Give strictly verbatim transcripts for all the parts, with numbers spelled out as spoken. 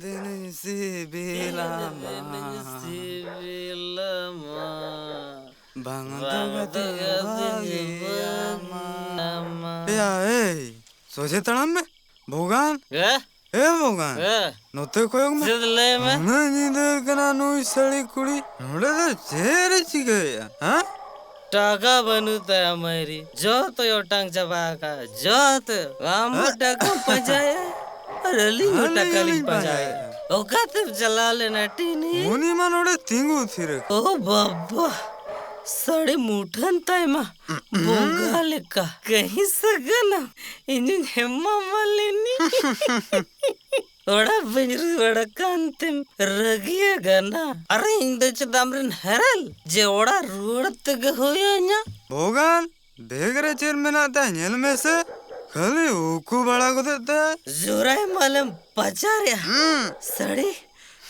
ᱫᱤᱱᱤᱧ ᱥᱤᱵᱤᱞᱟᱢᱟ᱾ ᱫᱤᱱᱤᱧ ᱥᱤᱵᱤᱞᱟᱢᱟ᱾ ᱵᱟᱝ ᱫᱚ ᱵᱟᱝ ᱫᱚ ᱜᱟᱛᱮ ᱜᱟᱛᱮ ᱵᱷᱟᱜᱮᱭᱟᱢᱟ᱾ ᱵᱷᱟᱜᱮᱭᱟᱢᱟ᱾ ᱮᱭᱟ, ᱮᱭ, ᱥᱚᱡᱷᱮ ᱛᱟᱲᱟᱢ ᱢᱮ, ᱵᱷᱚᱜᱟᱱ᱾ ᱦᱮᱸ? ᱮ ᱵᱷᱚᱜᱟᱱ, ᱦᱮᱸ᱾ ᱱᱚᱛᱮ ᱠᱚᱭᱚᱜ ᱢᱮ᱾ ᱪᱮᱫ ᱞᱟᱹᱭ ᱢᱮ? ᱩᱱᱟᱹᱜ ᱧᱤᱫᱟᱹ ᱠᱟᱱᱟ ᱱᱩᱭ ᱥᱟᱹᱲᱤ ᱠᱩᱲᱤ ᱱᱚᱰᱮ ᱫᱚ ᱪᱮᱫ ᱮ ᱪᱤᱠᱟᱹᱭᱮᱫᱼᱟ, ᱦᱮᱸ? ᱴᱟᱠᱟ ᱵᱟᱹᱱᱩᱜ ᱛᱟᱭᱟ ᱢᱟᱹᱭᱨᱤ, ᱡᱚᱛᱚᱭ ᱚᱴᱟᱝ ᱪᱟᱵᱟ ᱟᱠᱟᱫᱼᱟ, ᱡᱚᱛᱚ᱾ ᱟᱢ ᱦᱚᱸ ᱦᱮᱸ? ᱴᱟᱠᱟᱢ ᱯᱟᱸᱡᱟᱭᱟ ᱟᱨ ᱟᱹᱞᱤᱧ ᱦᱚᱸ ᱟᱹᱞᱤᱧ ᱴᱟᱠᱟ ᱞᱤᱧ ᱦᱚᱸᱞᱤᱧ ᱯᱟᱸᱡᱟᱭᱟ᱾ ᱯᱟᱸᱡᱟᱭᱮᱫᱼᱟ᱾ ᱚᱠᱟᱛᱮᱢ ᱪᱟᱞᱟᱣ ᱞᱮᱱᱟ ᱴᱤᱱᱤ? ᱩᱱᱤ ᱢᱟ ᱱᱚᱰᱮ ᱛᱤᱸᱜᱩ ᱛᱷᱤᱨ ᱟᱠᱟᱱ᱾ ᱳ ᱵᱟᱵᱟ, ᱥᱟᱹᱲᱤ ᱢᱩᱴᱷᱟᱹᱱ ᱛᱟᱭ ᱢᱟ ᱵᱚᱸᱜᱟ ᱞᱮᱠᱟ᱾ ᱠᱟᱹᱦᱤ ᱥᱟᱹᱜᱟᱹᱱᱟ, ᱤᱧᱤᱧ ᱦᱮᱢᱟ ᱢᱟᱞᱤᱱᱤ᱾ ᱚᱲᱟᱜ ᱵᱟᱹᱧ ᱨᱩᱣᱟᱹᱲ ᱟᱠᱟᱱ ᱛᱮᱢ ᱨᱟᱹᱜᱤ ᱟᱠᱟᱱᱟ? ᱟᱨ ᱤᱧ ᱫᱚ ᱪᱮᱫ ᱟᱢᱨᱮᱱ ᱦᱮᱨᱮᱞ ᱡᱮ ᱚᱲᱟᱜ ᱨᱩᱣᱟᱹᱲ ᱛᱮᱜᱮ ᱦᱩᱭᱟᱹᱧᱟ? ᱵᱷᱚᱜᱟᱱ, ᱵᱮᱜᱽ ᱨᱮ ᱪᱮᱫ ᱢᱮᱱᱟᱜ ᱛᱟᱭ ᱧᱮᱞ ᱢᱮᱥᱮ, ᱠᱷᱟᱹᱞᱤ ᱩᱠᱩ ᱵᱟᱲᱟ ᱜᱚᱫᱮᱫ ᱛᱟᱭ᱾ ᱡᱳᱨᱟᱭ ᱢᱟᱞᱮᱢ ᱯᱟᱪᱟᱨᱮᱜᱼᱟ᱾ ᱦᱩᱸ᱾ ᱥᱟᱹᱲᱤ,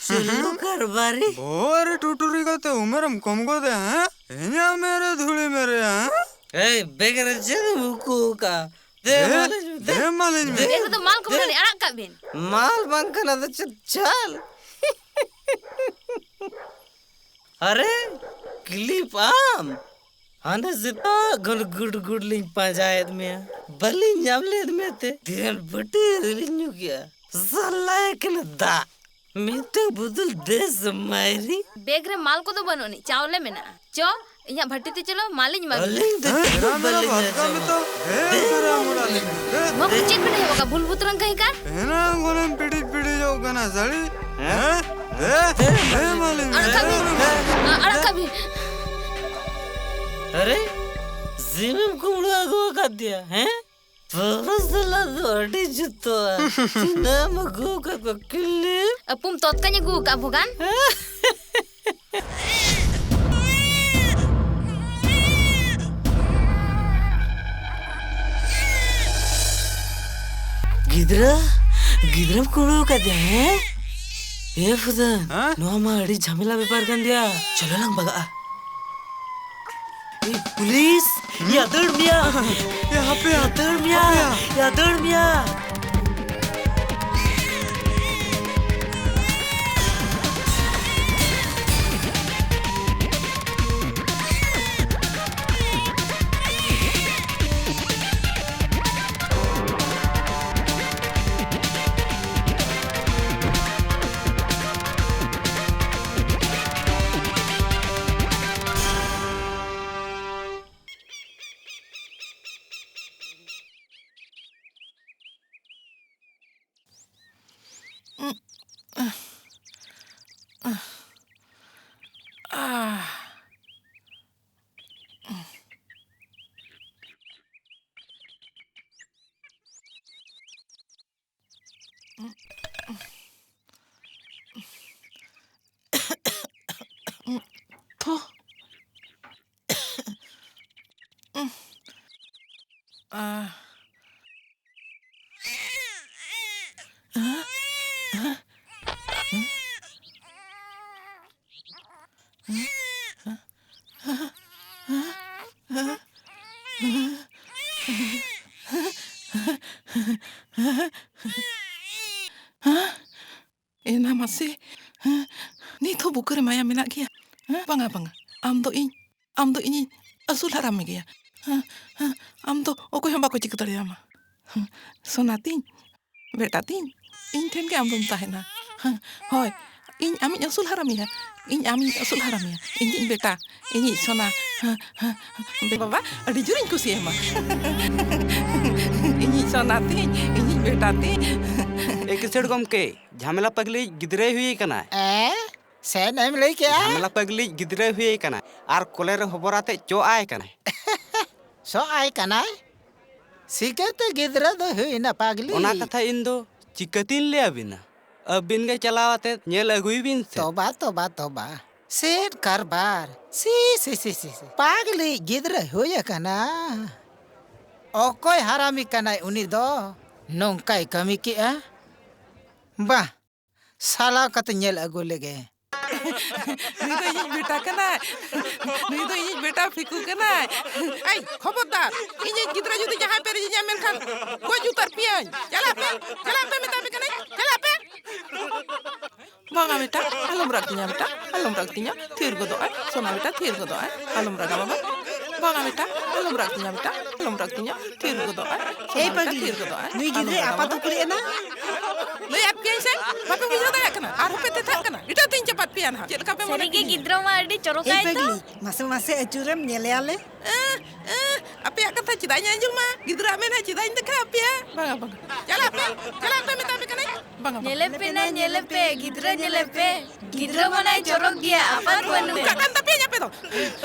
ᱪᱩᱞᱞᱩ ᱠᱟᱨᱵᱟᱨᱤ᱾ ᱵᱚᱦᱚᱜ ᱨᱮ ᱴᱩᱴᱩᱨᱤ ᱠᱟᱛᱮ ᱩᱢᱮᱨᱮᱢ ᱠᱚᱢ ᱜᱚᱫᱮᱜᱼᱟ, ᱦᱮᱸ? ᱤᱧᱟᱹᱜ ᱢᱮᱫ ᱨᱮ ᱫᱷᱩᱲᱤ ᱢᱮᱨᱮᱜᱼᱟ, ᱦᱮᱸ? ᱮᱭ, ᱵᱮᱜᱽ ᱨᱮ ᱪᱮᱫ ᱮᱢ ᱩᱠᱩ ᱟᱠᱟᱜᱼᱟ? ᱫᱮ, ᱫᱮ, ᱢᱟᱞᱤᱧ ᱢᱮ, ᱫᱮ, ᱫᱮ᱾ ᱢᱟᱞᱤᱧ ᱢᱮ᱾ ᱵᱮᱜᱽ ᱨᱮᱫᱚ ᱢᱟᱞ ᱠᱚ ᱫᱮ᱾ ᱢᱮᱱᱟᱜ ᱟᱱᱤᱡ, ᱟᱲᱟᱜ ᱠᱟᱜ ᱵᱤᱱ᱾ ᱢᱟᱞ ᱵᱟᱝ ᱠᱟᱱᱟ ᱫᱚ ᱪᱮᱫ ᱪᱟᱞ? ᱟᱨᱮ, ᱠᱞᱤᱯ ᱟᱢ? ᱦᱟᱱᱮ ᱥᱮᱛᱟᱜ ᱠᱷᱚᱱ ᱜᱩᱰ ᱜᱩᱰ ᱞᱤᱧ ᱯᱟᱸᱡᱟᱭᱮᱫ ᱢᱮᱭᱟ, ᱵᱟᱹᱞᱤᱧ ᱧᱟᱢ ᱞᱮᱫ ᱢᱮᱛᱮ ᱛᱮᱦᱮᱧ ᱵᱟᱹᱴᱤ ᱨᱮᱞᱤᱧ ᱧᱩ ᱠᱮᱜᱼᱟ᱾ ᱥᱟᱞᱟᱭ ᱠᱟᱱᱟ ᱫᱟᱜ᱾ ᱢᱤᱫᱴᱟᱝ ᱵᱚᱫᱚᱞ ᱫᱮᱥ ᱢᱟᱭᱨᱤ᱾ ᱵᱮᱜᱽ ᱨᱮ ᱢᱟᱞ ᱠᱚᱫᱚ ᱵᱟᱹᱱᱩᱜ ᱟᱹᱱᱤᱡ, ᱪᱟᱣᱞᱮ ᱢᱮᱱᱟᱜᱼᱟ᱾ ᱪᱚ, ᱤᱧᱟᱜ ᱵᱷᱟᱹᱴᱤ ᱛᱮ ᱪᱚᱞᱚ, ᱢᱟᱞᱤᱧ ᱮᱢᱟ ᱵᱤᱱᱟ᱾ ᱟᱹᱞᱤᱧ ᱫᱚ ᱦᱮᱸ? ᱪᱮᱫ ᱦᱚᱸ ᱮᱨᱟ ᱢᱮᱨᱟ ᱵᱟᱹᱞᱤᱧ ᱵᱷᱟᱛᱠᱟ ᱟᱸᱡᱚᱢᱟ᱾ ᱢᱮᱛᱟᱢ, ᱫᱮ ᱫᱮ ᱢᱟᱞᱤᱧ ᱢᱮ᱾ ᱫᱮ᱾ ᱱᱚᱣᱟ ᱠᱚ ᱪᱮᱫ ᱵᱤᱱ ᱮᱦᱚᱵ ᱟᱠᱟᱫ? ᱵᱷᱩᱞ ᱵᱩᱛᱨᱟᱝ ᱠᱟᱹᱦᱤ ᱠᱟᱱ᱾ ᱮᱱᱟᱝ ᱠᱷᱚᱱᱮᱢ ᱯᱤᱰᱤᱡ ᱯᱤᱰᱤᱡᱚᱜ ᱠᱟᱱᱟ, ᱥᱟᱹᱲᱤ᱾ ᱦᱮᱸ? ᱦᱮᱸ? ᱫᱮ, ᱫᱮ ᱢᱟᱞᱤᱧ ᱢᱮ᱾ ᱟᱲᱟᱜ ᱠᱟᱜ ᱵᱤᱱ᱾ ᱟᱲᱟᱜ ᱠᱟᱜ ᱵᱤᱱ᱾ ᱟᱨᱮ, ᱥᱤᱢᱮᱢ ᱠᱩᱢᱵᱽᱲᱩ ᱟᱹᱜᱩ ᱟᱠᱟᱫᱮᱭᱟ, ᱦᱮᱸ? ᱯᱟᱹᱣᱨᱟᱹ ᱥᱟᱞᱟᱜ ᱫᱚ ᱟᱹᱰᱤ ᱡᱩᱛᱚᱜᱼᱟ᱾ ᱛᱤᱱᱟᱹᱜ ᱮᱢ ᱟᱹᱜᱩ ᱟᱠᱟᱫ ᱠᱚᱣᱟ, ᱠᱤᱞᱤᱯ? ᱟᱹᱯᱩᱢ ᱛᱚᱛᱠᱟᱧ ᱟᱹᱜᱩ ᱟᱠᱟᱫᱼᱟ, ᱵᱷᱚᱜᱟᱱ᱾ ᱜᱤᱫᱽᱨᱟᱹ? ᱜᱤᱫᱽᱨᱟᱹᱢ ᱠᱩᱢᱵᱽᱲᱩ ᱟᱠᱟᱫᱮᱭᱟ, ᱦᱮᱸ? ᱮ ᱯᱷᱩᱫᱟᱹᱱ, ᱦᱮᱸ? ᱱᱚᱣᱟ ᱢᱟ ᱟᱹᱰᱤ ᱡᱷᱟᱢᱮᱞᱟ ᱵᱮᱯᱟᱨ ᱠᱟᱱ ᱜᱮᱭᱟ᱾ ᱪᱚᱞᱚ ᱞᱟᱝ ᱵᱟᱜᱟᱜᱼᱟ᱾ ᱮ ᱯᱩᱞᱤᱥ, ᱦᱩᱸ? ᱭᱟ ᱫᱟᱹᱲ ᱢᱮᱭᱟ᱾ ᱮ ᱦᱟᱯᱮᱭᱟ, ᱭᱟ ᱫᱟᱹᱲ ᱢᱮᱭᱟ, ᱦᱟᱯᱮᱭᱟ᱾ ᱭᱟ ᱫᱟᱹᱲ ᱢᱮᱭᱟ᱾ ᱛᱷᱚ᱾ ᱟ᱾ ᱮᱱᱟ ᱢᱟᱥᱮ, ᱱᱤᱛ ᱦᱚᱸ ᱵᱩᱠᱟᱹ ᱨᱮ ᱢᱟᱭᱟ ᱢᱮᱱᱟᱜ ᱜᱮᱭᱟ᱾ ᱵᱟᱝᱟ, ᱵᱟᱝᱟ, ᱟᱢ ᱫᱚ ᱤᱧ, ᱟᱢ ᱫᱚ ᱤᱧᱤᱧ ᱟᱹᱥᱩᱞ ᱦᱟᱨᱟ ᱢᱮᱜᱮᱭᱟ᱾ ᱟᱢ ᱫᱚ ᱚᱠᱚᱭ ᱦᱚᱸ ᱵᱟᱠᱚ ᱪᱤᱠᱟᱹ ᱫᱟᱲᱮᱭᱟᱢᱟ᱾ ᱥᱳᱱᱟ ᱛᱤᱧ, ᱵᱮᱴᱟ ᱛᱤᱧ, ᱤᱧ ᱴᱷᱮᱱ ᱜᱮ ᱟᱢ ᱫᱚᱢ ᱛᱟᱦᱮᱱᱟ᱾ ᱦᱮᱸ, ᱦᱳᱭ, ᱤᱧ ᱟᱢᱤᱧ ᱟᱹᱥᱩᱞ ᱦᱟᱨᱟ ᱢᱮᱭᱟ᱾ ᱤᱧ ᱟᱢᱤᱧ ᱟᱹᱥᱩᱞ ᱦᱟᱨᱟ ᱢᱮᱭᱟ᱾ ᱤᱧᱤᱡ ᱵᱮᱴᱟ, ᱤᱧᱤᱡ ᱥᱳᱱᱟ᱾ ᱦᱮᱸ, ᱦᱮᱸ, ᱦᱮᱸ, ᱵᱟᱵᱟ, ᱟᱹᱰᱤ ᱡᱳᱨᱤᱧ ᱠᱩᱥᱤᱭᱟᱢᱟ᱾ ᱤᱧᱤᱡ ᱥᱳᱱᱟ ᱛᱤᱧ, ᱤᱧᱤᱡ ᱵᱮᱴᱟ ᱛᱤᱧ᱾ ᱮ ᱠᱤᱥᱟᱹᱬ ᱜᱚᱢᱠᱮ, ᱡᱷᱟᱢᱮᱞᱟ ᱯᱟᱹᱜᱽᱞᱤᱡ ᱜᱤᱫᱽᱨᱟᱹᱭ ᱦᱩᱭ ᱟᱠᱟᱱᱟ᱾ ᱮ? ᱥᱮᱱ ᱮᱢ ᱞᱟᱹᱭ ᱠᱮᱜᱼᱟ? ᱡᱷᱟᱢᱮᱞᱟ ᱯᱟᱹᱜᱽᱞᱤᱡ ᱜᱤᱫᱽᱨᱟᱹᱭ ᱦᱩᱭ ᱟᱠᱟᱱᱟ ᱟᱨ ᱠᱚᱞᱮ ᱨᱮ ᱦᱚᱵᱚᱨ ᱟᱛᱮ ᱪᱚᱜ ᱟᱭ ᱠᱟᱱᱟᱭ᱾ ᱥᱚᱜ ᱟᱭ ᱠᱟᱱᱟᱭ? ᱪᱤᱠᱟᱹᱛᱮ ᱜᱤᱫᱽᱨᱟᱹ ᱫᱚ ᱦᱩᱭᱱᱟ ᱯᱟᱜᱽᱞᱤ? ᱚᱱᱟ ᱠᱟᱛᱷᱟ ᱤᱧ ᱫᱚ ᱪᱤᱠᱟᱹᱛᱤᱧ ᱞᱟᱹᱭ ᱟᱹᱵᱤᱱᱟ? ᱟᱹᱵᱤᱱ ᱜᱮ ᱪᱟᱞᱟᱣ ᱟᱛᱮ ᱧᱮᱞ ᱟᱹᱜᱩᱭ ᱵᱤᱱ ᱥᱮ᱾ ᱛᱚᱵᱟ, ᱛᱚᱵᱟ, ᱛᱚᱵᱟ᱾ ᱪᱮᱫ ᱠᱟᱨᱵᱟᱨ? ᱥᱤ, ᱥᱤ, ᱥᱤ, ᱥᱤ, ᱥᱤ᱾ ᱯᱟᱜᱽᱞᱤ ᱜᱤᱫᱽᱨᱟᱹ ᱦᱩᱭ ᱟᱠᱟᱱᱟ᱾ ᱚᱠᱚᱭ ᱦᱟᱨᱟᱢᱤ ᱠᱟᱱᱟᱭ ᱩᱱᱤ ᱫᱚ? ᱱᱚᱝᱠᱟᱭ ᱠᱟᱹᱢᱤ ᱠᱮᱜᱼᱟ? ᱵᱟᱦ, ᱥᱟᱞᱟ ᱠᱟᱛᱮ ᱧᱮᱞ ᱟᱹᱜᱩ ᱞᱮᱜᱮ᱾ ᱱᱩᱭ ᱫᱚ ᱤᱧᱤᱡ ᱵᱮᱴᱟ ᱠᱟᱱᱟᱭ᱾ ᱱᱩᱭ ᱫᱚ ᱤᱧᱤᱡ ᱵᱮᱴᱟ ᱯᱷᱤᱠᱩ ᱠᱟᱱᱟᱭ᱾ ᱮᱭ, ᱠᱷᱚᱵᱚᱨᱫᱟᱨ, ᱤᱧᱤᱡ ᱜᱤᱫᱽᱨᱟᱹ ᱡᱩᱫᱤ ᱡᱟᱦᱟᱸᱭ ᱯᱮ ᱨᱮᱡᱤᱧᱟ, ᱢᱮᱱᱠᱷᱟᱱ ᱜᱚᱡ ᱩᱛᱟᱹᱨ ᱯᱮᱭᱟᱹᱧ᱾ ᱪᱟᱞᱟᱜ ᱯᱮ, ᱪᱟᱞᱟᱜ ᱯᱮ, ᱢᱮᱛᱟ ᱯᱮ ᱠᱟᱹᱱᱟᱹᱧ, ᱪᱟᱞᱟᱜ ᱯᱮ᱾ ᱵᱟᱝᱟ ᱵᱮᱴᱟ, ᱟᱞᱚᱢ ᱨᱟᱜ ᱛᱤᱧᱟ ᱵᱮᱴᱟ, ᱟᱞᱚᱢ ᱨᱟᱜ ᱛᱤᱧᱟ, ᱛᱷᱤᱨ ᱜᱚᱫᱚᱜ ᱟᱭ᱾ ᱥᱳᱱᱟ ᱵᱮᱴᱟ, ᱛᱷᱤᱨ ᱜᱚᱫᱚᱜ ᱟᱭ, ᱟᱞᱚᱢ ᱨᱟᱜᱟ ᱵᱟᱵᱟ᱾ ᱵᱟᱝᱟ ᱵᱮᱴᱟ, ᱟᱞᱚᱢ ᱨᱟᱜ ᱛᱤᱧᱟ ᱵᱮᱴᱟ, ᱟᱞᱚᱢ ᱨᱟᱜ ᱛᱤᱧᱟ, ᱛᱷᱤᱨ ᱜᱚᱫᱚᱜ ᱟᱭ᱾ ᱥᱳᱱᱟ ᱮᱭ ᱵᱮᱴᱟ, ᱯᱟᱜᱽᱞᱤ, ᱛᱷᱤᱨ ᱜᱚᱫᱚᱜ ᱟᱭ, ᱱᱩᱭ ᱟᱞᱚᱢ ᱜᱤᱫᱽᱨᱟᱹ ᱨᱟᱜᱟ ᱟᱯᱟᱛ ᱵᱟᱵᱟ᱾ ᱩᱠᱩᱨᱮᱜᱼᱟ ᱱᱟ? ᱞᱟᱹᱭ ᱟᱫ ᱯᱮᱭᱟᱹᱧ ᱥᱮ, ᱵᱟᱯᱮ ᱵᱩᱡᱷᱟᱹᱣ ᱫᱟᱲᱮᱭᱟᱜ ᱠᱟᱱᱟ? ᱟᱨᱦᱚᱸ ᱯᱮ ᱛᱮᱛᱷᱟᱜ ᱠᱟᱱᱟ, ᱮᱴᱟᱜ ᱛᱤᱧ ᱪᱟᱯᱟᱫ ᱯᱮᱭᱟ ᱱᱟᱦᱟᱜ, ᱪᱮᱫ ᱞᱮᱠᱟ ᱯᱮ ᱢᱚᱱᱮ ᱥᱟᱹᱨᱤᱜᱮ ᱠᱟᱱᱟ? ᱜᱤᱫᱽᱨᱟᱹ ᱢᱟ ᱟᱹᱰᱤ ᱪᱚᱨᱚᱠ ᱮᱭ ᱟᱭ ᱛᱚ᱾ ᱯᱟᱜᱽᱞᱤ, ᱢᱟᱥᱮ ᱢᱟᱥᱮ ᱟᱹᱪᱩᱨᱮᱢ ᱧᱮᱞᱮᱭᱟᱞᱮ᱾ ᱮᱸ, ᱮᱸ, ᱟᱯᱮᱭᱟᱜ ᱠᱟᱛᱷᱟ ᱪᱮᱫᱟᱜ ᱤᱧ ᱟᱸᱡᱚᱢᱟ? ᱜᱤᱫᱽᱨᱟᱹᱣᱟᱜ ᱢᱮᱫᱦᱟ ᱪᱮᱫᱟᱜ ᱤᱧ ᱫᱮᱠᱷᱟ ᱟᱯᱮᱭᱟ? ᱵᱟᱝᱟ, ᱵᱟᱝᱟ᱾ ᱪᱟᱞᱟᱜ ᱯᱮ, ᱪᱟᱞᱟᱜ ᱯᱮ, ᱢᱮᱛᱟ ᱯᱮ ᱠᱟᱹᱱᱟᱹᱧ᱾ ᱵᱟᱝᱟ, ᱵᱟᱝᱟ᱾ ᱧᱮᱞᱮ ᱯᱮ ᱱᱟ, ᱧᱮᱞᱮ ᱯᱮ, ᱜᱤᱫᱽᱨᱟᱹ ᱧᱮᱞᱮ ᱯᱮ᱾ ᱜᱤᱫᱽᱨᱟᱹ ᱢᱟᱱᱟᱭ ᱪᱚᱨᱚᱠ ᱜᱮᱭᱟ, ᱟᱯᱟᱛ ᱵᱟᱹᱱᱩᱜ᱾ ᱚᱱᱠᱟ ᱠᱟᱱ ᱛᱟᱯᱮᱭᱟ ᱟᱯᱮ ᱫᱚ᱾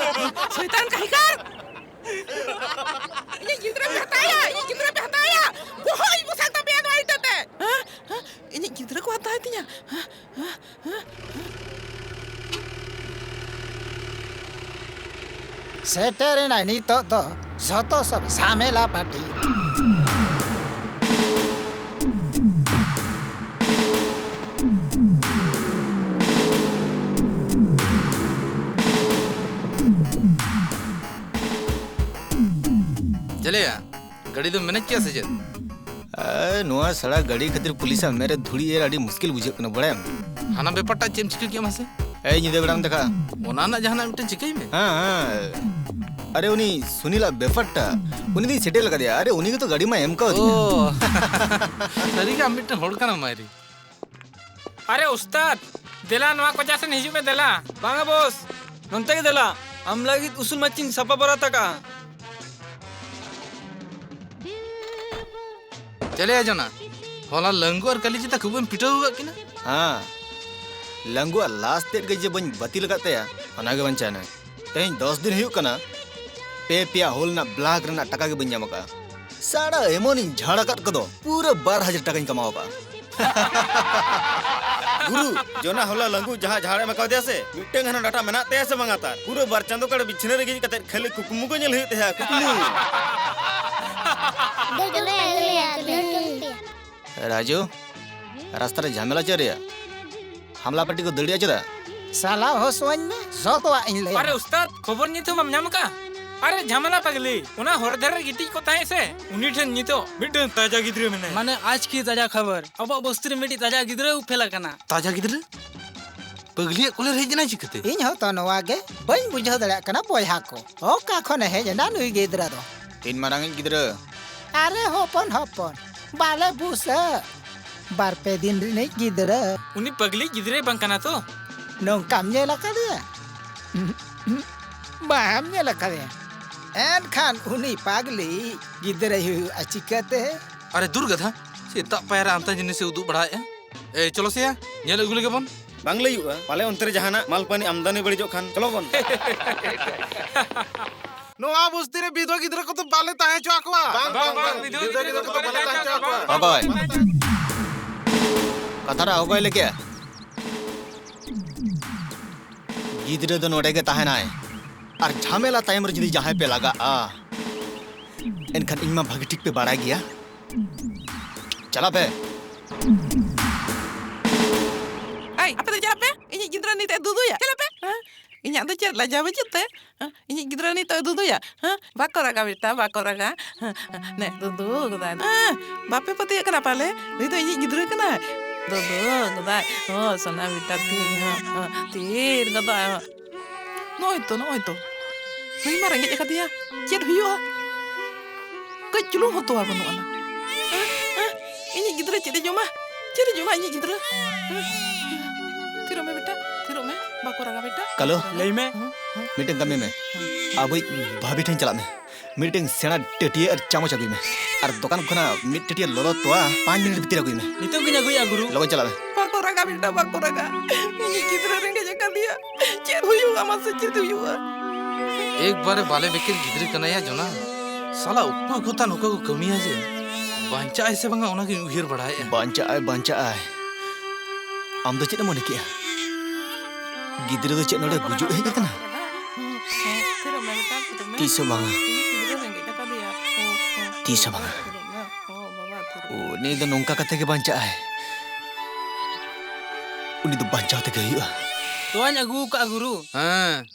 ᱥᱚᱭᱛᱟᱱ ᱠᱟᱹᱦᱤᱠᱟᱨ᱾ ᱤᱧᱤᱡ ᱜᱤᱫᱽᱨᱟᱹ ᱯᱮ ᱦᱟᱛᱟᱣᱟ, ᱤᱧᱤᱡ ᱜᱤᱫᱽᱨᱟᱹ ᱯᱮ ᱦᱟᱛᱟᱣᱟ᱾ ᱵᱚᱦᱚᱜ ᱤᱧ ᱵᱚᱥᱟᱜ ᱛᱟᱯᱮᱭᱟ ᱱᱚᱣᱟ ᱤᱴᱟᱹ ᱛᱮ᱾ ᱦᱮᱸ? ᱦᱮᱸ? ᱤᱧᱤᱡ ᱜᱤᱫᱽᱨᱟᱹ ᱠᱚ ᱦᱟᱛᱟᱣ ᱛᱤᱧᱟ? ᱦᱮᱸ? ᱥᱮᱴᱮᱨᱮᱱᱟᱭ ᱱᱤᱛᱚᱜ ᱫᱚ ᱡᱷᱚᱛᱚ ᱥᱚᱵ ᱡᱷᱟᱢᱮᱞᱟ ᱯᱟᱹᱴᱤ᱾ ᱪᱮᱞᱮᱭᱟ, ᱜᱟᱹᱰᱤ ᱫᱚᱢ ᱢᱮᱱᱮᱡ ᱠᱮᱭᱟ ᱥᱮ ᱪᱮᱫ? ᱮ, ᱱᱚᱣᱟ ᱥᱟᱲᱟ ᱜᱟᱹᱰᱤ ᱠᱷᱟᱹᱛᱤᱨ ᱯᱩᱞᱤᱥᱟᱜ ᱢᱮᱫ ᱨᱮ ᱫᱷᱩᱲᱤ ᱮᱨ ᱟᱹᱰᱤ ᱢᱩᱥᱠᱤᱞ ᱵᱩᱡᱷᱟᱹᱜ ᱠᱟᱱᱟ, ᱵᱟᱲᱟᱭᱟᱢ? ᱦᱟᱱᱟ ᱵᱮᱯᱟᱨᱴᱟᱜ ᱪᱮᱫ ᱮᱢ ᱪᱤᱠᱟᱹ ᱠᱮᱭᱟ ᱢᱟᱥᱮ? ᱮᱭ, ᱧᱤᱫᱟᱹ ᱵᱮᱲᱟᱢ ᱫᱮᱠᱷᱟ᱾ ᱚᱱᱟ ᱨᱮᱱᱟᱜ ᱡᱟᱦᱟᱱᱟᱜ ᱢᱤᱫᱴᱮᱱ ᱪᱤᱠᱟᱹᱭ ᱢᱮ᱾ ᱦᱮᱸ, ᱦᱮᱸ᱾ ᱟᱨᱮ, ᱩᱱᱤ ᱥᱩᱱᱤᱞᱟᱜ ᱵᱮᱯᱟᱨᱴᱟ, ᱩᱱᱤ ᱫᱚᱧ ᱥᱮᱴᱮᱞ ᱟᱠᱟᱫᱮᱭᱟ᱾ ᱟᱨᱮ, ᱩᱱᱤ ᱜᱮᱛᱚ ᱜᱟᱹᱰᱤ ᱢᱟᱭ ᱮᱢ ᱠᱟᱣᱫᱤᱧᱟ᱾ ᱳ᱾ ᱥᱟᱹᱨᱤᱜᱮ ᱟᱢ ᱢᱤᱫᱴᱮᱱ ᱦᱚᱲ ᱠᱟᱱᱟᱢ, ᱢᱟᱭᱨᱤ᱾ ᱟᱨᱮ ᱩᱥᱛᱟᱫ, ᱫᱮᱞᱟ ᱱᱚᱣᱟ ᱠᱚᱪᱟ ᱥᱮᱱ ᱦᱤᱡᱩᱜ ᱢᱮ, ᱫᱮᱞᱟ᱾ ᱵᱟᱝᱟ ᱵᱚᱥ, ᱱᱚᱱᱛᱮ ᱜᱮ ᱫᱮᱞᱟ, ᱟᱢ ᱞᱟᱹᱜᱤᱫ ᱩᱥᱩᱞ ᱢᱟᱹᱪᱤᱧ ᱥᱟᱯᱟ ᱵᱟᱨᱟ ᱛᱟᱠᱟ᱾ ᱪᱮᱞᱮᱭᱟ ᱡᱚᱱᱟ, ᱦᱚᱞᱟ ᱞᱟᱹᱝᱜᱩ ᱟᱨ ᱠᱟᱹᱞᱤ ᱪᱮᱛᱟ ᱠᱷᱩᱵ ᱮᱢ ᱯᱤᱴᱟᱹᱣ ᱟᱠᱟᱫ ᱠᱤᱱᱟ? ᱦᱮᱸ, ᱞᱟᱹᱝᱜᱩ ᱟᱜ ᱞᱟᱥ ᱛᱮᱫ ᱜᱮ ᱡᱮ ᱵᱟᱹᱧ ᱵᱟᱹᱛᱤᱞ ᱟᱠᱟᱫ ᱛᱟᱭᱟ, ᱚᱱᱟ ᱜᱮ ᱵᱟᱧᱪᱟᱣ ᱮᱱᱟ᱾ ᱛᱮᱦᱮᱧ ᱫᱚᱥ ᱫᱤᱱ ᱦᱩᱭᱩᱜ ᱠᱟᱱᱟ, ᱯᱮ ᱯᱮᱭᱟ ᱦᱳᱞ ᱨᱮᱱᱟᱜ ᱵᱞᱟᱠ ᱨᱮᱱᱟᱜ ᱴᱟᱠᱟ ᱜᱮ ᱵᱟᱹᱧ ᱧᱟᱢ ᱟᱠᱟᱫᱼᱟ᱾ ᱥᱟᱲᱟ ᱮᱢᱚᱱᱤᱧ ᱡᱷᱟᱲ ᱟᱠᱟᱫ ᱠᱚᱫᱚ, ᱯᱩᱨᱟᱹ ᱵᱟᱨ ᱦᱟᱡᱟᱨ ᱴᱟᱠᱟᱧ ᱠᱟᱢᱟᱣ ᱟᱠᱟᱫᱼᱟ᱾ ᱜᱩᱨᱩ, ᱡᱚᱱᱟ ᱦᱚᱞᱟ ᱞᱟᱹᱝᱜᱩ ᱡᱟᱦᱟᱸ ᱡᱷᱟᱲ ᱮᱢ ᱠᱟᱣᱫᱮᱭᱟ ᱥᱮ, ᱢᱤᱫᱴᱟᱝ ᱦᱟᱱᱟ ᱰᱟᱴᱟ ᱢᱮᱱᱟᱜ ᱛᱟᱭᱟ ᱥᱮ ᱵᱟᱝᱟ ᱛᱟᱨ? ᱯᱩᱨᱟᱹ ᱵᱟᱨ ᱪᱟᱸᱫᱚ ᱠᱟᱲ ᱵᱤᱪᱷᱱᱟᱹ ᱨᱮ ᱜᱤᱛᱤᱡ ᱠᱟᱛᱮ ᱠᱷᱟᱹᱞᱤ ᱠᱩᱠᱢᱩ ᱜᱮ ᱧᱮᱞ ᱦᱩᱭᱩᱜ ᱛᱟᱭᱟ, ᱠᱩᱠᱢᱩ᱾ ᱨᱟᱡᱩ, ᱨᱟᱥᱛᱟ ᱨᱮ ᱡᱷᱟᱢᱮᱞᱟ ᱪᱮᱫ ᱨᱮᱭᱟᱜ? ᱦᱟᱢᱞᱟ ᱯᱟᱹᱴᱤ ᱠᱚ ᱫᱟᱹᱲ ᱮᱫᱟ ᱪᱮᱫᱟᱜ? ᱥᱟᱞᱟ ᱦᱚᱥᱚᱧ ᱢᱮ, ᱡᱚᱛᱚᱣᱟᱜ ᱤᱧ ᱞᱟᱹᱭᱟ᱾ ᱟᱨᱮ ᱩᱥᱛᱟᱫ, ᱠᱷᱚᱵᱚᱨ ᱱᱤᱛ ᱦᱚᱸ ᱵᱟᱢ ᱧᱟᱢ ᱟᱠᱟᱫᱼᱟ? ᱟᱨᱮ ᱡᱷᱟᱢᱮᱞᱟ ᱯᱟᱜᱽᱞᱤ, ᱚᱱᱟ ᱦᱚᱨ ᱫᱷᱟᱨᱮ ᱨᱮ ᱜᱤᱛᱤᱡ ᱠᱚ ᱛᱟᱦᱮᱸ ᱥᱮ, ᱩᱱᱤ ᱴᱷᱮᱱ ᱱᱤᱛᱚᱜ ᱢᱤᱫᱴᱟᱝ ᱛᱟᱡᱟ ᱜᱤᱫᱽᱨᱟᱹ ᱢᱮᱱᱟᱭᱟ᱾ ᱢᱟᱱᱮ ᱟᱡ ᱠᱤ ᱛᱟᱡᱟ ᱠᱷᱚᱵᱚᱨ? ᱟᱵᱚᱣᱟᱜ ᱵᱚᱥᱛᱤ ᱨᱮ ᱢᱤᱫᱴᱤᱡ ᱛᱟᱡᱟ ᱜᱤᱫᱽᱨᱟᱹ ᱩᱯᱮᱞ ᱟᱠᱟᱱᱟ᱾ ᱛᱟᱡᱟ ᱜᱤᱫᱽᱨᱟᱹ? ᱯᱟᱹᱜᱽᱞᱤᱭᱟᱜ ᱠᱚᱞᱮ ᱨᱮ ᱦᱮᱡ ᱮᱱᱟᱭ ᱪᱤᱠᱟᱹᱛᱮ? ᱤᱧ ᱦᱚᱸ ᱛᱚ ᱱᱚᱣᱟ ᱜᱮ ᱵᱟᱹᱧ ᱵᱩᱡᱷᱟᱹᱣ ᱫᱟᱲᱮᱭᱟᱜ ᱠᱟᱱᱟ ᱵᱚᱭᱦᱟ ᱠᱚ, ᱚᱠᱟ ᱠᱷᱚᱱᱮ ᱦᱮᱡ ᱮᱱᱟ ᱱᱩᱭ ᱜᱤᱫᱽᱨᱟᱹ ᱫᱚ? ᱛᱤᱱ ᱢᱟᱨᱟᱝ ᱤᱡ ᱜᱤᱫᱽᱨᱟᱹ? ᱟᱨᱮ ᱦᱚᱯᱚᱱ ᱦᱚᱯᱚᱱ, ᱵᱟᱞᱮ ᱵᱩᱥᱟᱹᱜ, ᱵᱟᱨ ᱯᱮ ᱫᱤᱱ ᱨᱤᱱᱤᱡ ᱜᱤᱫᱽᱨᱟᱹ᱾ ᱩᱱᱤ ᱯᱟᱹᱜᱽᱞᱤ ᱜᱤᱫᱽᱨᱟᱹᱭ ᱵᱟᱝ ᱠᱟᱱᱟ ᱛᱚ? ᱱᱚᱝᱠᱟᱢ ᱧᱮᱞ ᱟᱠᱟᱫᱮᱭᱟ? ᱵᱟᱢ ᱧᱮᱞ ᱟᱠᱟᱫᱮᱭᱟ? ᱮᱱᱠᱷᱟᱱ ᱩᱱᱤ ᱯᱟᱜᱽᱞᱤ ᱜᱤᱫᱽᱨᱟᱹᱭ ᱦᱩᱭᱩᱜᱼᱟ ᱪᱤᱠᱟᱹᱛᱮ? ᱟᱨᱮ ᱫᱩᱨ ᱜᱟᱫᱷᱟ, ᱥᱮᱛᱟᱜ ᱯᱟᱭᱟᱨ ᱨᱮ ᱟᱱᱛᱟ ᱡᱤᱱᱤᱥᱮ ᱩᱫᱩᱜ ᱵᱟᱲᱟᱭᱮᱫᱼᱟ᱾ ᱮ, ᱪᱚᱞᱚ ᱥᱮᱭᱟ, ᱧᱮᱞ ᱟᱹᱜᱩ ᱞᱮᱜᱮ ᱵᱚᱱ᱾ ᱵᱟᱝ ᱞᱟᱹᱭᱩᱜᱼᱟ, ᱯᱟᱞᱮ ᱚᱱᱛᱮ ᱨᱮ ᱡᱟᱦᱟᱱᱟᱜ ᱢᱟᱞᱯᱟᱱᱤ ᱟᱢᱫᱟᱱᱤ ᱵᱟᱹᱲᱤᱡᱚᱜ ᱠᱷᱟᱱ᱾ ᱪᱚᱞᱚ ᱵᱚᱱ᱾ ᱱᱚᱣᱟ ᱵᱚᱥᱛᱤ ᱨᱮ ᱵᱤᱫᱷᱣᱟ ᱜᱤᱫᱽᱨᱟᱹ ᱠᱚᱫᱚ ᱵᱟᱞᱮ ᱛᱟᱦᱮᱸ ᱦᱚᱪᱚ ᱟᱠᱚᱣᱟ᱾ ᱵᱟᱝ, ᱵᱟᱝ, ᱵᱟᱝ, ᱵᱟᱝ, ᱵᱤᱫᱷᱣᱟ ᱜᱤᱫᱽᱨᱟᱹ ᱠᱚᱫᱚ ᱵᱟᱞᱮ ᱛᱟᱦᱮᱸ ᱦᱚᱪᱚ ᱟᱠᱚᱣᱟ᱾ ᱚᱠᱚᱭ? ᱠᱟᱛᱷᱟ ᱨᱮ ᱚᱠᱚᱭ ᱞᱟᱹᱭ ᱠᱮᱜᱼᱟ? ᱜᱤᱫᱽᱨᱟᱹ ᱫᱚ ᱱᱚᱰᱮ ᱜᱮ ᱛᱟᱦᱮᱱᱟᱭ᱾ ᱟᱨ ᱡᱷᱟᱢᱮᱞᱟ ᱛᱟᱭᱚᱢ ᱨᱮ ᱡᱩᱫᱤ ᱡᱟᱦᱟᱸᱭ ᱯᱮ ᱞᱟᱜᱟᱜᱼᱟ, ᱮᱱᱠᱷᱟᱱ ᱤᱧ ᱢᱟ ᱵᱷᱟᱹᱜᱤ ᱴᱷᱤᱠ ᱯᱮ ᱵᱟᱲᱟᱭ ᱜᱮᱭᱟ᱾ ᱪᱟᱞᱟᱜ ᱯᱮ᱾ ᱮᱭ, ᱟᱯᱮ ᱫᱚ ᱪᱟᱞᱟᱜ ᱯᱮ᱾ ᱤᱧᱤᱡ ᱜᱤᱫᱽᱨᱟᱹ ᱱᱤᱛ ᱮ ᱫᱩᱫᱩᱭᱟ᱾ ᱪᱟᱞᱟᱜ ᱯᱮ᱾ ᱦᱮᱸ? ᱤᱧᱟᱜ ᱫᱚ ᱪᱮᱫ ᱞᱟᱡᱟᱣ ᱵᱟᱹᱪᱩᱜ ᱛᱮ? ᱦᱮᱸ? ᱤᱧᱤᱡ ᱜᱤᱫᱽᱨᱟᱹ ᱱᱤᱛ ᱮ ᱫᱩᱫᱩᱭᱟ᱾ ᱦᱮᱸ? ᱵᱟᱠᱚ ᱨᱟᱜᱟ ᱵᱮᱴᱟ, ᱵᱟᱠᱚ ᱨᱟᱜᱟ᱾ ᱦᱮᱸ? ᱱᱮ, ᱫᱩᱫᱩ ᱜᱚᱫᱟᱭ᱾ ᱦᱮᱸ? ᱵᱟᱯᱮ ᱯᱟᱹᱛᱭᱟᱹᱜ ᱠᱟᱱᱟ ᱯᱟᱞᱮ? ᱱᱩᱭ ᱫᱚ ᱤᱧᱤᱡ ᱜᱤᱫᱽᱨᱟᱹ ᱠᱟᱱᱟᱭ᱾ ᱫᱩᱫᱩ ᱜᱚᱫᱟᱭ᱾ ᱦᱚᱸ, ᱥᱚᱱᱟ ᱵᱮᱴᱟ, ᱛᱷᱤᱨ, ᱦᱚᱸ, ᱦᱚᱸ, ᱛᱷᱤᱨ ᱜᱚᱫᱚᱜ ᱟᱭ᱾ ᱦᱚᱸ᱾ ᱱᱚᱜᱼᱚᱭ ᱛᱚ, ᱱᱚᱜᱼᱚᱭ ᱛᱚ᱾ ᱱᱩᱭ ᱢᱟ ᱨᱮᱸᱜᱮᱡ ᱟᱠᱟᱫᱮᱭᱟ᱾ ᱪᱮᱫ ᱦᱩᱭᱩᱜᱼᱟ? ᱠᱟᱹᱡ ᱪᱩᱞᱩᱝ ᱦᱚᱸ ᱛᱚᱣᱟ ᱵᱟᱹᱱᱩᱜ ᱟᱱᱟ᱾ ᱤᱧᱤᱡ ᱜᱤᱫᱽᱨᱟᱹ ᱪᱮᱫ ᱮ ᱡᱚᱢᱟ? ᱪᱮᱫ ᱮ ᱡᱚᱢᱟ ᱤᱧᱤᱡ ᱜᱤᱫᱽᱨᱟᱹ? ᱛᱷᱤᱨᱚᱜ ᱢᱮ ᱵᱮᱴᱟ, ᱛᱷᱤᱨᱚᱜ ᱢᱮ᱾ ᱵᱟᱠᱚ ᱨᱟᱜᱟ ᱵᱮᱴᱟ᱾ ᱠᱟᱞᱳ, ᱵᱟᱠᱚ ᱨᱟᱜᱟ᱾ ᱞᱟᱹᱭ ᱢᱮ᱾ ᱦᱮᱸ, ᱦᱮᱸ᱾ ᱢᱤᱫᱴᱟᱝ ᱠᱟᱹᱢᱤ ᱢᱮ᱾ ᱦᱮᱸ᱾ ᱟᱵᱚᱭᱤᱡ ᱵᱷᱟᱵᱤ ᱴᱷᱮᱱ ᱪᱟᱞᱟᱜ ᱢᱮ᱾ ᱢᱤᱫᱴᱟᱝ ᱥᱮᱬᱟ ᱴᱟᱹᱴᱭᱟᱹ ᱟᱨ ᱪᱟᱢᱚᱪ ᱟᱹᱜᱩᱭ ᱢᱮ᱾ ᱟᱨ ᱫᱚᱠᱟᱱ ᱠᱷᱚᱱᱟᱜ ᱢᱤᱫ ᱴᱟᱹᱴᱭᱟᱹ ᱞᱚᱞᱚ ᱛᱚᱣᱟ ᱯᱟᱸᱪ ᱢᱤᱱᱤᱴ ᱵᱷᱤᱛᱤᱨ ᱟᱹᱜᱩᱭ ᱢᱮ᱾ ᱱᱤᱛᱚᱜ ᱜᱤᱧ ᱟᱹᱜᱩᱭᱟ, ᱜᱩᱨᱩ᱾ ᱞᱚᱜᱚᱱ ᱪᱟᱞᱟᱜ ᱢᱮ᱾ ᱵᱟᱠᱚ ᱨᱟᱜᱟ ᱵᱮᱴᱟ, ᱵᱟᱠᱚ ᱨᱟᱜᱟ᱾ ᱤᱧᱤᱡ ᱜᱤᱫᱽᱨᱟᱹ ᱨᱮᱸᱜᱮᱡ ᱟᱠᱟᱫᱮᱭᱟ᱾ ᱪᱮᱫ ᱦᱩᱭᱩᱜᱼᱟ, ᱢᱟᱥᱮ ᱪᱮᱫ ᱦᱩᱭᱩᱜᱼᱟ? ᱮᱠᱵᱟᱨᱮ ᱵᱟᱞᱮ ᱵᱮᱠᱮᱞ ᱜᱤᱫᱽᱨᱟᱹ ᱠᱟᱱᱟᱭᱟ ᱡᱚᱱᱟ᱾ ᱥᱟᱞᱟ ᱚᱠᱚᱭ ᱠᱚᱛᱟ ᱱᱚᱝᱠᱟ ᱠᱚ ᱠᱟᱹᱢᱤᱭᱟ ᱡᱮ ᱵᱟᱧᱪᱟᱜ ᱟᱭ ᱥᱮ ᱵᱟᱝᱟ ᱚᱱᱟᱜᱤᱧ ᱩᱭᱦᱟᱹᱨ ᱵᱟᱲᱟᱭᱮᱫᱼᱟ᱾ ᱵᱟᱧᱪᱟᱜ ᱟᱭ, ᱵᱟᱧᱪᱟᱜ ᱟᱭ᱾ ᱟᱢ ᱫᱚ ᱪᱮᱫ ᱮᱢ ᱢᱚᱱᱮ ᱠᱮᱜᱼᱟ? ᱜᱤᱫᱽᱨᱟᱹ ᱫᱚ ᱪᱮᱫ ᱱᱚᱰᱮ ᱜᱩᱡᱩᱜ ᱦᱮᱡ ᱟᱠᱟᱱᱟ? ᱛᱤᱥ ᱦᱚᱸ ᱵᱟᱝᱟ᱾ ᱛᱤᱥ ᱦᱚᱸ ᱵᱟᱝᱟ᱾ ᱳ ᱱᱩᱭ ᱫᱚ ᱱᱚᱝᱠᱟ ᱠᱟᱛᱮ ᱜᱮ ᱵᱟᱧᱪᱟᱜᱼᱟᱭ᱾ ᱩᱱᱤ ᱫᱚ ᱵᱟᱧᱪᱟᱣ ᱛᱮᱜᱮ ᱦᱩᱭᱩᱜᱼᱟ᱾ ᱛᱚᱣᱟᱧ ᱟᱹᱜᱩ ᱟᱠᱟᱫᱼᱟ, ᱜᱩᱨᱩ᱾ ᱦᱮᱸ,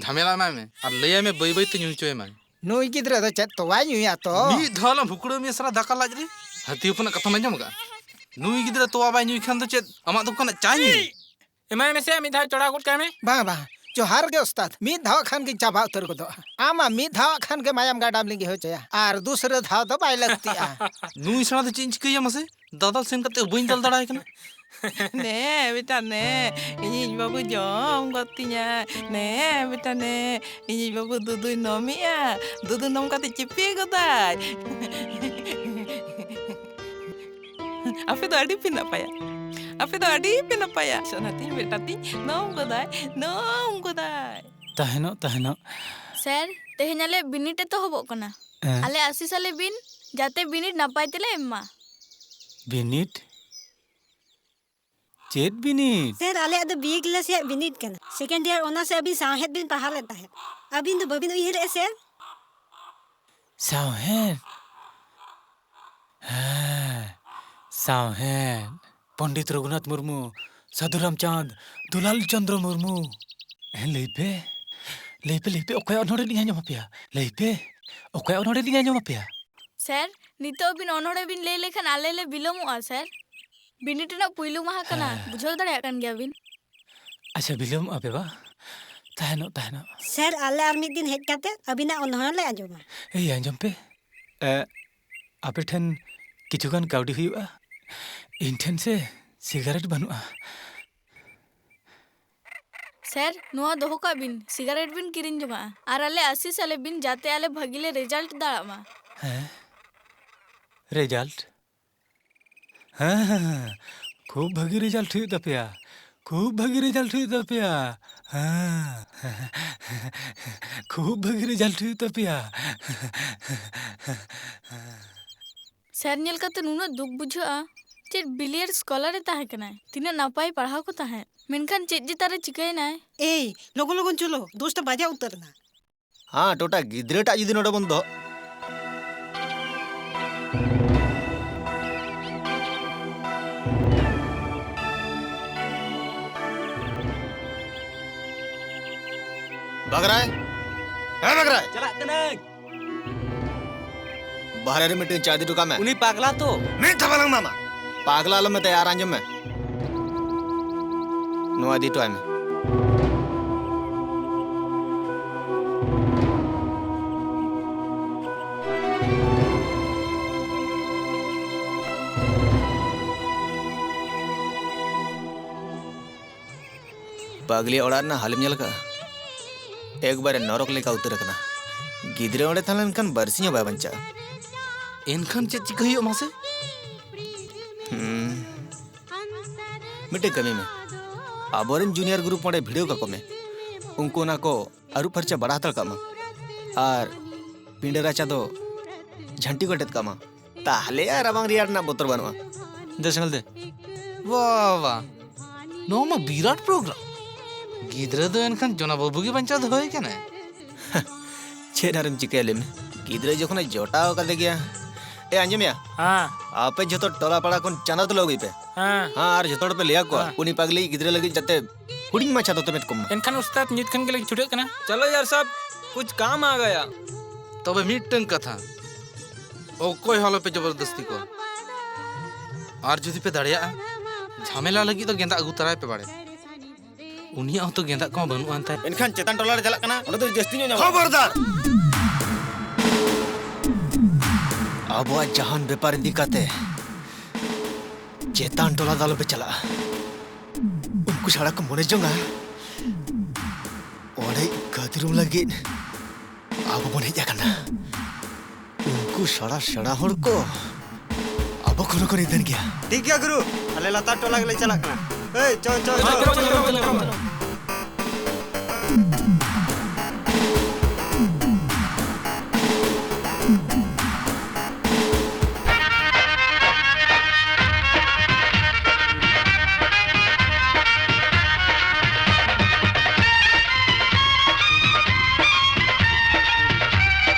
ᱡᱷᱟᱢᱮᱞᱟ ᱮᱢᱟᱭ ᱢᱮ ᱟᱨ ᱞᱟᱹᱭᱟᱭ ᱢᱮ ᱵᱟᱹᱭ ᱵᱟᱹᱭ ᱛᱮ ᱧᱩ ᱦᱚᱪᱚᱭᱮ ᱢᱟᱭ᱾ ᱱᱩᱭ ᱜᱤᱫᱽᱨᱟᱹ ᱫᱚ ᱪᱮᱫ ᱛᱚᱣᱟᱭ ᱧᱩᱭᱟ ᱛᱚ? ᱢᱤᱫ ᱫᱷᱟᱣ ᱞᱟᱝ ᱵᱷᱩᱠᱲᱟᱹ ᱢᱮᱭᱟ ᱥᱟᱞᱟ ᱫᱟᱠᱟ ᱞᱟᱡ ᱨᱮ᱾ ᱦᱟᱹᱛᱤ ᱦᱚᱯᱚᱱᱟᱜ ᱠᱟᱛᱷᱟᱢ ᱟᱸᱡᱚᱢ ᱟᱠᱟᱫᱼᱟ? ᱱᱩᱭ ᱜᱤᱫᱽᱨᱟᱹ ᱛᱚᱣᱟ ᱵᱟᱭ ᱧᱩᱭ ᱠᱷᱟᱱ ᱫᱚ ᱪᱮᱫ ᱟᱢᱟᱜ ᱫᱚᱠᱟᱱᱟᱜ ᱪᱟ ᱧᱩᱭ? ᱮᱢᱟᱭ ᱢᱮᱥᱮ, ᱢᱤᱫ ᱫᱷᱟᱣ ᱪᱚᱲᱟ ᱜᱚᱫ ᱠᱟᱭ ᱢᱮ᱾ ᱵᱟᱝ, ᱵᱟᱝ, ᱡᱚᱦᱟᱨ ᱜᱮ ᱩᱥᱛᱟᱫ᱾ ᱢᱤᱫ ᱫᱷᱟᱣ ᱠᱷᱟᱱ ᱜᱤᱧ ᱪᱟᱵᱟ ᱩᱛᱟᱹᱨ ᱜᱚᱫᱚᱜᱼᱟ᱾ ᱟᱢᱟᱜ ᱢᱤᱫ ᱫᱷᱟᱣ ᱠᱷᱟᱱ ᱜᱮ ᱢᱟᱭᱟᱢ ᱜᱟᱰᱟᱢ ᱞᱤᱸᱜᱤ ᱦᱚᱪᱚᱭᱟ, ᱟᱨ ᱫᱩᱥᱨᱟᱹ ᱫᱷᱟᱣ ᱫᱚ ᱵᱟᱭ ᱞᱟᱹᱠᱛᱤᱜᱼᱟ᱾ ᱱᱩᱭ ᱥᱟᱞᱟ ᱫᱚ ᱪᱮᱫ ᱤᱧ ᱪᱤᱠᱟᱹᱭᱟ ᱢᱟᱥᱮ? ᱫᱟᱫᱟᱞ ᱥᱮᱱ ᱠᱟᱛᱮ ᱵᱟᱹᱧ ᱫᱟᱞ ᱫᱟᱲᱮᱭᱟᱭ ᱠᱟᱱᱟ᱾ ᱱᱮ ᱵᱮᱴᱟ ᱱᱮ, ᱤᱧᱤᱡ ᱵᱟᱹᱵᱩ ᱡᱚᱢ ᱜᱚᱫ ᱛᱤᱧᱟᱭ᱾ ᱱᱮ ᱵᱮᱴᱟ ᱱᱮ, ᱤᱧᱤᱡ ᱵᱟᱹᱵᱩ ᱫᱩᱫᱩᱭ ᱱᱚᱢᱮᱜᱼᱟ᱾ ᱫᱩᱫᱩ ᱱᱚᱢ ᱠᱟᱛᱮ ᱪᱤᱯᱤ ᱜᱚᱫᱟᱭ᱾ ᱟᱯᱮ ᱫᱚ ᱟᱹᱰᱤ ᱯᱮ ᱱᱟᱯᱟᱭᱟ, ᱟᱯᱮ ᱫᱚ ᱟᱹᱰᱤ ᱯᱮ ᱱᱟᱯᱟᱭᱟ᱾ ᱥᱚᱱᱟ ᱛᱤᱧ, ᱵᱮᱴᱟ ᱛᱤᱧ, ᱱᱚᱢ ᱜᱚᱫᱟᱭ, ᱱᱚᱢ ᱜᱚᱫᱟᱭ᱾ ᱛᱟᱦᱮᱱᱚᱜ, ᱛᱟᱦᱮᱱᱚᱜ᱾ ᱥᱮᱨ, ᱛᱮᱦᱮᱧ ᱟᱞᱮ ᱵᱤᱱᱤᱰ ᱮᱛᱚᱦᱚᱵᱚᱜ ᱠᱟᱱᱟ᱾ ᱦᱮᱸ᱾ ᱟᱞᱮ ᱟᱹᱥᱤᱥ ᱟᱞᱮ ᱵᱤᱱ, ᱡᱟᱛᱮ ᱵᱤᱱᱤᱰ ᱱᱟᱯᱟᱭ ᱛᱮᱞᱮ ᱮᱢ ᱢᱟ᱾ ᱵᱤᱱᱤᱰ? ᱪᱮᱫ ᱵᱤᱱᱤᱰ? ᱥᱮᱨ, ᱟᱞᱮᱭᱟᱜ ᱫᱚ ᱵᱤ ᱮ ᱠᱞᱟᱥ ᱨᱮᱭᱟᱜ ᱵᱤᱱᱤᱰ ᱠᱟᱱᱟ᱾ ᱥᱮᱠᱮᱱᱰ ᱤᱭᱟᱨ ᱚᱱᱟᱨᱥ ᱨᱮ ᱟᱹᱵᱤᱱ ᱥᱟᱶᱦᱮᱫ ᱵᱤᱱ ᱯᱟᱲᱦᱟᱣ ᱞᱮᱫ ᱛᱟᱦᱮᱸᱫ᱾ ᱟᱹᱵᱤᱱ ᱫᱚ ᱵᱟᱹᱵᱤᱱ ᱩᱭᱦᱟᱹᱨᱮᱫᱼᱟ, ᱥᱮᱨ? ᱥᱟᱶᱦᱮᱫ? ᱦᱮᱸ, ᱥᱟᱶᱦᱮᱫ᱾ ᱯᱚᱱᱰᱤᱛ ᱨᱚᱜᱷᱩᱱᱟᱛᱷ ᱢᱩᱨᱢᱩ, ᱥᱟᱹᱫᱷᱩ ᱨᱟᱢᱪᱟᱸᱫᱽ, ᱫᱩᱞᱟᱞ ᱪᱚᱸᱫᱽᱨᱚ ᱢᱩᱨᱢᱩ᱾ ᱦᱮᱸ, ᱞᱟᱹᱭ ᱯᱮ, ᱞᱟᱹᱭ ᱯᱮ, ᱞᱟᱹᱭ ᱯᱮ, ᱚᱠᱚᱭᱟᱜ ᱚᱱᱚᱬᱦᱮ ᱞᱤᱧ ᱟᱸᱡᱚᱢ ᱟᱯᱮᱭᱟ? ᱞᱟᱹᱭ ᱯᱮ, ᱚᱠᱚᱭᱟᱜ ᱚᱱᱚᱬᱦᱮ ᱞᱤᱧ ᱟᱸᱡᱚᱢ ᱟᱯᱮᱭᱟ? ᱥᱮᱨ, ᱱᱤᱛᱚᱜ ᱟᱹᱵᱤᱱ ᱚᱱᱚᱬᱦᱮ ᱵᱤᱱ ᱞᱟᱹᱭ ᱞᱮᱠᱷᱟᱱ ᱟᱞᱮ ᱞᱮ ᱵᱤᱞᱚᱢᱚᱜᱼᱟ, ᱥᱮᱨ᱾ ᱵᱤᱱᱤᱰ ᱨᱮᱱᱟᱜ ᱯᱩᱭᱞᱩ ᱢᱟᱦᱟ ᱠᱟᱱᱟ, ᱦᱮᱸ᱾ ᱵᱩᱡᱷᱟᱹᱣ ᱫᱟᱲᱮᱭᱟᱜ ᱠᱟᱱ ᱜᱮᱭᱟᱵᱤᱱ᱾ ᱟᱪᱪᱷᱟ, ᱵᱤᱞᱚᱢᱚᱜᱼᱟ ᱯᱮ ᱵᱟᱝ? ᱛᱟᱦᱮᱱᱚᱜ, ᱛᱟᱦᱮᱱᱚᱜ᱾ ᱥᱮᱨ, ᱟᱞᱮ ᱟᱨ ᱢᱤᱫ ᱫᱤᱱ ᱦᱮᱡ ᱠᱟᱛᱮ ᱟᱹᱵᱤᱱᱟᱜ ᱚᱱᱚᱬᱦᱮ ᱞᱮ ᱟᱸᱡᱚᱢᱟ᱾ ᱮᱭ, ᱟᱸᱡᱚᱢ ᱯᱮ᱾ ᱮ, ᱟᱯᱮ ᱴᱷᱮᱱ ᱠᱤᱪᱷᱩ ᱜᱟᱱ ᱠᱟᱹᱣᱰᱤ ᱦᱩᱭᱩᱜᱼᱟ? ᱤᱧ ᱴᱷᱮᱱ ᱥᱮ ᱥᱤᱜᱟᱨᱮᱴ ᱵᱟᱹᱱᱩᱜᱼᱟ᱾ ᱥᱮᱨ, ᱱᱚᱣᱟ ᱫᱚᱦᱚ ᱠᱟᱜ ᱵᱤᱱ, ᱥᱤᱜᱟᱨᱮᱴ ᱵᱤᱱ ᱠᱤᱨᱤᱧ ᱡᱚᱝᱟᱜᱼᱟ᱾ ᱟᱨ ᱟᱞᱮ ᱟᱹᱥᱤᱥ ᱟᱞᱮ ᱵᱤᱱ, ᱡᱟᱛᱮ ᱟᱞᱮ ᱵᱷᱟᱹᱜᱤ ᱞᱮ ᱨᱮᱡᱟᱞᱴ ᱫᱟᱲᱮᱭᱟᱜ ᱢᱟ᱾ ᱦᱮᱸ? ᱨᱮᱡᱟᱞᱴ? ᱦᱮᱸ, ᱦᱮᱸ, ᱦᱮᱸ᱾ ᱠᱷᱩᱵ ᱵᱷᱟᱹᱜᱤ ᱨᱮᱡᱟᱞᱴ ᱦᱩᱭᱩᱜ ᱛᱟᱯᱮᱭᱟ᱾ ᱠᱷᱩᱵ ᱵᱷᱟᱹᱜᱤ ᱨᱮᱡᱟᱞᱴ ᱦᱩᱭᱩᱜ ᱛᱟᱯᱮᱭᱟ᱾ ᱦᱮᱸ᱾ ᱠᱷᱩᱵ ᱵᱷᱟᱹᱜᱤ ᱨᱮᱡᱟᱞᱴ ᱦᱩᱭᱩᱜ ᱛᱟᱯᱮᱭᱟ᱾ ᱥᱮᱨ ᱧᱮᱞ ᱠᱟᱛᱮ ᱱᱩᱱᱟᱹᱜ ᱫᱩᱠ ᱵᱩᱡᱷᱟᱹᱜᱼᱟ᱾ ᱪᱮᱫ ᱵᱤᱞᱤᱭᱟᱨ ᱥᱠᱚᱞᱟᱨ ᱮ ᱛᱟᱦᱮᱸ ᱠᱟᱱᱟᱭ᱾ ᱛᱤᱱᱟᱹᱜ ᱱᱟᱯᱟᱭ ᱯᱟᱲᱦᱟᱣ ᱠᱚ ᱛᱟᱦᱮᱸᱫ᱾ ᱢᱮᱱᱠᱷᱟᱱ ᱪᱮᱫ ᱡᱮ ᱛᱟᱨᱮ ᱪᱤᱠᱟᱹᱭᱮᱱᱟᱭ? ᱮᱭ, ᱞᱚᱜᱚᱱ ᱞᱚᱜᱚᱱ ᱪᱚᱞᱚ, ᱫᱚᱥᱴᱟ ᱵᱟᱡᱟᱣ ᱩᱛᱟᱹᱨ ᱮᱱᱟ᱾ ᱦᱮᱸ, ᱴᱚᱴᱟ ᱜᱤᱫᱽᱨᱟᱹᱴᱟᱜ ᱡᱩᱫᱤ ᱱᱚᱰᱮ ᱵᱚᱱ ᱫᱚᱦᱚ᱾ ᱵᱟᱜᱽᱨᱟᱭ, ᱦᱮᱸ ᱵᱟᱜᱽᱨᱟᱭ᱾ ᱪᱟᱞᱟᱜ ᱠᱟᱹᱱᱟᱹᱧ᱾ ᱵᱟᱦᱨᱮ ᱨᱮ ᱢᱤᱫᱴᱮᱱ ᱪᱟ ᱤᱫᱤ ᱦᱚᱴᱚ ᱠᱟᱜ ᱢᱮ᱾ ᱩᱱᱤ ᱯᱟᱜᱽᱞᱟ ᱛᱚ᱾ ᱢᱤᱫ ᱫᱷᱟᱣ ᱵᱟᱞᱟᱝ ᱮᱢᱟᱢᱟ᱾ ᱯᱟᱜᱽᱞᱟ ᱟᱞᱚᱢ ᱢᱮᱛᱟᱭᱟ, ᱟᱨ ᱟᱸᱡᱚᱢ ᱢᱮ, ᱱᱚᱣᱟ ᱤᱫᱤ ᱦᱚᱴᱚ ᱟᱭ ᱢᱮ᱾ ᱯᱟᱜᱽᱞᱤᱭᱟᱜ ᱚᱲᱟᱜ ᱨᱮᱱᱟᱜ ᱦᱟᱞᱮᱢ ᱧᱮᱞ ᱟᱠᱟᱫᱼᱟ? ᱮᱠᱵᱟᱨᱮ ᱱᱚᱨᱚᱠ ᱞᱮᱠᱟ ᱩᱛᱟᱹᱨ ᱟᱠᱟᱱᱟ᱾ ᱜᱤᱫᱽᱨᱟᱹ ᱚᱸᱰᱮ ᱛᱟᱦᱮᱸ ᱞᱮᱱᱠᱷᱟᱱ ᱵᱟᱨᱥᱤᱧ ᱦᱚᱸ ᱵᱟᱭ ᱵᱟᱧᱪᱟᱜᱼᱟ᱾ ᱮᱱᱠᱷᱟᱱ ᱪᱮᱫ ᱪᱤᱠᱟᱹ ᱦᱩᱭᱩᱜᱼᱟ ᱢᱟᱥᱮ? ᱦᱩᱸ᱾ ᱢᱤᱫᱴᱮᱱ ᱠᱟᱹᱢᱤ ᱢᱮ, ᱟᱵᱚᱨᱮᱱ ᱡᱩᱱᱤᱭᱟᱨ ᱜᱨᱩᱯ ᱚᱸᱰᱮ ᱵᱷᱤᱲᱟᱹᱣ ᱠᱟᱠᱚ ᱢᱮ᱾ ᱩᱱᱠᱩ ᱚᱱᱟ ᱠᱚ ᱟᱹᱨᱩᱵ ᱯᱷᱟᱨᱪᱟ ᱵᱟᱲᱟ ᱦᱟᱛᱟᱲ ᱠᱟᱜ ᱢᱟ᱾ ᱟᱨ ᱯᱤᱸᱰᱟᱹ ᱨᱟᱪᱟ ᱫᱚ ᱡᱷᱟᱹᱱᱴᱤ ᱠᱚ ᱮᱴᱮᱫ ᱠᱟᱜ ᱢᱟ᱾ ᱛᱟᱦᱞᱮ ᱟᱨ ᱨᱟᱵᱟᱝ ᱨᱮᱭᱟᱲ ᱨᱮᱱᱟᱜ ᱵᱚᱛᱚᱨ ᱵᱟᱹᱱᱩᱜᱼᱟ᱾ ᱫᱮ ᱥᱮᱸᱜᱮᱞ ᱫᱮ᱾ ᱵᱟᱵᱟ, ᱱᱚᱣᱟ ᱢᱟ ᱵᱤᱨᱟᱴ ᱯᱨᱳᱜᱨᱟᱢ᱾ ᱜᱤᱫᱽᱨᱟᱹ ᱫᱚ ᱮᱱᱠᱷᱟᱱ ᱡᱚᱱᱟ ᱵᱟᱹᱵᱩ ᱜᱮ ᱵᱟᱧᱪᱟᱣ ᱫᱚᱦᱚᱭ ᱠᱟᱱᱟᱭ᱾ ᱪᱮᱫ ᱟᱨᱮᱢ ᱪᱤᱠᱟᱹᱭᱟ ᱞᱟᱹᱭ ᱢᱮ? ᱜᱤᱫᱽᱨᱟᱹ ᱡᱚᱠᱷᱚᱱᱮ ᱡᱚᱴᱟᱣ ᱟᱠᱟᱫᱮ ᱜᱮᱭᱟ᱾ ᱮ, ᱟᱸᱡᱚᱢᱮᱭᱟ? ᱦᱮᱸ᱾ ᱟᱯᱮ ᱡᱷᱚᱛᱚ ᱴᱚᱞᱟ ᱯᱟᱲᱟ ᱠᱷᱚᱱ ᱪᱟᱸᱫᱟ ᱛᱩᱞᱟᱹᱣ ᱟᱹᱜᱩᱭ ᱯᱮ᱾ ᱦᱮᱸ᱾ ᱦᱮᱸ, ᱟᱨ ᱡᱷᱚᱛᱚ ᱦᱚᱲ ᱯᱮ ᱞᱟᱹᱭ ᱟᱠᱚᱣᱟ, ᱦᱮᱸ᱾ ᱩᱱᱤ ᱯᱟᱜᱽᱞᱤ ᱜᱤᱫᱽᱨᱟᱹ ᱞᱟᱹᱜᱤᱫ ᱡᱟᱛᱮ ᱦᱩᱰᱤᱧ ᱢᱟᱪᱷᱟ ᱫᱚᱛᱚ ᱢᱮᱫ ᱠᱚᱢ ᱢᱟ᱾ ᱮᱱᱠᱷᱟᱱ ᱩᱥᱛᱟᱫ ᱱᱤᱛ ᱠᱷᱚᱱ ᱜᱮᱞᱮ ᱪᱷᱩᱴᱟᱹᱜ ᱠᱟᱱᱟ᱾ ᱪᱚᱞᱚ ᱭᱟᱨ ᱥᱟᱵ, ᱠᱩᱪ ᱠᱟᱢ ᱟ ᱜᱟᱭᱟ᱾ ᱛᱚᱵᱮ ᱢᱤᱫᱴᱟᱝ ᱠᱟᱛᱷᱟ, ᱚᱠᱚᱭ ᱦᱚᱸ ᱟᱞᱚᱯᱮ ᱡᱚᱵᱚᱨᱫᱚᱥᱛᱤ ᱠᱚᱣᱟ᱾ ᱟᱨ ᱡᱩᱫᱤ ᱯᱮ ᱫᱟᱲᱮᱭᱟᱜᱼᱟ, ᱡᱷᱟᱢᱮᱞᱟ ᱞᱟᱹᱜᱤᱫ ᱫᱚ ᱜᱮᱸᱫᱟᱜ ᱟᱹᱜᱩ ᱛᱟᱨᱟᱭ ᱯᱮ ᱵᱟᱲᱮ᱾ ᱩᱱᱤᱭᱟᱜ ᱦᱚᱸᱛᱚ ᱜᱮᱸᱫᱟᱜ ᱠᱚᱢᱟ ᱵᱟᱹᱱᱩᱜ ᱟᱱ ᱛᱟᱭ᱾ ᱮᱱᱠᱷᱟᱱ ᱪᱮᱛᱟᱱ ᱴᱚᱞᱟ ᱞᱮ ᱪᱟᱞᱟᱜ ᱠᱟᱱᱟ, ᱚᱸᱰᱮ ᱫᱚ ᱡᱟᱹᱥᱛᱤ ᱧᱚᱜ ᱧᱟᱢᱚᱜᱼᱟ᱾ ᱠᱷᱚᱵᱚᱨᱫᱟᱨ! ᱟᱵᱚᱣᱟᱜ ᱡᱟᱦᱟᱱ ᱵᱮᱯᱟᱨ ᱤᱫᱤ ᱠᱟᱛᱮ ᱪᱮᱛᱟᱱ ᱴᱚᱞᱟ ᱫᱚ ᱟᱞᱚᱯᱮ ᱪᱟᱞᱟᱜᱼᱟ᱾ ᱩᱱᱠᱩ ᱥᱟᱲᱟ ᱠᱚ ᱢᱚᱱᱮ ᱡᱚᱝᱟ, ᱚᱸᱰᱮ ᱜᱟᱹᱫᱨᱩᱢ ᱞᱟᱹᱜᱤᱫ ᱟᱵᱚ ᱵᱚᱱ ᱦᱮᱡ ᱟᱠᱟᱱᱟ᱾ ᱩᱱᱠᱩ ᱥᱟᱲᱟ ᱥᱮᱬᱟ ᱦᱚᱲ ᱠᱚ ᱟᱵᱚ ᱠᱷᱚᱱ ᱦᱚᱸᱠᱚ ᱱᱤᱫᱷᱟᱹᱱ ᱜᱮᱭᱟ᱾ ᱴᱷᱤᱠ ᱜᱮᱭᱟ ᱜᱩᱨᱩ, ᱟᱞᱮ ᱞᱟᱛᱟᱨ ᱴᱚᱞᱟ ᱜᱮᱞᱮ ᱪᱟᱞᱟᱜ ᱠᱟᱱᱟ᱾ ᱮᱭ, ᱪᱚ, ᱪᱚ, ᱪᱚ᱾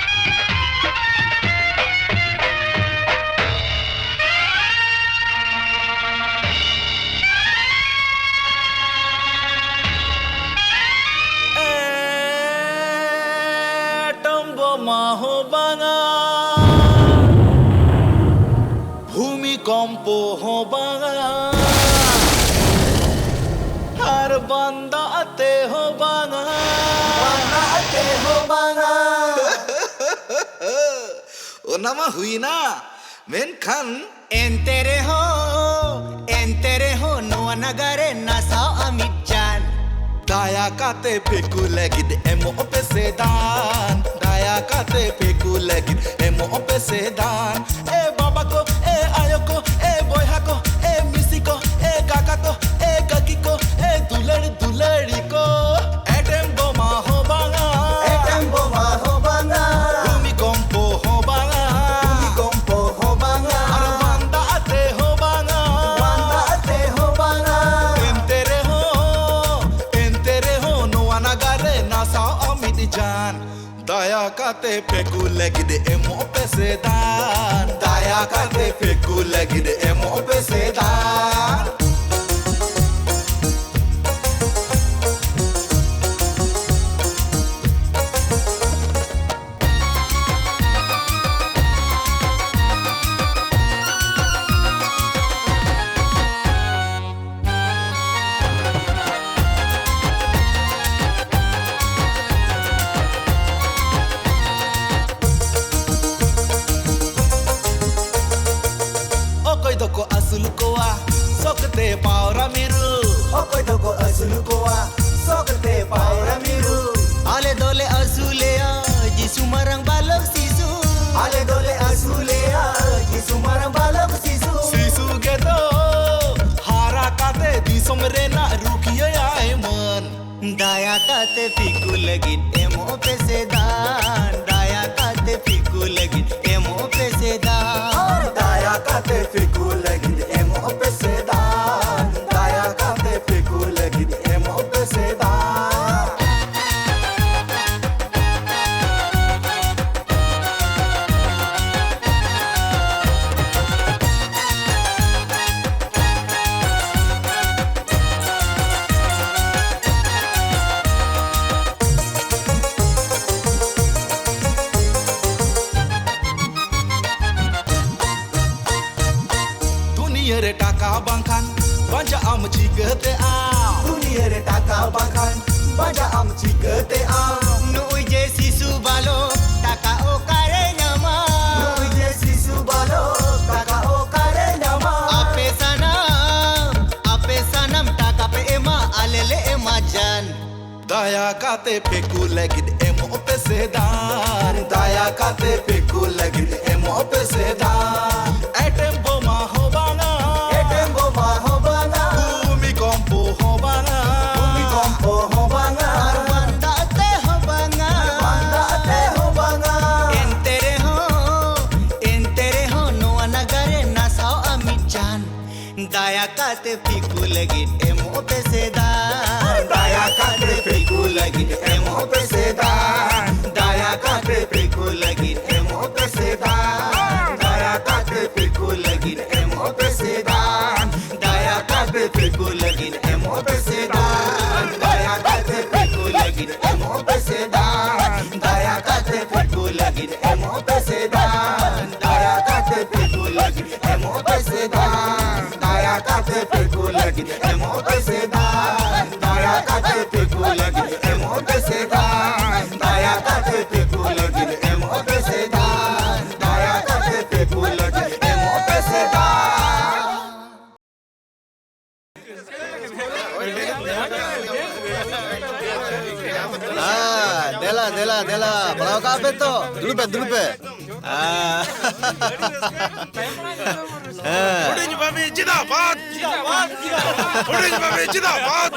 ᱯᱳ ᱦᱚᱸ ᱵᱟᱝᱟ, ᱟᱨ ᱵᱟᱱᱫᱟ ᱟᱛᱮ ᱦᱚᱸ ᱵᱟᱝᱟ᱾ ᱵᱟᱱᱫᱟ ᱟᱛᱮ ᱦᱚᱸ ᱵᱟᱝᱟ᱾ ᱚᱱᱟ ᱢᱟ ᱦᱩᱭᱱᱟ, ᱢᱮᱱᱠᱷᱟᱱ ᱮᱱᱛᱮ ᱨᱮᱦᱚᱸ, ᱮᱱᱛᱮ ᱨᱮᱦᱚᱸ ᱱᱚᱣᱟ ᱱᱟᱜᱟᱨᱮ ᱱᱟᱥᱟᱣ ᱟᱢᱤᱡ ᱡᱟᱱ᱾ ᱫᱟᱭᱟ ᱠᱟᱛᱮ ᱯᱷᱮᱠᱩ ᱞᱟᱹᱜᱤᱫ ᱮᱢᱚᱜ ᱯᱮ ᱥᱮ ᱫᱟᱱ, ᱫᱟᱭᱟ ᱠᱟᱛᱮ ᱯᱷᱮᱠᱩ ᱞᱟᱹᱜᱤᱫ ᱮᱢᱚᱜ ᱯᱮ ᱥᱮ ᱫᱟᱱ᱾ ᱮ ᱵᱟᱵᱟ ᱠᱚ, ᱮ ᱟᱭᱳ ᱠᱚ, ᱮ ᱵᱚᱭᱦᱟ ᱠᱚ, ᱮ ᱢᱤᱥᱤ ᱠᱚ, ᱮ ᱠᱟᱠᱟ ᱠᱚ, ᱮ ᱠᱟᱠᱤ ᱠᱚ, ᱮ ᱫᱩᱞᱟᱹᱲ ᱫᱩᱞᱟᱹᱲᱤ ᱠᱚ᱾ ᱮᱴᱮᱢ ᱵᱳᱢᱟ ᱦᱚᱸ ᱵᱟᱝᱟ, ᱮᱴᱮᱢ ᱵᱳᱢᱟ ᱦᱚᱸ ᱵᱟᱝᱟ, ᱵᱷᱩᱢᱤᱠᱚᱢᱯᱚ ᱦᱚᱸ ᱵᱟᱝᱟ, ᱵᱷᱩᱢᱤᱠᱚᱢᱯᱚ ᱦᱚᱸ ᱵᱟᱝᱟ, ᱟᱨ ᱵᱟᱱᱫᱟ ᱟᱛᱮ ᱦᱚᱸ ᱵᱟᱝᱟ, ᱵᱟᱱᱫᱟ ᱟᱛᱮ ᱦᱚᱸ ᱵᱟᱝᱟ᱾ ᱮᱱᱛᱮ ᱨᱮᱦᱚᱸ, ᱮᱱᱛᱮ ᱨᱮᱦᱚᱸ ᱱᱚᱣᱟ ᱱᱟᱜᱟᱨ ᱨᱮ ᱱᱟᱥᱟᱣ ᱟᱢᱤᱡ ᱡᱟᱱ᱾ ᱫᱟᱭᱟ ᱠᱟᱛᱮ ᱯᱷᱮᱠᱩ ᱞᱟᱹᱜᱤᱫ ᱮᱢᱚᱜ ᱯᱮ ᱥᱮ ᱫᱟᱱ, ᱫᱟᱭᱟ ᱠᱟᱛᱮ ᱯᱷᱮᱠᱩ ᱞᱟᱹᱜᱤᱫ ᱮᱢᱚᱜ ᱯᱮ ᱥᱮ ᱫᱟᱱ᱾ ᱚᱠᱚᱭ ᱫᱚᱠᱚ ᱟᱹᱥᱩᱞ ᱠᱚᱣᱟ ᱥᱚᱠᱛᱮ ᱯᱟᱣᱨᱟ ᱢᱤᱨᱩ᱾ ᱚᱠᱚᱭ ᱫᱚᱠᱚ ᱟᱹᱥᱩᱞ ᱠᱚᱣᱟ ᱥᱚᱠᱛᱮ ᱯᱟᱣᱨᱟ ᱢᱤᱨᱩ᱾ ᱟᱞᱮ ᱫᱚᱞᱮ ᱟᱹᱥᱩᱞᱮᱭᱟ ᱡᱤᱥᱩ ᱢᱟᱨᱟᱝ ᱵᱟᱞᱚᱠ ᱥᱤᱥᱩ᱾ ᱟᱞᱮ ᱫᱚᱞᱮ ᱟᱹᱥᱩᱞᱮᱭᱟ ᱡᱤᱥᱩ ᱢᱟᱨᱟᱝ ᱵᱟᱞᱚᱠ ᱥᱤᱥᱩ᱾ ᱥᱤᱥᱩ ᱜᱮᱫᱚ ᱦᱟᱨᱟ ᱠᱟᱛᱮ ᱫᱤᱥᱚᱢ ᱨᱮᱱᱟᱜ ᱨᱩᱠᱷᱤᱭᱟᱹᱭᱟᱭ ᱢᱟᱹᱱ᱾ ᱫᱟᱭᱟ ᱠᱟᱛᱮ ᱯᱷᱤᱠᱩ ᱞᱟᱹᱜᱤᱫ ᱮᱢᱚᱜ ᱯᱮ ᱥᱮ ᱫᱟᱱ, ᱫᱟᱭᱟ ᱠᱟᱛᱮ ᱯᱷᱤᱠᱩ ᱞᱟᱹᱜᱤᱫ ᱮᱢᱚᱜ ᱯᱮ ᱥᱮ ᱫᱟᱱ᱾ ᱫᱟᱭᱟ ᱠᱟᱛᱮ ᱯᱷᱤᱠᱩ ᱞᱟᱹᱜᱤᱫ ᱮᱢᱚᱜ ᱯᱮ ᱥᱮ ᱫᱟᱱ, ᱫᱟᱭᱟ ᱠᱟᱛᱮ ᱯᱷᱤᱠᱩ ᱞᱟᱹᱜᱤᱫ ᱮᱢᱚᱜ ᱯᱮ ᱥᱮ ᱫᱟᱱ᱾ ᱫᱩᱱᱤᱭᱟᱹ ᱨᱮ ᱴᱟᱠᱟ ᱵᱟᱝᱠᱷᱟᱱ ᱵᱟᱧᱪᱟᱜ ᱟᱢ ᱪᱤᱠᱟᱹᱛᱮ ᱟᱢ? ᱫᱩᱱᱤᱭᱟᱹ ᱨᱮ ᱴᱟᱠᱟ ᱵᱟᱝᱠᱷᱟᱱ ᱵᱟᱧᱪᱟᱜ ᱟᱢ ᱪᱤᱠᱟᱹᱛᱮ ᱟᱢ? ᱱᱩᱭ ᱡᱮ ᱥᱤᱥᱩ ᱵᱟᱞᱚᱠ ᱴᱟᱠᱟ ᱚᱠᱟᱨᱮ ᱧᱟᱢᱟ? ᱱᱩᱭ ᱡᱮ ᱥᱤᱥᱩ ᱵᱟᱞᱚᱠ ᱴᱟᱠᱟ ᱚᱠᱟᱨᱮ ᱧᱟᱢᱟ? ᱟᱯᱮ ᱥᱟᱱᱟᱢ, ᱟᱯᱮ ᱥᱟᱱᱟᱢ ᱴᱟᱠᱟ ᱯᱮ ᱮᱢᱟ, ᱟᱞᱮ ᱞᱮ ᱮᱢᱟ ᱡᱟᱱ᱾ ᱫᱟᱭᱟ ᱠᱟᱛᱮ ᱯᱷᱮᱠᱩ ᱞᱟᱹᱜᱤᱫ ᱮᱢᱚᱜ ᱯᱮ ᱥᱮ ᱫᱟᱱ᱾ ᱫᱟᱭᱟ ᱠᱟᱛᱮ ᱯᱷᱮᱠᱩ ᱞᱟᱹᱜᱤᱫ ᱮᱢᱚᱜ ᱯᱮ ᱥᱮ ᱫᱟᱱ᱾ ᱮᱴᱮᱢ ᱵᱳᱢᱟ ᱦᱚᱸ ᱵᱟᱝᱟ᱾ ᱮᱴᱮᱢ ᱵᱳᱢᱟ ᱦᱚᱸ ᱵᱟᱝᱟ᱾ ᱵᱷᱩᱢᱤᱠᱚᱢᱯᱚ ᱦᱚᱸ ᱵᱟᱝᱟ᱾ ᱵᱷᱩᱢᱤᱠᱚᱢᱯᱚ ᱦᱚᱸ ᱵᱟᱝᱟ᱾ ᱟᱨ ᱵᱟᱱ ᱫᱟᱜ ᱛᱮ ᱦᱚᱸ ᱵᱟᱝᱟ᱾ ᱵᱟᱱ ᱫᱟᱜ ᱛᱮ ᱦᱚᱸ ᱵᱟᱝᱟ᱾ ᱮᱱᱛᱮ ᱨᱮᱦᱚᱸ, ᱮᱱᱛᱮ ᱨᱮᱦᱚᱸ ᱱᱚᱣᱟ ᱱᱟᱜᱟᱨ ᱨᱮ ᱱᱟᱥᱟᱣᱜᱼᱟ ᱢᱤᱫ ᱪᱟᱸᱫ᱾ ᱫᱟᱭᱟ ᱠᱟᱛᱮ ᱯᱷᱤᱠᱩ ᱞᱟᱹᱜᱤᱫ ᱮᱢᱚᱜ ᱯᱮ ᱥᱮ ᱫᱟᱱ᱾ ᱫᱟᱭᱟ ᱠᱟᱛᱮ ᱯᱷᱤᱠᱩ ᱞᱟᱹᱜᱤᱫ ᱮᱢᱚᱜ ᱯᱮ ᱥᱮ ᱫᱟᱱ᱾ ᱫᱟᱭᱟ ᱠᱟᱛᱮ ᱯᱷᱤᱠᱩ ᱞᱟᱹᱜᱤᱫ ᱮᱢᱚᱜ ᱯᱮ ᱥᱮ ᱫᱟᱱ᱾ ᱫᱟᱭᱟ ᱠᱟᱛᱮ ᱯᱷᱤᱠᱩ ᱞᱟᱹᱜᱤᱫ ᱮᱢᱚᱜ ᱯᱮ ᱥᱮ ᱫᱟᱱ᱾ ᱫᱟᱭᱟ ᱠᱟᱛᱮ ᱯᱷᱤᱠᱩ ᱞᱟᱹᱜᱤᱫ ᱮᱢᱚᱜ ᱯᱮ ᱥᱮ ᱫᱟᱱ᱾ ᱫᱟᱭᱟ ᱠᱟᱛᱮ ᱯᱷᱤᱠᱩ ᱞᱟᱹᱜᱤᱫ ᱮᱢᱚᱜ ᱯᱮ ᱥᱮ ᱫᱟᱱ᱾ ᱫᱟᱭᱟ ᱠᱟᱛᱮ ᱯᱷᱤᱠᱩ ᱞᱟᱹᱜᱤᱫ ᱮᱢᱚᱜ ᱯᱮ ᱥᱮ ᱫᱟᱱ᱾ ᱫᱟᱭᱟ ᱠᱟᱛᱮ ᱯᱷᱤᱠᱩ ᱞᱟᱹᱜᱤᱫ ᱮᱢᱚᱜ ᱯᱮ ᱥᱮ ᱫᱟᱱ᱾ ᱫᱟᱭᱟ ᱠᱟᱛᱮ ᱯᱷᱤᱠᱩ ᱞᱟᱹᱜᱤᱫ ᱮᱢᱚᱜ ᱯᱮ ᱥᱮ ᱫᱟᱱ᱾ ᱫᱟᱭᱟ ᱠᱟᱛᱮ ᱯᱷᱤᱠᱩ ᱞᱟᱹᱜᱤᱫ ᱮᱢᱚᱜ ᱯᱮ ᱥᱮ ᱫᱟᱱ᱾ ᱫᱟᱭᱟ ᱠᱟᱛᱮ ᱯᱷᱤᱠᱩ ᱞᱟᱹᱜᱤᱫ ᱮᱢᱚᱜ ᱯᱮ ᱥᱮ ᱫᱟᱱ᱾ ᱫᱟᱭᱟ ᱠᱟᱛᱮ ᱯᱷᱤᱠᱩ ᱞᱟᱹᱜᱤᱫ ᱮᱢᱚᱜ ᱯᱮ ᱥᱮ ᱫᱟᱱ᱾ ᱦᱮᱸ, ᱫᱮᱞᱟ, ᱫᱮᱞᱟ, ᱫᱮᱞᱟ, ᱵᱟᱲᱟᱣ ᱠᱟᱜ ᱯᱮ ᱛᱚ᱾ ᱫᱩᱲᱩᱵ ᱯᱮ, ᱫᱩᱲᱩᱵ ᱯᱮ᱾ ᱦᱮᱸ᱾ ᱦᱩᱰᱤᱧ ᱵᱷᱟᱵᱤ ᱡᱤᱱᱫᱟᱵᱟᱫ᱾ ᱦᱩᱰᱤᱧ ᱵᱷᱟᱵᱤ ᱡᱤᱱᱫᱟᱵᱟᱫ᱾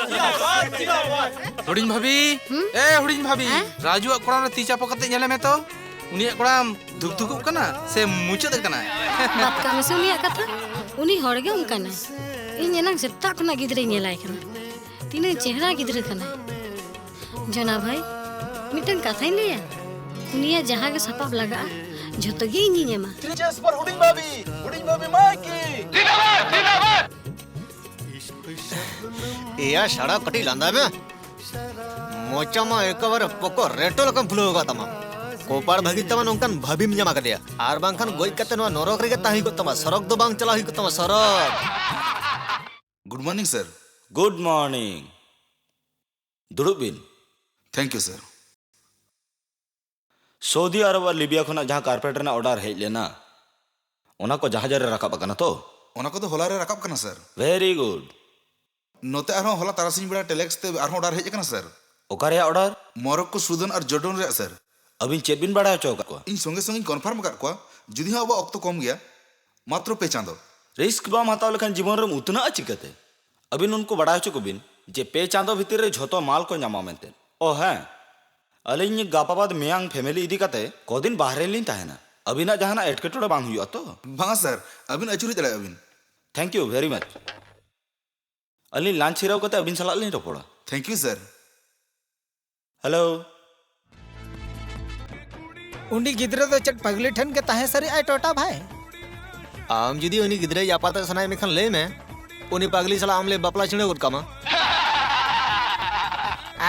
ᱦᱩᱰᱤᱧ ᱵᱷᱟᱵᱤ, ᱦᱩᱸ? ᱮ ᱦᱩᱰᱤᱧ ᱵᱷᱟᱵᱤ, ᱦᱮᱸ? ᱨᱟᱡᱩᱣᱟᱜ ᱠᱚᱲᱟᱢ ᱨᱮ ᱛᱤ ᱪᱟᱯᱚ ᱠᱟᱛᱮ ᱧᱮᱞᱮ ᱢᱮ ᱛᱚ᱾ ᱩᱱᱤᱭᱟᱜ ᱠᱚᱲᱟᱢ ᱫᱷᱩᱠ ᱫᱷᱩᱠᱩᱜ ᱠᱟᱱᱟ ᱥᱮ ᱢᱩᱪᱟᱹᱫ ᱟᱠᱟᱱᱟ? ᱵᱟᱫ ᱠᱟᱜ ᱢᱮᱥᱮ ᱩᱱᱤᱭᱟᱜ ᱠᱟᱛᱷᱟ᱾ ᱩᱱᱤ ᱦᱚᱲ ᱜᱮ ᱚᱱᱠᱟᱱᱟᱭ᱾ ᱤᱧ ᱮᱱᱟᱝ ᱥᱮᱛᱟᱜ ᱠᱷᱚᱱᱟᱜ ᱜᱤᱫᱽᱨᱟᱹᱧ ᱧᱮᱞᱟᱭ ᱠᱟᱱᱟ᱾ ᱛᱤᱱᱟᱹᱜ ᱪᱮᱦᱨᱟ ᱜᱤᱫᱽᱨᱟᱹ ᱠᱟᱱᱟᱭ᱾ ᱡᱚᱱᱟ ᱵᱷᱟᱹᱭ, ᱢᱤᱫᱴᱟᱝ ᱠᱟᱛᱷᱟᱧ ᱞᱟᱹᱭᱟ, ᱩᱱᱤᱭᱟᱜ ᱡᱟᱦᱟᱸ ᱜᱮ ᱥᱟᱯᱟᱵ ᱞᱟᱜᱟᱜᱼᱟ, ᱡᱷᱚᱛᱚ ᱜᱮ ᱤᱧᱤᱧ ᱮᱢᱟ᱾ ᱛᱤᱨᱤᱥ ᱯᱚᱨ ᱦᱩᱰᱤᱧ ᱵᱷᱟᱵᱤ, ᱦᱩᱰᱤᱧ ᱵᱷᱟᱵᱤ ᱢᱟᱭ ᱠᱤ? ᱮᱭᱟ ᱥᱟᱲᱟ, ᱠᱟᱹᱴᱤᱡ ᱞᱟᱸᱫᱟᱭ ᱢᱮ᱾ ᱢᱚᱪᱟ ᱢᱟ ᱮᱠᱮᱵᱟᱨᱮ ᱯᱚᱠᱚ ᱨᱮᱴᱚ ᱞᱮᱠᱟᱢ ᱯᱷᱩᱞᱟᱹᱣ ᱟᱠᱟᱫ ᱛᱟᱢᱟ᱾ ᱠᱚᱯᱟᱲ ᱵᱷᱟᱹᱜᱤ ᱛᱟᱢᱟ, ᱱᱚᱝᱠᱟᱱ ᱵᱷᱟᱹᱵᱤᱢ ᱧᱟᱢ ᱟᱠᱟᱫᱮᱭᱟ᱾ ᱟᱨ ᱵᱟᱝᱠᱷᱟᱱ ᱜᱚᱡ ᱠᱟᱛᱮ ᱱᱚᱣᱟ ᱱᱚᱨᱚᱠ ᱨᱮᱜᱮ ᱛᱟᱦᱮᱸ ᱦᱩᱭ ᱠᱚᱜ ᱛᱟᱢᱟ, ᱥᱚᱨᱚᱠ ᱫᱚ ᱵᱟᱝ ᱪᱟᱞᱟᱣ ᱦᱩᱭ ᱠᱚᱜ ᱛᱟᱢᱟ, ᱥᱚᱨᱚᱠ᱾ Good morning, sir. Good morning. ᱫᱩᱲᱩᱵ ᱵᱤᱱ᱾ Thank you, sir. ᱥᱳᱫᱤ ᱟᱨᱚᱵ ᱟᱨ ᱞᱤᱵᱤᱭᱟ ᱠᱷᱚᱱᱟᱜ ᱡᱟᱦᱟᱸ ᱠᱟᱨᱯᱮᱴ ᱨᱮᱱᱟᱜ ᱚᱰᱟᱨ ᱦᱮᱡ ᱞᱮᱱᱟ, ᱚᱱᱟ ᱠᱚ ᱡᱟᱦᱟᱡᱽ ᱨᱮ ᱨᱟᱠᱟᱵ ᱟᱠᱟᱱᱟ ᱛᱚ? ᱚᱱᱟ ᱠᱚᱫᱚ ᱦᱚᱞᱟ ᱨᱮ ᱨᱟᱠᱟᱵ ᱠᱟᱱᱟ, sir. Very good. ᱱᱚᱛᱮ ᱟᱨᱦᱚᱸ ᱦᱚᱞᱟ ᱛᱟᱨᱟᱥᱤᱧ ᱵᱮᱲᱟ ᱴᱮᱞᱮᱠᱥ ᱛᱮ ᱟᱨᱦᱚᱸ ᱚᱰᱟᱨ ᱦᱮᱡ ᱟᱠᱟᱱᱟ, sir. ᱚᱠᱟ ᱨᱮᱭᱟᱜ ᱚᱰᱟᱨ? ᱢᱚᱨᱚᱠᱠᱳ, ᱥᱩᱫᱟᱱ ᱟᱨ ᱡᱚᱨᱰᱚᱱ ᱨᱮᱭᱟᱜ, sir. ᱟᱹᱵᱤᱱ ᱪᱮᱫ ᱵᱤᱱ ᱵᱟᱲᱟᱭ ᱦᱚᱪᱚ ᱟᱠᱟᱫ ᱠᱚᱣᱟ? ᱤᱧ ᱥᱚᱸᱜᱮ ᱥᱚᱸᱜᱮᱧ ᱠᱚᱱᱯᱷᱟᱨᱢ ᱟᱠᱟᱫ ᱠᱚᱣᱟ, ᱡᱩᱫᱤ ᱦᱚᱸ ᱟᱵᱚᱣᱟᱜ ᱚᱠᱛᱚ ᱠᱚᱢ ᱜᱮᱭᱟ, ᱢᱟᱛᱨᱚ ᱯᱮ ᱪᱟᱸᱫᱚ᱾ ᱨᱤᱥᱠ ᱵᱟᱢ ᱦᱟᱛᱟᱣ ᱞᱮᱠᱷᱟᱱ ᱡᱤᱵᱚᱱ ᱨᱮᱢ ᱩᱛᱱᱟᱹᱜᱼᱟ ᱪᱤᱠᱟᱹᱛᱮ? ᱟᱹᱵᱤᱱ ᱩᱱᱠᱩ ᱵᱟᱲᱟᱭ ᱦᱚᱪᱚ ᱠᱚᱵᱤᱱ ᱡᱮ ᱯᱮ ᱪᱟᱸᱫᱚ ᱵᱷᱤᱛᱤᱨ ᱨᱮ ᱡᱷᱚᱛᱚ ᱢᱟᱞ ᱠᱚ ᱧᱟᱢᱟ ᱢᱮᱱᱛᱮ᱾ ᱚ ᱦᱮᱸ, ᱟᱹᱞᱤᱧ ᱜᱟᱯᱟ ᱵᱟᱫ ᱢᱮᱭᱟᱝ ᱯᱷᱮᱢᱮᱞᱤ ᱤᱫᱤ ᱠᱟᱛᱮ ᱠᱚᱫᱤᱱ ᱵᱟᱦᱨᱮ ᱨᱮᱞᱤᱧ ᱛᱟᱦᱮᱱᱟ᱾ ᱟᱹᱵᱤᱱᱟᱜ ᱡᱟᱦᱟᱱᱟᱜ ᱮᱴᱠᱮᱴᱚᱬᱮ ᱵᱟᱝ ᱦᱩᱭᱩᱜᱼᱟ ᱛᱚ? ᱵᱟᱝᱟ ᱥᱟᱨ, ᱟᱹᱵᱤᱱ ᱟᱹᱪᱩᱨ ᱦᱮᱡ ᱫᱟᱲᱮᱭᱟᱜᱼᱟ ᱵᱤᱱ᱾ Thank you very much. ᱟᱹᱞᱤᱧ ᱞᱟᱧᱪ ᱦᱤᱨᱟᱹᱣ ᱠᱟᱛᱮ ᱟᱹᱵᱤᱱ ᱥᱟᱞᱟᱜ ᱞᱤᱧ ᱨᱚᱯᱚᱲᱟ᱾ Thank you sir. ᱦᱮᱞᱳ᱾ ᱩᱱᱤ ᱜᱤᱫᱽᱨᱟᱹ ᱫᱚ ᱪᱮᱫ ᱯᱟᱜᱽᱞᱤ ᱴᱷᱮᱱ ᱜᱮ ᱛᱟᱦᱮᱸ ᱥᱟᱹᱨᱤᱜᱼᱟᱭ, ᱴᱚᱴᱟ ᱵᱷᱟᱭ? ᱟᱢ ᱡᱩᱫᱤ ᱩᱱᱤ ᱜᱤᱫᱽᱨᱟᱹᱭ ᱟᱯᱟᱛ ᱥᱟᱱᱟᱭᱮᱫ ᱢᱮᱠᱷᱟᱱ ᱞᱟᱹᱭ ᱢᱮ, ᱩᱱᱤ ᱯᱟᱜᱽᱞᱤ ᱥᱟᱞᱟᱜ ᱟᱢ ᱞᱮ ᱵᱟᱯᱞᱟ ᱪᱷᱤᱲᱟᱹᱣ ᱜᱚᱫ ᱠᱟᱢᱟ᱾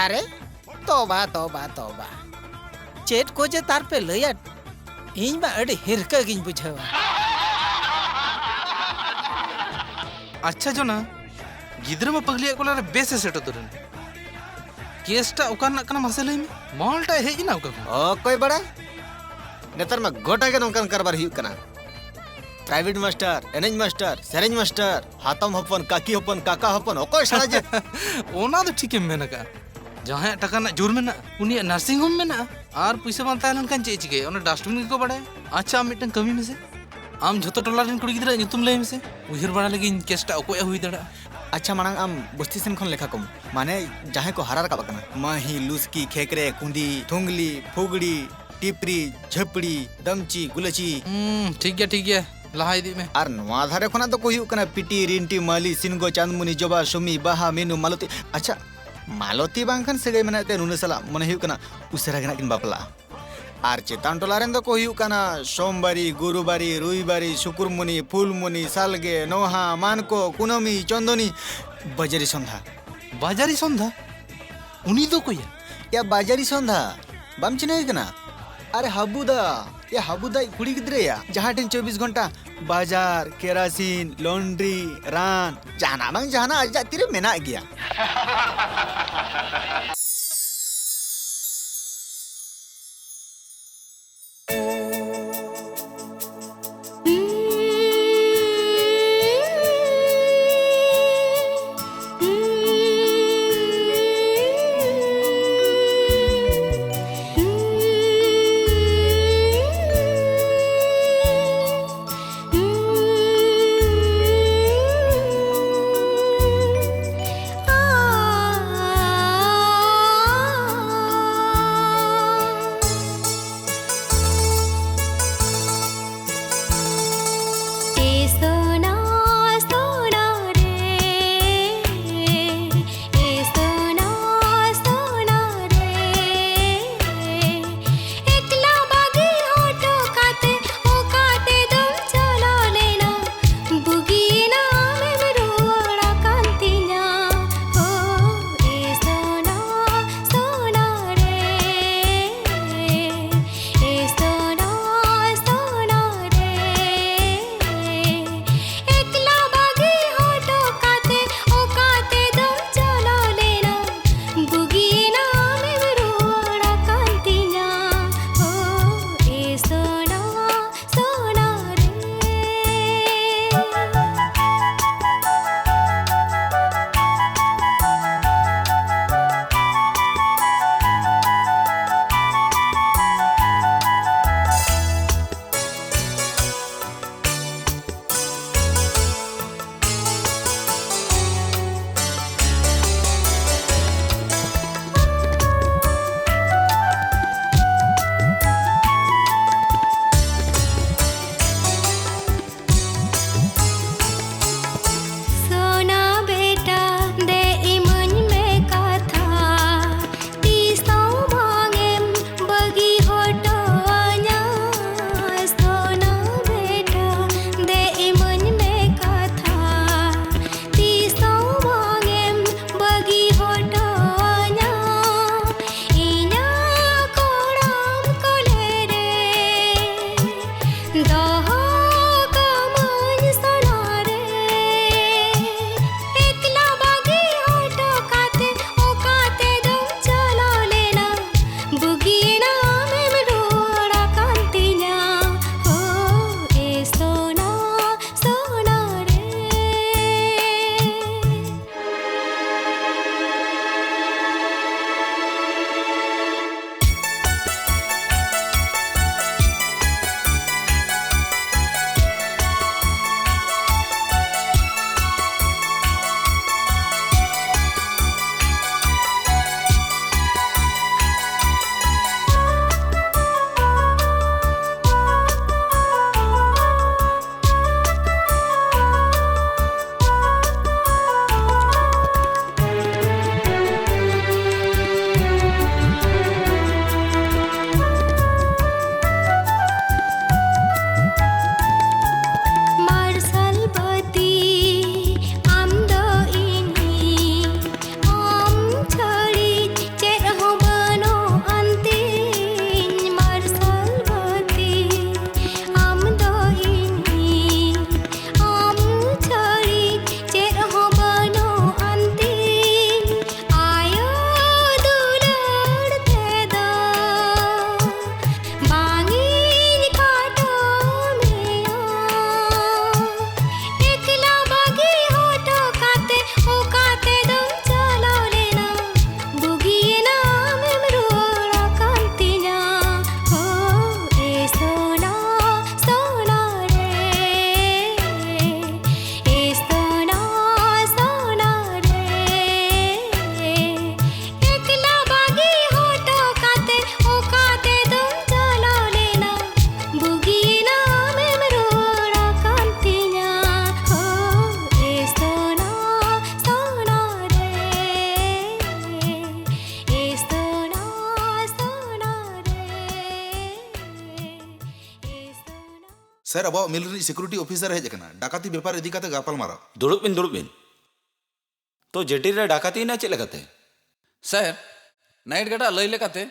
ᱟᱨᱮ, ᱛᱚᱵᱟ, ᱛᱚᱵᱟ, ᱛᱚᱵᱟ᱾ ᱪᱮᱫ ᱠᱚ ᱡᱮ ᱛᱟᱨ ᱯᱮ ᱞᱟᱹᱭᱟ, ᱤᱧ ᱢᱟ ᱟᱹᱰᱤ ᱦᱤᱨᱠᱟᱹ ᱜᱤᱧ ᱵᱩᱡᱷᱟᱹᱣᱟ᱾ ᱟᱪᱪᱷᱟ ᱡᱚᱱᱟ, ᱜᱤᱫᱽᱨᱟᱹ ᱢᱟ ᱯᱟᱜᱽᱞᱤᱭᱟᱜ ᱜᱚᱞᱟ ᱨᱮ ᱵᱮᱥ ᱮ ᱥᱮᱴ ᱩᱛᱟᱹᱨ ᱮᱱᱟ᱾ ᱠᱮᱥ ᱴᱟᱜ ᱚᱠᱟ ᱨᱮᱱᱟᱜ ᱠᱟᱱᱟ ᱢᱟᱥᱮ ᱞᱟᱹᱭ ᱢᱮ? ᱢᱚᱞ ᱴᱟᱜ ᱦᱮᱡ ᱮᱱᱟ ᱚᱠᱟ ᱠᱷᱚᱱ? ᱚᱠᱚᱭ ᱵᱟᱲᱟᱭ? ᱱᱮᱛᱟᱨ ᱢᱟ ᱜᱚᱴᱟ ᱜᱮ ᱱᱚᱝᱠᱟᱱ ᱠᱟᱨᱵᱟᱨ ᱦᱩᱭᱩᱜ ᱠᱟᱱᱟ᱾ ᱯᱨᱟᱭᱵᱷᱮᱴ ᱢᱟᱥᱴᱟᱨ, ᱮᱱᱮᱡ ᱢᱟᱥᱴᱟᱨ, ᱥᱮᱨᱮᱧ ᱢᱟᱥᱴᱟᱨ, ᱦᱟᱛᱚᱢ ᱦᱚᱯᱚᱱ, ᱠᱟᱠᱤ ᱦᱚᱯᱚᱱ, ᱠᱟᱠᱟ ᱦᱚᱯᱚᱱ, ᱚᱠᱚᱭ ᱥᱟᱞᱟ ᱡᱮ ᱚᱱᱟ ᱫᱚ ᱴᱷᱤᱠᱮᱢ ᱢᱮᱱ ᱟᱠᱟᱫᱼᱟ᱾ ᱡᱟᱦᱟᱸᱭᱟᱜ ᱴᱟᱠᱟ ᱨᱮᱱᱟᱜ ᱡᱳᱨ ᱢᱮᱱᱟᱜᱼᱟ, ᱩᱱᱤᱭᱟᱜ ᱱᱟᱨᱥᱤᱝ ᱦᱳᱢ ᱢᱮᱱᱟᱜᱼᱟ᱾ ᱟᱨ ᱯᱩᱭᱥᱟᱹ ᱵᱟᱝ ᱛᱟᱦᱮᱸ ᱞᱮᱱᱠᱷᱟᱱ ᱪᱮᱫ ᱮ ᱪᱤᱠᱟᱹᱭᱟ? ᱚᱱᱟ ᱰᱟᱥᱴᱵᱤᱱ ᱜᱮᱠᱚ ᱵᱟᱲᱟᱭᱟ᱾ ᱟᱪᱪᱷᱟ, ᱟᱢ ᱢᱤᱫᱴᱟᱝ ᱠᱟᱹᱢᱤ ᱢᱮᱥᱮ, ᱟᱢ ᱡᱷᱚᱛᱚ ᱴᱚᱞᱟ ᱨᱮᱱ ᱠᱩᱲᱤ ᱜᱤᱫᱽᱨᱟᱹᱣᱟᱜ ᱧᱩᱛᱩᱢ ᱞᱟᱹᱭ ᱢᱮᱥᱮ, ᱩᱭᱦᱟᱹᱨ ᱵᱟᱲᱟ ᱞᱟᱹᱜᱤᱫ ᱤᱧ ᱠᱮᱥ ᱴᱟᱜ ᱚᱠᱚᱭᱟᱜ ᱦᱩᱭ ᱫᱟᱲᱮᱭᱟᱜᱼᱟ᱾ ᱟᱪᱪᱷᱟ, ᱢᱟᱲᱟᱝ ᱟᱢ ᱵᱚᱥᱛᱤ ᱥᱮᱱ ᱠᱷᱚᱱ ᱞᱮᱠᱷᱟ ᱠᱚᱢ, ᱢᱟᱱᱮ ᱡᱟᱦᱟᱸᱭ ᱠᱚ ᱦᱟᱨᱟ ᱨᱟᱠᱟᱵ ᱟᱠᱟᱱᱟ, ᱢᱟᱹᱦᱤ, ᱞᱩᱥᱠᱤ, ᱠᱷᱮᱠᱨᱮ, ᱠᱩᱸᱫᱤ, ᱛᱷᱩᱝᱜᱽᱞᱤ, ᱯᱷᱩᱜᱽᱲᱤ, ᱴᱤᱯᱨᱤ, ᱡᱷᱟᱹᱯᱲᱤ, ᱫᱟᱢᱪᱤ, ᱜᱩᱞᱟᱹᱪᱤ᱾ ᱦᱩᱸ, ᱴᱷᱤᱠ ᱜᱮᱭᱟ, ᱴᱷᱤᱠ ᱜᱮᱭᱟ, ᱞᱟᱦᱟ ᱤᱫᱤᱜ ᱢᱮ᱾ ᱟᱨ ᱱᱚᱣᱟ ᱫᱷᱟᱨᱮ ᱠᱷᱚᱱᱟᱜ ᱫᱚᱠᱚ ᱦᱩᱭᱩᱜ ᱠᱟᱱᱟ ᱯᱤᱴᱤ, ᱨᱤᱱᱴᱤ, ᱢᱟᱹᱞᱤ, ᱥᱤᱱᱜᱚ, ᱪᱟᱸᱫᱽᱢᱩᱱᱤ, ᱡᱚᱵᱟ, ᱥᱚᱢᱤ, ᱵᱟᱦᱟ, ᱢᱤᱱᱩ, ᱢᱟᱞᱚᱛᱤ᱾ ᱟᱪᱪᱷᱟ, ᱢᱟᱞᱚᱛᱤ ᱵᱟᱝᱠᱷᱟᱱ ᱥᱟᱹᱜᱟᱹᱭ ᱢᱮᱱᱟᱜ ᱛᱮ ᱱᱩᱱᱟᱹ ᱥᱟᱞᱟᱜ ᱢᱚᱱᱮ ᱦᱩᱭᱩᱜ ᱠᱟᱱᱟ ᱩᱥᱟᱹᱨᱟ ᱜᱮ ᱱᱟᱜ ᱠᱤᱱ ᱵᱟᱯᱞᱟᱜᱼᱟ᱾ ᱟᱨ ᱪᱮᱛᱟᱱ ᱴᱚᱞᱟ ᱨᱮᱱ ᱫᱚᱠᱚ ᱦᱩᱭᱩᱜ ᱠᱟᱱᱟ ᱥᱳᱢᱵᱟᱨᱤ, ᱜᱩᱨᱩᱵᱟᱨᱤ, ᱨᱩᱭᱵᱟᱨᱤ, ᱥᱩᱠᱩᱨᱢᱩᱱᱤ, ᱯᱷᱩᱞᱢᱩᱱᱤ, ᱥᱟᱞᱜᱮ, ᱱᱚᱦᱟ, ᱢᱟᱱᱠᱚ, ᱠᱩᱱᱟᱹᱢᱤ, ᱪᱚᱱᱫᱚᱱᱤ, ᱵᱟᱡᱟᱨᱤ ᱥᱚᱱᱫᱷᱟ᱾ ᱵᱟᱡᱟᱨᱤ ᱥᱚᱱᱫᱷᱟ? ᱩᱱᱤ ᱫᱚ ᱚᱠᱚᱭᱟ? ᱭᱟ, ᱵᱟᱡᱟᱨᱤ ᱥᱚᱱᱫᱷᱟ, ᱵᱟᱢ ᱪᱤᱱᱦᱟᱹᱣᱮ ᱠᱟᱱᱟ? ᱟᱨᱮ ᱦᱟᱵᱩᱫᱟ, ᱮ ᱦᱟᱵᱩᱫᱟ ᱟᱡ ᱠᱩᱲᱤ ᱜᱤᱫᱽᱨᱟᱹᱭᱟ, ᱡᱟᱦᱟᱸ ᱴᱷᱮᱱ ᱪᱚᱵᱵᱤᱥ ᱜᱷᱚᱱᱴᱟ ᱵᱟᱡᱟᱨ, ᱠᱮᱨᱟᱥᱤᱱ, ᱞᱚᱱᱰᱨᱤ, ᱨᱟᱱ, ᱡᱟᱦᱟᱱᱟᱜ ᱵᱟᱝ ᱡᱟᱦᱟᱱᱟᱜ ᱟᱡᱟᱜ ᱛᱤᱨᱮ ᱢᱮᱱᱟᱜ ᱜᱮᱭᱟ᱾ ᱥᱮᱨ, ᱟᱵᱚᱣᱟᱜ ᱢᱤᱞ ᱨᱤᱱᱤᱡ ᱥᱤᱠᱩᱨᱤᱴᱤ ᱚᱯᱷᱤᱥᱟᱨ ᱦᱮᱡ ᱟᱠᱟᱱᱟ᱾ ᱰᱟᱠᱟᱛᱤ ᱵᱮᱯᱟᱨ ᱤᱫᱤ ᱠᱟᱛᱮ ᱜᱟᱯᱟᱞ ᱢᱟᱨᱟᱣ᱾ ᱫᱩᱲᱩᱵ ᱵᱤᱱ, ᱫᱩᱲᱩᱵ ᱵᱤᱱ᱾ ᱛᱚ, ᱡᱮᱴᱤ ᱨᱮ ᱰᱟᱠᱟᱛᱤ ᱮᱱᱟ ᱪᱮᱫ ᱞᱮᱠᱟᱛᱮ? ᱥᱮᱨ, ᱱᱟᱭᱤᱴ ᱜᱟᱨᱰ ᱟᱜ ᱞᱟᱹᱭ ᱞᱮᱠᱟᱛᱮ,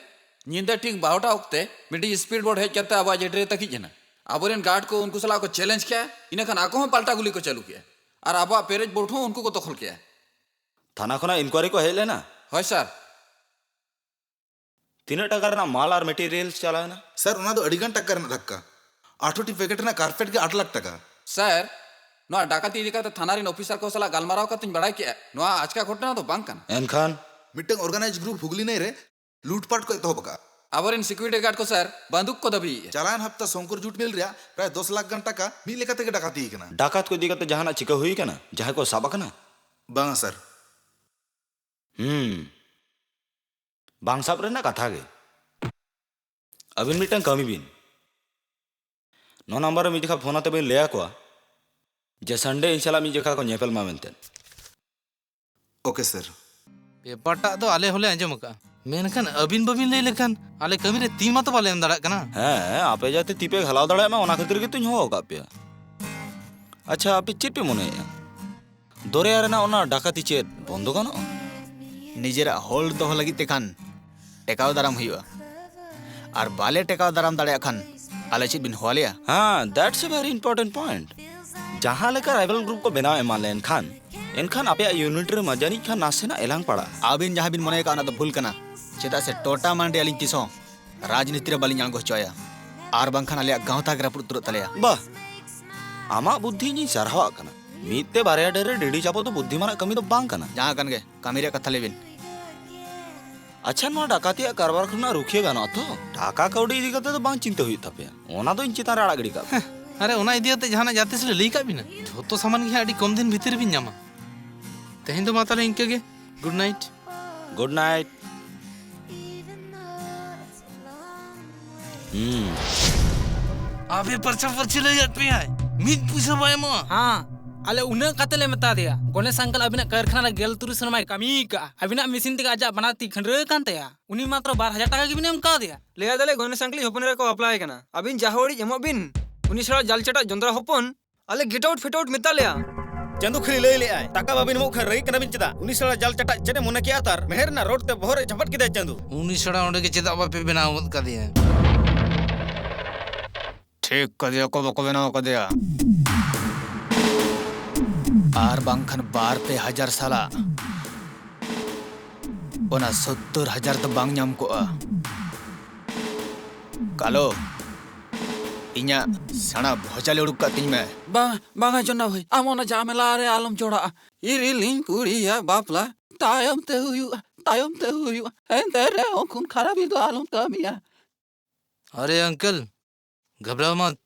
ᱧᱤᱫᱟᱹ ᱴᱷᱤᱠ ᱵᱟᱨᱚᱴᱟ ᱚᱠᱛᱮ ᱢᱤᱫᱴᱤᱡ ᱥᱯᱤᱰ ᱵᱳᱴ ᱦᱮᱡ ᱠᱟᱛᱮ ᱟᱵᱚᱣᱟᱜ ᱡᱮᱴᱤ ᱨᱮ ᱛᱟᱹᱠᱤᱡ ᱮᱱᱟ᱾ ᱟᱵᱚᱨᱮᱱ ᱜᱟᱨᱰ ᱠᱚ ᱩᱱᱠᱩ ᱥᱟᱞᱟᱜ ᱠᱚ ᱪᱮᱞᱮᱧᱡᱽ ᱠᱮᱜᱼᱟ, ᱤᱱᱟᱹ ᱠᱷᱟᱱ ᱟᱠᱚ ᱦᱚᱸ ᱯᱟᱞᱴᱟ ᱜᱩᱞᱤ ᱠᱚ ᱪᱟᱹᱞᱩ ᱠᱮᱜᱼᱟ᱾ ᱟᱨ ᱟᱵᱚᱣᱟᱜ ᱯᱮᱨᱮᱡ ᱵᱳᱴ ᱦᱚᱸ ᱩᱱᱠᱩ ᱠᱚ ᱫᱚᱠᱷᱚᱞ ᱠᱮᱜᱼᱟ᱾ ᱛᱷᱟᱱᱟ ᱠᱷᱚᱱᱟᱜ ᱤᱱᱠᱩᱭᱟᱨᱤ ᱠᱚ ᱦᱮᱡ ᱞᱮᱱᱟ? ᱦᱳᱭ ᱥᱟᱨ᱾ ᱛᱤᱱᱟᱹᱜ ᱴᱟᱠᱟ ᱨᱮᱱᱟᱜ ᱢᱟᱞ ᱟᱨ ᱢᱮᱴᱮᱨᱤᱭᱟᱞᱥ ᱪᱟᱞᱟᱣ ᱮᱱᱟ? ᱥᱟᱨ, ᱚᱱᱟ ᱫᱚ ᱟᱹᱰᱤ ᱜᱟᱱ ᱴᱟᱠᱟ ᱨᱮᱱᱟᱜ ᱫᱷᱟᱠᱠᱟ᱾ ᱟᱴᱷᱨᱚ ᱴᱤ ᱯᱮᱠᱮᱴ ᱨᱮᱱᱟᱜ ᱠᱟᱨᱯᱮᱴ ᱜᱮ ᱟᱴ ᱞᱟᱠᱷ ᱴᱟᱠᱟ᱾ ᱥᱟᱨ, ᱱᱚᱣᱟ ᱰᱟᱠᱟᱛᱤ ᱤᱫᱤ ᱠᱟᱛᱮ ᱛᱷᱟᱱᱟ ᱨᱮᱱ ᱚᱯᱷᱤᱥᱟᱨ ᱠᱚ ᱥᱟᱞᱟᱜ ᱜᱟᱞᱢᱟᱨᱟᱣ ᱠᱟᱛᱮᱧ ᱵᱟᱲᱟᱭ ᱠᱮᱜᱼᱟ, ᱱᱚᱣᱟ ᱟᱪᱠᱟ ᱜᱷᱚᱴᱚᱱᱟ ᱫᱚ ᱵᱟᱝ ᱠᱟᱱᱟ᱾ ᱮᱱᱠᱷᱟᱱ? ᱢᱤᱫᱴᱟᱝ ᱚᱨᱜᱟᱱᱟᱭᱤᱡᱽ ᱜᱨᱩᱯ ᱦᱩᱜᱽᱞᱤ ᱱᱟᱹᱭ ᱨᱮ ᱞᱩᱴᱯᱟᱴ ᱠᱚ ᱮᱛᱚᱦᱚᱵ ᱟᱠᱟᱫᱼᱟ᱾ ᱟᱵᱚᱨᱮᱱ ᱥᱤᱠᱩᱨᱤᱴᱤ ᱜᱟᱨᱰ ᱠᱚ ᱥᱟᱨ, ᱵᱟᱱᱫᱩᱠ ᱠᱚ ᱫᱟᱹᱵᱤᱭᱮᱫᱼᱟ᱾ ᱪᱟᱞᱟᱣᱮᱱ ᱦᱟᱯᱛᱟ ᱥᱚᱝᱠᱚᱨ ᱡᱩᱴ ᱢᱤᱞ ᱨᱮᱭᱟᱜ ᱯᱨᱟᱭ ᱫᱚᱥ ᱞᱟᱠᱷ ᱜᱟᱱ ᱴᱟᱠᱟ ᱢᱤᱫ ᱞᱮᱠᱟ ᱛᱮᱜᱮ ᱰᱟᱠᱟᱛᱤ ᱟᱠᱟᱱᱟ᱾ ᱰᱟᱠᱟᱛ ᱠᱚ ᱤᱫᱤ ᱠᱟᱛᱮ ᱡᱟᱦᱟᱱᱟᱜ ᱪᱤᱠᱟᱹ ᱦᱩᱭ ᱟᱠᱟᱱᱟ? ᱡᱟᱦᱟᱸᱭ ᱠᱚ ᱥᱟᱵ ᱟᱠᱟᱱᱟ? ᱵᱟᱝᱟ ᱥᱟᱨ᱾ ᱦᱩᱸ, ᱵᱟᱝ ᱥᱟᱵ ᱨᱮᱱᱟᱜ ᱠᱟᱛᱷᱟ ᱜᱮ᱾ ᱟᱹᱵᱤᱱ ᱢᱤᱫᱴᱟᱝ ᱠᱟᱹᱢᱤ ᱵᱤᱱ, ᱱᱚᱣᱟ ᱱᱟᱢᱵᱟᱨ ᱨᱮ ᱢᱤᱫ ᱡᱚᱠᱷᱟ ᱯᱷᱳᱱ ᱟᱛᱮ ᱵᱤᱱ ᱞᱟᱹᱭ ᱟᱠᱚᱣᱟ ᱡᱮ ᱥᱟᱱᱰᱮ ᱤᱧ ᱥᱟᱞᱟᱜ ᱢᱤᱫ ᱡᱚᱠᱷᱟ ᱠᱚ ᱧᱮᱯᱮᱞ ᱢᱟ ᱢᱮᱱᱛᱮ᱾ ᱳᱠᱮ ᱥᱟᱨ᱾ ᱵᱮᱯᱟᱨᱴᱟᱜ ᱫᱚ ᱟᱞᱮ ᱦᱚᱸᱞᱮ ᱟᱸᱡᱚᱢ ᱟᱠᱟᱫᱼᱟ, ᱢᱮᱱᱠᱷᱟᱱ ᱟᱹᱵᱤᱱ ᱵᱟᱹᱵᱤᱱ ᱞᱟᱹᱭ ᱞᱮᱠᱷᱟᱱ ᱟᱞᱮ ᱠᱟᱹᱢᱤᱨᱮ ᱛᱤ ᱢᱟᱛᱚ ᱵᱟᱞᱮ ᱮᱢ ᱫᱟᱲᱮᱭᱟᱜ ᱠᱟᱱᱟ᱾ ᱦᱮᱸ, ᱟᱯᱮ ᱡᱟᱛᱮ ᱛᱤ ᱯᱮ ᱜᱷᱟᱞᱟᱣ ᱫᱟᱲᱮᱭᱟᱜ ᱢᱟ, ᱚᱱᱟ ᱠᱷᱟᱹᱛᱤᱨ ᱜᱮᱛᱚᱧ ᱦᱚᱦᱚ ᱟᱠᱟᱫ ᱯᱮᱭᱟ᱾ ᱟᱪᱪᱷᱟ, ᱟᱯᱮ ᱪᱮᱫ ᱯᱮ ᱢᱚᱱᱮᱭᱮᱫᱼᱟ? ᱫᱚᱨᱭᱟ ᱨᱮᱱᱟᱜ ᱚᱱᱟ ᱰᱟᱠᱟᱛᱤ ᱪᱮᱫ ᱵᱚᱱᱫᱚ ᱜᱟᱱᱚᱜᱼᱟ? ᱱᱤᱡᱮᱨᱟᱜ ᱦᱚᱞ ᱫᱚᱦᱚ ᱞᱟᱹᱜᱤᱫ ᱛᱮᱠᱷᱟᱱ ᱴᱮᱠᱟᱣ ᱫᱟᱨᱟᱢ ᱦᱩᱭᱩᱜᱼᱟ, ᱟᱨ ᱵᱟᱞᱮ ᱴᱮᱠᱟᱣ ᱫᱟᱨᱟᱢ ᱫᱟᱲᱮᱭᱟᱜ ᱠᱷᱟᱱ ᱟᱞᱮ ᱪᱮᱫ ᱵᱤᱱ ᱦᱚᱦᱚ ᱟᱞᱮᱭᱟ? ᱦᱮᱸ, that's a very important point. ᱡᱟᱦᱟᱸ ᱞᱮᱠᱟ ᱨᱟᱭᱵᱟᱞ ᱜᱨᱩᱯ ᱠᱚ ᱵᱮᱱᱟᱣ ᱮᱢᱟᱱ ᱞᱮᱱᱠᱷᱟᱱ, ᱮᱱᱠᱷᱟᱱ ᱟᱯᱮᱭᱟᱜ ᱤᱭᱩᱱᱤᱴ ᱨᱮᱢᱟ ᱡᱟᱹᱱᱤᱡ ᱠᱷᱟᱱ ᱱᱟᱥᱮᱱᱟᱜ ᱮᱞᱟᱝ ᱯᱟᱲᱟᱜᱼᱟ᱾ ᱟᱹᱵᱤᱱ ᱡᱟᱦᱟᱸ ᱵᱤᱱ ᱢᱚᱱᱮ ᱟᱠᱟᱫ, ᱚᱱᱟ ᱫᱚ ᱵᱷᱩᱞ ᱠᱟᱱᱟ᱾ ᱪᱮᱫᱟᱜ ᱥᱮ ᱴᱚᱴᱟ ᱢᱟᱱᱰᱤ ᱟᱹᱞᱤᱧ ᱛᱤᱥ ᱦᱚᱸ ᱨᱟᱡᱽᱱᱤᱛᱤ ᱨᱮ ᱵᱟᱹᱞᱤᱧ ᱟᱬᱜᱚ ᱦᱚᱪᱚ ᱟᱭᱟ, ᱟᱨ ᱵᱟᱝᱠᱷᱟᱱ ᱟᱞᱮᱭᱟᱜ ᱜᱟᱶᱛᱟ ᱜᱮ ᱨᱟᱹᱯᱩᱫ ᱩᱛᱟᱹᱨᱚᱜ ᱛᱟᱞᱮᱭᱟ᱾ ᱵᱟᱦ, ᱟᱢᱟᱜ ᱵᱩᱫᱽᱫᱷᱤ ᱤᱧᱤᱧ ᱥᱟᱨᱦᱟᱣᱟᱜ ᱠᱟᱱᱟ᱾ ᱢᱤᱫ ᱛᱮ ᱵᱟᱨᱭᱟ ᱰᱟᱹᱨ ᱨᱮ ᱰᱤᱰᱤ ᱪᱟᱯᱚ ᱫᱚ ᱵᱩᱫᱽᱫᱷᱤᱢᱟᱱᱟᱜ ᱠᱟᱹᱢᱤ ᱫᱚ ᱵᱟᱝ ᱠᱟᱱᱟ᱾ ᱡᱟᱦᱟᱸ ᱠᱟᱱ ᱜᱮ, ᱠᱟᱹᱢᱤ ᱨᱮᱭᱟᱜ ᱠᱟᱛᱷᱟ ᱞᱟᱹᱭ ᱵᱤᱱ᱾ ᱟᱪᱪᱷᱟ, ᱱᱚᱣᱟ ᱰᱟᱠᱟᱛᱤᱭᱟᱜ ᱠᱟᱨᱵᱟᱨ ᱠᱷᱚᱱᱟᱜ ᱨᱩᱠᱷᱤᱭᱟᱹ ᱜᱟᱱᱚᱜᱼᱟ ᱛᱚ? ᱴᱟᱠᱟ ᱠᱟᱹᱣᱰᱤ ᱤᱫᱤ ᱠᱟᱛᱮ ᱫᱚ ᱵᱟᱝ ᱪᱤᱱᱛᱟᱹ ᱦᱩᱭᱩᱜ ᱛᱟᱯᱮᱭᱟ, ᱚᱱᱟ ᱫᱚ ᱤᱧ ᱪᱮᱛᱟᱱ ᱨᱮ ᱟᱲᱟᱜ ᱜᱤᱰᱤ ᱠᱟᱜ ᱯᱮ᱾ ᱟᱨᱮ, ᱚᱱᱟ ᱤᱫᱤ ᱠᱟᱛᱮ ᱡᱟᱦᱟᱱᱟᱜ ᱡᱟᱦᱟᱸ ᱛᱤᱥ ᱞᱮ ᱞᱟᱹᱭ ᱠᱟᱜ ᱵᱤᱱᱟ? ᱡᱷᱚᱛᱚ ᱥᱟᱢᱟᱱ ᱜᱮ ᱦᱟᱸᱜ ᱟᱹᱰᱤ ᱠᱚᱢ ᱫᱤᱱ ᱵᱷᱤᱛᱤᱨ ᱨᱮᱵᱤᱱ ᱧᱟᱢᱟ᱾ ᱛᱮᱦᱮᱧ ᱫᱚ ᱢᱟ ᱛᱟᱦᱞᱮ ᱤᱱᱠᱟᱹ ᱜᱮ᱾ Good night. Good night. ᱦᱩᱸ᱾ ᱟᱯᱮ ᱯᱟᱨᱪᱷᱟ ᱯᱟᱨᱪᱷᱤ ᱞᱟᱹᱭᱟᱫ ᱯᱮᱭᱟᱭ, ᱢᱤᱫ ᱯᱩᱭᱥᱟᱹ ᱵᱟᱭ ᱮᱢᱚᱜᱼᱟ᱾ ᱦᱮᱸ, ᱟᱞᱮ ᱩᱱᱟᱹᱜ ᱠᱟᱛᱮ ᱞᱮ ᱢᱮᱛᱟ ᱫᱮᱭᱟ, ᱜᱚᱱᱮᱥ ᱟᱝᱠᱟᱞ ᱟᱹᱵᱤᱱᱟᱜ ᱠᱟᱨᱠᱷᱟᱱᱟ ᱨᱮ ᱜᱮᱞ ᱛᱩᱨᱩᱭ ᱥᱮᱨᱢᱟᱭ ᱠᱟᱹᱢᱤ ᱠᱟᱜᱼᱟ, ᱟᱹᱵᱤᱱᱟᱜ ᱢᱮᱥᱤᱱ ᱛᱮᱜᱮ ᱟᱡᱟᱜ ᱵᱟᱱᱟᱨ ᱛᱤ ᱠᱷᱟᱹᱱᱰᱨᱟᱹ ᱠᱟᱱ ᱛᱟᱭᱟ, ᱩᱱᱤ ᱢᱟᱛᱨᱚ ᱵᱟᱨ ᱦᱟᱡᱟᱨ ᱴᱟᱠᱟ ᱜᱮᱵᱤᱱ ᱮᱢ ᱠᱟᱣᱫᱮᱭᱟ᱾ ᱞᱟᱹᱭ ᱫᱟᱞᱮ ᱜᱚᱱᱮᱥ ᱟᱝᱠᱟᱞ ᱤᱡ ᱦᱚᱯᱚᱱ ᱮᱨᱟ ᱠᱚ ᱵᱟᱯᱞᱟᱭ ᱠᱟᱱᱟ, ᱟᱹᱵᱤᱱ ᱡᱟᱦᱟᱸ ᱦᱚᱲᱤᱡ ᱮᱢᱚᱜ ᱵᱤᱱ᱾ ᱩᱱᱤ ᱥᱟᱞᱟ ᱡᱟᱞ ᱪᱟᱴᱟᱜ ᱡᱚᱸᱫᱽᱨᱟ ᱦᱚᱯᱚᱱ ᱟᱞᱮ get out ᱯᱷᱮᱴ out ᱢᱮᱛᱟ ᱞᱮᱭᱟ᱾ ᱪᱟᱸᱫᱩ ᱠᱷᱟᱹᱞᱤ ᱞᱟᱹᱭ ᱞᱮᱜᱼᱟᱭ, ᱴᱟᱠᱟ ᱵᱟᱵᱤᱱ ᱮᱢᱚᱜ ᱠᱷᱟᱱ ᱨᱟᱹᱜᱤ ᱠᱟᱱᱟ ᱵᱤᱱ ᱪᱮᱫᱟᱜ? ᱩᱱᱤ ᱥᱟᱞᱟ ᱡᱟᱞ ᱪᱟᱴᱟᱜ ᱪᱮᱫ ᱮ ᱢᱚᱱᱮ ᱠᱮᱜᱼᱟ ᱛᱟᱨ? ᱢᱮᱦᱮᱨ ᱨᱮᱱᱟᱜ ᱨᱚᱰ ᱛᱮ ᱵᱚᱦᱚᱜ ᱨᱮ ᱡᱷᱟᱯᱟᱴ ᱠᱮᱫᱟᱭ ᱪᱟᱸᱫᱩ᱾ ᱩᱱᱤ ᱥᱟᱞᱟ ᱚᱸᱰᱮ ᱜᱮ ᱪᱮᱫᱟᱜ ᱵᱟᱯᱮ ᱵᱮᱱᱟᱣ ᱜᱚᱫ ᱠᱟᱫᱮᱭᱟ? ᱴᱷᱤᱠ ᱠᱟᱫᱮᱭᱟ ᱠᱚ, ᱵᱟᱠᱚ ᱵᱮᱱᱟᱣ ᱠᱟᱫᱮᱭᱟ᱾ ᱟᱨ ᱵᱟᱝᱠᱷᱟᱱ ᱵᱟᱨ ᱯᱮ ᱦᱟᱡᱟᱨ ᱥᱟᱞᱟ ᱚᱱᱟ ᱥᱚᱛᱛᱚᱨ ᱦᱟᱡᱟᱨ ᱫᱚ ᱵᱟᱝ ᱧᱟᱢ ᱠᱚᱜᱼᱟ᱾ ᱠᱟᱞᱳ, ᱤᱧᱟᱜ ᱥᱮᱬᱟ ᱵᱷᱚᱡᱟᱞᱤ ᱩᱰᱩᱠ ᱠᱟᱜ ᱛᱤᱧ ᱢᱮ᱾ ᱵᱟᱝ, ᱵᱟᱝᱟ ᱡᱚᱱᱟ ᱵᱷᱟᱹᱭ, ᱟᱢ ᱚᱱᱟ ᱡᱷᱟᱢᱮᱞᱟ ᱨᱮ ᱟᱞᱚᱢ ᱡᱚᱲᱟᱜᱼᱟ᱾ ᱤᱨᱤᱞᱤᱧ ᱠᱩᱲᱤᱭᱟ ᱵᱟᱯᱞᱟ ᱛᱟᱭᱚᱢ ᱛᱮ ᱦᱩᱭᱩᱜᱼᱟ, ᱛᱟᱭᱚᱢ ᱛᱮ ᱦᱩᱭᱩᱜᱼᱟ᱾ ᱮᱱᱛᱮ ᱨᱮᱦᱚᱸ ᱠᱷᱩᱱ ᱠᱷᱟᱨᱟᱵᱤ ᱫᱚ ᱟᱞᱚᱢ ᱠᱟᱹᱢᱤᱭᱟ᱾ ᱟᱨᱮ ᱟᱝᱠᱮᱞ, ᱜᱷᱟᱵᱨᱟᱣ ᱢᱟᱛ᱾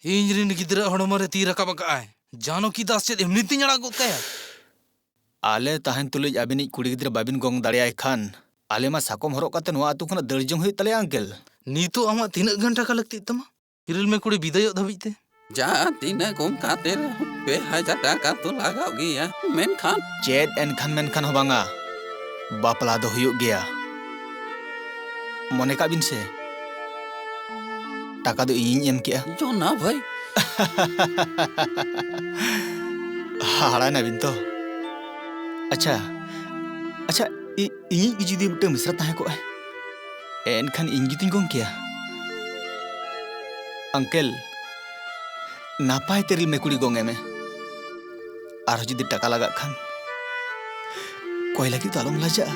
ᱤᱧ ᱨᱤᱱ ᱜᱤᱫᱽᱨᱟᱹ ᱦᱚᱲᱢᱚ ᱨᱮ ᱛᱤ ᱨᱟᱠᱟᱵ ᱟᱠᱟᱫ ᱟᱭ᱾ ᱡᱟᱱᱚᱠᱤ ᱫᱟᱥ ᱪᱮᱫ ᱮᱢᱱᱤ ᱛᱤᱧ ᱟᱲᱟᱜ ᱜᱚᱫ ᱠᱟᱭᱟ? ᱟᱞᱮ ᱛᱟᱦᱮᱱ ᱛᱩᱞᱩᱡ ᱟᱹᱵᱤᱱᱤᱡ ᱠᱩᱲᱤ ᱜᱤᱫᱽᱨᱟᱹ ᱵᱟᱵᱤᱱ ᱜᱚᱝ ᱫᱟᱲᱮᱭᱟᱭ ᱠᱷᱟᱱ, ᱟᱞᱮ ᱢᱟ ᱥᱟᱠᱚᱢ ᱦᱚᱨᱚᱜ ᱠᱟᱛᱮ ᱱᱚᱣᱟ ᱟᱹᱛᱩ ᱠᱷᱚᱱᱟᱜ ᱫᱟᱹᱲ ᱡᱚᱝ ᱦᱩᱭᱩᱜ ᱛᱟᱞᱮᱭᱟ, ᱟᱝᱠᱮᱞ᱾ ᱱᱤᱛᱚᱜ ᱟᱢᱟᱜ ᱛᱤᱱᱟᱹᱜ ᱜᱟᱱ ᱴᱟᱠᱟ ᱞᱟᱹᱠᱛᱤᱜ ᱛᱟᱢᱟ? ᱤᱨᱤᱞ ᱢᱮ ᱠᱩᱲᱤ, ᱵᱤᱫᱟᱹᱭᱚᱜ ᱫᱷᱟᱹᱵᱤᱡ ᱛᱮ᱾ ᱡᱟᱦᱟᱸ ᱛᱤᱱᱟᱹᱜ ᱠᱚᱢ ᱠᱟᱛᱮ ᱨᱮᱦᱚᱸ ᱯᱮ ᱦᱟᱡᱟᱨ ᱴᱟᱠᱟ ᱫᱚ ᱞᱟᱜᱟᱣ ᱜᱮᱭᱟ, ᱢᱮᱱᱠᱷᱟᱱ ᱪᱮᱫ ᱮᱱᱠᱷᱟᱱ ᱢᱮᱱᱠᱷᱟᱱ ᱦᱚᱸ ᱵᱟᱝᱟ, ᱵᱟᱯᱞᱟ ᱫᱚ ᱦᱩᱭᱩᱜ ᱜᱮᱭᱟ᱾ ᱢᱚᱱᱮ ᱠᱟᱜ ᱵᱤᱱ ᱥᱮ, ᱴᱟᱠᱟ ᱫᱚ ᱤᱧᱤᱧ ᱮᱢ ᱠᱮᱜᱼᱟ᱾ ᱡᱚᱱᱟ ᱵᱷᱟᱹᱭ᱾ ᱦᱟᱦᱟᱲᱟᱭ ᱱᱟᱵᱤᱱ ᱛᱚ? ᱟᱪᱪᱷᱟ, ᱟᱪᱪᱷᱟ, ᱤ-, ᱤᱧᱤᱡ ᱜᱮ ᱡᱩᱫᱤ ᱢᱤᱫᱴᱟᱝ ᱢᱤᱥᱨᱟ ᱛᱟᱦᱮᱸ ᱠᱚᱜᱼᱟᱭ, ᱮᱱᱠᱷᱟᱱ ᱤᱧ ᱜᱮᱛᱚᱧ ᱜᱚᱝ ᱠᱮᱭᱟ᱾ ᱟᱝᱠᱮᱞ, ᱱᱟᱯᱟᱭ ᱛᱮ ᱤᱨᱤᱞ ᱢᱮ ᱠᱩᱲᱤ, ᱜᱚᱝ ᱮ ᱢᱮ᱾ ᱟᱨᱦᱚᱸ ᱡᱩᱫᱤ ᱴᱟᱠᱟ ᱞᱟᱜᱟᱜ ᱠᱷᱟᱱ, ᱠᱚᱭ ᱞᱟᱹᱜᱤᱫ ᱫᱚ ᱟᱞᱚᱢ ᱞᱟᱡᱟᱜᱼᱟ᱾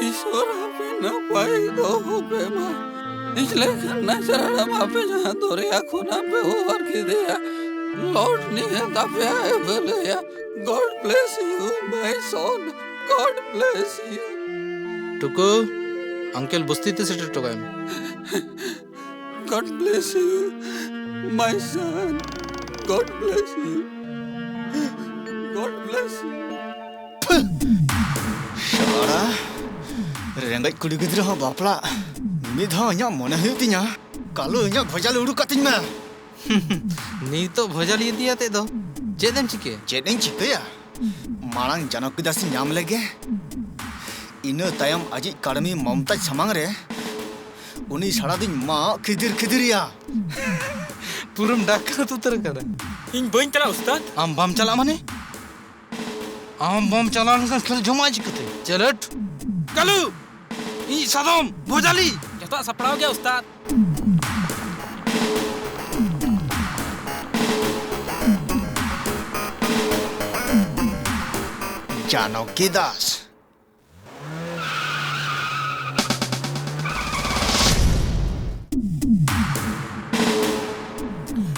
ᱤᱥᱚᱨ ᱟᱯᱮ ᱱᱟᱯᱟᱭ ᱫᱚᱦᱚ ᱯᱮ ᱢᱟ᱾ ᱤᱧ ᱞᱮᱠᱟᱱ ᱱᱟᱪᱟᱨ ᱦᱟᱲᱟᱢ ᱟᱯᱮ ᱡᱟᱦᱟᱸ ᱫᱚᱨᱭᱟ ᱠᱷᱚᱱᱟᱜ ᱯᱮ ᱚᱣᱟᱨ ᱠᱮᱫᱮᱭᱟ, Lord ᱱᱤᱦᱟᱹᱛ ᱟᱯᱮᱭᱟᱜ ᱮ ᱵᱷᱟᱹᱞᱟᱹᱭᱟ᱾ God bless you, my son. God bless you. ᱴᱩᱠᱩ, ᱟᱝᱠᱮᱞ ᱵᱚᱥᱛᱤ ᱛᱮ ᱥᱮᱴᱮᱨ ᱦᱚᱴᱚ ᱠᱟᱭ ᱢᱮ᱾ God bless you, my son. God bless you. God bless you. ᱥᱟᱲᱟ, ᱨᱮᱸᱜᱮᱡ ᱠᱩᱲᱤ ᱜᱤᱫᱽᱨᱟᱹ ᱦᱚᱸ ᱵᱟᱯᱞᱟ᱾ ᱢᱤᱢᱤᱫ ᱫᱷᱟᱣ ᱤᱧᱟᱜ ᱢᱚᱱᱮ ᱦᱩᱭᱩᱜ ᱛᱤᱧᱟ, ᱠᱟᱞᱳ, ᱤᱧᱟᱜ ᱵᱷᱚᱡᱟᱞᱤ ᱩᱰᱩᱠ ᱠᱟᱹᱛᱤᱧ ᱢᱮ᱾ ᱱᱤᱛᱚᱜ ᱵᱷᱚᱡᱟᱞᱤ ᱤᱫᱤ ᱟᱛᱮ ᱫᱚ ᱪᱮᱫ ᱮᱢ ᱪᱤᱠᱟᱹᱭᱟ? ᱪᱮᱫ ᱤᱧ ᱪᱤᱠᱟᱹᱭᱟ? ᱢᱟᱲᱟᱝ ᱡᱟᱱᱚᱠᱤ ᱫᱟᱥᱤᱧ ᱧᱟᱢ ᱞᱮᱜᱮ, ᱤᱱᱟᱹ ᱛᱟᱭᱚᱢ ᱟᱡᱤᱡ ᱠᱟᱹᱲᱢᱤ ᱢᱚᱢᱛᱟᱡᱽ ᱥᱟᱢᱟᱝ ᱨᱮ ᱩᱱᱤ ᱥᱟᱲᱟ ᱫᱩᱧ ᱢᱟᱜ ᱠᱷᱤᱫᱤᱨ ᱠᱷᱤᱫᱤᱨᱤᱭᱟ᱾ ᱯᱩᱨᱟᱹᱢ ᱰᱟᱠᱟᱣ ᱩᱛᱟᱹᱨ ᱠᱟᱫᱟ᱾ ᱤᱧ ᱵᱟᱹᱧ ᱪᱟᱞᱟᱜ, ᱩᱥᱛᱟᱫ᱾ ᱟᱢ ᱵᱟᱢ ᱪᱟᱞᱟᱜ ᱢᱟᱱᱮ? ᱟᱢ ᱵᱟᱢ ᱪᱟᱞᱟᱣ ᱞᱮᱱᱠᱷᱟᱱ ᱠᱷᱮᱞ ᱡᱚᱢᱟᱜ ᱪᱤᱠᱟᱹᱛᱮ? ᱪᱮᱞᱮᱴ! ᱠᱟᱞᱩ! ᱤᱧ ᱥᱟᱫᱚᱢ! ᱵᱷᱚᱡᱟᱞᱤ! ᱡᱚᱛᱚᱣᱟᱜ ᱥᱟᱯᱲᱟᱣ ᱜᱮᱭᱟ, ᱩᱥᱛᱟᱫ᱾ ᱡᱟᱱᱚᱠᱤ ᱫᱟᱥ᱾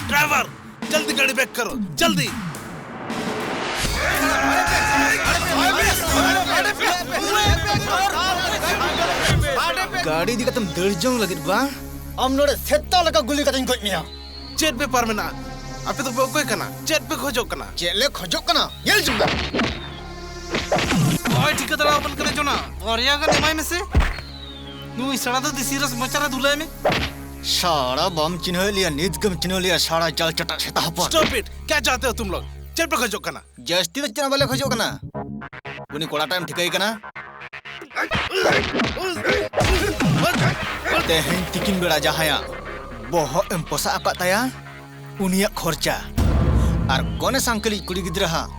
ᱰᱨᱟᱭᱵᱷᱟᱨ, ᱡᱚᱞᱫᱤ ᱜᱟᱹᱰᱤ ᱵᱨᱮᱠ ᱠᱟᱨᱳ, ᱡᱚᱞᱫᱤ᱾ ᱜᱟᱹᱰᱤ ᱤᱫᱤ ᱠᱟᱛᱮᱢ ᱫᱟᱹᱲ ᱡᱚᱝ ᱞᱟᱹᱜᱤᱫ ᱵᱟᱝ? ᱟᱢ ᱱᱚᱰᱮ ᱥᱮᱛᱟ ᱞᱮᱠᱟ ᱜᱩᱞᱤ ᱠᱟᱛᱮᱧ ᱜᱚᱡ ᱢᱮᱭᱟ᱾ ᱪᱮᱫ ᱵᱮᱯᱟᱨ ᱢᱮᱱᱟᱜᱼᱟ? ᱟᱯᱮ ᱫᱚᱯᱮ ᱚᱠᱚᱭ ᱠᱟᱱᱟ? ᱪᱮᱫ ᱯᱮ ᱠᱷᱚᱡᱚᱜ ᱠᱟᱱᱟ? ᱪᱮᱫ ᱞᱮ ᱠᱷᱚᱡᱚᱜ ᱠᱟᱱᱟ? ᱧᱮᱞ ᱡᱚᱝ ᱢᱮ᱾ ᱚᱠᱚᱭ ᱴᱷᱤᱠᱟᱹᱫᱟᱨ ᱟᱵᱚᱱ ᱠᱟᱱᱟ ᱡᱚᱱᱟ? ᱵᱟᱨᱭᱟ ᱜᱟᱱ ᱮᱢᱟᱭ ᱢᱮᱥᱮ᱾ ᱱᱩᱭ ᱥᱟᱲᱟ ᱫᱚ ᱫᱮᱥᱤ ᱨᱚᱥ ᱢᱚᱪᱟ ᱨᱮ ᱫᱩᱞᱟᱭ ᱢᱮ᱾ ᱥᱟᱲᱟ ᱵᱟᱢ ᱪᱤᱱᱦᱟᱹᱣ ᱞᱮᱭᱟ, ᱱᱤᱛ ᱜᱮᱢ ᱪᱤᱱᱦᱟᱹᱣ ᱞᱮᱭᱟ, ᱥᱟᱲᱟ ᱡᱟᱞ ᱪᱟᱴᱟᱜ ᱥᱮᱛᱟ ᱦᱚᱯᱚᱱ᱾ Stop it! ᱠᱭᱟ ᱪᱟᱦᱛᱮ ᱦᱳ ᱛᱩᱢ ᱞᱳᱜ? ᱪᱮᱫ ᱯᱮ ᱠᱷᱚᱡᱚᱜ ᱠᱟᱱᱟ? ᱡᱟᱹᱥᱛᱤ ᱫᱚ ᱪᱮᱫ ᱦᱚᱸ ᱵᱟᱞᱮ ᱠᱷᱚᱡᱚᱜ ᱠᱟᱱᱟ᱾ ᱩᱱᱤ ᱠᱚᱲᱟᱴᱟᱜ ᱮᱢ ᱴᱷᱤᱠᱟᱹᱭᱮ ᱠᱟᱱᱟ? ᱛᱮᱦᱮᱧ ᱛᱤᱠᱤᱱ ᱵᱮᱲᱟ ᱡᱟᱦᱟᱸᱭᱟᱜ ᱵᱚᱦᱚᱜ ᱮᱢ ᱯᱚᱥᱟᱜ ᱟᱠᱟᱫ ᱛᱟᱭᱟ, ᱩᱱᱤᱭᱟᱜ ᱠᱷᱚᱨᱪᱟ, ᱟᱨ ᱠᱚᱱᱮ ᱥᱟᱝᱠᱮᱞᱤᱡ ᱠᱩᱲᱤ ᱜᱤᱫᱽᱨᱟᱹ ᱦᱟᱜ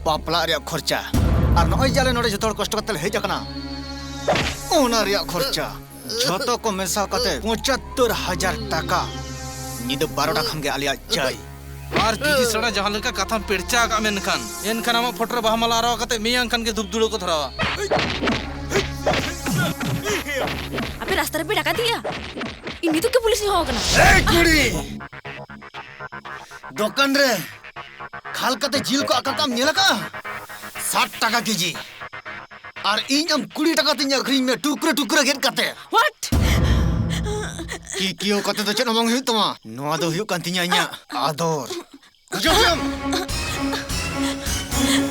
ᱵᱟᱯᱞᱟᱜ ᱨᱮᱭᱟᱜ ᱠᱷᱚᱨᱪᱟ, ᱟᱨ ᱱᱚᱜᱼᱚᱭ ᱡᱮ ᱟᱞᱮ ᱱᱚᱰᱮ ᱡᱚᱛᱚ ᱦᱚᱲ ᱠᱚᱥᱴᱚ ᱠᱟᱛᱮ ᱞᱮ ᱦᱮᱡ ᱟᱠᱟᱱᱟ, ᱚᱱᱟ ᱨᱮᱭᱟᱜ ᱠᱷᱚᱨᱪᱟ, ᱡᱷᱚᱛᱚ ᱠᱚ ᱢᱮᱥᱟ ᱠᱟᱛᱮ ᱯᱚᱸᱪᱟᱛᱛᱳᱨ ᱦᱟᱡᱟᱨ ᱴᱟᱠᱟ᱾ ᱧᱤᱫᱟᱹ ᱵᱟᱨᱚᱴᱟ ᱠᱷᱚᱱ ᱜᱮ ᱟᱞᱮᱭᱟᱜ ᱪᱟᱭ᱾ ᱟᱨ ᱡᱩᱫᱤ ᱥᱮᱬᱟ ᱡᱟᱦᱟᱸ ᱞᱮᱠᱟ ᱠᱟᱛᱷᱟᱢ ᱯᱮᱲᱪᱟ ᱟᱠᱟᱫ ᱢᱮᱱᱠᱷᱟᱱ, ᱮᱱᱠᱷᱟᱱ ᱟᱢᱟᱜ ᱯᱷᱳᱴᱳ ᱨᱮ ᱵᱟᱦᱟ ᱢᱟᱞᱟ ᱟᱨᱟᱣ ᱠᱟᱛᱮ ᱢᱮᱭᱟᱝ ᱠᱷᱟᱱ ᱜᱮ ᱫᱷᱩᱯ ᱫᱷᱩᱲᱟᱹ ᱠᱚ ᱫᱷᱚᱨᱟᱣᱟ᱾ ᱟᱯᱮ ᱨᱟᱥᱛᱟ ᱨᱮᱯᱮ ᱰᱟᱠᱟᱛᱤᱜᱼᱟ? ᱤᱧ ᱱᱤᱛᱚᱜ ᱜᱮ ᱯᱩᱞᱤᱥ ᱤᱧ ᱦᱚᱦᱚ ᱟᱠᱟᱱᱟ᱾ ᱮᱭ ᱠᱩᱲᱤ! ᱫᱚᱠᱟᱱ ᱨᱮ ᱠᱷᱟᱞ ᱠᱟᱛᱮ ᱡᱤᱞ ᱠᱚ ᱟᱠᱟ ᱠᱟᱜ ᱮᱢ ᱧᱮᱞ ᱟᱠᱟᱜᱼᱟ? ᱥᱟᱴ ᱴᱟᱠᱟ ᱠᱮᱡᱤ᱾ ᱟᱨ ᱤᱧ ᱟᱢ ᱠᱩᱲᱤ ᱴᱟᱠᱟ ᱛᱤᱧ ᱟᱹᱠᱷᱨᱤᱧ ᱢᱮ, ᱴᱩᱠᱨᱟᱹ ᱴᱩᱠᱨᱟᱹ ᱜᱮᱫ ᱠᱟᱛᱮ᱾ What? ᱠᱤᱠᱤᱭᱟᱹᱣ ᱠᱟᱛᱮ ᱫᱚ ᱪᱮᱫ ᱦᱚᱸ ᱵᱟᱝ ᱦᱩᱭᱩᱜ ᱛᱟᱢᱟ᱾ ᱱᱚᱣᱟ ᱫᱚ ᱦᱩᱭᱩᱜ ᱠᱟᱱ ᱛᱤᱧᱟ ᱤᱧᱟᱹᱜ ᱟᱫᱚᱨ᱾ ᱵᱩᱡᱷᱟᱹᱣ ᱠᱮᱫᱟᱢ?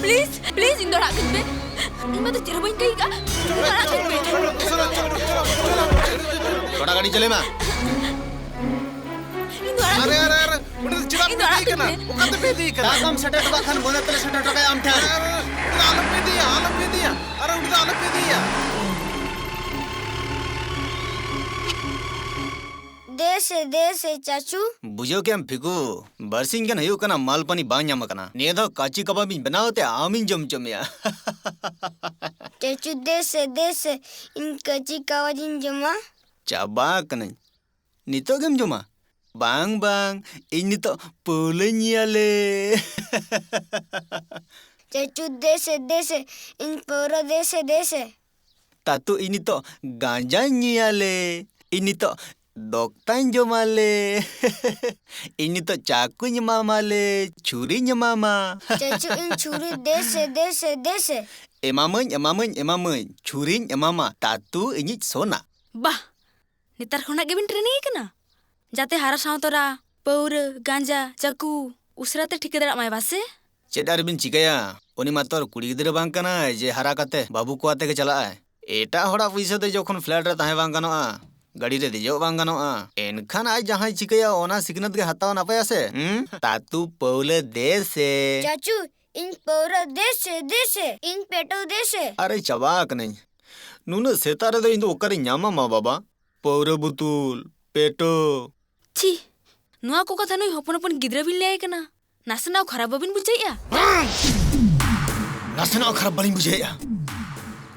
Please, please, ᱤᱧ ᱫᱚ ᱟᱲᱟᱜ ᱠᱟᱹᱧ ᱯᱮ᱾ ᱤᱧ ᱢᱟ ᱫᱚ ᱪᱮᱫ ᱦᱚᱸ ᱵᱟᱹᱧ ᱠᱟᱹᱭ ᱠᱟᱜ᱾ ᱤᱧ ᱫᱚ ᱟᱲᱟᱜ ᱠᱟᱹᱧ ᱯᱮ᱾ ᱪᱚᱞᱚ, ᱪᱚᱞᱚ, ᱪᱚᱞᱚ, ᱪᱚᱞᱚ, ᱪᱚᱞᱚ, ᱪᱚᱞᱚ᱾ ᱛᱷᱚᱲᱟ ᱜᱟᱹᱰᱤ ᱪᱟᱹᱞᱩᱭ ᱢᱮ᱾ ᱤᱧ ᱫᱚ ᱟᱲᱟᱜ ᱟᱨᱮ, ᱠᱟᱹᱧ ᱟᱨᱮ, ᱯᱮ᱾ ᱟᱨᱮ, ᱚᱸᱰᱮ ᱫᱚ ᱪᱮᱫᱟᱜ ᱤᱧ ᱯᱮ ᱫᱚ ᱟᱲᱟᱜ ᱤᱫᱤᱭᱮ ᱠᱟᱹᱧ ᱠᱟᱱᱟ? ᱯᱮ᱾ ᱚᱠᱟ ᱛᱮᱯᱮ ᱤᱫᱤᱭᱮ ᱠᱟᱱᱟ? ᱫᱟᱜ ᱵᱟᱢ ᱥᱮᱴᱮᱨ ᱦᱚᱴᱚ ᱠᱟᱜ ᱠᱷᱟᱱ ᱢᱚᱱᱮ ᱛᱮᱞᱮ ᱥᱮᱴᱮᱨ ᱦᱚᱴᱚ ᱠᱟᱭᱟ ᱟᱢ ᱴᱷᱮᱱ᱾ ᱟᱨᱮ, ᱟᱨᱮ, ᱩᱱᱤ ᱫᱚ ᱟᱞᱚᱯᱮ ᱤᱫᱤᱭᱟ, ᱟᱞᱚᱯᱮ ᱤᱫᱤᱭᱟ᱾ ᱟᱨᱮ, ᱩᱱᱤ ᱫᱚ ᱟᱞᱚᱯᱮ ᱤᱫᱤᱭᱟ᱾ ᱫᱮᱥᱮ, ᱫᱮᱥᱮ, ᱪᱟᱪᱩ᱾ ᱵᱩᱡᱷᱟᱹᱣ ᱠᱮᱜᱼᱟᱢ ᱯᱷᱤᱠᱩ, ᱵᱟᱨᱥᱤᱧ ᱜᱟᱱ ᱦᱩᱭᱩᱜ ᱠᱟᱱᱟ ᱢᱟᱞ ᱯᱟᱱᱤ ᱵᱟᱝ ᱧᱟᱢ ᱟᱠᱟᱱᱟ᱾ ᱱᱤᱭᱟᱹ ᱫᱷᱟᱣ ᱠᱟᱪᱤ ᱠᱟᱵᱟᱵ ᱤᱧ ᱵᱮᱱᱟᱣ ᱛᱮ ᱟᱢᱤᱧ ᱡᱚᱢ ᱦᱚᱪᱚ ᱢᱮᱭᱟ᱾ ᱪᱟᱪᱩ, ᱫᱮᱥᱮ, ᱫᱮᱥᱮ, ᱤᱧ ᱠᱟᱪᱤ ᱠᱟᱵᱟᱵ ᱤᱧ ᱡᱚᱢᱟ᱾ ᱪᱟᱵᱟ ᱟᱠᱟᱱᱟᱹᱧ᱾ ᱱᱤᱛᱚᱜ ᱜᱮᱢ ᱡᱚᱢᱟ? ᱵᱟᱝ, ᱵᱟᱝ, ᱤᱧ ᱱᱤᱛᱚᱜ ᱯᱟᱹᱣᱞᱟᱹᱧ ᱧᱩᱭᱟᱞᱮ᱾ ᱪᱟᱪᱩ, ᱫᱮᱥᱮ, ᱫᱮᱥᱮ, ᱤᱧ ᱯᱟᱹᱣᱨᱟᱹ ᱫᱮᱥᱮ, ᱫᱮᱥᱮ᱾ ᱛᱟᱛᱩ, ᱤᱧ ᱱᱤᱛᱚᱜ ᱜᱟᱸᱡᱟᱧ ᱧᱩᱭᱟᱞᱮ᱾ ᱤᱧ ᱱᱤᱛᱚᱜ ᱫᱚᱠᱛᱟᱧ ᱡᱚᱢᱟᱞᱮ᱾ ᱤᱧ ᱱᱤᱛᱚᱜ ᱪᱟᱠᱩᱧ ᱮᱢᱟᱢᱟᱞᱮ, ᱪᱷᱩᱨᱤᱧ ᱮᱢᱟᱢᱟ᱾ ᱪᱟᱪᱩ, ᱤᱧ ᱪᱷᱩᱨᱤ ᱫᱮᱥᱮ, ᱫᱮᱥᱮ, ᱫᱮᱥᱮ᱾ ᱮᱢᱟᱢᱟᱹᱧ, ᱮᱢᱟᱢᱟᱹᱧ, ᱮᱢᱟᱢᱟᱹᱧ, ᱪᱷᱩᱨᱤᱧ ᱮᱢᱟᱢᱟ, ᱛᱟᱛᱩ ᱤᱧᱤᱡ ᱥᱚᱱᱟ᱾ ᱵᱟᱦ, ᱱᱮᱛᱟᱨ ᱠᱷᱚᱱᱟᱜ ᱜᱮᱵᱤᱱ training ᱮ ᱠᱟᱱᱟ? ᱡᱟᱛᱮ ᱦᱟᱨᱟ ᱥᱟᱶ ᱛᱚᱨᱟ ᱯᱟᱹᱣᱨᱟᱹ, ᱜᱟᱸᱡᱟ, ᱪᱟᱠᱩ ᱩᱥᱟᱹᱨᱟ ᱛᱮ ᱴᱷᱤᱠᱟᱹ ᱫᱟᱲᱮᱭᱟᱜ ᱢᱟᱭ, ᱵᱟᱥᱮ? ᱪᱮᱫ ᱟᱨ ᱵᱤᱱ ᱪᱤᱠᱟᱹᱭᱟ? ᱩᱱᱤ ᱢᱟᱛᱚ ᱟᱨ ᱠᱩᱲᱤ ᱜᱤᱫᱽᱨᱟᱹ ᱵᱟᱝ ᱠᱟᱱᱟᱭ ᱡᱮ ᱦᱟᱨᱟ ᱠᱟᱛᱮ ᱵᱟᱹᱵᱩ ᱠᱚ ᱟᱛᱮ ᱜᱮ ᱪᱟᱞᱟᱜ ᱟᱭ᱾ ᱮᱴᱟᱜ ᱦᱚᱲᱟᱜ ᱯᱩᱭᱥᱟᱹ ᱛᱮ ᱡᱚᱠᱷᱚᱱ flat ᱨᱮ ᱛᱟᱦᱮᱸ ᱵᱟᱝ ᱜᱟᱱᱚᱜᱼᱟ, ᱜᱟᱹᱰᱤ ᱨᱮ ᱫᱮᱡᱚᱜ ᱵᱟᱝ ᱜᱟᱱᱚᱜᱼᱟ, ᱮᱱᱠᱷᱟᱱ ᱟᱡ ᱡᱟᱦᱟᱸᱭ ᱪᱤᱠᱟᱹᱭᱟ, ᱚᱱᱟ ᱥᱤᱠᱷᱱᱟᱹᱛ ᱜᱮ ᱦᱟᱛᱟᱣ ᱱᱟᱯᱟᱭᱟ ᱥᱮ? ᱦᱩᱸ? ᱛᱟᱛᱩ ᱯᱟᱹᱣᱞᱟᱹ ᱫᱮ ᱥᱮ᱾ ᱪᱟᱪᱩ, ᱤᱧ ᱯᱟᱹᱣᱨᱟᱹ ᱫᱮ ᱥᱮ, ᱫᱮ ᱥᱮ, ᱤᱧ ᱯᱮᱴᱳ ᱫᱮ ᱥᱮ᱾ ᱟᱨᱮ, ᱪᱟᱵᱟ ᱟᱠᱟᱱᱟᱹᱧ᱾ ᱱᱩᱱᱟᱹᱜ ᱥᱮᱛᱟᱜ ᱨᱮᱫᱚ ᱤᱧ ᱫᱚ ᱚᱠᱟᱨᱤᱧ ᱧᱟᱢᱟ, ᱢᱟ ᱵᱟᱵᱟ? ᱯᱟᱹᱣᱨᱟᱹ ᱵᱩᱛᱩᱞ, ᱯᱮᱴᱳ᱾ ᱪᱷᱤ, ᱱᱚᱣᱟ ᱠᱚ ᱠᱟᱛᱷᱟ ᱱᱩᱭ ᱦᱚᱯᱚᱱ ᱦᱚᱯᱚᱱ ᱜᱤᱫᱽᱨᱟᱹ ᱵᱤᱱ ᱞᱟᱹᱭ ᱟᱭ ᱠᱟᱱᱟ? ᱱᱟᱥᱮᱱᱟᱜ ᱠᱷᱟᱨᱟᱯ ᱵᱟᱵᱤᱱ ᱵᱩᱡᱷᱟᱹᱣᱮᱫᱼᱟ? ᱱᱟᱥᱮᱱᱟᱜ ᱠᱷᱟᱨᱟᱯ ᱵᱟᱹᱞᱤᱧ ᱵᱩᱡᱷᱟᱹᱣᱮᱫᱼᱟ᱾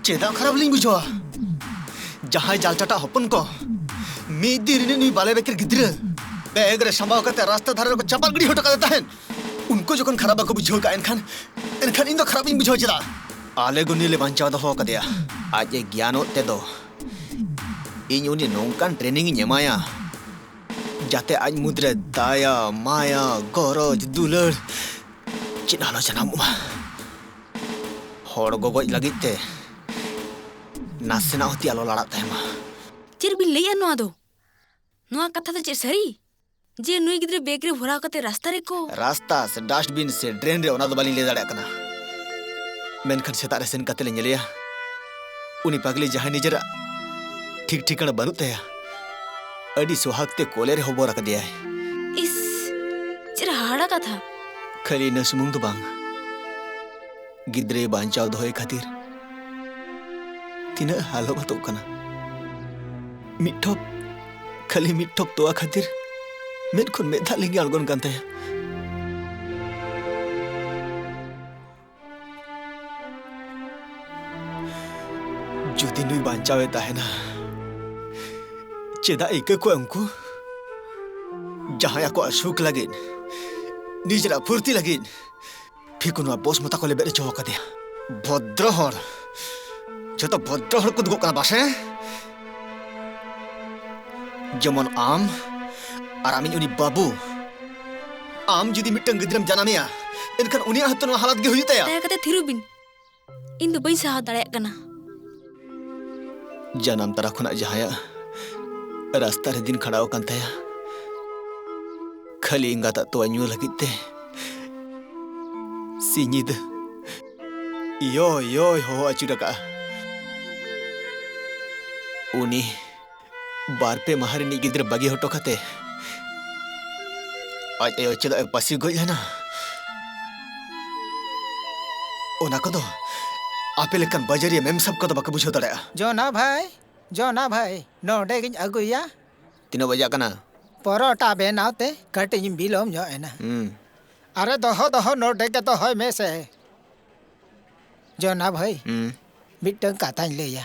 ᱪᱮᱫᱟᱜ ᱠᱷᱟᱨᱟᱯ ᱞᱤᱧ ᱵᱩᱡᱷᱟᱹᱣᱟ? ᱡᱟᱦᱟᱸᱭ ᱡᱟᱞᱪᱟᱴᱟᱜ ᱦᱚᱯᱚᱱ ᱠᱚ ᱢᱤᱫ ᱫᱤᱱ ᱨᱤᱱᱤᱡ ᱱᱩᱭ ᱵᱟᱞᱮ ᱵᱮᱠᱮᱨ ᱜᱤᱫᱽᱨᱟᱹ ᱵᱮᱜᱽ ᱨᱮ ᱥᱟᱢᱵᱟᱣ ᱠᱟᱛᱮ ᱨᱟᱥᱛᱟ ᱫᱷᱟᱨᱮ ᱨᱮᱠᱚ ᱪᱟᱯᱟᱫ ᱜᱤᱰᱤ ᱦᱚᱴᱚ ᱠᱟᱫᱮ ᱛᱟᱦᱮᱸᱫ, ᱩᱱᱠᱩ ᱡᱚᱠᱷᱚᱱ ᱠᱷᱟᱨᱟᱯ ᱵᱟᱠᱚ ᱵᱩᱡᱷᱟᱹᱣ ᱠᱟᱜᱼᱟ, ᱮᱱᱠᱷᱟᱱ, ᱮᱱᱠᱷᱟᱱ ᱤᱧ ᱫᱚ ᱠᱷᱟᱨᱟᱯ ᱤᱧ ᱵᱩᱡᱷᱟᱹᱣᱟ ᱪᱮᱫᱟᱜ? ᱟᱞᱮ ᱜᱩᱱᱤ ᱞᱮ ᱵᱟᱧᱪᱟᱣ ᱫᱚᱦᱚ ᱠᱟᱫᱮᱭᱟ᱾ ᱟᱡ ᱮ ᱜᱮᱭᱟᱱᱚᱜ ᱛᱮᱫᱚ ᱤᱧ ᱩᱱᱤ ᱱᱚᱝᱠᱟᱱ training ᱤᱧ ᱮᱢᱟᱭᱟ, ᱡᱟᱛᱮ ᱟᱡ ᱢᱩᱫᱽᱨᱮ ᱫᱟᱭᱟ, ᱢᱟᱭᱟ, ᱜᱚᱨᱚᱡᱽ, ᱫᱩᱞᱟᱹᱲ ᱪᱮᱫ ᱟᱞᱚ ᱡᱟᱱᱟᱢᱚᱜ ᱢᱟ᱾ ᱦᱚᱲ ᱜᱚᱜᱚᱡ ᱞᱟᱹᱜᱤᱫ ᱛᱮ ᱱᱟᱥᱮᱱᱟᱜ ᱦᱚᱸ ᱛᱤ ᱟᱞᱚ ᱞᱟᱲᱟᱜ ᱛᱟᱭ ᱢᱟ᱾ ᱪᱮᱫ ᱵᱤᱱ ᱞᱟᱹᱭᱮᱜᱼᱟ ᱱᱚᱣᱟ ᱫᱚ? ᱱᱚᱣᱟ ᱠᱟᱛᱷᱟ ᱫᱚ ᱪᱮᱫ ᱥᱟᱹᱨᱤ? ᱡᱮ ᱱᱩᱭ ᱜᱤᱫᱽᱨᱟᱹ ᱵᱮᱜᱽ ᱨᱮ ᱵᱷᱚᱨᱟᱣ ᱠᱟᱛᱮ ᱨᱟᱥᱛᱟ ᱨᱮᱠᱚ ᱨᱟᱥᱛᱟ ᱥᱮ dustbin ᱥᱮ drain ᱨᱮ, ᱚᱱᱟ ᱫᱚ ᱵᱟᱹᱞᱤᱧ ᱞᱟᱹᱭ ᱫᱟᱲᱮᱭᱟᱜ ᱠᱟᱱᱟ᱾ ᱢᱮᱱᱠᱷᱟᱱ ᱥᱮᱛᱟᱜ ᱨᱮ ᱥᱮᱱ ᱠᱟᱛᱮ ᱞᱮ ᱧᱮᱞᱮᱭᱟ, ᱩᱱᱤ ᱯᱟᱜᱽᱞᱤ ᱡᱟᱦᱟᱸᱭ ᱱᱤᱡᱮᱨᱟᱜ ᱴᱷᱤᱠ ᱴᱷᱤᱠᱟᱹᱬᱟ ᱵᱟᱹᱱᱩᱜ ᱛᱟᱭᱟ, ᱟᱹᱰᱤ ᱥᱚᱦᱟᱜᱽ ᱛᱮ ᱠᱚᱞᱮ ᱨᱮ ᱦᱚᱵᱚᱨ ᱟᱠᱟᱫᱮᱭᱟᱭ᱾ ᱤᱥ, ᱪᱮᱫ ᱦᱟᱦᱟᱲᱟ ᱠᱟᱛᱷᱟ! ᱠᱷᱟᱹᱞᱤ ᱤᱱᱟᱹ ᱥᱩᱢᱩᱝ ᱫᱚ ᱵᱟᱝ, ᱜᱤᱫᱽᱨᱟᱹᱭ ᱵᱟᱧᱪᱟᱣ ᱫᱚᱦᱚᱭ ᱠᱷᱟᱹᱛᱤᱨ ᱛᱤᱱᱟᱹᱜ ᱦᱟᱞᱚ ᱵᱷᱟᱛᱚᱜ ᱠᱟᱱᱟ᱾ ᱢᱤᱫ ᱴᱷᱚᱯ ᱠᱷᱟᱹᱞᱤ ᱢᱤᱫ ᱴᱷᱚᱯ ᱛᱚᱣᱟ ᱠᱷᱟᱹᱛᱤᱨ ᱢᱮᱫ ᱠᱷᱚᱱ ᱢᱮᱫ ᱫᱟᱜ ᱞᱤᱸᱜᱤ ᱟᱬᱜᱚᱱ ᱠᱟᱱ ᱛᱟᱭᱟ᱾ ᱡᱩᱫᱤ ᱱᱩᱭ ᱵᱟᱧᱪᱟᱣ ᱮ ᱛᱟᱦᱮᱱᱟ, ᱪᱮᱫᱟᱜ ᱤᱠᱟᱹ ᱠᱚᱣᱟ ᱩᱱᱠᱩ? ᱡᱟᱦᱟᱸᱭ ᱟᱠᱚᱣᱟᱜ ᱥᱩᱠ ᱞᱟᱹᱜᱤᱫ, ᱱᱤᱡᱮᱨᱟᱜ ᱯᱷᱩᱨᱛᱤ ᱞᱟᱹᱜᱤᱫ ᱯᱷᱤᱠᱩ ᱱᱚᱣᱟ ᱵᱚᱥ ᱢᱚᱛᱟ ᱠᱚ ᱞᱮᱵᱮᱫ ᱦᱚᱪᱚ ᱟᱠᱟᱫᱮᱭᱟ᱾ ᱵᱷᱚᱫᱨᱚ ᱦᱚᱲ, ᱡᱚᱛᱚ ᱵᱷᱚᱫᱨᱚ ᱦᱚᱲ ᱠᱚ ᱫᱩᱜᱚᱜ ᱠᱟᱱᱟ ᱵᱟᱥᱮ? ᱡᱮᱢᱚᱱ ᱟᱢ ᱟᱨ ᱟᱢᱤᱡ ᱩᱱᱤ ᱵᱟᱹᱵᱩ᱾ ᱟᱢ ᱡᱩᱫᱤ ᱢᱤᱫᱴᱟᱝ ᱜᱤᱫᱽᱨᱟᱹᱢ ᱡᱟᱱᱟᱢᱮᱭᱟ, ᱮᱱᱠᱷᱟᱱ ᱩᱱᱤᱭᱟᱜ ᱦᱚᱸᱛᱚ ᱱᱚᱣᱟ ᱦᱟᱞᱟᱛ ᱜᱮ ᱦᱩᱭᱩᱜ ᱛᱟᱭᱟ᱾ ᱫᱟᱭᱟ ᱠᱟᱛᱮ ᱛᱷᱤᱨᱚᱜ ᱵᱤᱱ᱾ ᱤᱧ ᱫᱚ ᱵᱟᱹᱧ ᱥᱟᱦᱟᱣ ᱫᱟᱲᱮᱭᱟᱜ ᱠᱟᱱᱟ᱾ ᱡᱟᱱᱟᱢ ᱛᱟᱨᱟ ᱠᱷᱚᱱᱟᱜ ᱡᱟᱦᱟᱸᱭᱟᱜ ᱨᱟᱥᱛᱟ ᱨᱮ ᱫᱤᱱ ᱠᱷᱟᱸᱰᱟᱣ ᱟᱠᱟᱱ ᱛᱟᱭᱟ, ᱠᱷᱟᱹᱞᱤ ᱮᱸᱜᱟᱛᱟᱜ ᱛᱚᱣᱟ ᱧᱩ ᱞᱟᱹᱜᱤᱫ ᱛᱮ ᱥᱤᱧ ᱧᱤᱫᱟᱹ ᱭᱳᱭ ᱭᱳᱭ ᱦᱚᱦᱚ ᱟᱹᱪᱩᱨ ᱟᱠᱟᱜᱼᱟ᱾ ᱩᱱᱤ ᱵᱟᱨ ᱯᱮ ᱢᱟᱦᱟ ᱨᱤᱱᱤᱡ ᱜᱤᱫᱽᱨᱟᱹ ᱵᱟᱹᱜᱤ ᱦᱚᱴᱚ ᱠᱟᱛᱮ ᱟᱡ ᱟᱭᱳ ᱪᱮᱫᱟᱜ ᱮ ᱯᱟᱹᱥᱤ ᱜᱚᱡ ᱞᱮᱱᱟ, ᱚᱱᱟ ᱠᱚᱫᱚ ᱟᱯᱮ ᱞᱮᱠᱟᱱ ᱵᱟᱡᱟᱨᱤᱭᱟᱹ ᱢᱮᱢᱥᱟᱵ ᱠᱚᱫᱚ ᱵᱟᱯᱮ ᱵᱩᱡᱷᱟᱹᱣ ᱫᱟᱲᱮᱭᱟᱜᱼᱟ᱾ ᱡᱚᱱᱟ ᱵᱷᱟᱭ, ᱡᱚᱱᱟ ᱵᱷᱟᱭ, ᱱᱚᱰᱮ ᱜᱤᱧ ᱟᱹᱜᱩᱭᱟ᱾ ᱛᱤᱱᱟᱹᱜ ᱵᱟᱡᱟᱜ ᱠᱟᱱᱟ? ᱯᱚᱨᱚᱴᱟ ᱵᱮᱱᱟᱣ ᱛᱮ ᱠᱟᱹᱴᱤᱡ ᱤᱧ ᱵᱤᱞᱚᱢ ᱧᱚᱜ ᱮᱱᱟ᱾ ᱦᱩᱸ᱾ ᱟᱨᱮ ᱫᱚᱦᱚ, ᱫᱚᱦᱚ, ᱱᱚᱰᱮ ᱜᱮ ᱫᱚᱦᱚᱭ ᱢᱮᱥᱮ᱾ ᱡᱚᱱᱟ ᱵᱷᱟᱹᱭ, ᱦᱩᱸ᱾ ᱢᱤᱫᱴᱟᱝ ᱠᱟᱛᱷᱟᱧ ᱞᱟᱹᱭᱟ᱾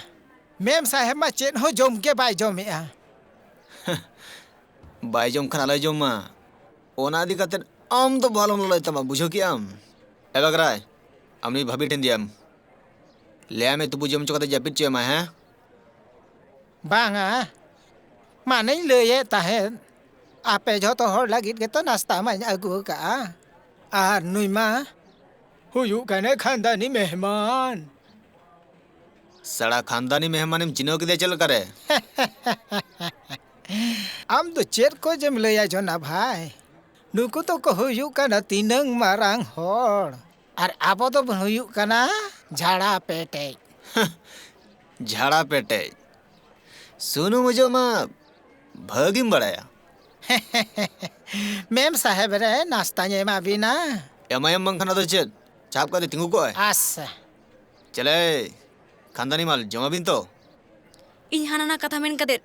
ᱢᱮᱢ ᱥᱟᱦᱮᱵ ᱢᱟ ᱪᱮᱫ ᱦᱚᱸ ᱡᱚᱢ ᱜᱮ ᱵᱟᱭ ᱡᱚᱢᱮᱜᱼᱟ᱾ ᱵᱟᱭ ᱡᱚᱢ ᱠᱷᱟᱱ ᱟᱞᱚᱭ ᱡᱚᱢ ᱢᱟ᱾ ᱚᱱᱟ ᱤᱫᱤ ᱠᱟᱛᱮ ᱟᱢ ᱫᱚ ᱵᱟᱞᱚᱢ ᱞᱚᱞᱚᱭ ᱛᱟᱢᱟ, ᱵᱩᱡᱷᱟᱹᱣ ᱠᱮᱜᱼᱟᱢ? ᱮ ᱵᱟᱜᱽᱨᱟᱭ, ᱟᱢ ᱱᱩᱭ ᱵᱷᱟᱹᱵᱤ ᱴᱷᱮᱱ ᱤᱫᱤᱭᱮᱢ᱾ ᱞᱟᱹᱭᱟᱭ ᱢᱮ, ᱛᱩᱯᱩ ᱡᱚᱢ ᱦᱚᱪᱚ ᱠᱟᱛᱮ ᱡᱟᱹᱯᱤᱫ ᱦᱚᱪᱚᱭᱮᱢᱟᱭ, ᱦᱮᱸ? ᱵᱟᱝᱟ, ᱢᱟᱱᱮᱧ ᱞᱟᱹᱭᱮᱫ ᱛᱟᱦᱮᱸᱫ, ᱟᱯᱮ ᱡᱷᱚᱛᱚ ᱦᱚᱲ ᱞᱟᱹᱜᱤᱫ ᱜᱮᱛᱚ ᱱᱟᱥᱛᱟ ᱢᱟᱧ ᱟᱹᱜᱩ ᱟᱠᱟᱜᱼᱟ᱾ ᱟᱨ ᱱᱩᱭ ᱢᱟ ᱦᱩᱭᱩᱜ ᱠᱟᱱᱟᱭ ᱠᱷᱟᱱᱫᱟᱱᱤ ᱢᱮᱦᱢᱟᱱ᱾ ᱥᱟᱲᱟ ᱠᱷᱟᱱᱫᱟᱱᱤ ᱢᱮᱦᱢᱟᱱᱮᱢ ᱪᱤᱱᱦᱟᱹᱣ ᱠᱮᱫᱮᱭᱟ ᱪᱮᱫ ᱞᱮᱠᱟᱨᱮ? ᱟᱢ ᱫᱚ ᱪᱮᱫ ᱠᱚ ᱡᱮᱢ ᱞᱟᱹᱭᱟ ᱡᱚᱱᱟ ᱵᱷᱟᱭ? ᱱᱩᱠᱩ ᱫᱚᱠᱚ ᱦᱩᱭᱩᱜ ᱠᱟᱱᱟ ᱛᱤᱱᱟᱹᱝ ᱢᱟᱨᱟᱝ ᱦᱚᱲ, ᱟᱨ ᱟᱵᱚ ᱫᱚᱵᱚᱱ ᱦᱩᱭᱩᱜ ᱠᱟᱱᱟ ᱡᱷᱟᱲᱟ ᱯᱮᱴᱮᱡ᱾ ᱡᱷᱟᱲᱟ ᱯᱮᱴᱮᱡ᱾ ᱥᱩᱱᱩᱢ ᱚᱡᱚᱜ ᱢᱟ ᱵᱷᱟᱹᱜᱤᱢ ᱵᱟᱲᱟᱭᱟ᱾ ᱢᱮᱢ ᱥᱟᱦᱮᱵ ᱨᱮ, ᱱᱟᱥᱛᱟᱧ ᱮᱢᱟ ᱵᱤᱱᱟ᱾ ᱮᱢᱟᱭᱟᱢ ᱵᱟᱝᱠᱷᱟᱱ ᱟᱫᱚ ᱪᱮᱫ? ᱪᱟᱯ ᱠᱟᱛᱮ ᱛᱤᱸᱜᱩ ᱠᱚᱜᱼᱟᱭ? ᱟᱥᱟ᱾ ᱪᱮᱞᱮ, ᱠᱷᱟᱱᱫᱟᱱᱤ ᱢᱟᱞ ᱡᱚᱢᱟᱵᱤᱱ ᱛᱚ? ᱤᱧ ᱦᱟᱱᱟ ᱱᱟ ᱠᱟᱛᱷᱟ ᱢᱮᱱ ᱠᱟᱛᱮ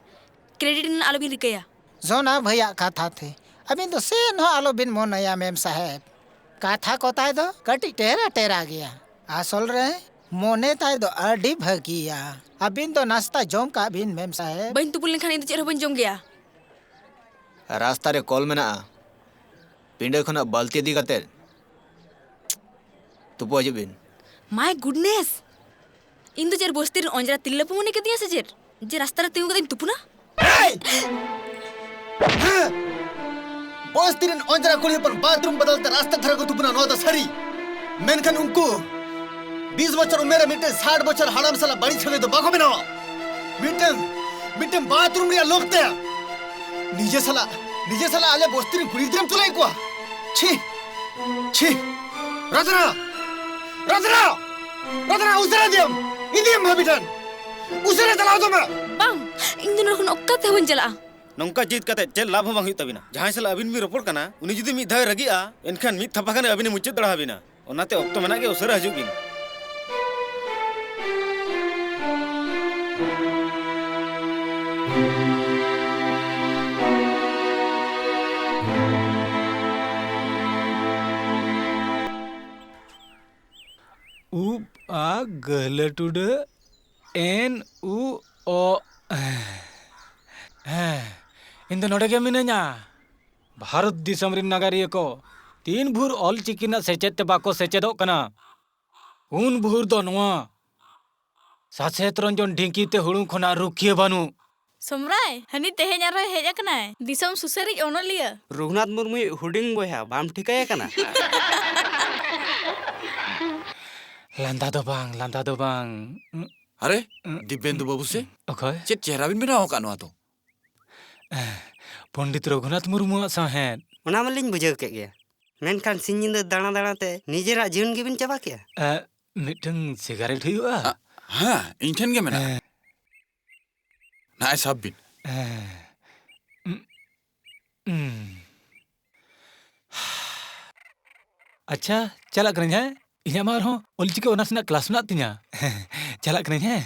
ᱠᱨᱮᱰᱤᱴ ᱨᱮᱱᱟᱜ ᱟᱞᱚᱵᱤᱱ ᱨᱤᱠᱟᱹᱭᱟ᱾ ᱡᱚᱱᱟ ᱵᱷᱟᱹᱭᱟᱜ ᱠᱟᱛᱷᱟ ᱛᱮ ᱟᱹᱵᱤᱱ ᱫᱚ ᱥᱮᱱ ᱦᱚᱸ ᱟᱞᱚᱵᱤᱱ ᱢᱚᱱᱮᱭᱟ ᱢᱮᱢ ᱥᱟᱦᱮᱵᱽ᱾ ᱠᱟᱛᱷᱟ ᱠᱚ ᱛᱟᱭ ᱫᱚ ᱠᱟᱹᱴᱤᱡ ᱴᱮᱨᱟ ᱴᱮᱨᱟ ᱜᱮᱭᱟ᱾ ᱟᱥᱚᱞ ᱨᱮ ᱢᱚᱱᱮ ᱛᱟᱭ ᱫᱚ ᱟᱹᱰᱤ ᱵᱷᱟᱹᱜᱤᱭᱟ᱾ ᱟᱹᱵᱤᱱ ᱫᱚ ᱱᱟᱥᱛᱟ ᱡᱚᱢ ᱠᱟᱜ ᱵᱤᱱ ᱢᱮᱢ ᱥᱟᱦᱮᱵᱽ᱾ ᱵᱟᱹᱧ ᱛᱩᱯᱩ ᱞᱮᱱᱠᱷᱟᱱ ᱤᱧ ᱫᱚ ᱪᱮᱫ ᱦᱚᱸ ᱵᱟᱹᱧ ᱡᱚᱢ ᱜᱮᱭᱟ᱾ ᱨᱟᱥᱛᱟ ᱨᱮ ᱠᱚᱞ ᱢᱮᱱᱟᱜᱼᱟ, ᱯᱤᱸᱰᱟᱹ ᱠᱷᱚᱱᱟᱜ ᱵᱟᱹᱞᱛᱤ ᱤᱫᱤ ᱠᱟᱛᱮ ᱛᱩᱯᱩ ᱦᱤᱡᱩᱜ ᱵᱤᱱ᱾ My goodness! ᱤᱧ ᱫᱚ ᱪᱮᱫ ᱵᱚᱥᱛᱤ ᱨᱮᱱ ᱚᱸᱡᱽᱨᱟ ᱛᱤᱨᱞᱟᱹ ᱯᱮ ᱢᱚᱱᱮ ᱠᱮᱫᱤᱧᱟ ᱥᱮ ᱪᱮᱫ, ᱡᱮ ᱨᱟᱥᱛᱟ ᱨᱮ ᱛᱤᱸᱜᱩ ᱠᱟᱛᱮᱧ ᱛᱩᱯᱩᱱᱟ? ᱵᱚᱥᱛᱤ ᱨᱮᱱ ᱚᱸᱡᱽᱨᱟ ᱠᱩᱲᱤ ᱦᱚᱯᱚᱱ ᱵᱟᱛᱷᱨᱩᱢ ᱵᱚᱫᱚᱞ ᱛᱮ ᱨᱟᱥᱛᱟ ᱫᱷᱟᱨᱮ ᱠᱚ ᱛᱩᱯᱩᱱᱟ, ᱱᱚᱣᱟ ᱫᱚ ᱥᱟᱹᱨᱤ᱾ ᱢᱮᱱᱠᱷᱟᱱ ᱩᱱᱠᱩ ᱵᱤᱥ ᱵᱚᱪᱷᱚᱨ ᱩᱢᱮᱨ ᱨᱮ ᱢᱤᱫᱴᱮᱱ ᱥᱟᱴ ᱵᱚᱪᱷᱚᱨ ᱦᱟᱲᱟᱢ ᱥᱟᱞᱟᱜ ᱵᱟᱹᱲᱤᱡ ᱥᱟᱹᱜᱟᱹᱭ ᱫᱚ ᱵᱟᱠᱚ ᱵᱮᱱᱟᱣᱟ᱾ ᱢᱤᱫᱴᱮᱱ, ᱢᱤᱫᱴᱮᱱ ᱵᱟᱛᱷᱨᱩᱢ ᱨᱮᱭᱟᱜ ᱞᱚᱠ ᱛᱮ ᱱᱤᱡᱮ ᱥᱟᱞᱟᱜ, ᱱᱤᱡᱮ ᱥᱟᱞᱟᱜ ᱟᱞᱮ ᱵᱚᱥᱛᱤ ᱨᱮᱱ ᱠᱩᱲᱤ ᱜᱤᱫᱽᱨᱟᱹᱢ ᱛᱩᱞᱟᱹᱭᱮᱫ ᱠᱚᱣᱟ? ᱪᱷᱤ, ᱪᱷᱤ᱾ ᱨᱚᱪᱱᱟ! ᱨᱚᱪᱱᱟ! ᱨᱚᱪᱱᱟ, ᱩᱥᱟᱹᱨᱟ ᱤᱫᱤᱭᱮᱢ! ᱤᱫᱤᱭᱮᱢ ᱵᱷᱟᱹᱵᱤ ᱴᱷᱮᱱ! ᱩᱥᱟᱹᱨᱟ ᱪᱟᱞᱟᱣ ᱦᱚᱪᱚᱜ ᱢᱮ! ᱵᱟᱝ, ᱤᱧ ᱫᱚ ᱱᱚᱰᱮ ᱠᱷᱚᱱ ᱚᱠᱟ ᱛᱮᱦᱚᱸ ᱵᱟᱹᱧ ᱪᱟᱞᱟᱜᱼᱟ᱾ ᱱᱚᱝᱠᱟ ᱡᱤᱫ ᱠᱟᱛᱮ ᱪᱮᱫ ᱞᱟᱵᱷ ᱦᱚᱸ ᱵᱟᱝ ᱦᱩᱭᱩᱜ ᱛᱟᱹᱵᱤᱱᱟ᱾ ᱡᱟᱦᱟᱸᱭ ᱥᱟᱞᱟᱜ ᱟᱹᱵᱤᱱ ᱵᱤᱱ ᱨᱚᱯᱚᱲ ᱠᱟᱱᱟ, ᱩᱱᱤ ᱡᱩᱫᱤ ᱢᱤᱫ ᱫᱷᱟᱣᱮ ᱨᱟᱹᱜᱤᱜᱼᱟ, ᱮᱱᱠᱷᱟᱱ ᱢᱤᱫ ᱛᱷᱟᱯᱟ ᱠᱷᱟᱱ ᱜᱮ ᱟᱹᱵᱤᱱᱮ ᱢᱩᱪᱟᱹᱫ ᱫᱟᱲᱮ ᱟᱹᱵᱤᱱᱟ᱾ ᱚᱱᱟᱛᱮ ᱚᱠᱛᱚ ᱢᱮᱱᱟᱜ ᱜᱮ ᱩᱥᱟᱹᱨᱟ ᱦᱤᱡᱩᱜ ᱵᱤᱱ᱾ ᱩᱵ ᱟ ᱜᱟᱹᱦᱞᱟᱹ ᱴᱩᱰᱟᱹᱜ ᱮᱱ ᱩ ᱚ᱾ ᱦᱮᱸ, ᱤᱧ ᱫᱚ ᱱᱚᱰᱮ ᱜᱮ ᱢᱤᱱᱟᱹᱧᱟ᱾ ᱵᱷᱟᱨᱚᱛ ᱫᱤᱥᱚᱢ ᱨᱮᱱ ᱱᱟᱜᱟᱨᱤᱭᱟᱹ ᱠᱚ ᱛᱤᱱ ᱵᱷᱳᱨ ᱚᱞ ᱪᱤᱠᱤ ᱨᱮᱱᱟᱜ ᱥᱮᱪᱮᱫ ᱛᱮ ᱵᱟᱠᱚ ᱥᱮᱪᱮᱫᱚᱜ ᱠᱟᱱᱟ, ᱩᱱ ᱵᱷᱳᱨ ᱫᱚ ᱱᱚᱣᱟ ᱥᱟᱥᱮᱛ ᱨᱚᱧᱡᱚᱱ ᱰᱷᱤᱝᱠᱤ ᱛᱮ ᱦᱩᱲᱩᱝ ᱠᱷᱚᱱᱟᱜ ᱨᱩᱠᱷᱤᱭᱟᱹ ᱵᱟᱹᱱᱩᱜ᱾ ᱥᱚᱢᱨᱟᱭ, ᱦᱟᱹᱱᱤ ᱛᱮᱦᱮᱧ ᱟᱨᱦᱚᱸᱭ ᱦᱮᱡ ᱟᱠᱟᱱᱟᱭ, ᱫᱤᱥᱚᱢ ᱥᱩᱥᱟᱹᱨᱤᱡ ᱚᱱᱚᱞᱤᱭᱟᱹ᱾ ᱨᱚᱜᱷᱩᱱᱟᱛᱷ ᱢᱩᱨᱢᱩᱭᱤᱡ ᱦᱩᱰᱤᱧ ᱵᱚᱭᱦᱟ, ᱵᱟᱢ ᱴᱷᱤᱠᱟᱹᱭᱮ ᱠᱟᱱᱟ? ᱞᱟᱸᱫᱟ ᱫᱚ ᱵᱟᱝ, ᱞᱟᱸᱫᱟ ᱫᱚ ᱵᱟᱝ᱾ ᱟᱨᱮ, ᱩᱸ, ᱫᱤᱵᱮᱱᱫᱩ ᱵᱟᱹᱵᱩ ᱥᱮ? ᱚᱠᱚᱭ? ᱪᱮᱫ ᱪᱮᱦᱨᱟ ᱵᱤᱱ ᱵᱮᱱᱟᱣ ᱟᱠᱟᱫ ᱱᱚᱣᱟ ᱫᱚ? ᱯᱚᱱᱰᱤᱛ ᱨᱚᱜᱷᱩᱱᱟᱛᱷ ᱢᱩᱨᱢᱩᱣᱟᱜ ᱥᱟᱶᱦᱮᱫ᱾ ᱚᱱᱟ ᱢᱟᱞᱤᱧ ᱵᱩᱡᱷᱟᱹᱣ ᱠᱮᱫ ᱜᱮᱭᱟ, ᱢᱮᱱᱠᱷᱟᱱ ᱥᱤᱧ ᱧᱤᱫᱟᱹ ᱫᱟᱬᱟ ᱫᱟᱬᱟ ᱛᱮ ᱱᱤᱡᱮᱨᱟᱜ ᱡᱤᱭᱚᱱ ᱜᱮᱵᱤᱱ ᱪᱟᱵᱟ ᱠᱮᱜᱼᱟ᱾ ᱮ, ᱢᱤᱫᱴᱟᱝ ᱥᱤᱜᱟᱨᱮᱴ ᱦᱩᱭᱩᱜᱼᱟ? ᱟ, ᱦᱮᱸ, ᱤᱧ ᱴᱷᱮᱱ ᱜᱮ ᱢᱮᱱᱟᱜᱼᱟ᱾ ᱦᱮᱸ᱾ ᱱᱚᱜᱼᱚᱭ ᱥᱟᱵ ᱵᱤᱱ᱾ ᱦᱮᱸ᱾ ᱩᱸ, ᱩᱸ᱾ ᱟᱪᱪᱷᱟ, ᱪᱟᱞᱟᱜ ᱠᱟᱹᱱᱟᱹᱧ, ᱦᱮᱸ? ᱤᱧᱟᱹᱜ ᱢᱟ ᱟᱨᱦᱚᱸ ᱚᱞᱪᱤᱠᱤ ᱚᱱᱟᱨᱥ ᱨᱮᱱᱟᱜ ᱠᱞᱟᱥ ᱢᱮᱱᱟᱜ ᱛᱤᱧᱟᱹ᱾ ᱪᱟᱞᱟᱜ ᱠᱟᱹᱱᱟᱹᱧ, ᱦᱮᱸ?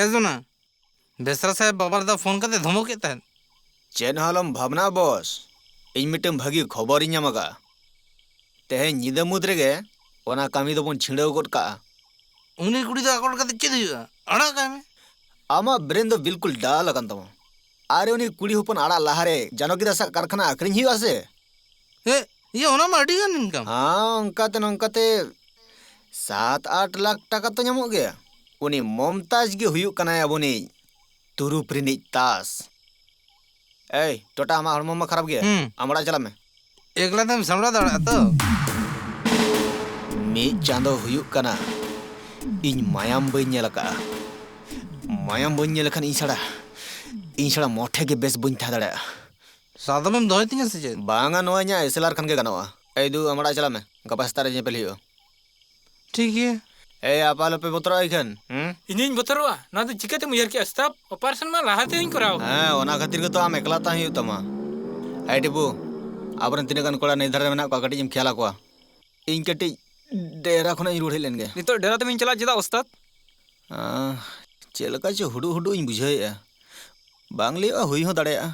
ᱮ ᱥᱳᱱᱟ, ᱵᱮᱥᱨᱟ ᱥᱟᱦᱮᱵ ᱵᱟᱵᱟᱨ ᱫᱟ ᱯᱷᱳᱱ ᱠᱟᱛᱮ ᱫᱷᱚᱢᱚᱠ ᱮᱫ ᱛᱟᱦᱮᱸᱫ᱾ ᱪᱮᱫ ᱦᱚᱸ ᱟᱞᱚᱢ ᱵᱷᱟᱵᱽᱱᱟ ᱵᱚᱥ, ᱤᱧ ᱢᱤᱫᱴᱟᱝ ᱵᱷᱟᱹᱜᱤ ᱠᱷᱚᱵᱚᱨᱤᱧ ᱧᱟᱢ ᱟᱠᱟᱫᱼᱟ᱾ ᱛᱮᱦᱮᱧ ᱧᱤᱫᱟᱹ ᱢᱩᱫᱽ ᱨᱮᱜᱮ ᱚᱱᱟ ᱠᱟᱹᱢᱤ ᱫᱚᱵᱚᱱ ᱪᱷᱤᱲᱟᱹᱣ ᱜᱚᱫ ᱠᱟᱜᱼᱟ᱾ ᱩᱱᱤ ᱠᱩᱲᱤ ᱫᱚ ᱟᱠᱚᱴ ᱠᱟᱛᱮ ᱪᱮᱫ ᱦᱩᱭᱩᱜᱼᱟ? ᱟᱲᱟᱜ ᱠᱟᱭ ᱢᱮ᱾ ᱟᱢᱟᱜ ᱵᱨᱮᱱ ᱫᱚ ᱵᱤᱞᱠᱩᱞ ᱰᱟᱞ ᱟᱠᱟᱱ ᱛᱟᱢᱟ᱾ ᱟᱨ ᱩᱱᱤ ᱠᱩᱲᱤ ᱦᱚᱯᱚᱱ ᱟᱲᱟᱜ ᱞᱟᱦᱟᱨᱮ ᱡᱟᱱᱚᱠᱤ ᱫᱟᱥᱟᱜ ᱠᱟᱨᱠᱷᱟᱱᱟ ᱟᱹᱠᱷᱨᱤᱧ ᱦᱩᱭᱩᱜᱼᱟ ᱥᱮ? ᱦᱮᱸ, ᱤᱭᱟᱹ, ᱚᱱᱟ ᱢᱟ ᱟᱹᱰᱤ ᱜᱟᱱ ᱤᱱᱠᱟᱢ᱾ ᱦᱮᱸ, ᱚᱱᱠᱟᱛᱮ ᱱᱚᱝᱠᱟᱛᱮ ᱥᱟᱛ ᱟᱴ ᱞᱟᱠᱷ ᱴᱟᱠᱟ ᱛᱚ ᱧᱟᱢᱚᱜ ᱜᱮᱭᱟ᱾ ᱩᱱᱤ ᱢᱚᱢᱛᱟᱡᱽ ᱜᱮ ᱦᱩᱭᱩᱜ ᱠᱟᱱᱟᱭ ᱟᱵᱚᱱᱤᱡ ᱛᱩᱨᱩᱯ ᱨᱤᱱᱤᱡ ᱛᱟᱥ᱾ ᱮᱭ ᱴᱚᱴᱟ, ᱟᱢᱟᱜ ᱦᱚᱲᱢᱚ ᱢᱟ ᱠᱷᱟᱨᱟᱯ ᱜᱮᱭᱟ᱾ ᱦᱩᱸ᱾ ᱟᱢ ᱚᱲᱟᱜ ᱪᱟᱞᱟᱜ ᱢᱮ᱾ ᱮᱠᱞᱟ ᱛᱮᱢ ᱥᱟᱢᱵᱲᱟᱣ ᱫᱟᱲᱮᱭᱟᱜᱼᱟ ᱛᱚ? ᱢᱤᱫ ᱪᱟᱸᱫᱚ ᱦᱩᱭᱩᱜ ᱠᱟᱱᱟ, ᱤᱧ ᱢᱟᱭᱟᱢ ᱵᱟᱹᱧ ᱧᱮᱞ ᱟᱠᱟᱫᱼᱟ᱾ ᱢᱟᱭᱟᱢ ᱵᱟᱹᱧ ᱧᱮᱞ ᱞᱮᱠᱷᱟᱱ ᱤᱧ ᱪᱷᱟᱲᱟ, ᱤᱧ ᱪᱷᱟᱲᱟ ᱢᱚᱴᱷᱮ ᱜᱮ ᱵᱮᱥ ᱵᱟᱹᱧ ᱛᱟᱦᱮᱸ ᱫᱟᱲᱮᱭᱟᱜᱼᱟ᱾ ᱥᱟᱫᱚᱢᱮᱢ ᱫᱚᱦᱚᱭ ᱛᱤᱧᱟ ᱥᱮ ᱪᱮᱫ? ᱵᱟᱝᱟ, ᱱᱚᱣᱟ ᱤᱧᱟᱹᱜ ᱮᱥᱮᱞᱟᱨ ᱠᱷᱟᱱ ᱜᱮ ᱜᱟᱱᱚᱜᱼᱟ᱾ ᱮᱭ ᱫᱩ, ᱟᱢ ᱚᱲᱟᱜ ᱪᱟᱞᱟᱜ ᱢᱮ, ᱜᱟᱯᱟ ᱥᱮᱛᱟᱜ ᱨᱮ ᱧᱮᱯᱮᱞ ᱦᱩᱭᱩᱜᱼᱟ᱾ ᱴᱷᱤᱠ ᱜᱮᱭᱟ᱾ ᱮᱭ, ᱟᱯ ᱟᱞᱚᱯᱮ ᱵᱚᱛᱚᱨᱚᱜᱼᱟ ᱤᱠᱷᱟᱹᱱ᱾ ᱦᱩᱸ? ᱤᱧᱤᱧ ᱵᱚᱛᱚᱨᱚᱜᱼᱟ? ᱱᱚᱣᱟ ᱫᱚ ᱪᱤᱠᱟᱹᱛᱮᱢ ᱩᱭᱦᱟᱹᱨ ᱠᱮᱜᱼᱟ, ᱥᱛᱟᱯ? ᱚᱯᱟᱨᱮᱥᱚᱱ ᱢᱟ ᱞᱟᱦᱟ ᱛᱮᱦᱚᱧ ᱠᱚᱨᱟᱣ ᱠᱟᱜᱼᱟ᱾ ᱦᱮᱸ, ᱚᱱᱟ ᱠᱷᱟᱹᱛᱤᱨ ᱜᱮᱛᱚ ᱟᱢ ᱮᱠᱞᱟ ᱛᱟᱦᱮᱸ ᱦᱩᱭᱩᱜ ᱛᱟᱢᱟ᱾ ᱮᱭ ᱴᱤᱯᱩ, ᱟᱵᱚᱨᱮᱱ ᱛᱤᱱᱟᱹᱜ ᱜᱟᱱ ᱠᱚᱲᱟ ᱱᱤᱭᱟᱹ ᱫᱷᱟᱨᱮ ᱨᱮ ᱢᱮᱱᱟᱜ ᱠᱚᱣᱟ, ᱠᱟᱹᱴᱤᱡ ᱮᱢ ᱠᱷᱮᱭᱟᱞ ᱟᱠᱚᱣᱟ᱾ ᱤᱧ ᱠᱟᱹᱴᱤᱡ ᱰᱮᱨᱟ ᱠᱷᱚᱱᱟᱜ ᱤᱧ ᱨᱩᱣᱟᱹᱲ ᱦᱮᱡ ᱞᱮᱱ ᱜᱮ᱾ ᱱᱤᱛᱚᱜ ᱰᱮᱨᱟ ᱛᱮᱢ ᱪᱟᱞᱟᱜ ᱪᱮᱫᱟᱜ, ᱳᱥᱛᱟᱫ? ᱟᱸ, ᱪᱮᱫ ᱞᱮᱠᱟ ᱪᱚ ᱦᱩᱰᱩᱜ ᱦᱩᱰᱩᱜ ᱤᱧ ᱵᱩᱡᱷᱟᱹᱣᱮᱫᱼᱟ᱾ ᱵᱟᱝ ᱞᱟᱹᱭᱚᱜᱼᱟ, ᱦᱩᱭ ᱦᱚᱸ ᱫᱟᱲᱮᱭᱟᱜᱼᱟ᱾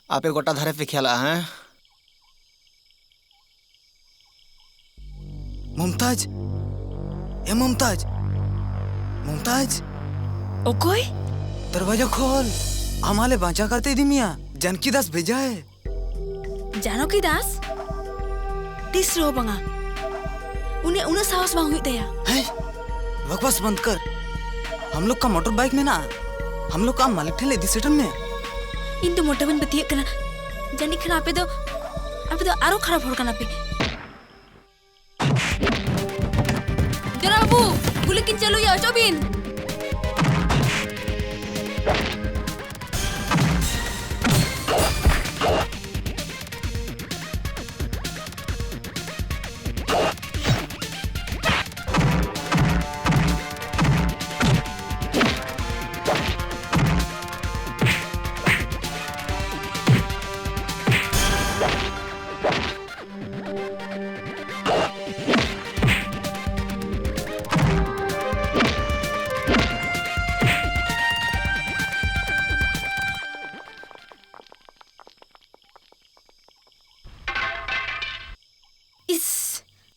ᱟᱯᱮ ᱜᱚᱴᱟ ᱫᱷᱟᱨᱮ ᱯᱮ ᱠᱷᱮᱭᱟᱞᱟᱜᱼᱟ, ᱦᱮᱸ? ᱢᱩᱢᱛᱟᱡᱽ! ᱮ ᱢᱩᱢᱛᱟᱡᱽ! ᱢᱩᱢᱛᱟᱡᱽ! ᱚᱠᱚᱭ? ᱫᱚᱨᱣᱟᱡᱟ ᱠᱷᱳᱞ! ᱟᱢ ᱟᱞᱮ ᱵᱟᱧᱪᱟᱣ ᱠᱟᱛᱮ ᱤᱫᱤ ᱢᱮᱭᱟ, ᱡᱟᱱᱠᱤ ᱫᱟᱥ ᱵᱷᱮᱡᱟ ᱦᱮ᱾ ᱡᱟᱱᱚᱠᱤ ᱫᱟᱥ? ᱛᱤᱥ ᱨᱮᱦᱚᱸ ᱵᱟᱝᱟ᱾ ᱩᱱᱤᱭᱟᱜ ᱩᱱᱟᱹᱜ ᱥᱟᱦᱚᱥ ᱵᱟᱝ ᱦᱩᱭᱩᱜ ᱛᱟᱭᱟ᱾ ᱦᱮᱸ, ᱵᱟᱠᱣᱟᱥ ᱵᱚᱱᱫ ᱠᱟᱨ᱾ ᱦᱟᱢ ᱞᱳᱜ ᱠᱟ ᱢᱚᱴᱚᱨ ᱵᱟᱭᱤᱠ ᱢᱮᱱᱟᱜᱼᱟ, ᱦᱟᱢ ᱞᱳᱜ ᱠᱟ ᱟᱢ ᱢᱟᱹᱞᱤᱠ ᱴᱷᱮᱱ ᱞᱮ ᱤᱫᱤ ᱥᱮᱴᱮᱨ ᱢᱮᱭᱟ᱾ ᱤᱧ ᱫᱚ ᱢᱚᱴᱮ ᱵᱟᱹᱧ ᱯᱟᱹᱛᱭᱟᱹᱜ ᱠᱟᱱᱟ᱾ ᱡᱟᱹᱱᱤᱡ ᱠᱷᱟᱱ ᱟᱯᱮ ᱫᱚ, ᱟᱯᱮ ᱫᱚ ᱟᱨᱚ ᱠᱷᱟᱨᱟᱯ ᱦᱚᱲ ᱠᱟᱱᱟ ᱯᱮ᱾ ᱡᱚᱱᱟ ᱵᱟᱹᱵᱩ, ᱜᱩᱞᱤ ᱠᱤᱱ ᱪᱟᱹᱞᱩᱭᱟ, ᱚᱪᱚᱜ ᱵᱤᱱ᱾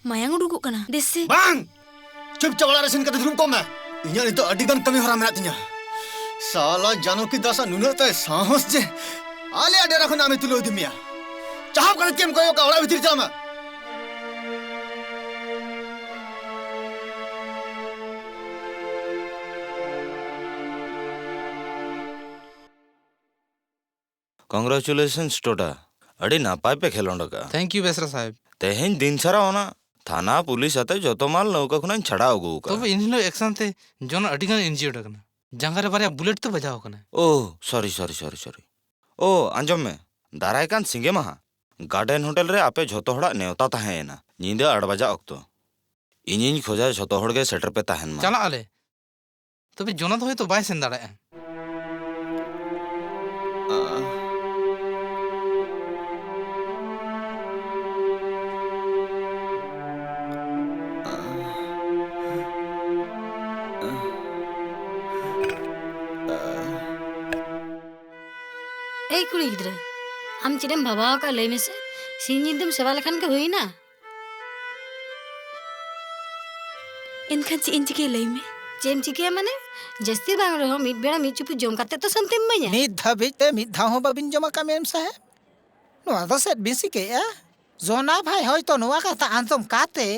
ᱢᱟᱭᱟᱝ ᱩᱰᱩᱠᱚᱜ ᱠᱟᱱᱟ᱾ ᱫᱮᱥᱮ᱾ ᱵᱟᱝ! ᱪᱩᱯᱪᱟᱯ ᱚᱲᱟᱜ ᱨᱮ ᱥᱮᱱ ᱠᱟᱛᱮ ᱫᱩᱲᱩᱵ ᱠᱚᱜ ᱢᱮ᱾ ᱤᱧᱟᱹᱜ ᱱᱤᱛᱚᱜ ᱟᱹᱰᱤ ᱜᱟᱱ ᱠᱟᱹᱢᱤ ᱦᱚᱨᱟ ᱢᱮᱱᱟᱜ ᱛᱤᱧᱟᱹ᱾ ᱥᱟᱞᱟ ᱡᱟᱱᱚᱠᱤ ᱫᱟᱥᱟᱜ ᱱᱩᱱᱟᱹᱜ ᱛᱟᱭ ᱥᱟᱦᱚᱥ ᱡᱮ ᱟᱞᱮᱭᱟᱜ ᱰᱮᱨᱟ ᱠᱷᱚᱱ ᱟᱢᱮ ᱛᱩᱞᱟᱹᱣ ᱤᱫᱤ ᱢᱮᱭᱟ᱾ ᱪᱟᱦᱟᱵ ᱠᱟᱛᱮ ᱪᱮᱫ ᱮᱢ ᱠᱚᱭᱚᱜ ᱠᱟᱜᱼᱟ? ᱚᱲᱟᱜ ᱵᱷᱤᱛᱤᱨ ᱪᱟᱞᱟᱜ ᱢᱮ᱾ Congratulations ᱴᱳᱰᱟ, ᱟᱹᱰᱤ ᱱᱟᱯᱟᱭ ᱯᱮ ᱠᱷᱮᱞᱳᱸᱰ ᱟᱠᱟᱫᱼᱟ᱾ Thank you ᱵᱮᱥᱨᱟ ᱥᱟᱦᱮᱵᱽ᱾ ᱛᱮᱦᱮᱧ ᱫᱤᱱ ᱥᱟᱨᱟ ᱚᱱᱟ ᱛᱷᱟᱱᱟ ᱯᱩᱞᱤᱥ ᱟᱛᱮ ᱡᱚᱛᱚ ᱢᱟᱞ ᱱᱟᱹᱣᱠᱟᱹ ᱠᱷᱚᱱᱟᱜ ᱤᱧ ᱪᱷᱟᱰᱟᱣ ᱟᱹᱜᱩ ᱟᱠᱟᱫᱼᱟ᱾ ᱛᱚᱵᱮ ᱤᱱ ᱦᱤᱞᱳᱜ ᱮᱠᱥᱟᱱ ᱛᱮ ᱡᱚᱱ ᱟᱹᱰᱤ ᱜᱟᱱ injured ᱟᱠᱟᱱᱟ᱾ ᱡᱟᱸᱜᱟ ᱨᱮ ᱵᱟᱨᱭᱟ ᱵᱩᱞᱮᱴ ᱛᱮ ᱵᱟᱡᱟᱣ ᱟᱠᱟᱱᱟ᱾ ᱳ, sorry, sorry, sorry, sorry. ᱳ, ᱟᱸᱡᱚᱢ ᱢᱮ, ᱫᱟᱨᱟᱭ ᱠᱟᱱ ᱥᱤᱸᱜᱮ ᱢᱟᱦᱟ ᱜᱟᱨᱰᱮᱱ ᱦᱳᱴᱮᱞ ᱨᱮ ᱟᱯᱮ ᱡᱷᱚᱛᱚ ᱦᱚᱲᱟᱜ ᱱᱮᱣᱛᱟ ᱛᱟᱦᱮᱸ ᱮᱱᱟ᱾ ᱧᱤᱫᱟᱹ ᱟᱴ ᱵᱟᱡᱟᱜ ᱚᱠᱛᱚ᱾ ᱤᱧᱤᱧ ᱠᱷᱚᱡᱟ ᱡᱷᱚᱛᱚ ᱦᱚᱲ ᱜᱮ ᱥᱮᱴᱮᱨ ᱯᱮ ᱛᱟᱦᱮᱱ ᱢᱟ᱾ ᱪᱟᱞᱟᱜ ᱟᱞᱮ᱾ ᱛᱚᱵᱮ ᱡᱚᱱᱟ ᱫᱚ ᱦᱚᱭᱛᱳ ᱵᱟᱭ ᱥᱮᱱ ᱫᱟᱲᱮᱭᱟᱜᱼᱟ᱾ ᱮᱭ ᱠᱩᱲᱤ ᱜᱤᱫᱽᱨᱟᱹ, ᱟᱢ ᱪᱮᱫ ᱮᱢ ᱵᱷᱟᱵᱟᱣ ᱟᱠᱟᱫᱼᱟ ᱞᱟᱹᱭ ᱢᱮᱥᱮ? ᱥᱤᱧ ᱧᱤᱫᱟᱹᱢ ᱥᱮᱵᱟ ᱞᱮᱠᱷᱟᱱ ᱜᱮ ᱦᱩᱭᱱᱟ᱾ ᱮᱱᱠᱷᱟᱱ ᱪᱮᱫ ᱤᱧ ᱪᱤᱠᱟᱹᱭᱟ ᱞᱟᱹᱭ ᱢᱮ? ᱪᱮᱫ ᱮᱢ ᱪᱤᱠᱟᱹᱭᱟ ᱢᱟᱱᱮ? ᱡᱟᱹᱥᱛᱤ ᱵᱟᱝ ᱨᱮᱦᱚᱸ ᱢᱤᱫ ᱵᱮᱲᱟ ᱢᱤᱫ ᱪᱩᱯᱩᱫ ᱡᱚᱢ ᱠᱟᱛᱮ ᱛᱚ ᱥᱟᱱᱛᱤᱢ ᱤᱢᱟᱹᱧᱟ᱾ ᱱᱤᱛ ᱫᱷᱟᱹᱵᱤᱡ ᱛᱮ ᱢᱤᱫ ᱫᱷᱟᱣ ᱦᱚᱸ ᱵᱟᱹᱵᱤᱱ ᱡᱚᱢ ᱟᱠᱟᱫ ᱢᱮᱢ ᱥᱟᱦᱮᱵᱽ? ᱱᱚᱣᱟ ᱫᱚ ᱪᱮᱫ ᱵᱤᱱ ᱪᱤᱠᱟᱹᱭᱮᱫᱼᱟ? ᱡᱚᱱᱟ ᱵᱷᱟᱭ ᱦᱚᱭᱛᱚ ᱱᱚᱣᱟ ᱠᱟᱛᱷᱟ ᱟᱸᱡᱚᱢ ᱠᱟᱛᱮ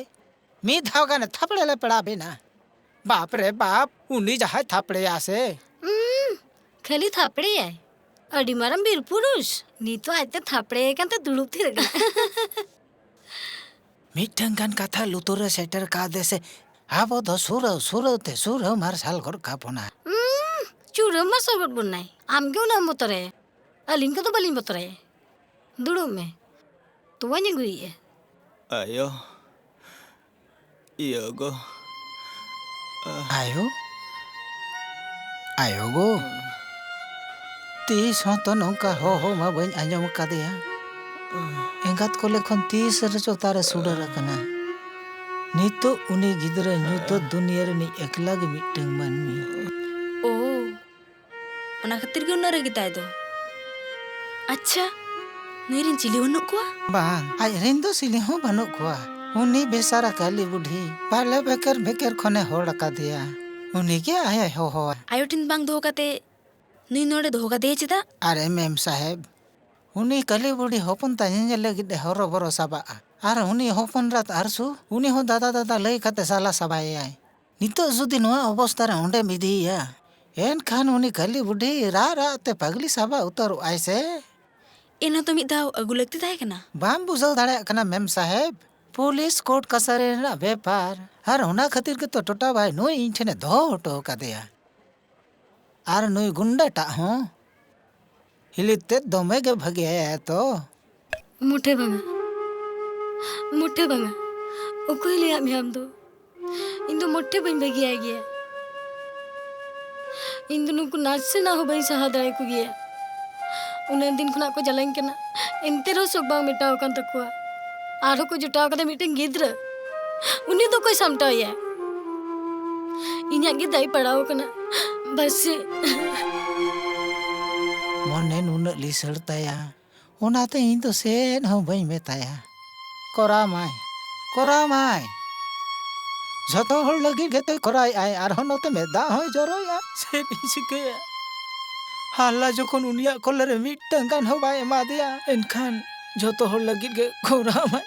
ᱢᱤᱫ ᱫᱷᱟᱣ ᱜᱟᱱᱮ ᱛᱷᱟᱯᱲᱮ ᱞᱮ ᱯᱮᱲᱟ ᱵᱮᱱᱟ᱾ ᱵᱟᱯ ᱨᱮ ᱵᱟᱯ, ᱩᱱᱤ ᱡᱟᱦᱟᱸᱭ ᱛᱷᱟᱯᱲᱮᱭᱟ ᱥᱮ᱾ ᱩᱸ, ᱠᱷᱟᱹᱞᱤ ᱛᱷᱟᱯᱲᱮᱭᱟᱭ? ᱟᱹᱰᱤ ᱢᱟᱨᱟᱝ ᱵᱤᱨ ᱯᱩᱨᱩᱥ᱾ ᱱᱤᱛᱚᱜ ᱟᱡᱛᱮ ᱛᱷᱟᱯᱲᱮᱭᱟᱭ ᱠᱟᱱᱛᱮ ᱫᱩᱲᱩᱵ ᱛᱷᱤᱨ ᱟᱠᱟᱱᱟ᱾ ᱢᱤᱫᱴᱟᱝ ᱜᱟᱱ ᱠᱟᱛᱷᱟ ᱞᱩᱛᱩᱨ ᱨᱮ ᱥᱮᱴᱮᱨ ᱠᱟᱫᱮ ᱥᱮ, ᱟᱵᱚ ᱫᱚ ᱥᱩᱨᱟᱹᱣ ᱥᱩᱨᱟᱹᱣ ᱛᱮ ᱥᱩᱨᱟᱹᱣ ᱢᱟᱨᱥᱟᱞ ᱜᱚᱫ ᱠᱟᱵᱚᱱᱟ᱾ ᱩᱸ, ᱪᱩᱨᱟᱹᱣ ᱢᱟᱨᱥᱟᱞ ᱜᱚᱫ ᱵᱚᱱᱟᱭ᱾ ᱟᱢᱜᱮ ᱩᱱᱟᱹᱜ ᱮᱢ ᱵᱚᱛᱚᱨᱟᱭᱟ᱾ ᱟᱹᱞᱤᱧ ᱠᱚᱫᱚ ᱵᱟᱹᱞᱤᱧ ᱵᱚᱛᱚᱨᱟᱭᱟ᱾ ᱫᱩᱲᱩᱵ ᱢᱮ, ᱛᱚᱣᱟᱧ ᱟᱹᱜᱩᱭᱮᱫᱼᱟ᱾ ᱟᱭᱳ, ᱤᱭᱟᱹ ᱜᱚ᱾ ᱟᱭᱳ, ᱟᱭᱳ ᱜᱚ, ᱛᱤᱥ ᱦᱚᱸ ᱛᱚ ᱱᱚᱝᱠᱟ ᱦᱚᱦᱚ ᱢᱟ ᱵᱟᱹᱧ ᱟᱸᱡᱚᱢ ᱟᱠᱟᱫᱮᱭᱟ᱾ ᱮᱸᱜᱟᱛ ᱠᱚᱞᱮ ᱠᱷᱚᱱ ᱛᱤᱥ ᱨᱮᱪᱚ ᱛᱟᱨᱮ ᱥᱩᱰᱟᱹᱨ ᱟᱠᱟᱱᱟ᱾ ᱱᱤᱛᱚᱜ ᱩᱱᱤ ᱜᱤᱫᱽᱨᱟᱹ ᱧᱩᱛᱟᱹᱛ ᱫᱩᱱᱤᱭᱟᱹ ᱨᱤᱱᱤᱡ ᱮᱠᱞᱟ ᱜᱮ ᱢᱤᱫᱴᱟᱹᱝ ᱢᱟᱹᱱᱢᱤ᱾ ᱳ, ᱚᱱᱟ ᱠᱷᱟᱹᱛᱤᱨ ᱜᱮ ᱩᱱᱟᱹᱜ ᱨᱟᱹᱜᱤ ᱛᱟᱭ ᱫᱚ᱾ ᱟᱪᱪᱷᱟ, ᱱᱩᱭ ᱨᱮᱱ ᱪᱤᱞᱤ ᱵᱟᱹᱱᱩᱜ ᱠᱚᱣᱟ? ᱵᱟᱝ, ᱟᱡ ᱨᱮᱱ ᱫᱚ ᱪᱤᱞᱤ ᱦᱚᱸ ᱵᱟᱹᱱᱩᱜ ᱠᱚᱣᱟ᱾ ᱩᱱᱤ ᱵᱮᱥᱟᱨᱟ ᱠᱟᱹᱞᱤ ᱵᱩᱰᱷᱤ ᱯᱟᱞᱮ ᱵᱮᱠᱮᱨ ᱵᱮᱠᱮᱨ ᱠᱷᱚᱱᱮ ᱦᱚᱲ ᱟᱠᱟᱫᱮᱭᱟ᱾ ᱩᱱᱤ ᱜᱮ ᱟᱭᱳᱭ ᱦᱚᱦᱚᱣᱟ᱾ ᱟᱭᱳ ᱴᱷᱮᱱ ᱵᱟᱝ ᱫᱚᱦᱚ ᱠᱟᱛᱮ ᱱᱩᱭ ᱱᱚᱰᱮ ᱫᱚᱦᱚ ᱠᱟᱫᱮᱭᱟ ᱪᱮᱫᱟᱜ? ᱟᱨᱮ ᱢᱮᱢ ᱥᱟᱦᱮᱵᱽ, ᱩᱱᱤ ᱠᱟᱹᱞᱤ ᱵᱩᱰᱷᱤ ᱦᱚᱯᱚᱱ ᱛᱟᱭ ᱧᱮᱧᱮᱞ ᱞᱟᱹᱜᱤᱫ ᱮ ᱦᱚᱨᱚᱵᱚᱨᱚ ᱥᱟᱵᱟᱜᱼᱟ᱾ ᱟᱨ ᱩᱱᱤ ᱦᱚᱯᱚᱱ ᱨᱟᱛ ᱟᱨᱥᱩ ᱩᱱᱤ ᱦᱚᱸ ᱫᱟᱫᱟ ᱫᱟᱫᱟ ᱞᱟᱹᱭ ᱠᱟᱛᱮ ᱥᱟᱞᱟ ᱥᱟᱵᱟᱭᱮᱭᱟᱭ᱾ ᱱᱤᱛᱚᱜ ᱡᱩᱫᱤ ᱱᱚᱣᱟ ᱚᱵᱚᱥᱛᱟ ᱨᱮ ᱚᱸᱰᱮᱢ ᱤᱫᱤᱭᱮᱭᱟ, ᱮᱱᱠᱷᱟᱱ ᱩᱱᱤ ᱠᱟᱹᱞᱤ ᱵᱩᱰᱷᱤ ᱨᱟᱜ ᱨᱟᱜ ᱛᱮ ᱯᱟᱜᱽᱞᱤ ᱥᱟᱵᱟ ᱩᱛᱟᱹᱨᱚᱜ ᱟᱭ ᱥᱮ᱾ ᱮᱱᱦᱚᱸ ᱛᱚ ᱢᱤᱫ ᱫᱷᱟᱣ ᱟᱹᱜᱩ ᱞᱟᱹᱠᱛᱤ ᱛᱟᱦᱮᱸ ᱠᱟᱱᱟ᱾ ᱵᱟᱢ ᱵᱩᱡᱷᱟᱹᱣ ᱫᱟᱲᱮᱭᱟᱜ ᱠᱟᱱᱟ ᱢᱮᱢ ᱥᱟᱦᱮᱵᱽ? ᱯᱩᱞᱤᱥ ᱠᱳᱨᱴ ᱠᱟᱪᱷᱟᱨᱤ ᱨᱮᱱᱟᱜ ᱵᱮᱯᱟᱨ, ᱟᱨ ᱚᱱᱟ ᱠᱷᱟᱹᱛᱤᱨ ᱜᱮᱛᱚ ᱴᱚᱴᱟ ᱵᱷᱟᱭ ᱱᱩᱭ ᱤᱧ ᱴᱷᱮᱱᱮ ᱫᱚᱦᱚ ᱦᱚᱴᱚ ᱠᱟᱫᱮᱭᱟ᱾ ᱟᱨ ᱱᱩᱭ ᱜᱩᱱᱰᱟᱹᱴᱟᱜ ᱦᱚᱸ ᱦᱤᱞᱤᱛ ᱛᱮᱫ ᱫᱚᱢᱮ ᱜᱮ ᱵᱷᱟᱹᱜᱤᱭᱟᱭᱟ ᱛᱚ᱾ ᱢᱚᱴᱷᱮ ᱵᱟᱝᱟ, ᱢᱚᱴᱷᱮ ᱵᱟᱝᱟ᱾ ᱚᱠᱚᱭ ᱞᱟᱹᱭᱟᱫ ᱢᱮᱭᱟ ᱟᱢ ᱫᱚ? ᱤᱧ ᱫᱚ ᱢᱚᱴᱷᱮ ᱵᱟᱹᱧ ᱵᱷᱟᱹᱜᱤᱭᱟᱭ ᱜᱮᱭᱟ᱾ ᱤᱧ ᱫᱚ ᱱᱩᱠᱩ ᱱᱟᱥᱮᱱᱟᱜ ᱦᱚᱸ ᱵᱟᱹᱧ ᱥᱟᱦᱟᱣ ᱫᱟᱲᱮᱭᱟᱠᱚ ᱜᱮᱭᱟ᱾ ᱩᱱᱟᱹᱜ ᱫᱤᱱ ᱠᱷᱚᱱᱟᱜ ᱠᱚ ᱡᱟᱞᱟᱧ ᱠᱟᱱᱟ, ᱮᱱᱛᱮ ᱨᱮᱦᱚᱸ ᱥᱚᱠ ᱵᱟᱝ ᱢᱮᱴᱟᱣ ᱟᱠᱟᱱ ᱛᱟᱠᱚᱣᱟ᱾ ᱟᱨᱦᱚᱸ ᱠᱚ ᱡᱚᱴᱟᱣ ᱠᱟᱫᱟ ᱢᱤᱫᱴᱮᱱ ᱜᱤᱫᱽᱨᱟᱹ᱾ ᱩᱱᱤ ᱫᱚ ᱚᱠᱚᱭ ᱥᱟᱢᱴᱟᱣᱮᱭᱟ? ᱤᱧᱟᱹᱜ ᱜᱮ ᱫᱟᱭ ᱯᱟᱲᱟᱣ ᱟᱠᱟᱱᱟ᱾ ᱵᱟᱥᱮ᱾ ᱢᱚᱱᱮ ᱱᱩᱱᱟᱹᱜ ᱞᱤᱥᱟᱹᱲ ᱛᱟᱭᱟ, ᱚᱱᱟᱛᱮ ᱤᱧ ᱫᱚ ᱪᱮᱫ ᱦᱚᱸ ᱵᱟᱹᱧ ᱢᱮᱛᱟᱭᱟ᱾ ᱠᱚᱨᱟᱣ ᱢᱟᱭ, ᱠᱚᱨᱟᱣ ᱢᱟᱭ᱾ ᱡᱷᱚᱛᱚ ᱦᱚᱲ ᱞᱟᱹᱜᱤᱫ ᱜᱮᱛᱚᱭ ᱠᱚᱨᱟᱣᱮᱫᱼᱟᱭ, ᱟᱨᱦᱚᱸ ᱱᱚᱛᱮ ᱢᱮᱫ ᱫᱟᱜ ᱦᱚᱸᱭ ᱡᱚᱨᱚᱭᱟ᱾ ᱪᱮᱫ ᱤᱧ ᱪᱤᱠᱟᱹᱭᱟ? ᱦᱟᱞᱞᱟ ᱡᱚᱠᱷᱚᱱ ᱩᱱᱤᱭᱟᱜ ᱠᱚᱞᱮ ᱨᱮ ᱢᱤᱫᱴᱟᱝ ᱜᱟᱱ ᱦᱚᱸ ᱵᱟᱭ ᱮᱢᱟ ᱫᱮᱭᱟ, ᱮᱱᱠᱷᱟᱱ ᱡᱷᱚᱛᱚ ᱦᱚᱲ ᱞᱟᱹᱜᱤᱫ ᱜᱮ ᱠᱚᱨᱟᱣ ᱢᱟᱭ᱾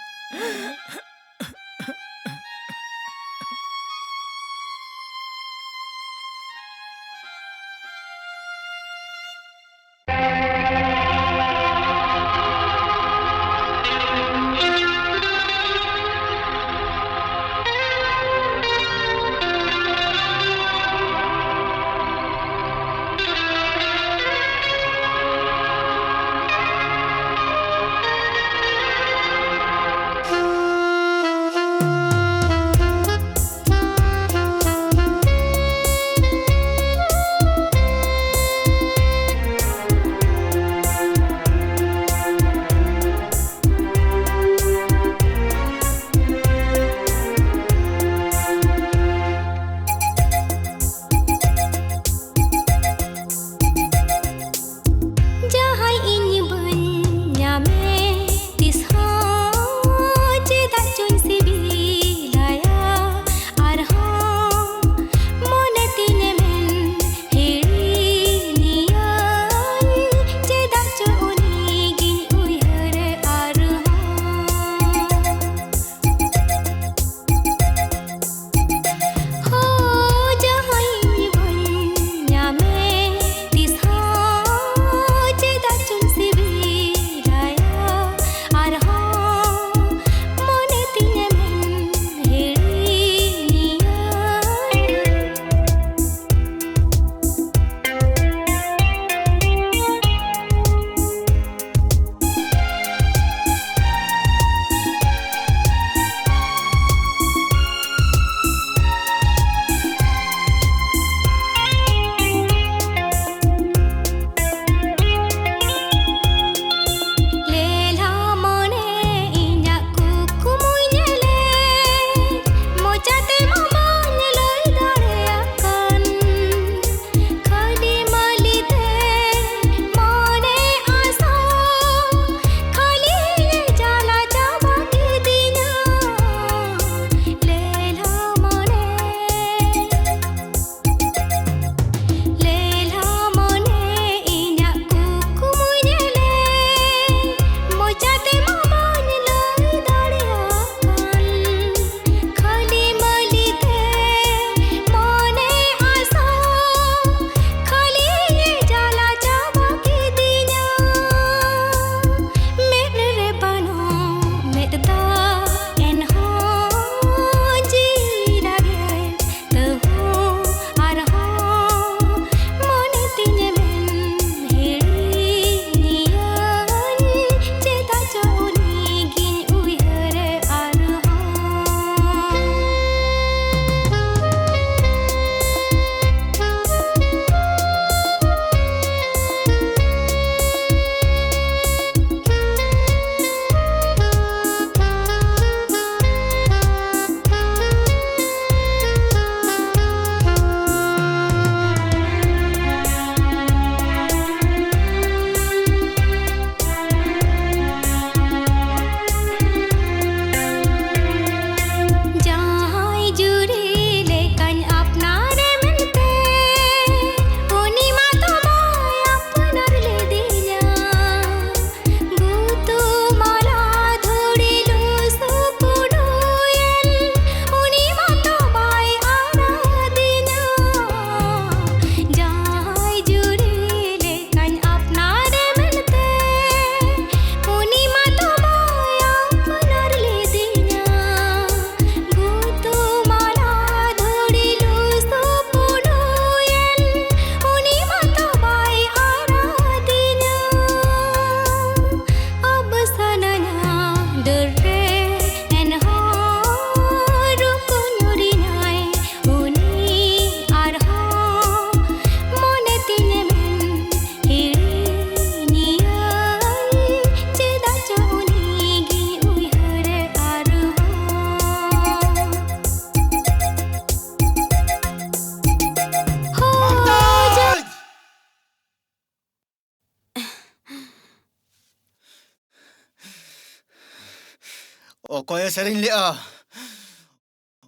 ᱚᱠᱚᱭᱮ ᱥᱮᱨᱮᱧ ᱞᱮᱜᱼᱟ?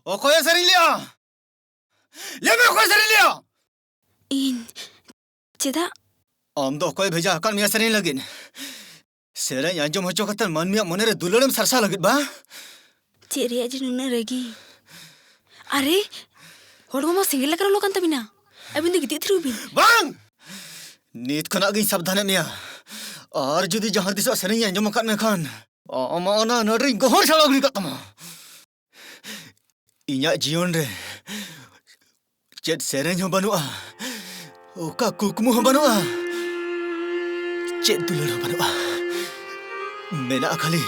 ᱚᱠᱚᱭᱮ ᱥᱮᱨᱮᱧ ᱞᱮᱜᱼᱟ? ᱞᱟᱹᱭ ᱢᱮ, ᱚᱠᱚᱭᱮ ᱥᱮᱨᱮᱧ ᱞᱮᱜᱼᱟ? ᱤᱧ᱾ ᱪᱮᱫᱟᱜ? ᱟᱢ ᱫᱚ ᱚᱠᱚᱭ ᱵᱷᱮᱡᱟ ᱟᱠᱟᱫ ᱢᱮᱭᱟ ᱥᱮᱨᱮᱧ ᱞᱟᱹᱜᱤᱫ? ᱥᱮᱨᱮᱧ ᱟᱸᱡᱚᱢ ᱦᱚᱪᱚ ᱠᱟᱛᱮ ᱢᱟᱹᱱᱢᱤᱭᱟᱜ ᱢᱚᱱᱮᱨᱮ ᱫᱩᱞᱟᱹᱲᱮᱢ ᱥᱟᱨᱥᱟᱣ ᱞᱟᱹᱜᱤᱫ ᱵᱟ? ᱪᱮᱫ ᱨᱮᱭᱟᱜ ᱡᱮ ᱱᱩᱱᱟᱹᱜ ᱨᱟᱹᱜᱤ? ᱟᱨᱮ, ᱦᱚᱲᱢᱚ ᱢᱟ ᱥᱮᱸᱜᱮᱞ ᱞᱮᱠᱟ ᱞᱚᱞᱚ ᱠᱟᱱ ᱛᱟᱹᱵᱤᱱᱟ᱾ ᱟᱹᱵᱤᱱ ᱫᱚ ᱜᱤᱛᱤᱡ ᱛᱷᱤᱨᱚᱜ ᱵᱤᱱ᱾ ᱵᱟᱝ! ᱱᱤᱛ ᱠᱷᱚᱱᱟᱜ ᱜᱤᱧ ᱥᱟᱵᱫᱷᱟᱱᱮᱫ ᱢᱮᱭᱟ᱾ ᱟᱨ ᱡᱩᱫᱤ ᱡᱟᱦᱟᱸ ᱛᱤᱥᱚᱜ ᱥᱮᱨᱮᱧ ᱟᱸᱡᱚᱢ ᱟᱠᱟᱫ ᱢᱮ ᱠᱷᱟᱱ, ᱟᱢᱟᱜ ᱚᱱᱟ ᱱᱟᱹᱰ ᱨᱤᱧ ᱜᱚᱦᱚᱲ ᱥᱟᱲᱟᱣ ᱜᱤᱰᱤ ᱠᱟᱜ ᱛᱟᱢᱟ᱾ ᱤᱧᱟᱹᱜ ᱡᱤᱭᱚᱱ ᱨᱮ ᱪᱮᱫ ᱥᱮᱨᱮᱧ ᱦᱚᱸ ᱵᱟᱹᱱᱩᱜᱼᱟ, ᱚᱠᱟ ᱠᱩᱠᱢᱩ ᱦᱚᱸ ᱵᱟᱹᱱᱩᱜᱼᱟ, ᱪᱮᱫ ᱫᱩᱞᱟᱹᱲ ᱦᱚᱸ ᱵᱟᱹᱱᱩᱜᱼᱟ᱾ ᱢᱮᱱᱟᱜᱼᱟ ᱠᱷᱟᱹᱞᱤ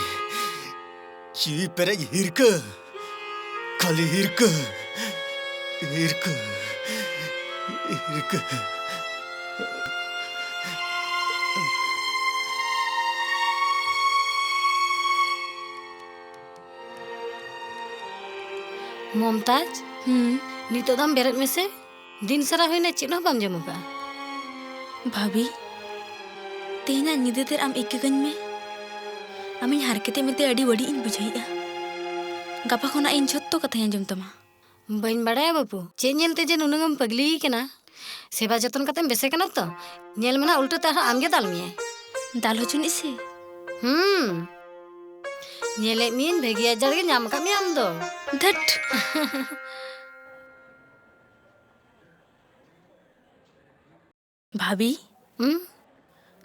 ᱡᱤᱣᱤ ᱯᱮᱨᱮᱡ ᱦᱤᱨᱠᱟᱹ, ᱠᱷᱟᱹᱞᱤ ᱦᱤᱨᱠᱟᱹ, ᱦᱤᱨᱠᱟᱹ, ᱦᱤᱨᱠᱟᱹ᱾ ᱢᱚᱢᱛᱟᱡᱽ, ᱦᱩᱸ᱾ ᱱᱤᱛᱚᱜ ᱫᱚ ᱟᱢ ᱵᱮᱨᱮᱫ ᱢᱮᱥᱮ᱾ ᱫᱤᱱ ᱥᱟᱨᱟ ᱦᱩᱭᱱᱟ, ᱪᱮᱫ ᱦᱚᱸ ᱵᱟᱢ ᱡᱚᱢ ᱟᱠᱟᱫᱼᱟ᱾ ᱵᱷᱟᱵᱤ, ᱛᱮᱦᱮᱧᱟᱜ ᱧᱤᱫᱟᱹ ᱛᱮᱫ ᱟᱢ ᱤᱠᱟᱹ ᱠᱟᱹᱧ ᱢᱮ᱾ ᱟᱢᱤᱧ ᱦᱟᱨᱠᱮᱛᱮᱫ ᱢᱮᱛᱮ ᱟᱹᱰᱤ ᱵᱟᱹᱲᱤᱡ ᱤᱧ ᱵᱩᱡᱷᱟᱹᱣᱮᱫᱼᱟ᱾ ᱜᱟᱯᱟ ᱠᱷᱚᱱᱟᱜ ᱤᱧ ᱡᱷᱚᱛᱚ ᱠᱟᱛᱷᱟᱧ ᱟᱸᱡᱚᱢ ᱛᱟᱢᱟ᱾ ᱵᱟᱹᱧ ᱵᱟᱲᱟᱭᱟ ᱵᱟᱹᱵᱩ, ᱪᱮᱫ ᱧᱮᱞᱛᱮ ᱡᱮ ᱱᱩᱱᱟᱹᱝ ᱮᱢ ᱯᱟᱹᱜᱽᱞᱤ ᱟᱠᱟᱱᱟ᱾ ᱥᱮᱵᱟ ᱡᱚᱛᱚᱱ ᱠᱟᱛᱮᱢ ᱵᱮᱥᱮ ᱠᱟᱱᱟ ᱛᱚ? ᱧᱮᱞ ᱢᱮ ᱱᱟᱜ, ᱩᱞᱴᱟᱹ ᱛᱮ ᱟᱨᱦᱚᱸ ᱟᱢᱜᱮ ᱫᱟᱞ ᱢᱮᱭᱟᱭ᱾ ᱫᱟᱞ ᱦᱚᱪᱚᱱᱤᱡ ᱥᱮ᱾ ᱦᱩᱸ, ᱧᱮᱞᱮᱫ ᱢᱤᱭᱟᱹᱧ, ᱵᱷᱟᱹᱜᱤᱭᱟᱜ ᱡᱟᱲ ᱜᱮ ᱧᱟᱢ ᱟᱠᱟᱫ ᱢᱮᱭᱟ ᱟᱢ ᱫᱚ᱾ ᱫᱷᱟᱹᱴ᱾ ᱵᱷᱟᱵᱤ, ᱦᱩᱸ?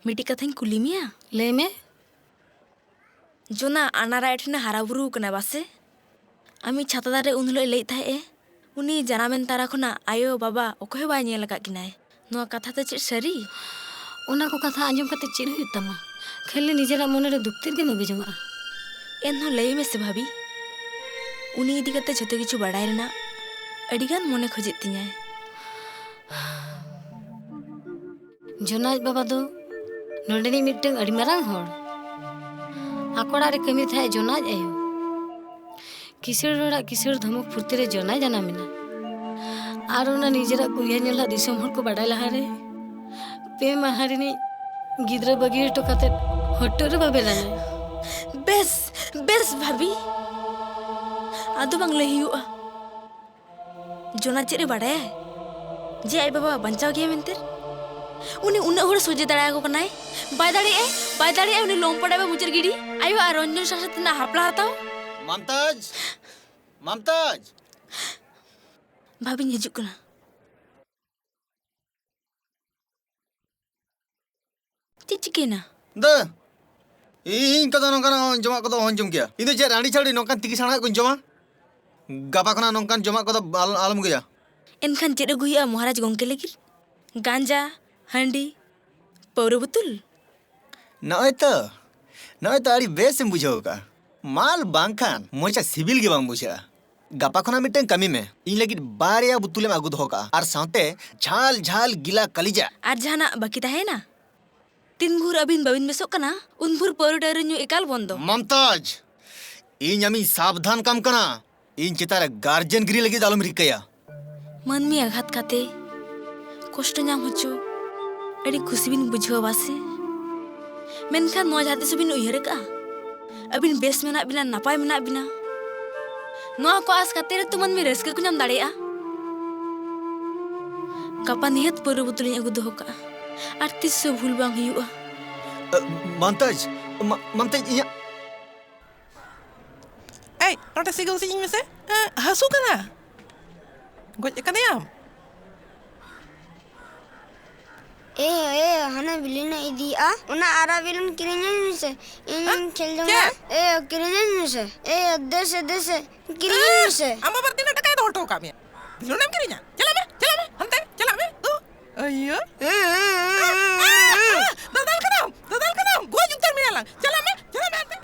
ᱢᱤᱫᱴᱤᱡ ᱠᱟᱛᱷᱟᱧ ᱠᱩᱞᱤ ᱢᱮᱭᱟ? ᱞᱟᱹᱭ ᱢᱮ᱾ ᱡᱚᱱᱟ ᱟᱱᱟᱨᱟ ᱟᱡ ᱴᱷᱮᱱᱮ ᱦᱟᱨᱟ ᱵᱩᱨᱩ ᱟᱠᱟᱱᱟ ᱵᱟᱥᱮ? ᱟᱢᱤᱡ ᱪᱷᱟᱛᱟ ᱫᱟᱨᱮ ᱩᱱ ᱦᱤᱞᱳᱜ ᱮ ᱞᱟᱹᱭᱮᱫ ᱛᱟᱦᱮᱸᱜ ᱮ, ᱩᱱᱤ ᱡᱟᱱᱟᱢᱮᱱ ᱛᱟᱨᱟ ᱠᱷᱚᱱᱟᱜ ᱟᱭᱳ ᱵᱟᱵᱟ ᱚᱠᱚᱭ ᱦᱚᱸ ᱵᱟᱭ ᱧᱮᱞ ᱟᱠᱟᱫ ᱠᱤᱱᱟᱭ᱾ ᱱᱚᱣᱟ ᱠᱟᱛᱷᱟ ᱫᱚ ᱪᱮᱫ ᱥᱟᱹᱨᱤ? ᱚᱱᱟ ᱠᱚ ᱠᱟᱛᱷᱟ ᱟᱸᱡᱚᱢ ᱠᱟᱛᱮ ᱪᱮᱫ ᱦᱩᱭᱩᱜ ᱛᱟᱢᱟ? ᱠᱷᱟᱹᱞᱤ ᱱᱤᱡᱮᱨᱟᱜ ᱢᱚᱱᱮᱨᱮ ᱫᱩᱠ ᱛᱮᱫ ᱜᱮᱢ ᱟᱹᱜᱩ ᱡᱚᱝᱟᱜᱼᱟ᱾ ᱮᱱᱦᱚᱸ ᱞᱟᱹᱭ ᱢᱮᱥᱮ ᱵᱷᱟᱵᱤ, ᱩᱱᱤ ᱤᱫᱤ ᱠᱟᱛᱮ ᱡᱷᱚᱛᱚ ᱠᱤᱪᱷᱩ ᱵᱟᱲᱟᱭ ᱨᱮᱱᱟᱜ ᱟᱹᱰᱤᱜᱟᱱ ᱢᱚᱱᱮ ᱠᱷᱚᱡᱮᱫ ᱛᱤᱧᱟᱭ᱾ ᱡᱚᱱᱟ ᱟᱡ ᱵᱟᱵᱟ ᱫᱚ ᱱᱚᱰᱮᱱᱤᱡ ᱢᱤᱫᱴᱟᱝ ᱟᱹᱰᱤ ᱢᱟᱨᱟᱝ ᱦᱚᱲ᱾ ᱟᱠᱚ ᱚᱲᱟᱜ ᱨᱮ ᱠᱟᱹᱢᱤ ᱛᱟᱦᱮᱸᱫ ᱡᱚᱱᱟ ᱟᱡ ᱟᱭᱳ᱾ ᱠᱤᱥᱟᱹᱬ ᱦᱚᱲᱟᱜ ᱠᱤᱥᱟᱹᱬ ᱫᱷᱚᱢᱚᱠ ᱯᱷᱩᱨᱛᱤ ᱨᱮ ᱡᱚᱱᱟᱭ ᱡᱟᱱᱟᱢ ᱮᱱᱟ᱾ ᱟᱨ ᱚᱱᱟ ᱱᱤᱡᱮᱨᱟᱜ ᱠᱩᱲᱤᱭᱟᱹ ᱧᱮᱞ ᱞᱟᱦᱟ ᱫᱤᱥᱚᱢ ᱦᱚᱲ ᱠᱚ ᱵᱟᱰᱟᱭ ᱞᱟᱦᱟᱨᱮ ᱯᱮ ᱢᱟᱦᱟ ᱨᱤᱱᱤᱡ ᱜᱤᱫᱽᱨᱟᱹ ᱵᱟᱹᱜᱤ ᱦᱚᱴᱚ ᱠᱟᱛᱮ ᱦᱚᱴᱚᱜ ᱨᱮ ᱵᱟᱵᱮᱨ ᱟᱱᱟᱭ᱾ ᱵᱮᱥ, ᱵᱮᱥ ᱵᱷᱟᱵᱤ, ᱟᱫᱚ ᱵᱟᱝ ᱞᱟᱹᱭ ᱦᱩᱭᱩᱜᱼᱟ᱾ ᱡᱚᱱᱟ ᱪᱮᱫ ᱮ ᱵᱟᱰᱟᱭᱟ ᱡᱮ ᱟᱡ ᱵᱟᱵᱟ ᱵᱟᱧᱪᱟᱣ ᱜᱮᱭᱟ ᱢᱮᱱᱛᱮ? ᱩᱱᱤ ᱩᱱᱟᱹᱜ ᱦᱚᱲ ᱥᱚᱡᱷᱮ ᱫᱟᱲᱮᱭᱟᱠᱚ ᱠᱟᱱᱟᱭ, ᱵᱟᱭ ᱫᱟᱲᱮᱭᱟᱜᱼᱟᱭ, ᱵᱟᱭ ᱫᱟᱲᱮᱭᱟᱜᱼᱟᱭ ᱩᱱᱤ ᱞᱚᱢᱯᱚᱲ ᱟᱡ ᱵᱟᱵᱟ ᱢᱩᱪᱟᱹᱫ ᱜᱤᱰᱤ, ᱟᱭᱳ ᱟᱨ ᱨᱚᱧᱡᱚᱱ ᱥᱟᱶ ᱥᱟᱶᱛᱮ ᱨᱮᱱᱟᱜ ᱦᱟᱯᱞᱟ ᱦᱟᱛᱟᱣ᱾ ᱢᱟᱢᱛᱟᱡᱽ, ᱢᱟᱢᱛᱟᱡᱽ᱾ ᱵᱷᱟᱵᱤᱧ ᱦᱤᱡᱩᱜ ᱠᱟᱱᱟ᱾ ᱪᱮᱫ ᱪᱤᱠᱟᱹᱭᱮᱱᱟ? ᱫᱟᱹ, ᱤᱧ ᱠᱚᱫᱚ ᱱᱚᱝᱠᱟᱱᱟᱜ ᱡᱚᱢᱟᱜ ᱠᱚᱫᱚ ᱚᱦᱚᱧ ᱡᱚᱢ ᱠᱮᱭᱟ᱾ ᱤᱧ ᱫᱚ ᱪᱮᱫ ᱨᱟᱺᱰᱤ ᱪᱷᱟᱹᱲᱤ ᱱᱚᱝᱠᱟᱱ ᱛᱤᱠᱤ ᱥᱟᱬᱟᱜ ᱠᱚᱧ ᱡᱚᱢᱟ? ᱜᱟᱯᱟ ᱠᱷᱚᱱᱟᱜ ᱱᱚᱝᱠᱟᱱ ᱡᱚᱢᱟᱜ ᱠᱚᱫᱚ ᱟᱞ-, ᱟᱞᱚᱢ ᱟᱹᱜᱩᱭᱟ᱾ ᱮᱱᱠᱷᱟᱱ ᱪᱮᱫ ᱟᱹᱜᱩ ᱦᱩᱭᱩᱜᱼᱟ ᱢᱚᱦᱟᱨᱟᱡᱽ ᱜᱚᱢᱠᱮ ᱞᱟᱹᱜᱤᱫ? ᱜᱟᱸᱡᱟ, ᱦᱟᱺᱰᱤ, ᱯᱟᱹᱣᱨᱟᱹ ᱵᱳᱛᱚᱞ? ᱱᱚᱜᱼᱚᱭ ᱛᱚ, ᱱᱚᱜᱼᱚᱭ ᱛᱚ ᱟᱹᱰᱤ ᱵᱮᱥ ᱮᱢ ᱵᱩᱡᱷᱟᱹᱣ ᱠᱟᱜᱼᱟ᱾ ᱢᱟᱞ ᱵᱟᱝᱠᱷᱟᱱ ᱢᱚᱪᱟ ᱥᱤᱵᱤᱞ ᱜᱮ ᱵᱟᱝ ᱵᱩᱡᱷᱟᱹᱜᱼᱟ᱾ ᱜᱟᱯᱟ ᱠᱷᱚᱱᱟᱜ ᱢᱤᱫᱴᱟᱝ ᱠᱟᱹᱢᱤ ᱢᱮ, ᱤᱧ ᱞᱟᱹᱜᱤᱫ ᱵᱟᱨᱭᱟ ᱵᱩᱛᱩᱞᱮᱢ ᱟᱹᱜᱩ ᱫᱚᱦᱚ ᱠᱟᱜᱼᱟ, ᱟᱨ ᱥᱟᱶᱛᱮ ᱡᱷᱟᱞ ᱡᱷᱟᱞ ᱜᱤᱞᱟ ᱠᱟᱞᱤᱡᱟ᱾ ᱟᱨ ᱡᱟᱦᱟᱱᱟᱜ ᱵᱟᱹᱠᱤ ᱛᱟᱦᱮᱸᱭᱮᱱᱟ? ᱛᱤᱱ ᱵᱷᱳᱨ ᱟᱹᱵᱤᱱ ᱵᱟᱹᱵᱤᱱ ᱵᱮᱥᱚᱜ ᱠᱟᱱᱟ, ᱩᱱ ᱵᱷᱳᱨ ᱯᱟᱹᱣᱨᱟᱹ ᱴᱟᱹᱣᱨᱟᱹ ᱧᱩ ᱮᱠᱟᱞ ᱵᱚᱱᱫᱚ᱾ ᱢᱚᱢᱛᱟᱡᱽ, ᱤᱧ ᱟᱢᱤᱧ ᱥᱟᱵᱫᱷᱟᱱ ᱠᱟᱢ ᱠᱟᱱᱟ, ᱤᱧ ᱪᱮᱛᱟᱱ ᱨᱮ ᱜᱟᱨᱡᱮᱱ ᱜᱤᱨᱤ ᱞᱟᱹᱜᱤᱫ ᱟᱞᱚᱢ ᱨᱤᱠᱟᱹᱭᱟ᱾ ᱢᱟᱹᱱᱢᱤ ᱟᱜᱷᱟᱛ ᱠᱟᱛᱮ, ᱠᱚᱥᱴᱚ ᱧᱟᱢ ᱦᱚᱪᱚ, ᱟᱹᱰᱤ ᱠᱩᱥᱤ ᱵᱤᱱ ᱵᱩᱡᱷᱟᱹᱣᱟ ᱵᱟᱥᱮ? ᱢᱮᱱᱠᱷᱟᱱ ᱱᱚᱣᱟ ᱡᱟᱦᱟᱸ ᱛᱤᱥ ᱵᱤᱱ ᱩᱭᱦᱟᱹᱨ ᱟᱠᱟᱜᱼᱟ? ᱟᱹᱵᱤᱱ ᱵᱮᱥ ᱢᱮᱱᱟᱜ ᱵᱤᱱᱟ, ᱱᱟᱯᱟᱭ ᱢᱮᱱᱟᱜ ᱵᱤᱱᱟ, ᱱᱚᱣᱟ ᱠᱚ ᱟᱸᱥ ᱠᱟᱛᱮ ᱨᱮᱛᱚ ᱢᱟᱹᱱᱢᱤ ᱨᱟᱹᱥᱠᱟᱹ ᱠᱚ ᱧᱟᱢ ᱫᱟᱲᱮᱭᱟᱜᱼᱟ᱾ ᱜᱟᱯᱟ ᱱᱤᱦᱟᱹᱛ ᱯᱟᱹᱣᱨᱟᱹ ᱵᱳᱛᱚᱞᱤᱧ ᱟᱹᱜᱩ ᱫᱚᱦᱚ ᱠᱟᱜᱼᱟ, ᱟᱨ ᱛᱤᱥ ᱦᱚᱸ ᱵᱷᱩᱞ ᱵᱟᱝ ᱦᱩᱭᱩᱜᱼᱟ᱾ ᱟᱹ, ᱢᱟᱢᱛᱟᱡᱽ, ᱢᱟ-, ᱢᱟᱢᱛᱟᱡᱽ, ᱤᱧᱟᱹᱜ ᱮᱭ, ᱱᱚᱰᱮ ᱥᱤᱜᱟᱹᱣ ᱥᱤᱧ ᱢᱮᱥᱮ᱾ ᱮᱸ, ᱦᱟᱹᱥᱩ ᱠᱟᱱᱟ᱾ ᱜᱚᱡ ᱟᱠᱟᱫᱮᱭᱟᱢ? ᱮ, ᱮ, ᱦᱟᱱᱟ ᱵᱤᱞᱤ ᱱᱟ ᱤᱫᱤᱭᱟ᱾ ᱚᱱᱟ ᱟᱨᱟ ᱵᱤᱞᱤᱱ ᱠᱤᱨᱤᱧᱟᱹᱧ ᱢᱮᱥᱮ᱾ ᱤᱧ ᱦᱮᱸ? ᱠᱷᱮᱞ ᱡᱚᱝᱟ᱾ ᱪᱮᱫ? ᱮ, ᱠᱤᱨᱤᱧᱟᱹᱧ ᱢᱮᱥᱮ᱾ ᱮ, ᱫᱮᱥᱮ, ᱫᱮᱥᱮ, ᱠᱤᱨᱤᱧᱟᱹᱧ ᱮ, ᱢᱮᱥᱮ᱾ ᱟᱢ ᱟᱵᱟᱨ ᱛᱤᱱᱟᱹᱜ ᱴᱟᱠᱟᱭ ᱫᱚᱦᱚ ᱦᱚᱴᱚ ᱟᱠᱟᱫ ᱢᱮᱭᱟ? ᱵᱤᱞᱤᱱᱮᱢ ᱠᱤᱨᱤᱧᱟ? ᱪᱟᱞᱟᱜ ᱢᱮ, ᱪᱟᱞᱟᱜ ᱢᱮ, ᱦᱟᱱᱛᱮ, ᱪᱟᱞᱟᱜ ᱢᱮ᱾ ᱫᱩ᱾ ᱟᱭᱳ᱾ ᱫᱟᱫᱟᱞ ᱠᱟᱱᱟᱢ, ᱫᱟᱫᱟᱞ ᱠᱟᱱᱟᱢ, ᱜᱚᱡ ᱩᱛᱟᱹᱨ ᱢᱮᱭᱟᱞᱟᱝ᱾ ᱪᱟᱞᱟᱜ ᱢᱮ, ᱪᱟᱞᱟᱜ ᱢᱮ ᱦᱟᱱᱛᱮ᱾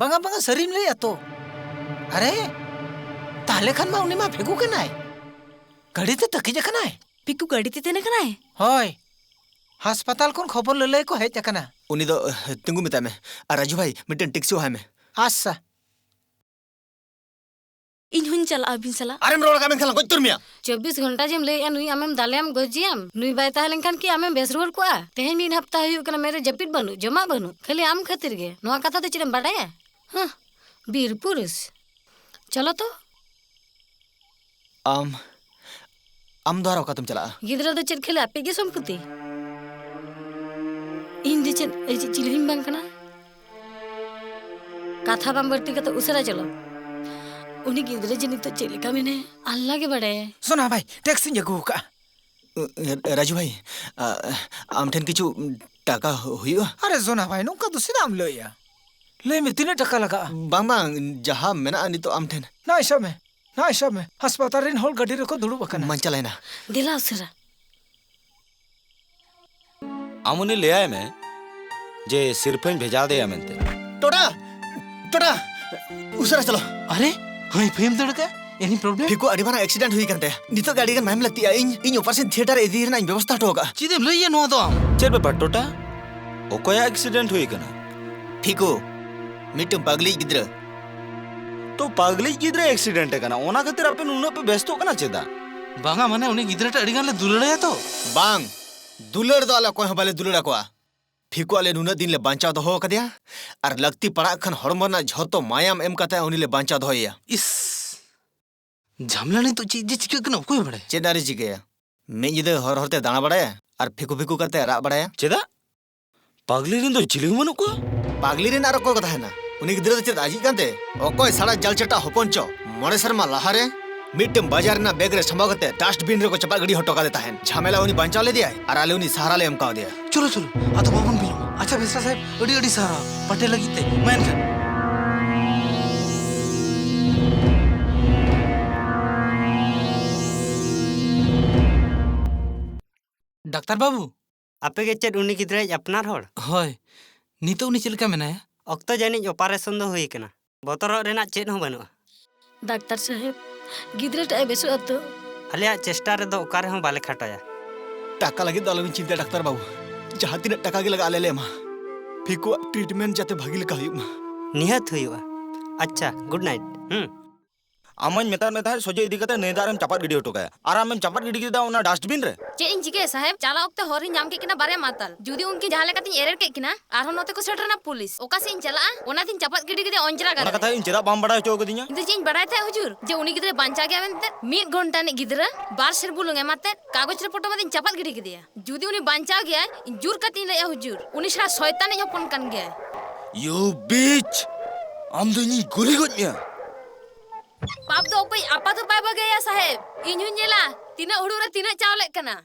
ᱵᱟᱝᱟ, ᱵᱟᱝᱟ, ᱥᱟᱹᱨᱤᱢ ᱞᱟᱹᱭᱮᱜᱼᱟ ᱛᱚ᱾ ᱟᱨᱮ, ᱛᱟᱦᱞᱮ ᱠᱷᱟᱱ ᱢᱟ ᱩᱱᱤ ᱢᱟ ᱯᱷᱮᱜᱩ ᱠᱟᱱᱟᱭ᱾ ᱜᱟᱹᱰᱤ ᱛᱮ ᱛᱟᱹᱠᱤᱡ ᱟᱠᱟᱱᱟᱭ᱾ ᱯᱷᱮᱜᱩ ᱜᱟᱹᱰᱤ ᱛᱮ ᱛᱟᱦᱮᱸ ᱠᱟᱱᱟᱭ? ᱦᱳᱭ, ᱦᱟᱥᱯᱟᱛᱟᱞ ᱠᱷᱚᱱ ᱠᱷᱚᱵᱚᱨ ᱞᱟᱹᱞᱟᱹᱭ ᱠᱚ ᱦᱮᱡ ᱟᱠᱟᱱᱟ᱾ ᱩᱱᱤ ᱫᱚ, ᱮ, ᱛᱤᱸᱜᱩ ᱢᱮᱛᱟᱭ ᱢᱮ᱾ ᱟᱨ ᱨᱟᱡᱩ ᱵᱷᱟᱭ, ᱢᱤᱫᱴᱮᱱ ᱴᱮᱠᱥᱤ ᱦᱚᱦᱚᱭ ᱢᱮ᱾ ᱟᱪᱪᱷᱟ᱾ ᱤᱧ ᱦᱚᱧ ᱪᱟᱞᱟᱜᱼᱟ ᱟᱹᱵᱤᱱ ᱥᱟᱞᱟᱜ᱾ ᱟᱨᱮᱢ ᱨᱚᱲ ᱠᱟᱜ ᱢᱮᱱᱠᱷᱟᱱ ᱞᱟᱝ ᱜᱚᱡ ᱩᱛᱟᱹᱨ ᱢᱮᱭᱟ᱾ ᱪᱚᱵᱵᱤᱥ ᱜᱷᱚᱱᱴᱟ ᱡᱮᱢ ᱞᱟᱹᱭᱮᱜᱼᱟ ᱱᱩᱭ ᱟᱢᱮᱢ ᱫᱟᱞᱮᱭᱟᱢ ᱜᱚᱡᱮᱭᱟᱢ, ᱱᱩᱭ ᱵᱟᱭ ᱛᱟᱦᱮᱸ ᱞᱮᱱᱠᱷᱟᱱ ᱠᱤ ᱟᱢᱮᱢ ᱵᱮᱥ ᱨᱩᱣᱟᱹᱲ ᱠᱚᱜᱼᱟ? ᱛᱮᱦᱮᱧ ᱢᱤᱫ ᱦᱟᱯᱛᱟ ᱦᱩᱭᱩᱜ ᱠᱟᱱᱟ ᱢᱮᱫ ᱨᱮ ᱡᱟᱹᱯᱤᱫ ᱵᱟᱹᱱᱩᱜ, ᱡᱚᱢᱟᱜ ᱵᱟᱹᱱᱩᱜ, ᱠᱷᱟᱹᱞᱤ ᱟᱢ ᱠᱷᱟᱹᱛᱤᱨ ᱜᱮ᱾ ᱱᱚᱣᱟ ᱠᱟᱛᱷᱟ ᱫᱚ ᱪᱮᱫ ᱮᱢ ᱵᱟᱰᱟᱭᱟ? ᱦᱟᱸ, ᱵᱤᱨ ᱯᱩᱨᱩᱥ᱾ ᱪᱚᱞᱚ ᱛᱚ᱾ ᱟᱢ, ᱟᱢ ᱫᱚ ᱟᱨ ᱚᱠᱟᱛᱮᱢ ᱪᱟᱞᱟᱜᱼᱟ? ᱜᱤᱫᱽᱨᱟᱹ ᱫᱚ ᱪᱮᱫ ᱠᱷᱟᱹᱞᱤ ᱟᱯᱮ ᱜᱮ ᱥᱚᱢᱯᱚᱛᱤ? ᱤᱧ ᱫᱚ ᱪᱮᱫ, ᱮ, ᱪᱮᱫ ᱪᱤᱞᱤ ᱦᱚᱸᱧ ᱵᱟᱝ ᱠᱟᱱᱟ? ᱠᱟᱛᱷᱟ ᱵᱟᱝ ᱵᱟᱹᱲᱛᱤ ᱠᱟᱛᱮ ᱩᱥᱟᱹᱨᱟ ᱪᱚᱞᱚ᱾ ᱩᱱᱤ ᱜᱤᱫᱽᱨᱟᱹ ᱡᱮ ᱱᱤᱛᱚᱜ ᱪᱮᱫ ᱞᱮᱠᱟ ᱢᱮᱱᱟᱭᱟ, ᱟᱞᱞᱟ ᱜᱮ ᱵᱟᱲᱟᱭᱟ᱾ ᱥᱳᱱᱟ ᱵᱷᱟᱭ, ᱴᱮᱠᱥᱤᱧ ᱟᱹᱜᱩ ᱟᱠᱟᱫᱼᱟ᱾ ᱮ, ᱮ, ᱨᱟᱡᱩ ᱵᱷᱟᱭ, ᱟ, ᱟᱢ ᱴᱷᱮᱱ ᱠᱤᱪᱷᱩ ᱴᱟᱠᱟ ᱦᱩ-, ᱦᱩᱭᱩᱜᱼᱟ? ᱟᱨᱮ ᱥᱳᱱᱟ ᱵᱷᱟᱭ, ᱱᱚᱝᱠᱟ ᱫᱚ ᱪᱮᱫᱟᱜ ᱮᱢ ᱞᱟᱹᱭᱟ? ᱞᱟᱹᱭ ᱢᱮ, ᱛᱤᱱᱟᱹᱜ ᱴᱟᱠᱟ ᱞᱟᱜᱟᱜᱼᱟ? ᱵᱟᱝ, ᱵᱟᱝ, ᱡᱟᱦᱟᱸ ᱢᱮᱱᱟᱜᱼᱟ ᱱᱤᱛᱚᱜ ᱟᱢ ᱴᱷᱮᱱ᱾ ᱱᱚᱜᱼᱚᱭ ᱥᱟᱵ ᱢᱮ, ᱱᱚᱜᱼᱚᱭ ᱥᱟᱵ ᱢᱮ, ᱦᱟᱥᱯᱟᱛᱟᱞ ᱨᱮᱱ ᱦᱚᱲ ᱜᱟᱹᱰᱤ ᱨᱮᱠᱚ ᱫᱩᱲᱩᱵ ᱟᱠᱟᱱᱟ᱾ ᱢᱟᱧ ᱪᱟᱞᱟᱭᱮᱱᱟ᱾ ᱫᱮᱞᱟ ᱩᱥᱟᱹᱨᱟ᱾ ᱟᱢ ᱩᱱᱤ ᱞᱟᱹᱭᱟᱭ ᱢᱮ ᱡᱮ ᱥᱤᱨᱯᱷᱟᱹᱧ ᱵᱷᱮᱡᱟ ᱟᱫᱮᱭᱟ ᱢᱮᱱᱛᱮ᱾ ᱴᱚᱰᱟ! ᱴᱚᱰᱟ! ᱩᱥᱟᱹᱨᱟ ᱪᱟᱞᱟᱣ᱾ ᱟᱨᱮ, ᱦᱟᱹᱭ ᱯᱷᱟᱹᱭᱮᱢ ᱫᱟᱹᱲ ᱠᱟᱜᱼᱟ? Any problem? ᱯᱷᱤᱠᱩ ᱟᱹᱰᱤ ᱢᱟᱨᱟᱝ accident ᱦᱩᱭ ᱟᱠᱟᱱ ᱛᱟᱭᱟ᱾ ᱱᱤᱛᱚᱜ ᱜᱮ ᱟᱹᱰᱤ ᱜᱟᱱ ᱢᱟᱭᱟᱢ ᱞᱟᱹᱠᱛᱤᱜᱼᱟ᱾ ᱤᱧ, ᱤᱧ operation theatre ᱨᱮ ᱤᱫᱤ ᱨᱮᱱᱟᱜ ᱤᱧ ᱵᱮᱵᱚᱥᱛᱷᱟ ᱦᱚᱴᱚ ᱠᱟᱜᱼᱟ᱾ ᱪᱮᱫ ᱮᱢ ᱞᱟᱹᱭᱮᱜᱼᱟ ᱱᱚᱣᱟ ᱫᱚ ᱟᱢ? ᱪᱮᱫ ᱵᱮᱯᱟᱨ ᱴᱚᱴᱟ? ᱚᱠᱚᱭᱟᱜ accident ᱦᱩᱭ ᱟᱠᱟᱱᱟ? ᱯᱷᱤᱠᱩ, ᱢᱤᱫᱴᱟᱝ ᱯᱟᱜᱽᱞᱤᱡ ᱜᱤᱫᱽᱨᱟᱹ᱾ ᱛᱚ ᱯᱟᱜᱽᱞᱤᱡ ᱜᱤᱫᱽᱨᱟᱹ accident ᱟᱠᱟᱱᱟ, ᱚᱱᱟ ᱠᱷᱟᱹᱛᱤᱨ ᱟᱯᱮ ᱱᱩᱱᱟᱹᱜ ᱯᱮ ᱵᱮᱥᱛᱚᱜ ᱠᱟᱱᱟ ᱪᱮᱫᱟᱜ? ᱵᱟᱝᱟ, ᱢᱟᱱᱮ ᱩᱱᱤ ᱜᱤᱫᱽᱨᱟᱹᱴᱟᱜ ᱟᱹᱰᱤ ᱜᱟᱱ ᱞᱮ ᱫᱩᱞᱟᱹᱲᱟᱭᱟ ᱛᱚ᱾ ᱵᱟᱝ, ᱫᱩᱞᱟᱹᱲ ᱫᱚ ᱟᱞᱮ ᱚᱠᱚᱭ ᱦᱚᱸ ᱵᱟᱞᱮ ᱫᱩᱞᱟᱹᱲ ᱟᱠᱚᱣᱟ᱾ ᱯᱷᱤᱠᱩ ᱟᱞᱮ ᱱᱩᱱᱟᱹᱜ ᱫᱤᱱ ᱞᱮ ᱵᱟᱧᱪᱟᱣ ᱫᱚᱦᱚ ᱟᱠᱟᱫᱮᱭᱟ, ᱟᱨ ᱞᱟᱹᱠᱛᱤ ᱯᱟᱲᱟᱜ ᱠᱷᱟᱱ ᱦᱚᱲᱢᱚ ᱨᱮᱱᱟᱜ ᱡᱷᱚᱛᱚ ᱢᱟᱭᱟᱢ ᱮᱢ ᱠᱟᱛᱮ ᱩᱱᱤ ᱞᱮ ᱵᱟᱧᱪᱟᱣ ᱫᱚᱦᱚᱭᱮᱭᱟ᱾ ᱤᱥ, ᱡᱷᱟᱢᱮᱞᱟ ᱱᱤᱛᱚᱜ ᱪᱮᱫ ᱡᱮ ᱪᱤᱠᱟᱹᱜ ᱠᱟᱱᱟ ᱚᱠᱚᱭ ᱵᱟᱲᱟᱭᱟ? ᱪᱮᱫ ᱟᱨᱮ ᱪᱤᱠᱟᱹᱭᱟ? ᱢᱤᱫ ᱧᱤᱫᱟᱹ ᱦᱚᱨ ᱦᱚᱨᱛᱮ ᱫᱟᱬᱟ ᱵᱟᱲᱟᱭᱟ ᱟᱨ ᱯᱷᱤᱠᱩ ᱯᱷᱤᱠᱩ ᱠᱟᱛᱮ ᱨᱟᱜ ᱵᱟᱲᱟᱭᱟ᱾ ᱪᱮᱫᱟᱜ? ᱯᱟᱜᱽᱞᱤ ᱨᱮᱱ ᱫᱚ ᱪᱤᱞᱤ ᱦᱚᱸ ᱵᱟᱹᱱᱩᱜ ᱠᱚᱣᱟ? ᱯᱟᱜᱽᱞᱤ ᱨᱮᱱ ᱟᱨ ᱚᱠᱚᱭ ᱠᱚ ᱛᱟᱦᱮᱱᱟ? ᱩᱱᱤ ᱜᱤᱫᱽᱨᱟᱹ ᱫᱚ ᱪᱮᱫ ᱟᱡᱤᱡ ᱠᱟᱱᱛᱮ? ᱚᱠᱚᱭ ᱥᱟᱲᱟ ᱡᱟᱞ ᱪᱟᱴᱟ ᱦᱚᱯᱚᱱ ᱪᱚ ᱢᱚᱬᱮ ᱥᱮᱨᱢᱟ ᱞᱟᱦᱟᱨᱮ ᱢᱤᱫᱴᱟᱝ ᱵᱟᱡᱟᱨ ᱨᱮᱱᱟᱜ ᱵᱮᱜᱽ ᱨᱮ ᱥᱟᱢᱵᱟᱣ ᱠᱟᱛᱮ dustbin ᱨᱮᱠᱚ ᱪᱟᱯᱟᱫ ᱜᱤᱰᱤ ᱦᱚᱴᱚ ᱠᱟᱫᱮ ᱛᱟᱦᱮᱸᱱ᱾ ᱡᱷᱟᱢᱮᱞᱟ ᱩᱱᱤ ᱵᱟᱧᱪᱟᱣ ᱞᱮᱫᱮᱭᱟᱭ ᱟᱨ ᱟᱞᱮ ᱩᱱᱤ ᱥᱟᱦᱟᱨᱟ ᱞᱮ ᱮᱢ ᱠᱟᱣᱫᱮᱭᱟ᱾ ᱪᱚᱞᱚ, ᱪᱚᱞᱚ, ᱟᱫᱚ ᱵᱟᱵᱚᱱ ᱵᱤᱞᱚᱢᱟ᱾ ᱟᱪᱪᱷᱟ, ᱵᱮᱥᱨᱟ ᱥᱟᱦᱮᱵᱽ, ᱟᱹᱰᱤ ᱟᱹᱰᱤ ᱥᱟᱨᱦᱟᱣ ᱯᱟᱴᱮ ᱞᱟᱹᱜᱤᱫ ᱛᱮ᱾ ᱢᱟ ᱮᱱᱠᱷᱟᱱ᱾ ᱰᱟᱠᱛᱟᱨ ᱵᱟᱹᱵᱩ᱾ ᱟᱯᱮ ᱜᱮ ᱪᱮᱫ ᱩᱱᱤ ᱜᱤᱫᱽᱨᱟᱹᱭᱤᱡ ᱟᱯᱱᱟᱨ ᱦᱚᱲ? ᱦᱳᱭ᱾ ᱱᱤᱛᱚᱜ ᱩᱱᱤ ᱪᱮᱫ ᱞᱮᱠᱟ ᱢᱮᱱᱟᱭᱟ? ᱚᱠᱛᱚ ᱡᱟᱹᱱᱤᱡ ᱚᱯᱟᱨᱮᱥᱚᱱ ᱫᱚ ᱦᱩᱭ ᱟᱠᱟᱱᱟ᱾ ᱵᱚᱛᱚᱨᱚᱜ ᱨᱮᱱᱟᱜ ᱪᱮᱫ ᱦᱚᱸ ᱵᱟᱹᱱᱩᱜᱼᱟ᱾ ᱰᱟᱠᱛᱟᱨ ᱥᱟᱦᱮᱵᱽ, ᱜᱤᱫᱽᱨᱟᱹ ᱴᱟᱜ ᱮ ᱵᱮᱥᱚᱜᱼᱟ ᱛᱚ? ᱟᱞᱮᱭᱟᱜ ᱪᱮᱥᱴᱟ ᱨᱮᱫᱚ ᱚᱠᱟ ᱨᱮᱦᱚᱸ ᱵᱟᱞᱮ ᱠᱷᱟᱴᱚᱭᱟ᱾ ᱴᱟᱠᱟ ᱞᱟᱹᱜᱤᱫ ᱫᱚ ᱟᱞᱚᱵᱤᱱ ᱪᱤᱱᱛᱟᱹᱭᱟ ᱰᱟᱠᱛᱟᱨ ᱵᱟᱹᱵᱩ, ᱡᱟᱦᱟᱸ ᱛᱤᱱᱟᱹᱜ ᱴᱟᱠᱟ ᱜᱮ ᱞᱟᱜᱟᱜᱼᱟ ᱟᱞᱮ ᱞᱮ ᱮᱢᱟ᱾ ᱯᱷᱤᱠᱩᱣᱟᱜ ᱴᱨᱤᱴᱢᱮᱱᱴ ᱡᱟᱛᱮ ᱵᱷᱟᱹᱜᱤ ᱞᱮᱠᱟ ᱦᱩᱭᱩᱜ ᱢᱟ᱾ ᱱᱤᱦᱟᱹᱛ ᱦᱩᱭᱩᱜᱼᱟ᱾ ᱟᱪᱪᱷᱟ, ᱜᱩᱰ ᱱᱟᱭᱤᱴ᱾ ᱦᱩᱸ᱾ ᱟᱢᱟᱧ ᱢᱮᱛᱟᱫ ᱢᱮ ᱛᱟᱦᱮᱸᱫ ᱥᱚᱡᱷᱮ ᱤᱫᱤ ᱠᱟᱛᱮ ᱱᱟᱹᱭ ᱫᱟᱜ ᱨᱮᱢ ᱪᱟᱯᱟᱫ ᱜᱤᱰᱤ ᱦᱚᱴᱚ ᱠᱟᱭᱟ, ᱟᱨ ᱟᱢᱮᱢ ᱪᱟᱯᱟᱫ ᱜᱤᱰᱤ ᱠᱮᱫᱟ ᱚᱱᱟ ᱰᱟᱥᱴᱵᱤᱱ ᱨᱮ᱾ ᱪᱮᱫ ᱤᱧ ᱪᱤᱠᱟᱹᱭᱟ ᱥᱟᱦᱮᱵᱽ? ᱪᱟᱞᱟᱜ ᱚᱠᱛᱮ ᱦᱚᱨ ᱨᱤᱧ ᱧᱟᱢ ᱠᱮᱫ ᱠᱤᱱᱟ ᱵᱟᱨᱭᱟ ᱢᱟᱛᱟᱞ᱾ ᱡᱩᱫᱤ ᱩᱱᱠᱤᱱ ᱡᱟᱦᱟᱸ ᱞᱮᱠᱟᱛᱤᱧ ᱮᱨᱮᱨ ᱠᱮᱫ ᱠᱤᱱᱟ, ᱟᱨᱦᱚᱸ ᱱᱚᱛᱮ ᱠᱚ ᱥᱮᱴᱮᱨᱮᱱᱟ ᱯᱩᱞᱤᱥ᱾ ᱚᱠᱟ ᱥᱮᱫ ᱤᱧ ᱪᱟᱞᱟᱜᱼᱟ? ᱚᱱᱟᱛᱤᱧ ᱪᱟᱯᱟᱫ ᱜᱤᱰᱤ ᱠᱮᱫᱮᱭᱟ ᱚᱸᱡᱽᱨᱟ ᱜᱟᱰᱟ ᱨᱮ᱾ ᱪᱮᱫᱟᱜ ᱵᱟᱢ ᱵᱟᱲᱟᱭ ᱦᱚᱪᱚ ᱠᱟᱫᱤᱧᱟ? ᱤᱧ ᱫᱚ ᱪᱮᱫ ᱤᱧ ᱵᱟᱲᱟᱭ ᱛᱟᱦᱮᱸᱫ ᱦᱩᱡᱩᱨ, ᱡᱮ ᱩᱱᱤ ᱜᱤᱫᱽᱨᱟᱹᱭ ᱵᱟᱧᱪᱟᱣ ᱜᱮᱭᱟ ᱢᱮᱱᱛᱮ? ᱢᱤᱫ ᱜᱷᱚᱱᱴᱟ ᱨᱤᱱᱤᱡ ᱜᱤᱫᱽᱨᱟᱹ ᱵᱟᱨ ᱥᱮᱨ ᱵᱩᱞᱩᱝ ᱮᱢᱟᱛᱮᱫ ᱠᱟᱜᱚᱡᱽ ᱨᱮ ᱯᱚᱴᱚᱢ ᱟᱛᱮᱧ ᱪᱟᱯᱟᱫ ᱜᱤᱰᱤ ᱠᱮᱫᱮᱭᱟ᱾ ᱡᱩᱫᱤ ᱩᱱᱤ ᱵᱟᱧᱪᱟᱣ ᱜᱮᱭᱟᱭ, ᱤᱧ ᱡᱳᱨ ᱠᱟᱛᱮᱧ ᱞᱟᱹᱭᱟ ᱦᱩᱡᱩᱨ, ᱩᱱᱤ ᱥᱟᱞᱟ ᱥᱚᱭᱛᱟᱱᱤᱡ ᱦᱚᱯᱚᱱ ᱠᱟᱱ ᱜᱮᱭᱟᱭ᱾ You bitch! ᱟᱢ ᱫᱚ ᱤᱧᱤᱧ ᱜᱩᱞᱤ ᱜᱚᱡ ᱢᱮᱭᱟ᱾ ᱯᱟᱯ ᱫᱚ ᱚᱠᱚᱭ ᱟᱯᱟ ᱫᱚ ᱵᱟᱭ ᱵᱟᱹᱜᱤᱭᱟ ᱥᱟᱦᱮᱵᱽ᱾ ᱤᱧ ᱦᱚᱸᱧ ᱧᱮᱞᱟ ᱛᱤᱱᱟᱹᱜ ᱦᱩᱲᱩ ᱨᱮ ᱛᱤᱱᱟᱹᱜ ᱪᱟᱣᱞᱮᱜ ᱠᱟᱱᱟ᱾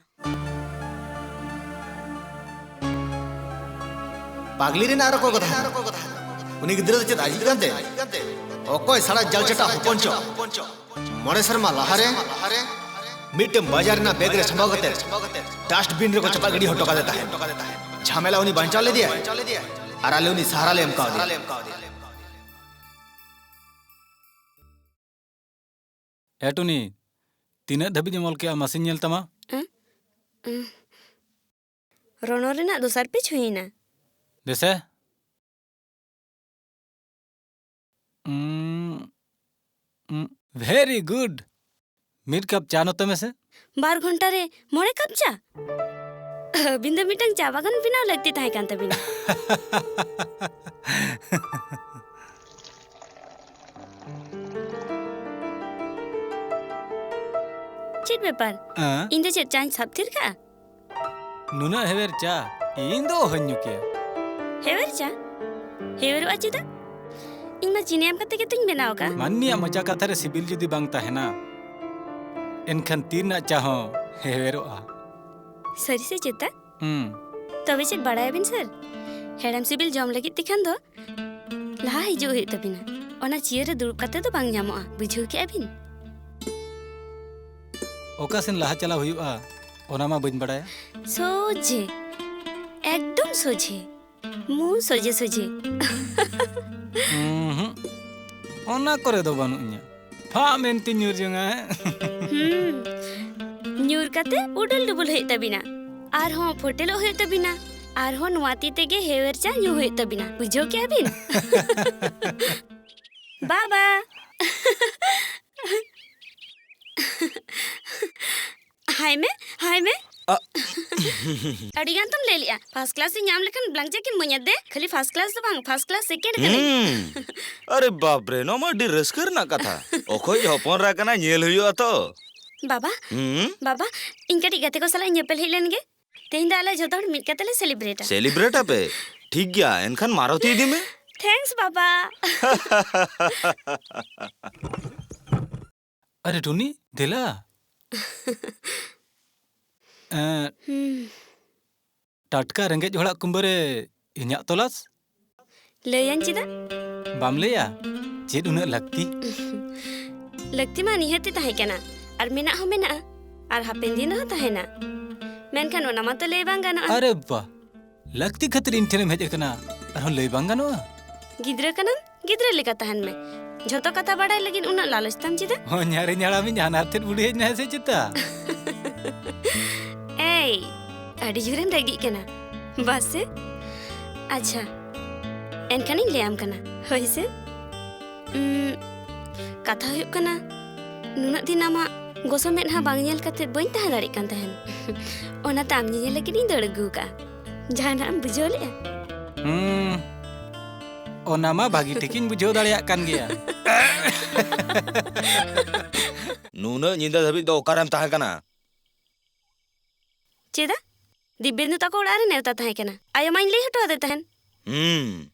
ᱯᱟᱜᱽᱞᱤ ᱨᱮᱱᱟᱜ ᱟᱨᱚ ᱠᱚ ᱠᱟᱛᱷᱟ᱾ ᱩᱱᱤ ᱜᱤᱫᱽᱨᱟᱹ ᱫᱚ ᱪᱮᱫ ᱟᱡᱤᱡ ᱠᱟᱱᱛᱮ? ᱚᱠᱚᱭ ᱥᱟᱲᱟ ᱡᱟᱞ ᱪᱟᱴᱟ ᱦᱚᱯᱚᱱ ᱪᱚ? ᱢᱚᱬᱮ ᱥᱮᱨᱢᱟ ᱞᱟᱦᱟᱨᱮ ᱢᱤᱫᱴᱟᱝ ᱵᱟᱡᱟᱨ ᱨᱮᱱᱟᱜ ᱵᱮᱜᱽ ᱨᱮ ᱥᱟᱢᱵᱟᱣ ᱠᱟᱛᱮ ᱰᱟᱥᱴᱵᱤᱱ ᱨᱮᱠᱚ ᱪᱟᱯᱟᱫ ᱜᱤᱰᱤ ᱦᱚᱴᱚ ᱠᱟᱫᱮ ᱛᱟᱦᱮᱸᱫ᱾ ᱡᱷᱟᱢᱮᱞᱟ ᱩᱱᱤ ᱵᱟᱧᱪᱟᱣ ᱞᱮᱫᱮᱭᱟᱭ ᱟᱨ ᱟᱞᱮ ᱩᱱᱤ ᱥᱟᱦᱟᱨᱟ ᱞᱮ ᱮᱢ ᱠᱟᱣᱫᱮᱭᱟ᱾ ᱮ ᱴᱩᱱᱤ, ᱛᱤᱱᱟᱹᱜ ᱫᱷᱟᱹᱵᱤᱡ ᱮᱢ ᱚᱞ ᱠᱮᱜᱼᱟ? ᱢᱟᱥᱮᱧ ᱧᱮᱞ ᱛᱟᱢᱟ᱾ ᱮᱸ? ᱮᱸ᱾ ᱨᱚᱱᱚᱲ ᱨᱮᱱᱟᱜ ᱫᱚᱥᱟᱨ ᱯᱮᱡᱽ ᱦᱩᱭᱮᱱᱟ᱾ ᱫᱮᱥᱮ᱾ ᱩᱸ, ᱩᱸ, very good. ᱢᱤᱫ ᱠᱟᱯ ᱪᱟ ᱱᱚᱛᱮ ᱢᱮᱥᱮ᱾ ᱵᱟᱨ ᱜᱷᱚᱱᱴᱟ ᱨᱮ ᱢᱚᱬᱮ ᱠᱟᱯ ᱪᱟ? ᱟᱹᱵᱤᱱ ᱫᱚ ᱢᱤᱫᱴᱟᱝ ᱪᱟ ᱵᱟᱜᱟᱱ ᱵᱮᱱᱟᱣ ᱞᱟᱹᱠᱛᱤ ᱛᱟᱦᱮᱸ ᱠᱟᱱ ᱛᱟᱹᱵᱤᱱᱟ᱾ ᱪᱮᱫ ᱵᱮᱯᱟᱨ? ᱦᱮᱸ? ᱤᱧ ᱫᱚ ᱪᱮᱫ ᱪᱟᱧ ᱥᱟᱵ ᱛᱷᱤᱨ ᱠᱟᱜᱼᱟ? ᱱᱩᱱᱟᱹᱜ ᱦᱮᱣᱮᱨ ᱪᱟ ᱤᱧ ᱫᱚ ᱚᱦᱚᱧ ᱧᱩ ᱠᱮᱭᱟ᱾ ᱦᱮᱣᱮᱨ ᱪᱟ? ᱦᱮᱣᱮᱨᱚᱜᱼᱟ ᱪᱮᱫᱟᱜ? ᱤᱧ ᱢᱟ ᱪᱤᱱᱤ ᱮᱢ ᱠᱟᱛᱮ ᱜᱮᱛᱚᱧ ᱵᱮᱱᱟᱣ ᱟᱠᱟᱫ᱾ ᱢᱟᱹᱱᱢᱤᱭᱟᱜ ᱢᱚᱪᱟ ᱠᱟᱛᱷᱟ ᱨᱮ ᱥᱤᱵᱤᱞ ᱡᱩᱫᱤ ᱵᱟᱝ ᱛᱟᱦᱮᱱᱟ, ᱮᱱᱠᱷᱟᱱ ᱛᱤ ᱨᱮᱱᱟᱜ ᱪᱟ ᱦᱚᱸ ᱦᱮᱣᱮᱨᱚᱜᱼᱟ᱾ ᱥᱟᱹᱨᱤ ᱥᱮ ᱪᱮᱛᱟ? ᱦᱩᱸ᱾ ᱛᱚᱵᱮ ᱪᱮᱫ ᱵᱟᱲᱟᱭᱟᱵᱤᱱ ᱥᱟᱨ? ᱦᱮᱲᱮᱢ ᱥᱤᱵᱤᱞ ᱡᱚᱢ ᱞᱟᱹᱜᱤᱫ ᱛᱮᱠᱷᱟᱱ ᱫᱚ ᱞᱟᱦᱟ ᱦᱤᱡᱩᱜ ᱦᱩᱭᱩᱜ ᱛᱟᱵᱤᱱᱟ᱾ ᱚᱱᱟ ᱪᱤᱭᱟᱹᱨ ᱨᱮ ᱫᱩᱲᱩᱵ ᱠᱟᱛᱮ ᱫᱚ ᱵᱟᱝ ᱧᱟᱢᱚᱜᱼᱟ, ᱵᱩᱡᱷᱟᱹᱣ ᱠᱮᱜᱼᱟ ᱵᱤᱱ? ᱚᱠᱟ ᱥᱮᱱ ᱞᱟᱦᱟ ᱪᱟᱞᱟᱣ ᱦᱩᱭᱩᱜᱼᱟ, ᱚᱱᱟ ᱢᱟ ᱵᱟᱹᱧ ᱵᱟᱲᱟᱭᱟ᱾ ᱥᱚᱡᱷᱮ, ᱮᱠᱫᱚᱢ ᱥᱚᱡᱷᱮ, ᱢᱩ ᱥᱚᱡᱷᱮ ᱥᱚᱡᱷᱮ᱾ ᱩᱸᱦᱩᱸ᱾ ᱚᱱᱟ ᱠᱚᱨᱮ ᱫᱚ ᱵᱟᱹᱱᱩᱜ ᱤᱧᱟ᱾ ᱯᱷᱟᱜ ᱢᱮᱱᱛᱮ ᱧᱩᱨ ᱡᱚᱝᱟ, ᱦᱮᱸ? ᱦᱩᱸ᱾ ᱧᱩᱨ ᱠᱟᱛᱮ ᱩᱰᱩᱞ ᱰᱩᱵᱩᱞ ᱦᱩᱭᱩᱜ ᱛᱟᱵᱤᱱᱟ᱾ ᱟᱨᱦᱚᱸ ᱯᱷᱚᱴᱮᱞᱚᱜ ᱦᱩᱭᱩᱜ ᱛᱟᱵᱤᱱᱟ᱾ ᱟᱨᱦᱚᱸ ᱱᱚᱣᱟ ᱛᱤ ᱛᱮᱜᱮ ᱦᱮᱣᱮᱨ ᱪᱟ ᱧᱩ ᱦᱩᱭᱩᱜ ᱛᱟᱵᱤᱱᱟ᱾ ᱵᱩᱡᱷᱟᱹᱣ ᱠᱮᱜᱼᱟ ᱵᱤᱱ? ᱵᱟᱵᱟ! ᱦᱟᱭ ᱢᱮ, ᱦᱟᱭ ᱢᱮ᱾ ᱟ- ᱟᱹᱰᱤ ᱜᱟᱱ ᱛᱚᱢ ᱞᱟᱹᱭ ᱞᱮᱜᱼᱟ, first class ᱤᱧ ᱧᱟᱢ ᱞᱮᱠᱷᱟᱱ blank cheque ᱤᱧ ᱤᱢᱟᱹᱧᱟ᱾ ᱫᱮ, ᱠᱷᱟᱹᱞᱤ first class ᱫᱚ ᱵᱟᱝ, first class second ᱠᱟᱹᱱᱟᱹᱧ᱾ ᱦᱩᱸ᱾ ᱟᱨᱮ ᱵᱟᱯ ᱨᱮ, ᱱᱚᱣᱟ ᱢᱟ ᱟᱹᱰᱤ ᱨᱟᱹᱥᱠᱟᱹ ᱨᱮᱱᱟᱜ ᱠᱟᱛᱷᱟ᱾ ᱚᱠᱚᱭ ᱦᱚᱯᱚᱱ ᱮᱨᱟ ᱠᱟᱱᱟ, ᱧᱮᱞ ᱦᱩᱭᱩᱜᱼᱟ ᱛᱚ᱾ ᱵᱟᱵᱟ, ᱦᱩᱸ? ᱵᱟᱵᱟ, ᱤᱧ ᱠᱟᱹᱴᱤᱡ ᱜᱟᱛᱮ ᱠᱚ ᱥᱟᱞᱟᱜ ᱤᱧ ᱧᱮᱯᱮᱞ ᱦᱮᱡ ᱞᱮᱱ ᱜᱮ᱾ ᱛᱮᱦᱮᱧ ᱫᱚ ᱟᱞᱮ ᱡᱷᱚᱛᱚ ᱦᱚᱲ ᱢᱤᱫ ᱠᱟᱛᱮ ᱞᱮ celebrateᱟ᱾ Celebrate ᱟᱯᱮ? ᱴᱷᱤᱠ ᱜᱮᱭᱟ, ᱮᱱᱠᱷᱟᱱ ᱢᱟᱨᱚᱛᱤ ᱤᱫᱤ ᱢᱮ᱾ Thanks, ᱵᱟᱵᱟ᱾ ᱟᱨᱮ ᱴᱩᱱᱤ, ᱫᱮᱞᱟ᱾ ᱮᱸ, ᱦᱩᱸ᱾ ᱴᱟᱴᱠᱟ ᱨᱮᱸᱜᱮᱡ ᱦᱚᱲᱟᱜ ᱠᱩᱢᱵᱟᱹ ᱨᱮ ᱤᱧᱟᱜ ᱛᱚᱞᱟᱥ? ᱞᱟᱹᱭᱟᱹᱧ ᱪᱮᱫᱟᱜ? ᱵᱟᱢ ᱞᱟᱹᱭᱟ? ᱪᱮᱫ ᱩᱱᱟᱹᱜ ᱞᱟᱹᱠᱛᱤ? ᱞᱟᱹᱠᱛᱤ ᱢᱟ ᱱᱤᱦᱟᱹᱛ ᱛᱮ ᱛᱟᱦᱮᱸ ᱠᱟᱱᱟ, ᱟᱨ ᱢᱮᱱᱟᱜ ᱦᱚᱸ ᱢᱮᱱᱟᱜᱼᱟ, ᱟᱨ ᱦᱟᱯᱮᱱ ᱫᱤᱱ ᱨᱮᱦᱚᱸ ᱛᱟᱦᱮᱱᱟ᱾ ᱢᱮᱱᱠᱷᱟᱱ ᱚᱱᱟ ᱢᱟᱛᱚ ᱞᱟᱹᱭ ᱵᱟᱝ ᱜᱟᱱᱚᱜᱼᱟ᱾ ᱟᱨᱮ ᱵᱟ, ᱞᱟᱹᱠᱛᱤ ᱠᱷᱟᱹᱛᱤᱨ ᱤᱧ ᱴᱷᱮᱱᱮᱢ ᱦᱮᱡ ᱟᱠᱟᱱᱟ, ᱟᱨᱦᱚᱸ ᱞᱟᱹᱭ ᱵᱟᱝ ᱜᱟᱱᱚᱜᱼᱟ? ᱜᱤᱫᱽᱨᱟᱹ ᱠᱟᱱᱟᱢ, ᱜᱤᱫᱽᱨᱟᱹ ᱞᱮᱠᱟ ᱛᱟᱦᱮᱱ ᱢᱮ᱾ ᱡᱷᱚᱛᱚ ᱠᱟᱛᱷᱟ ᱵᱟᱲᱟᱭ ᱞᱟᱹᱜᱤᱫ ᱩᱱᱟᱹᱜ ᱞᱟᱞᱚᱪ ᱛᱟᱢ ᱪᱮᱫᱟᱜ? ᱦᱚᱧᱦᱟᱨᱤᱧ ᱦᱟᱲᱟᱢᱤᱧ ᱦᱟᱱᱦᱟᱨ ᱴᱷᱮᱱ ᱵᱩᱰᱷᱤ ᱦᱮᱡ ᱱᱟᱭ ᱥᱮ ᱪᱮᱛᱟ? ᱮᱭ, ᱟᱹᱰᱤ ᱡᱳᱨᱮᱢ ᱨᱟᱹᱜᱤᱜ ᱠᱟᱱᱟ, ᱵᱟᱥᱮ? ᱟᱪᱪᱷᱟ, ᱮᱱᱠᱷᱟᱱᱤᱧ ᱞᱟᱹᱭᱟᱢ ᱠᱟᱱᱟ, ᱦᱳᱭ ᱥᱮ? ᱩᱸ, ᱠᱟᱛᱷᱟ ᱦᱩᱭᱩᱜ ᱠᱟᱱᱟ, ᱱᱩᱱᱟᱹᱜ ᱫᱤᱱ ᱟᱢᱟᱜ ᱜᱚᱥᱚ ᱢᱮᱫᱦᱟ ᱵᱟᱝ ᱧᱮᱞ ᱠᱟᱛᱮ ᱵᱟᱹᱧ ᱛᱟᱦᱮᱸ ᱫᱟᱲᱮᱭᱟᱜ ᱠᱟᱱ ᱛᱟᱦᱮᱱ᱾ ᱚᱱᱟᱛᱮ ᱟᱢ ᱧᱮᱧᱮᱞ ᱞᱟᱹᱜᱤᱫ ᱤᱧ ᱫᱟᱹᱲ ᱟᱹᱜᱩ ᱠᱟᱜᱼᱟ᱾ ᱡᱟᱦᱟᱱᱟᱜ ᱮᱢ ᱵᱩᱡᱷᱟᱹᱣ ᱞᱮᱜᱼᱟ? ᱦᱩᱸ, ᱚᱱᱟ ᱢᱟ ᱵᱷᱟᱹᱜᱤ ᱴᱷᱤᱠᱤᱧ ᱵᱩᱡᱷᱟᱹᱣ ᱫᱟᱲᱮᱭᱟᱜ ᱠᱟᱱ ᱜᱮᱭᱟ᱾ ᱱᱩᱱᱟᱹᱜ ᱧᱤᱫᱟᱹ ᱫᱷᱟᱹᱵᱤᱡ ᱫᱚ ᱚᱠᱟᱨᱮᱢ ᱛᱟᱦᱮᱸ ᱠᱟᱱᱟ? ᱪᱮᱫᱟᱜ? ᱫᱤᱵᱽᱵᱮᱱᱫᱩ ᱛᱟᱠᱚ ᱚᱲᱟᱜ ᱨᱮ ᱱᱮᱣᱛᱟ ᱛᱟᱦᱮᱸ ᱠᱟᱱᱟ᱾ ᱟᱭᱳ ᱢᱟᱧ ᱞᱟᱹᱭ ᱦᱚᱴᱚ ᱟᱫᱮ ᱛᱟᱦᱮᱱ᱾ ᱦᱩᱸ᱾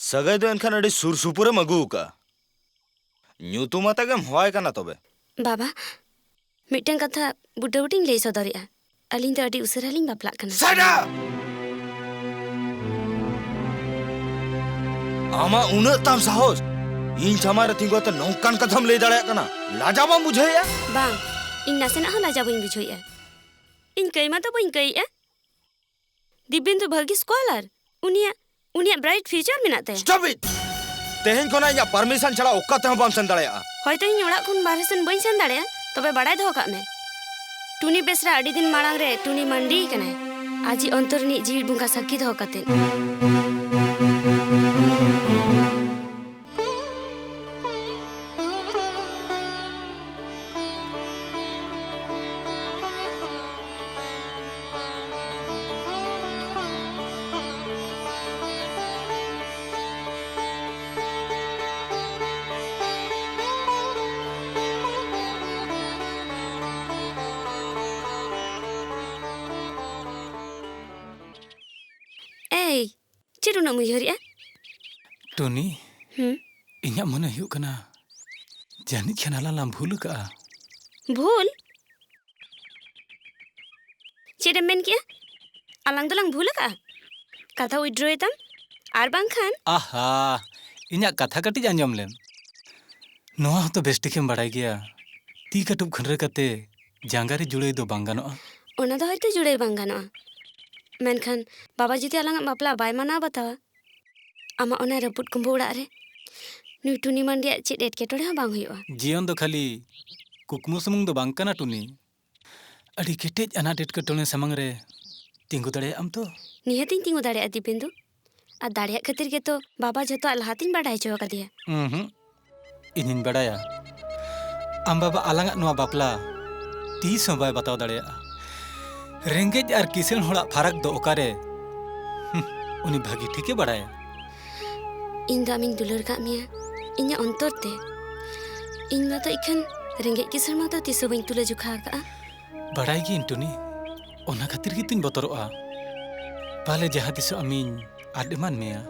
ᱥᱟᱹᱜᱟᱹᱭ ᱫᱚ ᱮᱱᱠᱷᱟᱱ ᱟᱹᱰᱤ ᱥᱩᱨ ᱥᱩᱯᱩᱨᱮᱢ ᱟᱹᱜᱩ ᱟᱠᱟᱫᱼᱟ᱾ ᱧᱩᱛᱩᱢ ᱟᱛᱮ ᱜᱮᱢ ᱦᱚᱦᱚᱣᱟᱭ ᱠᱟᱱᱟ ᱛᱚᱵᱮ᱾ ᱵᱟᱵᱟ, ᱢᱤᱫᱴᱟᱝ ᱠᱟᱛᱷᱟ ᱵᱩᱴᱟᱹ ᱵᱩᱴᱤᱧ ᱞᱟᱹᱭ ᱥᱚᱫᱚᱨᱮᱜᱼᱟ᱾ ᱟᱹᱞᱤᱧ ᱫᱚ ᱟᱹᱰᱤ ᱩᱥᱟᱹᱨᱟ ᱞᱤᱧ ᱵᱟᱯᱞᱟᱜ ᱠᱟᱱᱟ᱾ Shut up! ᱟᱢᱟᱜ ᱩᱱᱟᱹᱜ ᱛᱟᱢ ᱥᱟᱦᱚᱥ, ᱤᱧ ᱥᱟᱢᱟᱝ ᱨᱮ ᱛᱤᱸᱜᱩ ᱠᱟᱛᱮ ᱱᱚᱝᱠᱟᱱ ᱠᱟᱛᱷᱟᱢ ᱞᱟᱹᱭ ᱫᱟᱲᱮᱭᱟᱜ ᱠᱟᱱᱟ? ᱞᱟᱡᱟ ᱵᱟᱢ ᱵᱩᱡᱷᱟᱹᱣᱮᱫᱼᱟ? ᱵᱟᱝ, ᱤᱧ ᱱᱟᱥᱮᱱᱟᱜ ᱦᱚᱸ ᱞᱟᱡᱟ ᱵᱟᱹᱧ ᱵᱩᱡᱷᱟᱹᱣᱮᱫᱼᱟ᱾ ᱤᱧ ᱠᱟᱹᱭ ᱢᱟ ᱫᱚ ᱵᱟᱹᱧ ᱠᱟᱹᱭᱮᱫᱼᱟ᱾ ᱫᱤᱵᱮᱱᱫᱩ ᱵᱷᱟᱹᱜᱤ scholar, ᱩᱱᱤᱭᱟᱜ ᱩᱱᱤᱭᱟᱜ bright future ᱢᱮᱱᱟᱜ ᱛᱟᱭᱟ᱾ Stop it! ᱛᱮᱦᱮᱧ ᱠᱷᱚᱱᱟᱜ ᱤᱧᱟᱹᱜ permission ᱪᱷᱟᱲᱟ ᱚᱠᱟ ᱛᱮᱦᱚᱸ ᱵᱟᱢ ᱥᱮᱱ ᱫᱟᱲᱮᱭᱟᱜᱼᱟ᱾ ᱦᱚᱭᱛᱚ ᱤᱧ ᱚᱲᱟᱜ ᱠᱷᱚᱱ ᱵᱟᱦᱨᱮ ᱥᱮᱱ ᱵᱟᱹᱧ ᱥᱮᱱ ᱫᱟᱲᱮᱭᱟᱜᱼᱟ, ᱛᱚᱵᱮ ᱵᱟᱲᱟᱭ ᱫᱚᱦᱚ ᱠᱟᱜ ᱢᱮ, ᱴᱩᱱᱤ ᱵᱮᱥᱨᱟ ᱟᱹᱰᱤ ᱫᱤᱱ ᱢᱟᱲᱟᱝ ᱨᱮ ᱴᱩᱱᱤ ᱢᱟᱱᱰᱤ ᱠᱟᱱᱟᱭ, ᱟᱡᱤᱡ ᱚᱱᱛᱚᱨ ᱨᱤᱱᱤᱡ ᱡᱤᱣᱤ ᱵᱚᱸᱜᱟ ᱥᱟᱹᱠᱷᱤ ᱫᱚᱦᱚ ᱠᱟᱛᱮ᱾ ᱮᱭ, ᱪᱮᱫ ᱩᱱᱟᱹᱜ ᱮᱢ ᱩᱭᱦᱟᱹᱨᱮᱜᱼᱟ? ᱴᱩᱱᱤ, ᱦᱩᱸ? ᱤᱧᱟᱹᱜ ᱢᱚᱱᱮ ᱦᱩᱭᱩᱜ ᱠᱟᱱᱟ, ᱡᱟᱹᱱᱤᱡ ᱠᱷᱟᱱ ᱟᱞᱟᱝ ᱞᱟᱝ ᱵᱷᱩᱞ ᱟᱠᱟᱜᱼᱟ᱾ ᱵᱷᱩᱞ? ᱪᱮᱫ ᱮᱢ ᱢᱮᱱ ᱠᱮᱜᱼᱟ? ᱟᱞᱟᱝ ᱫᱚᱞᱟᱝ ᱵᱷᱩᱞ ᱟᱠᱟᱜᱼᱟ? ᱠᱟᱛᱷᱟ withdraw ᱮᱛᱟᱢ, ᱟᱨ ᱵᱟᱝᱠᱷᱟᱱ ᱟᱦᱟ, ᱤᱧᱟᱹᱜ ᱠᱟᱛᱷᱟ ᱠᱟᱹᱴᱤᱡ ᱟᱸᱡᱚᱢ ᱞᱮᱢ᱾ ᱱᱚᱣᱟ ᱦᱚᱸᱛᱚ ᱵᱮᱥ ᱴᱷᱤᱠᱮᱢ ᱵᱟᱲᱟᱭ ᱜᱮᱭᱟ, ᱛᱤ ᱠᱟᱹᱴᱩᱵ ᱠᱷᱟᱹᱱᱰᱨᱟᱹ ᱠᱟᱛᱮ ᱡᱟᱸᱜᱟ ᱨᱮ ᱡᱩᱲᱟᱹᱭ ᱫᱚ ᱵᱟᱝ ᱜᱟᱱᱚᱜᱼᱟ᱾ ᱚᱱᱟ ᱫᱚ ᱦᱚᱭᱛᱚ ᱡᱩᱲᱟᱹᱭ ᱵᱟᱝ ᱜᱟᱱᱚᱜᱼᱟ, ᱢᱮᱱᱠᱷᱟᱱ ᱵᱟᱵᱟ ᱡᱩᱫᱤ ᱟᱞᱟᱝᱟᱜ ᱵᱟᱯᱞᱟ ᱵᱟᱭ ᱢᱟᱱᱟᱣ ᱵᱟᱛᱟᱣᱟ, ᱟᱢᱟᱜ ᱚᱱᱟ ᱨᱟᱹᱯᱩᱫ ᱠᱩᱢᱵᱟᱹ ᱚᱲᱟᱜ ᱨᱮ ᱱᱩᱭ ᱴᱩᱱᱤ ᱢᱟᱱᱰᱤᱭᱟᱜ ᱪᱮᱫ ᱮᱴᱠᱮᱴᱚᱬᱮ ᱦᱚᱸ ᱵᱟᱝ ᱦᱩᱭᱩᱜᱼᱟ᱾ ᱡᱤᱭᱚᱱ ᱫᱚ ᱠᱷᱟᱹᱞᱤ ᱠᱩᱠᱢᱩ ᱥᱩᱢᱩᱝ ᱫᱚ ᱵᱟᱝ ᱠᱟᱱᱟ, ᱴᱩᱱᱤ᱾ ᱟᱹᱰᱤ ᱠᱮᱴᱮᱡ ᱟᱱᱟᱴ ᱮᱴᱠᱮᱴᱚᱬᱮ ᱥᱟᱢᱟᱝ ᱨᱮ ᱛᱤᱸᱜᱩ ᱫᱟᱲᱮᱭᱟᱜ ᱟᱢ ᱛᱚ? ᱱᱤᱦᱟᱹᱛᱤᱧ ᱛᱤᱸᱜᱩ ᱫᱟᱲᱮᱭᱟᱜᱼᱟ, ᱫᱤᱯᱮᱱᱫᱩ᱾ ᱟᱨ ᱫᱟᱲᱮᱭᱟᱜ ᱠᱷᱟᱹᱛᱤᱨ ᱜᱮᱛᱚ ᱵᱟᱵᱟ ᱡᱷᱚᱛᱚᱣᱟᱜ ᱞᱟᱦᱟᱛᱤᱧ ᱵᱟᱰᱟᱭ ᱦᱚᱪᱚ ᱟᱠᱟᱫᱮᱭᱟ᱾ ᱩᱸᱦᱩᱸ᱾ ᱤᱧᱤᱧ ᱵᱟᱰᱟᱭᱟ, ᱟᱢ ᱵᱟᱵᱟ ᱟᱞᱟᱝᱟᱜ ᱱᱚᱣᱟ ᱵᱟᱯᱞᱟ ᱛᱤᱥ ᱦᱚᱸ ᱵᱟᱭ ᱵᱟᱛᱟᱣ ᱫᱟᱲᱮᱭᱟᱜᱼᱟ᱾ ᱨᱮᱸᱜᱮᱡ ᱟᱨ ᱠᱤᱥᱟᱹᱬ ᱦᱚᱲᱟᱜ ᱯᱷᱟᱨᱟᱠ ᱫᱚ ᱚᱠᱟᱨᱮ? ᱦᱩᱸ, ᱩᱱᱤ ᱵᱷᱟᱹᱜᱤ ᱴᱷᱤᱠᱮ ᱵᱟᱲᱟᱭᱟ᱾ ᱤᱧ ᱫᱚ ᱟᱢᱤᱧ ᱫᱩᱞᱟᱹᱲ ᱠᱟᱜ ᱢᱮᱭᱟ, ᱤᱧᱟᱹᱜ ᱚᱱᱛᱚᱨ ᱛᱮ᱾ ᱤᱧ ᱢᱟᱛᱚ ᱤᱠᱷᱟᱹᱱ ᱨᱮᱸᱜᱮᱡ ᱠᱤᱥᱟᱹᱬ ᱢᱟᱛᱚ ᱛᱤᱥ ᱦᱚᱸ ᱵᱟᱹᱧ ᱛᱩᱞᱟᱹ ᱡᱚᱠᱷᱟ ᱟᱠᱟᱜᱼᱟ᱾ ᱵᱟᱲᱟᱭ ᱜᱤᱭᱟᱹᱧ ᱴᱩᱱᱤ, ᱚᱱᱟ ᱠᱷᱟᱹᱛᱤᱨ ᱜᱮᱛᱚᱧ ᱵᱚᱛᱚᱨᱚᱜᱼᱟ, ᱯᱟᱞᱮ ᱡᱟᱦᱟᱸ ᱛᱤᱥᱚᱜ ᱟᱢᱤᱧ ᱟᱫ ᱮᱢᱟᱱ ᱢᱮᱭᱟ᱾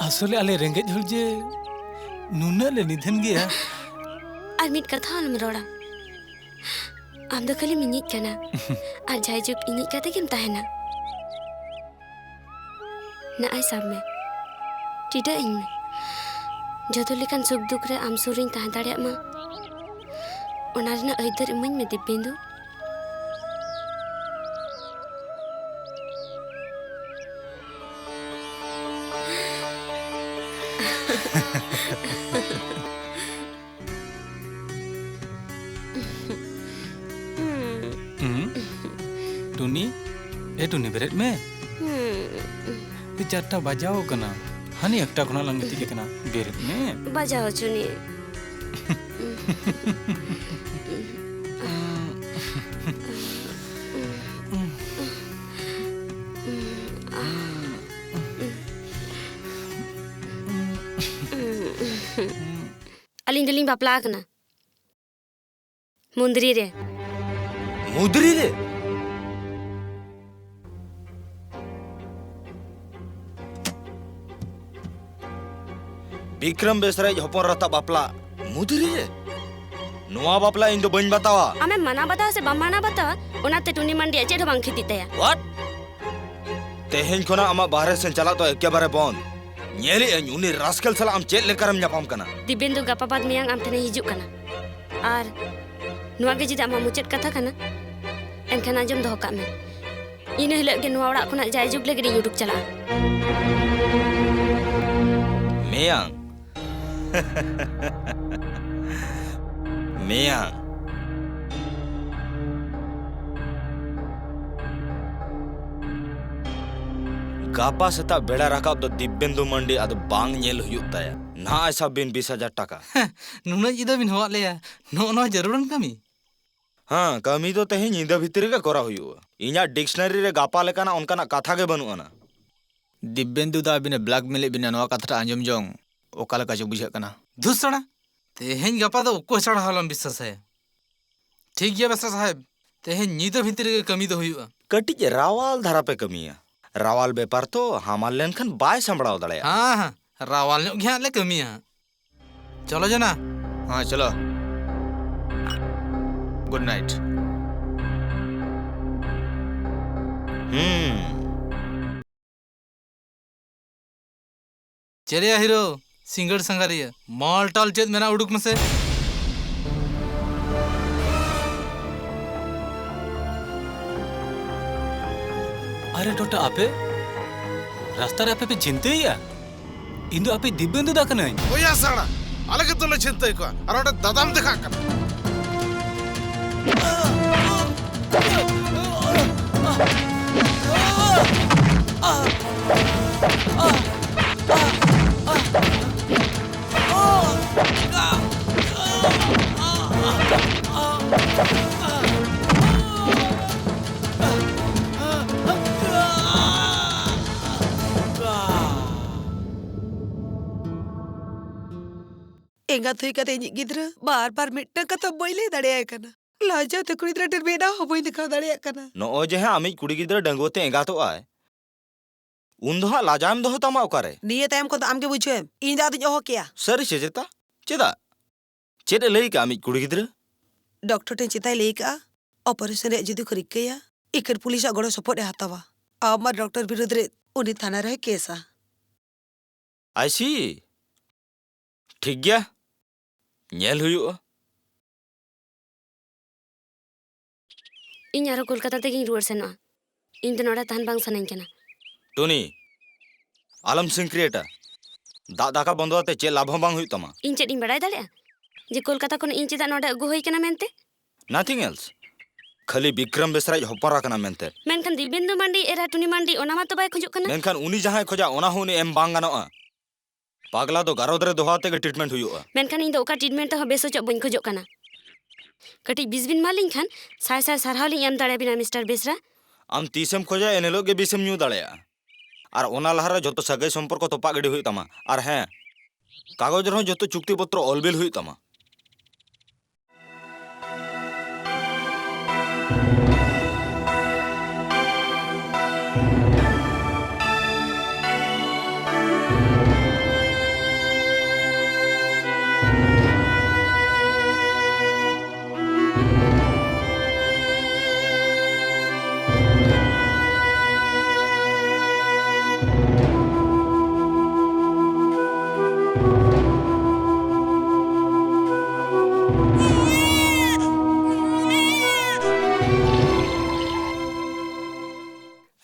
ᱟᱥᱚᱞᱮ ᱟᱞᱮ ᱨᱮᱸᱜᱮᱡ ᱦᱚᱲ ᱡᱮ ᱱᱩᱱᱟᱹᱜ ᱞᱮ ᱱᱤᱫᱷᱟᱹᱱ ᱜᱮᱭᱟ᱾ ᱟᱨ ᱢᱤᱫ ᱠᱟᱛᱷᱟ ᱟᱞᱚᱢ ᱨᱚᱲᱟ, ᱟᱢ ᱫᱚ ᱠᱷᱟᱹᱞᱤᱢ ᱤᱧᱤᱡ ᱠᱟᱱᱟ, ᱟᱨ ᱡᱟᱭᱡᱩᱜᱽ ᱤᱧᱤᱡ ᱠᱟᱛᱮ ᱜᱮᱢ ᱛᱟᱦᱮᱱᱟ᱾ ᱱᱟᱜᱼᱟᱭ ᱥᱟᱵ ᱢᱮ, ᱴᱤᱰᱟᱹᱜ ᱟᱹᱧ ᱢᱮ᱾ ᱡᱚᱛᱚ ᱞᱮᱠᱟᱱ ᱥᱩᱠ ᱫᱩᱠ ᱨᱮ ᱟᱢ ᱥᱩᱨ ᱨᱤᱧ ᱛᱟᱦᱮᱸ ᱫᱟᱲᱮᱭᱟᱜ ᱢᱟ, ᱚᱱᱟ ᱨᱮᱱᱟᱜ ᱟᱹᱭᱫᱟᱹᱨ ᱤᱢᱟᱹᱧ ᱢᱮ ᱫᱤᱯᱮᱱᱫᱩ᱾ ᱦᱩᱸ᱾ ᱴᱩᱱᱤ, ᱮ ᱴᱩᱱᱤ, ᱵᱮᱨᱮᱫ ᱢᱮ᱾ ᱦᱩᱸ᱾ ᱮ, ᱪᱟᱨᱴᱟ ᱵᱟᱡᱟᱣ ᱠᱟᱱᱟ᱾ ᱦᱟᱱᱮ ᱮᱠᱴᱟ ᱠᱷᱚᱱᱟᱜ ᱞᱟᱝ ᱜᱤᱛᱤᱡ ᱟᱠᱟᱱᱟ᱾ ᱵᱮᱨᱮᱫ ᱢᱮ᱾ ᱵᱟᱡᱟᱣ ᱦᱚᱪᱚᱱᱤᱡ᱾ ᱟᱹᱞᱤᱧ ᱫᱚᱞᱤᱧ ᱵᱟᱯᱞᱟ ᱟᱠᱟᱱᱟ᱾ ᱢᱩᱸᱫᱽᱨᱤ ᱨᱮ᱾ ᱢᱩᱸᱫᱽᱨᱤ ᱨᱮ? ᱵᱤᱠᱨᱚᱢ ᱵᱮᱥᱨᱟ ᱤᱡ ᱦᱚᱯᱚᱱ ᱮᱨᱟ ᱛᱟᱜ ᱵᱟᱯᱞᱟ ᱢᱩᱸᱫᱽᱨᱤ ᱨᱮ? ᱱᱚᱣᱟ ᱵᱟᱯᱞᱟ ᱤᱧ ᱫᱚ ᱵᱟᱹᱧ ᱵᱟᱛᱟᱣᱟ᱾ ᱟᱢᱮᱢ ᱢᱟᱱᱟᱣ ᱵᱟᱛᱟᱣᱟ ᱥᱮ ᱵᱟᱢ ᱢᱟᱱᱟᱣ ᱵᱟᱛᱟᱣᱟ, ᱚᱱᱟᱛᱮ ᱴᱩᱱᱤ ᱢᱟᱱᱰᱤᱭᱟᱜ ᱪᱮᱫ ᱦᱚᱸ ᱵᱟᱝ ᱠᱷᱤᱛᱤᱜ ᱛᱟᱭᱟ᱾ What? ᱛᱮᱦᱮᱧ ᱠᱷᱚᱱᱟᱜ ᱟᱢᱟᱜ ᱵᱟᱦᱨᱮ ᱥᱮᱱ ᱪᱟᱞᱟᱜ ᱫᱚ ᱮᱠᱮᱵᱟᱨᱮ ᱵᱚᱱᱫ᱾ ᱧᱮᱞᱮᱜ ᱟᱹᱧ ᱩᱱᱤ ᱨᱟᱥᱠᱮᱞ ᱥᱟᱞᱟᱜ ᱟᱢ ᱪᱮᱫ ᱞᱮᱠᱟᱨᱮᱢ ᱧᱟᱯᱟᱢ ᱠᱟᱱᱟ᱾ ᱫᱤᱵᱮᱱᱫᱩ ᱜᱟᱯᱟ ᱵᱟᱫ ᱢᱮᱭᱟᱝ ᱟᱢ ᱴᱷᱮᱱᱮ ᱦᱤᱡᱩᱜ ᱠᱟᱱᱟ᱾ ᱟᱨ ᱱᱚᱣᱟ ᱜᱮ ᱡᱩᱫᱤ ᱟᱢᱟᱜ ᱢᱩᱪᱟᱹᱫ ᱠᱟᱛᱷᱟ ᱠᱟᱱᱟ, ᱮᱱᱠᱷᱟᱱ ᱟᱸᱡᱚᱢ ᱫᱚᱦᱚ ᱠᱟᱜ ᱢᱮ, ᱤᱱᱟᱹ ᱦᱤᱞᱳᱜ ᱜᱮ ᱱᱚᱣᱟ ᱚᱲᱟᱜ ᱠᱷᱚᱱᱟᱜ ᱡᱟᱭᱡᱩᱜᱽ ᱞᱟᱹᱜᱤᱫ ᱤᱧ ᱩᱰᱩᱠ ᱪᱟᱞᱟᱜᱼᱟ᱾ ᱢᱮᱭᱟᱝ᱾ ᱢᱮᱭᱟᱝ᱾ ᱜᱟᱯᱟ ᱥᱮᱛᱟᱜ ᱵᱮᱲᱟ ᱨᱟᱠᱟᱵ ᱫᱚ ᱫᱤᱵᱽᱵᱮᱱᱫᱩ ᱢᱟᱱᱰᱤ ᱟᱫᱚ ᱵᱟᱝ ᱧᱮᱞ ᱦᱩᱭᱩᱜ ᱛᱟᱭᱟ᱾ ᱱᱟᱦᱟᱜ ᱮ ᱥᱟᱵ ᱵᱤᱱ ᱵᱤᱥ ᱦᱟᱡᱟᱨ ᱴᱟᱠᱟ᱾ ᱱᱩᱱᱟᱹᱜ ᱧᱤᱫᱟᱹ ᱵᱤᱱ ᱦᱚᱦᱚᱣᱟᱫ ᱞᱮᱭᱟ, ᱱᱚᱜᱼᱚ ᱱᱚᱣᱟ ᱡᱟᱹᱨᱩᱲᱟᱱ ᱠᱟᱹᱢᱤ? ᱦᱮᱸ, ᱠᱟᱹᱢᱤ ᱫᱚ ᱛᱮᱦᱮᱧ ᱧᱤᱫᱟᱹ ᱵᱷᱤᱛᱤᱨ ᱨᱮᱜᱮ ᱠᱚᱨᱟᱣ ᱦᱩᱭᱩᱜᱼᱟ᱾ ᱤᱧᱟᱜ ᱰᱤᱠᱥᱱᱟᱨᱤ ᱨᱮ ᱜᱟᱯᱟ ᱞᱮᱠᱟᱱᱟᱜ ᱚᱱᱠᱟᱱᱟᱜ ᱠᱟᱛᱷᱟ ᱜᱮ ᱵᱟᱹᱱᱩᱜ ᱟᱱᱟ᱾ ᱫᱤᱵᱽᱵᱮᱱᱫᱩ ᱫᱟ ᱟᱹᱵᱤᱱᱮ ᱵᱞᱮᱠᱢᱮᱞᱮᱫ ᱵᱤᱱᱟ, ᱱᱚᱣᱟ ᱠᱟᱛᱷᱟᱴᱟᱜ ᱟᱸᱡᱚᱢ ᱡᱚᱝ ᱚᱠᱟ ᱞᱮᱠᱟ ᱪᱚ ᱵᱩᱡᱷᱟᱹᱜ ᱠᱟᱱᱟ᱾ ᱫᱷᱩᱥ ᱥᱟᱲᱟ! ᱛᱮᱦᱮᱧ ᱜᱟᱯᱟ ᱫᱚ ᱚᱠᱚᱭ ᱥᱟᱲᱟ ᱦᱚᱸ ᱟᱞᱚᱢ ᱵᱤᱥᱥᱟᱥᱟᱭᱟ᱾ ᱴᱷᱤᱠ ᱜᱮᱭᱟ ᱵᱮᱥᱨᱟ ᱥᱟᱦᱮᱵᱽ, ᱛᱮᱦᱮᱧ ᱧᱤᱫᱟᱹ ᱵᱷᱤᱛᱤᱨ ᱨᱮᱜᱮ ᱠᱟᱹᱢᱤ ᱫᱚ ᱦᱩᱭᱩᱜᱼᱟ᱾ ᱠᱟᱹᱴᱤᱡ ᱨᱟᱣᱟᱞ ᱫᱷᱟᱨᱟ ᱯᱮ ᱠᱟᱹᱢᱤᱭᱟ᱾ ᱨᱟᱣᱟᱞ ᱵᱮᱯᱟᱨ ᱛᱚ, ᱦᱟᱢᱟᱞ ᱞᱮᱱᱠᱷᱟᱱ ᱵᱟᱭ ᱥᱟᱢᱵᱲᱟᱣ ᱫᱟᱲᱮᱭᱟᱜᱼᱟ᱾ ᱦᱮᱸ, ᱦᱮᱸ, ᱨᱟᱣᱟᱞ ᱧᱚᱜ ᱜᱮ ᱦᱟᱸᱜ ᱞᱮ ᱠᱟᱹᱢᱤᱭᱟ ᱦᱟᱸᱜ᱾ ᱪᱚᱞᱚ ᱡᱚᱱᱟ᱾ ᱦᱮᱸ, ᱪᱚᱞᱚ᱾ Good night. ᱦᱩᱸ᱾ ᱪᱮᱞᱮᱭᱟ ᱦᱤᱨᱳ, ᱥᱤᱸᱜᱟᱹᱲ ᱥᱟᱸᱜᱷᱟᱨᱤᱭᱟᱹ, ᱢᱟᱞᱴᱟᱞ ᱪᱮᱫ ᱢᱮᱱᱟᱜᱼᱟ, ᱩᱰᱩᱠ ᱢᱮᱥᱮ᱾ ᱟᱨᱮ ᱴᱚᱴᱟ, ᱟᱯᱮ ᱨᱟᱥᱛᱟ ᱨᱮ ᱟᱯᱮ ᱯᱮ ᱪᱤᱱᱛᱟᱹᱭᱮᱜᱼᱟ? ᱤᱧ ᱫᱚ ᱟᱯᱮ ᱫᱤᱵᱮᱱᱫᱩ ᱫᱟ ᱠᱟᱹᱱᱟᱹᱧ᱾ ᱚᱭᱟ ᱥᱟᱲᱟ, ᱟᱞᱮ ᱜᱮ ᱫᱚᱞᱮ ᱪᱤᱱᱛᱟᱹᱭᱮᱫ ᱠᱚᱣᱟ, ᱟᱨ ᱚᱸᱰᱮ ᱫᱟᱫᱟᱢ ᱫᱮᱠᱷᱟᱜ ᱠᱟᱱᱟ᱾ ᱮᱸᱜᱟᱛ ᱦᱩᱭ ᱠᱟᱛᱮ ᱤᱧᱤᱡ ᱜᱤᱫᱽᱨᱟᱹ ᱵᱟᱨ ᱵᱟᱨ ᱢᱤᱫᱴᱟᱝ ᱠᱟᱛᱷᱟ ᱵᱟᱹᱧ ᱞᱟᱹᱭ ᱫᱟᱲᱮᱭᱟᱭ ᱠᱟᱱᱟ᱾ ᱞᱟᱡᱟᱣ ᱛᱮ ᱠᱩᱲᱤ ᱜᱤᱫᱽᱨᱟᱹ ᱴᱷᱮᱱ ᱢᱮᱫ ᱦᱚᱸ ᱵᱟᱹᱧ ᱫᱮᱠᱷᱟᱣ ᱫᱟᱲᱮᱭᱟᱜ ᱠᱟᱱᱟ᱾ ᱱᱚᱜᱼᱚᱭ ᱡᱮ ᱦᱟᱸᱜ ᱟᱢᱤᱡ ᱠᱩᱲᱤ ᱜᱤᱫᱽᱨᱟᱹ ᱰᱟᱺᱜᱩᱣᱟᱹ ᱛᱮ ᱮᱸᱜᱟᱛᱚᱜ ᱟᱭ, ᱩᱱ ᱫᱚ ᱦᱟᱸᱜ ᱞᱟᱡᱟᱣᱮᱢ ᱫᱚᱦᱚ ᱛᱟᱢᱟ ᱚᱠᱟᱨᱮ? ᱱᱤᱭᱟᱹ ᱛᱟᱭᱚᱢ ᱠᱷᱚᱱ ᱫᱚ ᱟᱢ ᱜᱮ ᱵᱩᱡᱷᱟᱹᱣᱮᱢ, ᱤᱧ ᱫᱚ ᱟᱫᱚᱧ ᱚᱦᱚ ᱠᱮᱭᱟ᱾ ᱥᱟᱹᱨᱤ ᱥᱮ ᱪᱮᱛᱟ? ᱪᱮᱫᱟᱜ? ᱪᱮᱫ ᱮ ᱞᱟᱹᱭ ᱠᱟᱜᱼᱟ ᱟᱢᱤᱡ ᱠᱩᱲᱤ ᱜᱤᱫᱽᱨᱟᱹ? ᱰᱚᱠᱴᱚᱨ ᱴᱷᱮᱱ ᱪᱮᱛᱟᱭ ᱞᱟᱹᱭ ᱠᱟᱜᱼᱟ, ᱚᱯᱟᱨᱮᱥᱚᱱ ᱨᱮᱭᱟᱜ ᱡᱩᱫᱤ ᱠᱚ ᱨᱤᱠᱟᱹᱭᱟ, ᱤᱠᱷᱟᱹᱱ ᱯᱩᱞᱤᱥᱟᱜ ᱜᱚᱲᱚ ᱥᱚᱯᱚᱦᱚᱫ ᱮ ᱦᱟᱛᱟᱣᱟ᱾ ᱟᱢ ᱟᱨ ᱰᱚᱠᱴᱚᱨ ᱵᱤᱨᱩᱫᱷ ᱨᱮ ᱩᱱᱤ ᱛᱷᱟᱱᱟ ᱨᱮᱦᱚᱸᱭ ᱠᱮᱥᱟ᱾ I see. ᱴᱷᱤᱠ ᱜᱮᱭᱟ, ᱧᱮᱞ ᱦᱩᱭᱩᱜᱼᱟ᱾ ᱤᱧ ᱟᱨᱦᱚᱸ ᱠᱳᱞᱠᱟᱛᱟ ᱛᱮᱜᱤᱧ ᱨᱩᱣᱟᱹᱲ ᱥᱮᱱᱚᱜᱼᱟ᱾ ᱤᱧ ᱫᱚ ᱱᱚᱰᱮ ᱛᱟᱦᱮᱱ ᱵᱟᱝ ᱥᱟᱱᱟᱧ ᱠᱟᱱᱟ᱾ ᱴᱩᱱᱤ, ᱟᱞᱚᱢ ᱥᱤᱝᱠᱨᱤᱭᱮᱴᱟ᱾ ᱫᱟᱜ ᱫᱟᱠᱟ ᱵᱚᱱᱫᱚ ᱟᱛᱮ ᱪᱮᱫ ᱞᱟᱵᱷ ᱦᱚᱸ ᱵᱟᱝ ᱦᱩᱭᱩᱜ ᱛᱟᱢᱟ᱾ ᱤᱧ ᱪᱮᱫ ᱤᱧ ᱵᱟᱲᱟᱭ ᱫᱟᱲᱮᱭᱟᱜᱼᱟ ᱡᱮ ᱠᱳᱞᱠᱟᱛᱟ ᱠᱷᱚᱱ ᱤᱧ ᱪᱮᱫᱟᱜ ᱱᱚᱰᱮ ᱟᱹᱜᱩ ᱦᱩᱭ ᱠᱟᱱᱟ ᱢᱮᱱᱛᱮ? Nothing else. ᱠᱷᱟᱹᱞᱤ ᱵᱤᱠᱨᱚᱢ ᱵᱮᱥᱨᱟ ᱤᱡ ᱦᱚᱯᱚᱱ ᱮᱨᱟ ᱠᱟᱱᱟ ᱢᱮᱱᱛᱮ᱾ ᱢᱮᱱᱠᱷᱟᱱ ᱫᱤᱵᱮᱱᱫᱩ ᱢᱟᱱᱰᱤ ᱮᱨᱟ ᱴᱩᱱᱤ ᱢᱟᱱᱰᱤ ᱚᱱᱟ ᱢᱟ ᱛᱚ ᱵᱟᱭ ᱠᱷᱚᱡᱚᱜ ᱠᱟᱱᱟ᱾ ᱢᱮᱱᱠᱷᱟᱱ ᱩᱱᱤ ᱡᱟᱦᱟᱸᱭ ᱠᱷᱚᱡᱟ, ᱚᱱᱟ ᱦᱚᱸ ᱩᱱᱤ ᱮᱢ ᱵᱟᱝ ᱜᱟᱱᱚᱜᱼᱟ᱾ ᱯᱟᱜᱽᱞᱟ ᱫᱚ ᱜᱟᱨᱚᱫ ᱨᱮ ᱫᱚᱦᱚ ᱟᱛᱮ ᱜᱮ treatment ᱦᱩᱭᱩᱜᱼᱟ᱾ ᱢᱮᱱᱠᱷᱟᱱ ᱤᱧ ᱫᱚ ᱚᱠᱟ treatment ᱛᱮᱦᱚᱸ ᱵᱮᱥ ᱦᱚᱪᱚᱜ ᱵᱟᱹᱧ ᱠᱷᱚᱡᱚᱜ ᱠᱟᱱᱟ᱾ ᱠᱟᱹᱴᱤᱡ ᱵᱤᱥ ᱵᱤᱱ ᱮᱢᱟ ᱞᱤᱧ ᱠᱷᱟᱱ ᱥᱟᱭ ᱥᱟᱭ ᱥᱟᱨᱦᱟᱣ ᱞᱤᱧ ᱮᱢ ᱫᱟᱲᱮᱭᱟᱵᱤᱱᱟ, ᱢᱤᱥᱴᱟᱨ ᱵᱮᱥᱨᱟ᱾ ᱟᱢ ᱛᱤᱥᱮᱢ ᱠᱷᱚᱡᱟ, ᱮᱱ ᱦᱤᱞᱳᱜ ᱜᱮ ᱵᱤᱥᱮᱢ ᱧᱩ ᱫᱟᱲᱮᱭᱟᱜᱼᱟ᱾ ᱟᱨ ᱚᱱᱟ ᱞᱟᱦᱟᱨᱮ ᱡᱚᱛᱚ ᱥᱟᱹᱜᱟᱹᱭ ᱥᱚᱢᱯᱚᱨᱠᱚ ᱛᱚᱯᱟᱜ ᱜᱤᱰᱤ ᱦᱩᱭᱩᱜ ᱛᱟᱢᱟ᱾ ᱟᱨ ᱦᱮᱸ, ᱠᱟᱜᱚᱡᱽ ᱨᱮᱦᱚᱸ ᱡᱚᱛᱚ ᱪᱩᱠᱛᱤ ᱯᱚᱛᱨᱚ ᱚᱞ ᱵᱤᱞ ᱦᱩᱭᱩᱜ ᱛᱟᱢᱟ᱾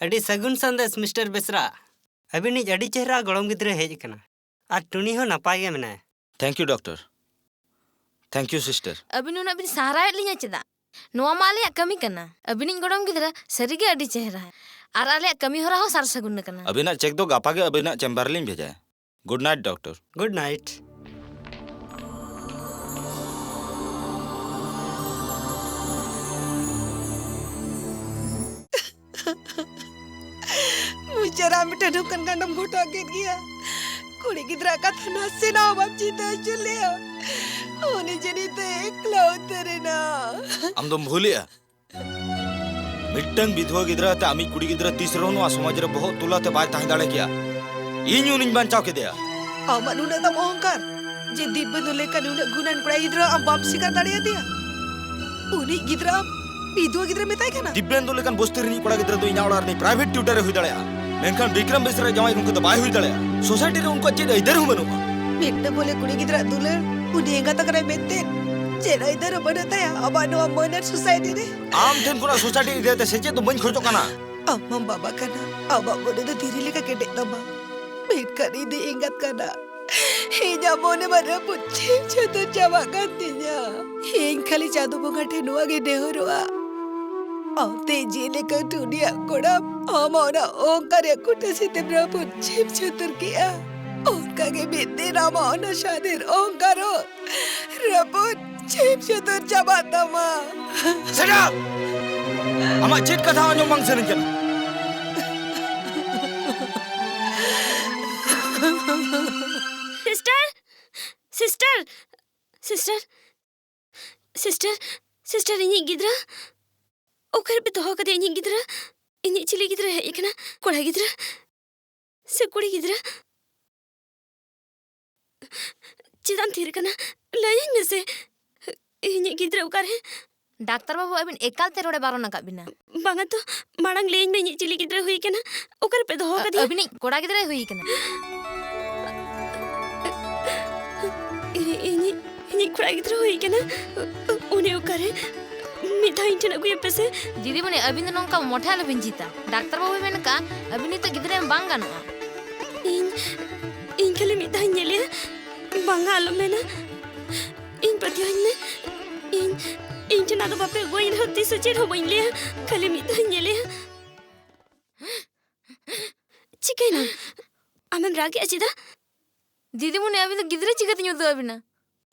ᱟᱹᱰᱤ ᱥᱟᱹᱜᱩᱱ ᱥᱟᱸᱫᱮᱥ, ᱢᱤᱥᱴᱟᱨ ᱵᱮᱥᱨᱟ᱾ ᱟᱹᱵᱤᱱᱤᱡ ᱟᱹᱰᱤ ᱪᱮᱦᱨᱟ ᱜᱚᱲᱚᱢ ᱜᱤᱫᱽᱨᱟᱹ ᱦᱮᱡ ᱟᱠᱟᱱᱟ᱾ ᱟᱨ ᱴᱩᱱᱤ ᱦᱚᱸ ᱱᱟᱯᱟᱭ ᱜᱮ ᱢᱮᱱᱟᱭᱟ᱾ Thank you, doctor. Thank you, sister. ᱟᱹᱵᱤᱱ ᱩᱱᱟᱹᱜ ᱵᱤᱱ ᱥᱟᱦᱟᱨᱟᱣᱮᱫ ᱞᱤᱧᱟ ᱪᱮᱫᱟᱜ? ᱱᱚᱣᱟ ᱢᱟ ᱟᱞᱮᱭᱟᱜ ᱠᱟᱹᱢᱤ ᱠᱟᱱᱟ᱾ ᱟᱹᱵᱤᱱᱤᱡ ᱜᱚᱲᱚᱢ ᱜᱤᱫᱽᱨᱟᱹ ᱥᱟᱹᱨᱤᱜᱮ ᱟᱹᱰᱤ ᱪᱮᱦᱨᱟ᱾ ᱟᱨ ᱟᱞᱮᱭᱟᱜ ᱠᱟᱹᱢᱤ ᱦᱚᱨᱟ ᱦᱚᱸ ᱥᱟᱨ ᱥᱟᱹᱜᱩᱱ ᱟᱠᱟᱱᱟ᱾ ᱟᱹᱵᱤᱱᱟᱜ cheque ᱫᱚ ᱜᱟᱯᱟ ᱜᱮ ᱟᱹᱵᱤᱱᱟᱜ chamber ᱞᱤᱧ ᱵᱷᱮᱡᱟᱭᱟ᱾ Good night, doctor. Good night. ᱢᱩᱪᱟᱹᱫ ᱨᱮ ᱟᱢ ᱢᱤᱫᱴᱮᱱ ᱱᱚᱝᱠᱟᱱ ᱠᱟᱱᱰᱚᱢ ᱜᱷᱚᱴᱟᱣ ᱠᱮᱫ ᱜᱮᱭᱟ᱾ ᱠᱩᱲᱤ ᱜᱤᱫᱽᱨᱟᱹ ᱠᱟᱛᱷᱟ ᱱᱟᱥᱮᱱᱟᱜ ᱦᱚᱸ ᱵᱟᱢ ᱪᱤᱱᱛᱟᱹ ᱦᱚᱪᱚ ᱞᱮᱭᱟ᱾ ᱩᱱᱤ ᱡᱮ ᱱᱤᱛᱚᱜ ᱮᱠᱞᱟ ᱩᱛᱟᱹᱨ ᱮᱱᱟ᱾ ᱟᱢ ᱫᱚᱢ ᱵᱷᱩᱞᱮᱜᱼᱟ᱾ ᱢᱤᱫᱴᱟᱝ ᱵᱤᱫᱷᱣᱟᱹ ᱜᱤᱫᱽᱨᱟᱹ ᱟᱛᱮ ᱟᱢᱤᱡ ᱠᱩᱲᱤ ᱜᱤᱫᱽᱨᱟᱹ ᱛᱤᱥ ᱨᱮᱦᱚᱸ ᱱᱚᱣᱟ ᱥᱚᱢᱟᱡᱽ ᱨᱮ ᱵᱚᱦᱚᱜ ᱛᱩᱞ ᱟᱛᱮ ᱵᱟᱭ ᱛᱟᱦᱮᱸ ᱫᱟᱲᱮ ᱠᱮᱭᱟ᱾ ᱤᱧ ᱩᱱᱤᱧ ᱵᱟᱧᱪᱟᱣ ᱠᱮᱫᱮᱭᱟ᱾ ᱟᱢᱟᱜ ᱱᱩᱱᱟᱹᱜ ᱛᱟᱢ ᱚᱦᱚᱝᱠᱟᱨ ᱡᱮ ᱫᱤᱵᱽᱵᱮᱱᱫᱩ ᱞᱮᱠᱟᱱ ᱱᱩᱱᱟᱹᱜ ᱜᱩᱱᱟᱱ ᱠᱚᱲᱟ ᱜᱤᱫᱽᱨᱟᱹ ᱟᱢ ᱵᱟᱢ ᱥᱤᱠᱟᱨ ᱫᱟᱲᱮᱭᱟᱫᱮᱭᱟ? ᱩᱱᱤ ᱜᱤᱫᱽᱨᱟᱹ ᱟᱢ ᱵᱤᱫᱷᱣᱟᱹ ᱜᱤᱫᱽᱨᱟᱹ ᱢᱮᱛᱟᱭ ᱠᱟᱱᱟ? ᱫᱤᱵᱽᱵᱮᱱᱫᱩ ᱞᱮᱠᱟᱱ ᱵᱚᱥᱛᱤ ᱨᱤᱱᱤᱡ ᱠᱚᱲᱟ ᱜᱤᱫᱽᱨᱟᱹ ᱫᱚ ᱤᱧᱟᱹᱜ ᱚᱲᱟᱜ ᱨᱤᱱᱤᱡ private tutor ᱮ ᱦᱩᱭ ᱫᱟᱲᱮᱭᱟᱜᱼᱟ, ᱢᱮᱱᱠᱷᱟᱱ ᱵᱤᱠᱨᱚᱢ ᱵᱮᱥᱨᱟ ᱡᱟᱶᱟᱭ ᱜᱚᱢᱠᱮ ᱫᱚ ᱵᱟᱭ ᱦᱩᱭ ᱫᱟᱲᱮᱭᱟᱜᱼᱟ᱾ Society ᱨᱮ ᱩᱱᱠᱩᱣᱟᱜ ᱪᱮᱫ ᱟᱹᱭᱫᱟᱹᱨ ᱦᱚᱸ ᱵᱟᱹᱱᱩᱜᱼᱟ᱾ ᱢᱤᱫᱴᱟᱝ ᱵᱚᱞᱮ ᱠᱩᱲᱤ ᱜᱤᱫᱽᱨᱟᱹ ᱫᱩᱞᱟᱹᱲ, ᱩᱱᱤ ᱮᱸᱜᱟᱛ ᱟᱠᱟᱱᱟᱭ ᱢᱮᱱᱛᱮ ᱪᱮᱫ ᱟᱹᱭᱫᱟᱹᱨ ᱦᱚᱸ ᱵᱟᱹᱱᱩᱜ ᱛᱟᱭᱟ ᱟᱵᱚᱣᱟᱜ ᱱᱚᱣᱟ ᱢᱟᱹᱱ ᱟᱨ society ᱨᱮ? ᱟᱢ ᱴᱷᱮᱱ ᱠᱷᱚᱱᱟᱜ society ᱤᱫᱤ ᱠᱟᱛᱮ ᱥᱮᱪᱮᱫ ᱫᱚ ᱵᱟᱹᱧ ᱠᱷᱚᱡᱚᱜ ᱠᱟᱱᱟ᱾ ᱟᱢ ᱢᱟᱢ ᱵᱟᱵᱟ ᱠᱟᱱᱟ, ᱟᱢᱟᱜ ᱢᱚᱱᱮ ᱫᱚ ᱫᱷᱤᱨᱤ ᱞᱮᱠᱟ ᱠᱮᱴᱮᱡ ᱛᱟᱢᱟ, ᱢᱮᱱᱠᱷᱟᱱ ᱤᱧ ᱫᱚ ᱮᱸᱜᱟᱛ ᱠᱟᱱᱟ᱾ ᱤᱧᱟᱹᱜ ᱢᱚᱱᱮ ᱢᱟ ᱨᱟᱹᱯᱩᱫ ᱪᱷᱤᱢ ᱪᱷᱟᱹᱛᱩᱨ ᱪᱟᱵᱟᱜ ᱠᱟᱱ ᱛᱤᱧᱟ᱾ ᱤᱧ ᱠᱷᱟᱹᱞᱤ ᱪᱟᱸᱫᱚ ᱵᱚᱸᱜᱟ ᱴᱷᱮᱱ ᱱᱚᱣᱟ ᱜᱮ ᱱᱮᱦᱚᱨᱚᱜᱼᱟ, ᱟᱢᱛᱮ ᱡᱮᱞᱮᱠᱟ ᱴᱩᱱᱤᱭᱟᱜ ᱠᱚᱲᱟᱢ ᱟᱢᱟᱜ ᱚᱱᱟ ᱚᱦᱚᱝᱠᱟᱨ ᱨᱮᱭᱟᱜ ᱠᱩᱴᱟᱹ ᱥᱤᱛᱮᱢ ᱨᱟᱹᱯᱩᱫ ᱪᱷᱤᱢ ᱪᱷᱟᱹᱛᱩᱨ ᱠᱮᱜᱼᱟ, ᱚᱱᱠᱟ ᱜᱮ ᱢᱤᱫ ᱫᱤᱱ ᱟᱢᱟᱜ ᱚᱱᱟ ᱥᱟᱫᱷᱤᱱ ᱚᱦᱚᱝᱠᱟᱨ ᱦᱚᱸ ᱨᱟᱹᱯᱩᱫ ᱪᱷᱤᱢ ᱪᱷᱟᱹᱛᱩᱨ ᱪᱟᱵᱟᱜ ᱛᱟᱢᱟ᱾ Shut up! ᱟᱢᱟᱜ ᱪᱮᱫ ᱠᱟᱛᱷᱟ ᱟᱸᱡᱚᱢ ᱵᱟᱝ ᱥᱟᱱᱟᱧ ᱠᱟᱱᱟ᱾ Sister! Sister! Sister! Sister! Sister, ᱤᱧᱤᱡ ᱜᱤᱫᱽᱨᱟᱹ? ᱚᱠᱟᱨᱮᱯᱮ ᱫᱚᱦᱚ ᱠᱟᱫᱮᱭᱟ ᱤᱧᱤᱡ ᱜᱤᱫᱽᱨᱟᱹ? ᱤᱧᱤᱡ ᱪᱤᱞᱤ ᱜᱤᱫᱽᱨᱟᱹ ᱦᱮᱡ ᱟᱠᱟᱱᱟ? ᱠᱚᱲᱟ ᱜᱤᱫᱽᱨᱟᱹ ᱥᱮ ᱠᱩᱲᱤ ᱜᱤᱫᱽᱨᱟᱹ? ᱪᱮᱫᱟᱜ ᱮᱢ ᱛᱷᱤᱨ ᱠᱟᱱᱟ? ᱞᱟᱹᱭᱟᱹᱧ ᱢᱮᱥᱮ, ᱤᱧᱤᱡ ᱜᱤᱫᱽᱨᱟᱹ ᱚᱠᱟᱨᱮ? ᱰᱟᱠᱛᱟᱨ ᱵᱟᱹᱵᱩ, ᱟᱹᱵᱤᱱ ᱮᱠᱟᱞ ᱛᱮ ᱨᱚᱲᱮ ᱵᱟᱨᱚᱱ ᱟᱠᱟᱫ ᱵᱤᱱᱟ᱾ ᱵᱟᱝᱟ ᱛᱚ, ᱢᱟᱲᱟᱝ ᱞᱟᱹᱭᱟᱹᱧ ᱢᱮ, ᱤᱧᱤᱡ ᱪᱤᱞᱤ ᱜᱤᱫᱽᱨᱟᱹ ᱦᱩᱭ ᱠᱟᱱᱟ? ᱚᱠᱟᱨᱮᱯᱮ ᱫᱚᱦᱚ ᱟ-, ᱠᱟᱫᱮᱭᱟ? ᱟᱹᱵᱤᱱᱤᱡ ᱠᱚᱲᱟ ᱜᱤᱫᱽᱨᱟᱹᱭ ᱦᱩᱭ ᱠᱟᱱᱟ᱾ ᱤᱧ-, ᱤᱧᱤᱡ, ᱤᱧᱤᱡ ᱠᱚᱲᱟ ᱜᱤᱫᱽᱨᱟᱹ ᱦᱩᱭ ᱠᱟᱱᱟ? ᱩᱱᱤ ᱚᱠᱟᱨᱮ? ᱢᱤᱫ ᱫᱷᱟᱣ ᱤᱧ ᱴᱷᱮᱱ ᱟᱹᱜᱩᱭᱮ ᱯᱮᱥᱮ᱾ ᱫᱤᱫᱤᱢᱩᱱᱤ, ᱟᱹᱵᱤᱱ ᱫᱚ ᱱᱚᱝᱠᱟ ᱢᱚᱴᱷᱮ ᱟᱞᱚᱵᱤᱱ ᱡᱤᱛᱟ᱾ ᱰᱟᱠᱛᱟᱨ ᱵᱟᱹᱵᱩᱭ ᱢᱮᱱ ᱠᱟᱜᱼᱟ, ᱟᱹᱵᱤᱱ ᱱᱤᱛᱚᱜ ᱜᱤᱫᱽᱨᱟᱹ ᱮᱢ ᱵᱟᱝ ᱜᱟᱱᱚᱜᱼᱟ᱾ ᱤᱧ, ᱤᱧ ᱠᱷᱟᱹᱞᱤ ᱢᱤᱫ ᱫᱷᱟᱣ ᱵᱟᱝᱟ, ᱟᱞᱚᱢ ᱢᱮᱱᱟ᱾ ᱤᱧ ᱯᱟᱹᱛᱭᱟᱹᱣᱟᱹᱧ ᱢᱮ᱾ ᱤᱧ, ᱤᱧ ᱴᱷᱮᱱ ᱟᱫᱚ ᱵᱟᱯᱮ ᱟᱹᱜᱩᱣᱟᱹᱧ ᱨᱮᱦᱚᱸ ᱛᱤᱥ ᱦᱚᱸ ᱪᱮᱫ ᱦᱚᱸ ᱵᱟᱹᱧ ᱞᱟᱹᱭᱟ᱾ ᱠᱷᱟᱹᱞᱤ ᱢᱤᱫ ᱫᱷᱟᱣ ᱤᱧ ᱧᱮᱞᱮᱭᱟ᱾ ᱪᱤᱠᱟᱹᱭᱮᱱᱟ? ᱟᱢᱮᱢ ᱨᱟᱜᱮᱜᱼᱟ ᱪᱮᱫᱟᱜ? ᱫᱤᱫᱤᱢᱩᱱᱤ, ᱟᱹᱵᱤᱱ ᱫᱚ ᱜᱤᱫᱽᱨᱟᱹ ᱪᱤᱠᱟᱹᱛᱤᱧ ᱩᱫᱩᱜ ᱟᱹᱵᱤᱱᱟ?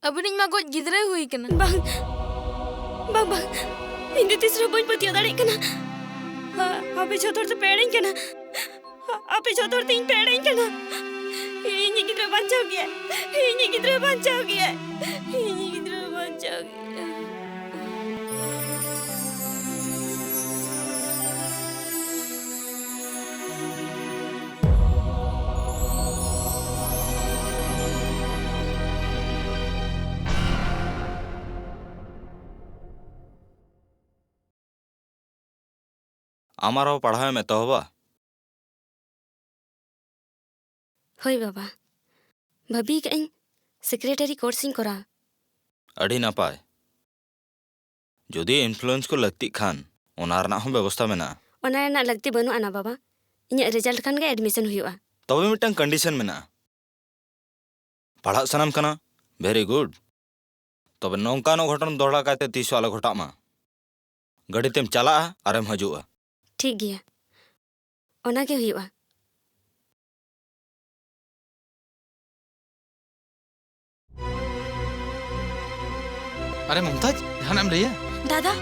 ᱟᱹᱵᱤᱱᱤᱡ ᱢᱟ ᱜᱚᱡ ᱜᱤᱫᱽᱨᱟᱹᱭ ᱦᱩᱭ ᱠᱟᱱᱟ᱾ ᱵᱟᱝ, ᱵᱟᱝ, ᱵᱟᱝ᱾ ᱤᱧ ᱫᱚ ᱛᱤᱥ ᱨᱮᱦᱚᱸ ᱵᱟᱹᱧ ᱯᱟᱹᱛᱭᱟᱹᱣ ᱫᱟᱲᱮᱭᱟᱜ ᱠᱟᱱᱟ᱾ ᱟ-, ᱟᱯᱮ ᱡᱷᱚᱛᱚ ᱦᱚᱲ ᱛᱮᱯᱮ ᱮᱲᱮᱧ ᱠᱟᱱᱟ᱾ ᱟ-, ᱟᱯᱮ ᱡᱷᱚᱛᱚ ᱦᱚᱲ ᱛᱮ ᱤᱧ ᱯᱮ ᱮᱲᱮᱧ ᱠᱟᱱᱟ᱾ ᱤᱧᱤᱡ ᱜᱤᱫᱽᱨᱟᱹ ᱵᱟᱧᱪᱟᱣ ᱜᱮᱭᱟᱭ᱾ ᱤᱧᱤᱡ ᱜᱤᱫᱽᱨᱟᱹ ᱵᱟᱧᱪᱟᱣ ᱜᱮᱭᱟᱭ᱾ ᱤᱧᱤᱡ ᱜᱤᱫᱽᱨᱟᱹ ᱵᱟᱧᱪᱟᱣ ᱜᱮᱭᱟᱭ᱾ ᱟᱢ ᱟᱨᱦᱚᱸ ᱯᱟᱲᱦᱟᱣ ᱮᱢ ᱮᱛᱚᱦᱚᱵᱟ? ᱦᱳᱭ ᱵᱟᱵᱟ, ᱵᱷᱟᱹᱵᱤ ᱟᱠᱟᱫ ᱟᱹᱧ ᱥᱮᱠᱨᱮᱴᱟᱨᱤ ᱠᱳᱨᱥ ᱤᱧ ᱠᱚᱨᱟᱣᱟ᱾ ᱟᱹᱰᱤ ᱱᱟᱯᱟᱭ᱾ ᱡᱩᱫᱤ ᱤᱱᱯᱷᱞᱩᱭᱮᱱᱥ ᱠᱚ ᱞᱟᱹᱠᱛᱤᱜ ᱠᱷᱟᱱ, ᱚᱱᱟ ᱨᱮᱱᱟᱜ ᱦᱚᱸ ᱵᱮᱵᱚᱥᱛᱟ ᱢᱮᱱᱟᱜᱼᱟ᱾ ᱚᱱᱟ ᱨᱮᱱᱟᱜ ᱞᱟᱹᱠᱛᱤ ᱵᱟᱹᱱᱩᱜ ᱟᱱᱟ ᱵᱟᱵᱟ, ᱤᱧᱟᱹᱜ ᱨᱮᱡᱟᱞᱴ ᱠᱷᱟᱱ ᱜᱮ ᱮᱰᱢᱤᱥᱚᱱ ᱦᱩᱭᱩᱜᱼᱟ᱾ ᱛᱚᱵᱮ ᱢᱤᱫᱴᱟᱝ ᱠᱚᱱᱰᱤᱥᱚᱱ ᱢᱮᱱᱟᱜᱼᱟ᱾ ᱯᱟᱲᱦᱟᱜ ᱥᱟᱱᱟᱢ ᱠᱟᱱᱟ? ᱵᱷᱮᱨᱤ ᱜᱩᱰ᱾ ᱛᱚᱵᱮ ᱱᱚᱝᱠᱟᱱ ᱚᱜᱷᱚᱴᱚᱱ ᱫᱚᱦᱲᱟ ᱠᱟᱭᱛᱮ ᱛᱤᱥ ᱦᱚᱸ ᱟᱞᱚ ᱜᱷᱚᱴᱟᱜ ᱢᱟ᱾ ᱜᱟᱹᱰᱤ ᱛᱮᱢ ᱪᱟᱞᱟᱜᱼᱟ ᱟᱨᱮᱢ ᱦᱤᱡᱩᱜᱼᱟ᱾ ᱴᱷᱤᱠ ᱜᱮᱭᱟ, ᱚᱱᱟ ᱜᱮ ᱦᱩᱭᱩᱜᱼᱟ᱾ ᱟᱨᱮ ᱢᱚᱢᱛᱟᱡᱽ, ᱡᱟᱦᱟᱱᱟᱜ ᱮᱢ ᱞᱟᱹᱭᱟ? ᱫᱟᱫᱟ,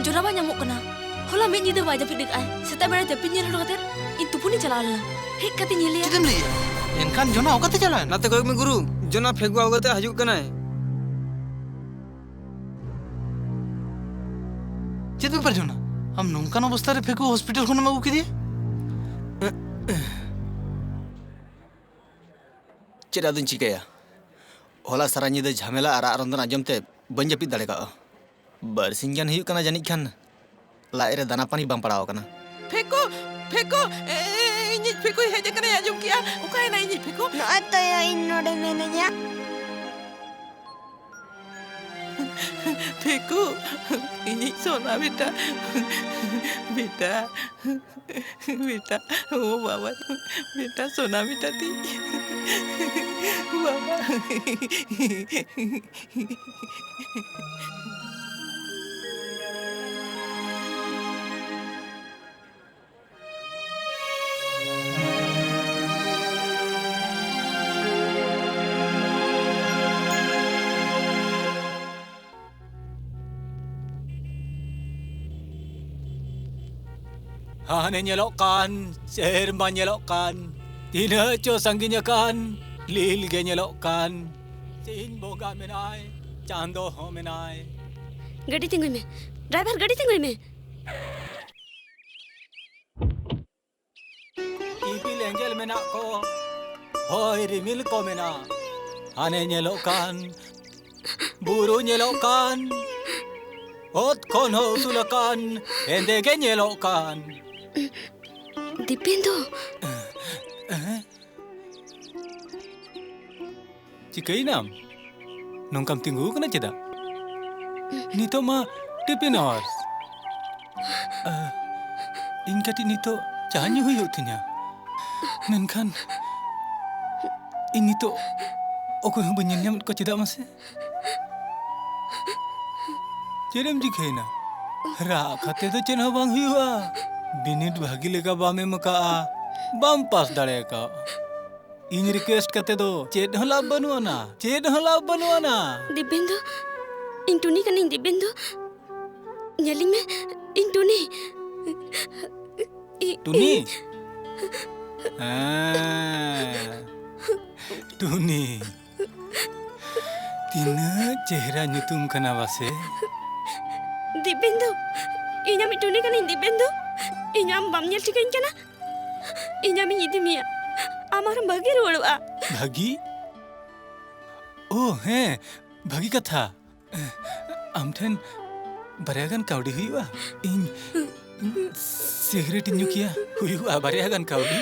ᱡᱚᱨᱟ ᱵᱟᱭ ᱧᱟᱢᱚᱜ ᱠᱟᱱᱟ᱾ ᱦᱚᱞᱟ ᱢᱤᱫ ᱧᱤᱫᱟᱹ ᱵᱟᱭ ᱡᱟᱹᱯᱤᱫ ᱟᱠᱟᱫᱼᱟᱭ᱾ ᱥᱮᱛᱟᱜ ᱵᱮᱲᱟ ᱡᱟᱹᱯᱤᱫ ᱧᱮᱞ ᱦᱚᱴᱚ ᱠᱟᱛᱮ ᱤᱧ ᱛᱩᱯᱩᱱᱤᱧ ᱪᱟᱞᱟᱣ ᱞᱮᱱᱟ᱾ ᱦᱮᱡ ᱠᱟᱛᱮ ᱧᱮᱞᱮᱭᱟ᱾ ᱪᱮᱫ ᱮᱢ ᱞᱟᱹᱭᱟ? ᱮᱱᱠᱷᱟᱱ ᱡᱚᱱᱟ ᱚᱠᱟᱛᱮ ᱪᱟᱞᱟᱣ ᱮᱱᱟ? ᱱᱟᱛᱮ ᱠᱚᱭᱚᱜ ᱢᱮ ᱜᱩᱨᱩ, ᱡᱚᱱᱟ ᱯᱷᱮᱜᱩ ᱟᱹᱜᱩ ᱠᱟᱛᱮ ᱦᱤᱡᱩᱜ ᱠᱟᱱᱟᱭ᱾ ᱪᱮᱫ ᱵᱮᱯᱟᱨ ᱡᱚᱱᱟ? ᱟᱢ ᱱᱚᱝᱠᱟᱱ ᱚᱵᱚᱥᱛᱟ ᱨᱮ ᱯᱷᱮᱜᱩ ᱦᱚᱥᱯᱤᱴᱟᱞ ᱠᱷᱚᱱᱮᱢ ᱟᱹᱜᱩ ᱠᱮᱫᱮᱭᱟ? ᱪᱮᱫ ᱟᱫᱚᱧ ᱪᱤᱠᱟᱹᱭᱟ? ᱦᱚᱞᱟ ᱥᱟᱨᱟ ᱧᱤᱫᱟᱹ ᱡᱷᱟᱢᱮᱞᱟ ᱟᱨ ᱨᱟᱜ ᱨᱚᱸᱫᱚᱱ ᱟᱸᱡᱚᱢ ᱛᱮ ᱵᱟᱹᱧ ᱡᱟᱹᱯᱤᱫ ᱫᱟᱲᱮ ᱠᱟᱜᱼᱟ᱾ ᱵᱟᱨᱥᱤᱧ ᱜᱟᱱ ᱦᱩᱭᱩᱜ ᱠᱟᱱᱟ ᱡᱟᱹᱱᱤᱡ ᱠᱷᱟᱱ ᱞᱟᱡ ᱨᱮ ᱫᱟᱱᱟ ᱯᱟᱹᱱᱤ ᱵᱟᱝ ᱯᱟᱲᱟᱣ ᱟᱠᱟᱱᱟ᱾ ᱯᱷᱮᱠᱚ, ᱯᱷᱮᱠᱚ, ᱮ, ᱮ, ᱤᱧᱤᱡ ᱯᱷᱮᱠᱚᱭ ᱦᱮᱡ ᱟᱠᱟᱱᱟᱭ, ᱟᱸᱡᱚᱢ ᱠᱮᱜᱼᱟ? ᱚᱠᱟᱭᱮᱱᱟ ᱤᱧᱤᱡ ᱯᱷᱮᱠᱚ? ᱱᱚᱜᱼᱚᱭ ᱛᱚᱭᱟ, ᱤᱧ ᱱᱚᱰᱮ ᱢᱮᱱᱟᱹᱧᱟ᱾ ᱯᱷᱮᱠᱩ, ᱤᱧᱤᱡ ᱥᱳᱱᱟ ᱵᱮᱴᱟ, ᱵᱮᱴᱟ, ᱵᱮᱴᱟ, ᱳ ᱵᱟᱵᱟ, ᱵᱮᱴᱟ, ᱥᱳᱱᱟ ᱵᱮᱴᱟ ᱛᱤᱧ, ᱵᱟᱵᱟ᱾ ᱦᱟᱱᱮ ᱧᱮᱞᱚᱜ ᱠᱟᱱ, ᱥᱮᱨᱢᱟ ᱧᱮᱞᱚᱜ ᱠᱟᱱ, ᱛᱤᱱᱟᱹᱜ ᱪᱚ ᱥᱟᱺᱜᱤᱧ ᱟᱠᱟᱱ, ᱞᱤᱞ ᱜᱮ ᱧᱮᱞᱚᱜ ᱠᱟᱱ᱾ ᱥᱤᱧ ᱵᱚᱸᱜᱟ ᱢᱮᱱᱟᱭ, ᱪᱟᱸᱫᱚ ᱦᱚᱸ ᱢᱮᱱᱟᱭ᱾ ᱜᱟᱹᱰᱤ ᱛᱤᱸᱜᱩᱭ ᱢᱮ, ᱰᱨᱟᱭᱵᱷᱟᱨ, ᱜᱟᱹᱰᱤ ᱛᱤᱸᱜᱩᱭ ᱢᱮ᱾ ᱤᱯᱤᱞ ᱮᱸᱜᱮᱞ ᱢᱮᱱᱟᱜ ᱠᱚ, ᱦᱚᱭ ᱨᱤᱢᱤᱞ ᱠᱚ ᱢᱮᱱᱟᱜ, ᱦᱟᱱᱮ ᱧᱮᱞᱚᱜ ᱠᱟᱱ, ᱵᱩᱨᱩ ᱧᱮᱞᱚᱜ ᱠᱟᱱ, ᱚᱛ ᱠᱷᱚᱱ ᱦᱚᱸ ᱩᱥᱩᱞ ᱟᱠᱟᱱ, ᱦᱮᱸᱫᱮ ᱜᱮ ᱧᱮᱞᱚᱜ ᱠᱟᱱ᱾ ᱫᱤᱯᱮᱱᱫᱩ᱾ ᱦᱮᱸ? ᱪᱤᱠᱟᱹᱭᱮᱱᱟᱢ? ᱱᱚᱝᱠᱟᱢ ᱛᱤᱸᱜᱩ ᱟᱠᱟᱱᱟ ᱪᱮᱫᱟᱜ? ᱱᱤᱛᱚᱜ ᱢᱟ ᱴᱤᱯᱤᱱ ᱟᱣᱟᱨ᱾ ᱟ, ᱤᱧ ᱠᱟᱹᱴᱤᱡ ᱱᱤᱛᱚᱜ ᱪᱟ ᱧᱩ ᱦᱩᱭᱩᱜ ᱛᱤᱧᱟ᱾ ᱢᱮᱱᱠᱷᱟᱱ ᱤᱧ ᱱᱤᱛᱚᱜ ᱚᱠᱚᱭ ᱦᱚᱸ ᱵᱟᱹᱧ ᱧᱮᱞ ᱧᱟᱢᱮᱫ ᱠᱚᱣᱟ, ᱪᱮᱫᱟᱜ ᱢᱟᱥᱮ? ᱪᱮᱫ ᱮᱢ ᱪᱤᱠᱟᱹᱭᱮᱱᱟ? ᱨᱟᱜ ᱠᱟᱛᱮ ᱫᱚ ᱪᱮᱫ ᱦᱚᱸ ᱵᱟᱝ ᱦᱩᱭᱩᱜᱼᱟ᱾ ᱵᱤᱱᱤᱰ ᱵᱷᱟᱹᱜᱤ ᱞᱮᱠᱟ ᱵᱟᱢ ᱮᱢ ᱟᱠᱟᱜᱼᱟ, ᱵᱟᱢ ᱯᱟᱥ ᱫᱟᱲᱮ ᱟᱠᱟᱫᱼᱟ᱾ ᱤᱧ ᱨᱤᱠᱩᱭᱮᱥᱴ ᱠᱟᱛᱮ ᱫᱚ ᱪᱮᱫ ᱦᱚᱸ ᱞᱟᱵᱷ ᱵᱟᱹᱱᱩᱜ ᱟᱱᱟ, ᱪᱮᱫ ᱦᱚᱸ ᱞᱟᱵᱷ ᱵᱟᱹᱱᱩᱜ ᱟᱱᱟ᱾ ᱫᱤᱵᱮᱱᱫᱩ, ᱤᱧ ᱴᱩᱱᱤ ᱠᱟᱹᱱᱟᱹᱧ ᱫᱤᱵᱮᱱᱫᱩ᱾ ᱧᱮᱞᱤᱧ ᱢᱮ, ᱤᱧ ᱴᱩᱱᱤ᱾ ᱤ-, ᱴᱩᱱᱤ? ᱤᱧ ᱦᱮᱸ, ᱴᱩᱱᱤ᱾ ᱛᱤᱱᱟᱹᱜ ᱪᱮᱦᱨᱟ ᱧᱩᱛᱩᱢ ᱠᱟᱱᱟ ᱵᱟᱥᱮ? ᱫᱤᱵᱮᱱᱫᱩ, ᱤᱧ ᱟᱢᱤᱡ ᱴᱩᱱᱤ ᱠᱟᱹᱱᱟᱹᱧ ᱫᱤᱵᱮᱱᱫᱩ᱾ ᱤᱧ ᱟᱢ ᱵᱟᱢ ᱧᱮᱞ ᱴᱷᱤᱠᱟᱹᱧ ᱠᱟᱱᱟ? ᱤᱧ ᱟᱢᱤᱧ ᱤᱫᱤ ᱢᱮᱭᱟ, ᱟᱢ ᱟᱨᱦᱚᱸ ᱵᱷᱟᱹᱜᱤ ᱨᱩᱣᱟᱹᱲᱚᱜᱼᱟ᱾ ᱵᱷᱟᱹᱜᱤ? ᱳ ᱦᱮᱸ, ᱵᱷᱟᱹᱜᱤ ᱠᱟᱛᱷᱟ᱾ ᱟᱢ ᱴᱷᱮᱱ ᱵᱟᱨᱭᱟ ᱜᱟᱱ ᱠᱟᱹᱣᱰᱤ ᱦᱩᱭᱩᱜᱼᱟ? ᱤᱧ ᱥᱤᱜᱟᱨᱮᱴ ᱤᱧ ᱧᱩ ᱠᱮᱭᱟ᱾ ᱦᱩᱭᱩᱜᱼᱟ ᱵᱟᱨᱭᱟ ᱜᱟᱱ ᱠᱟᱹᱣᱰᱤ᱾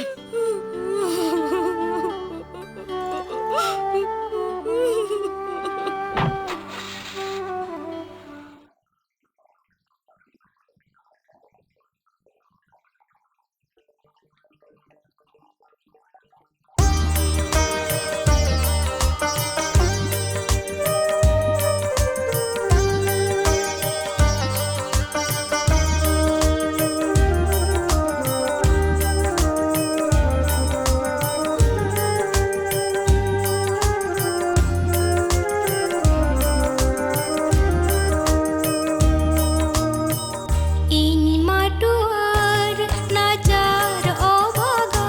ᱤᱧ ᱢᱟ ᱴᱩᱣᱟᱹᱨ ᱱᱟᱪᱟᱨ ᱚᱵᱷᱟᱜᱟ,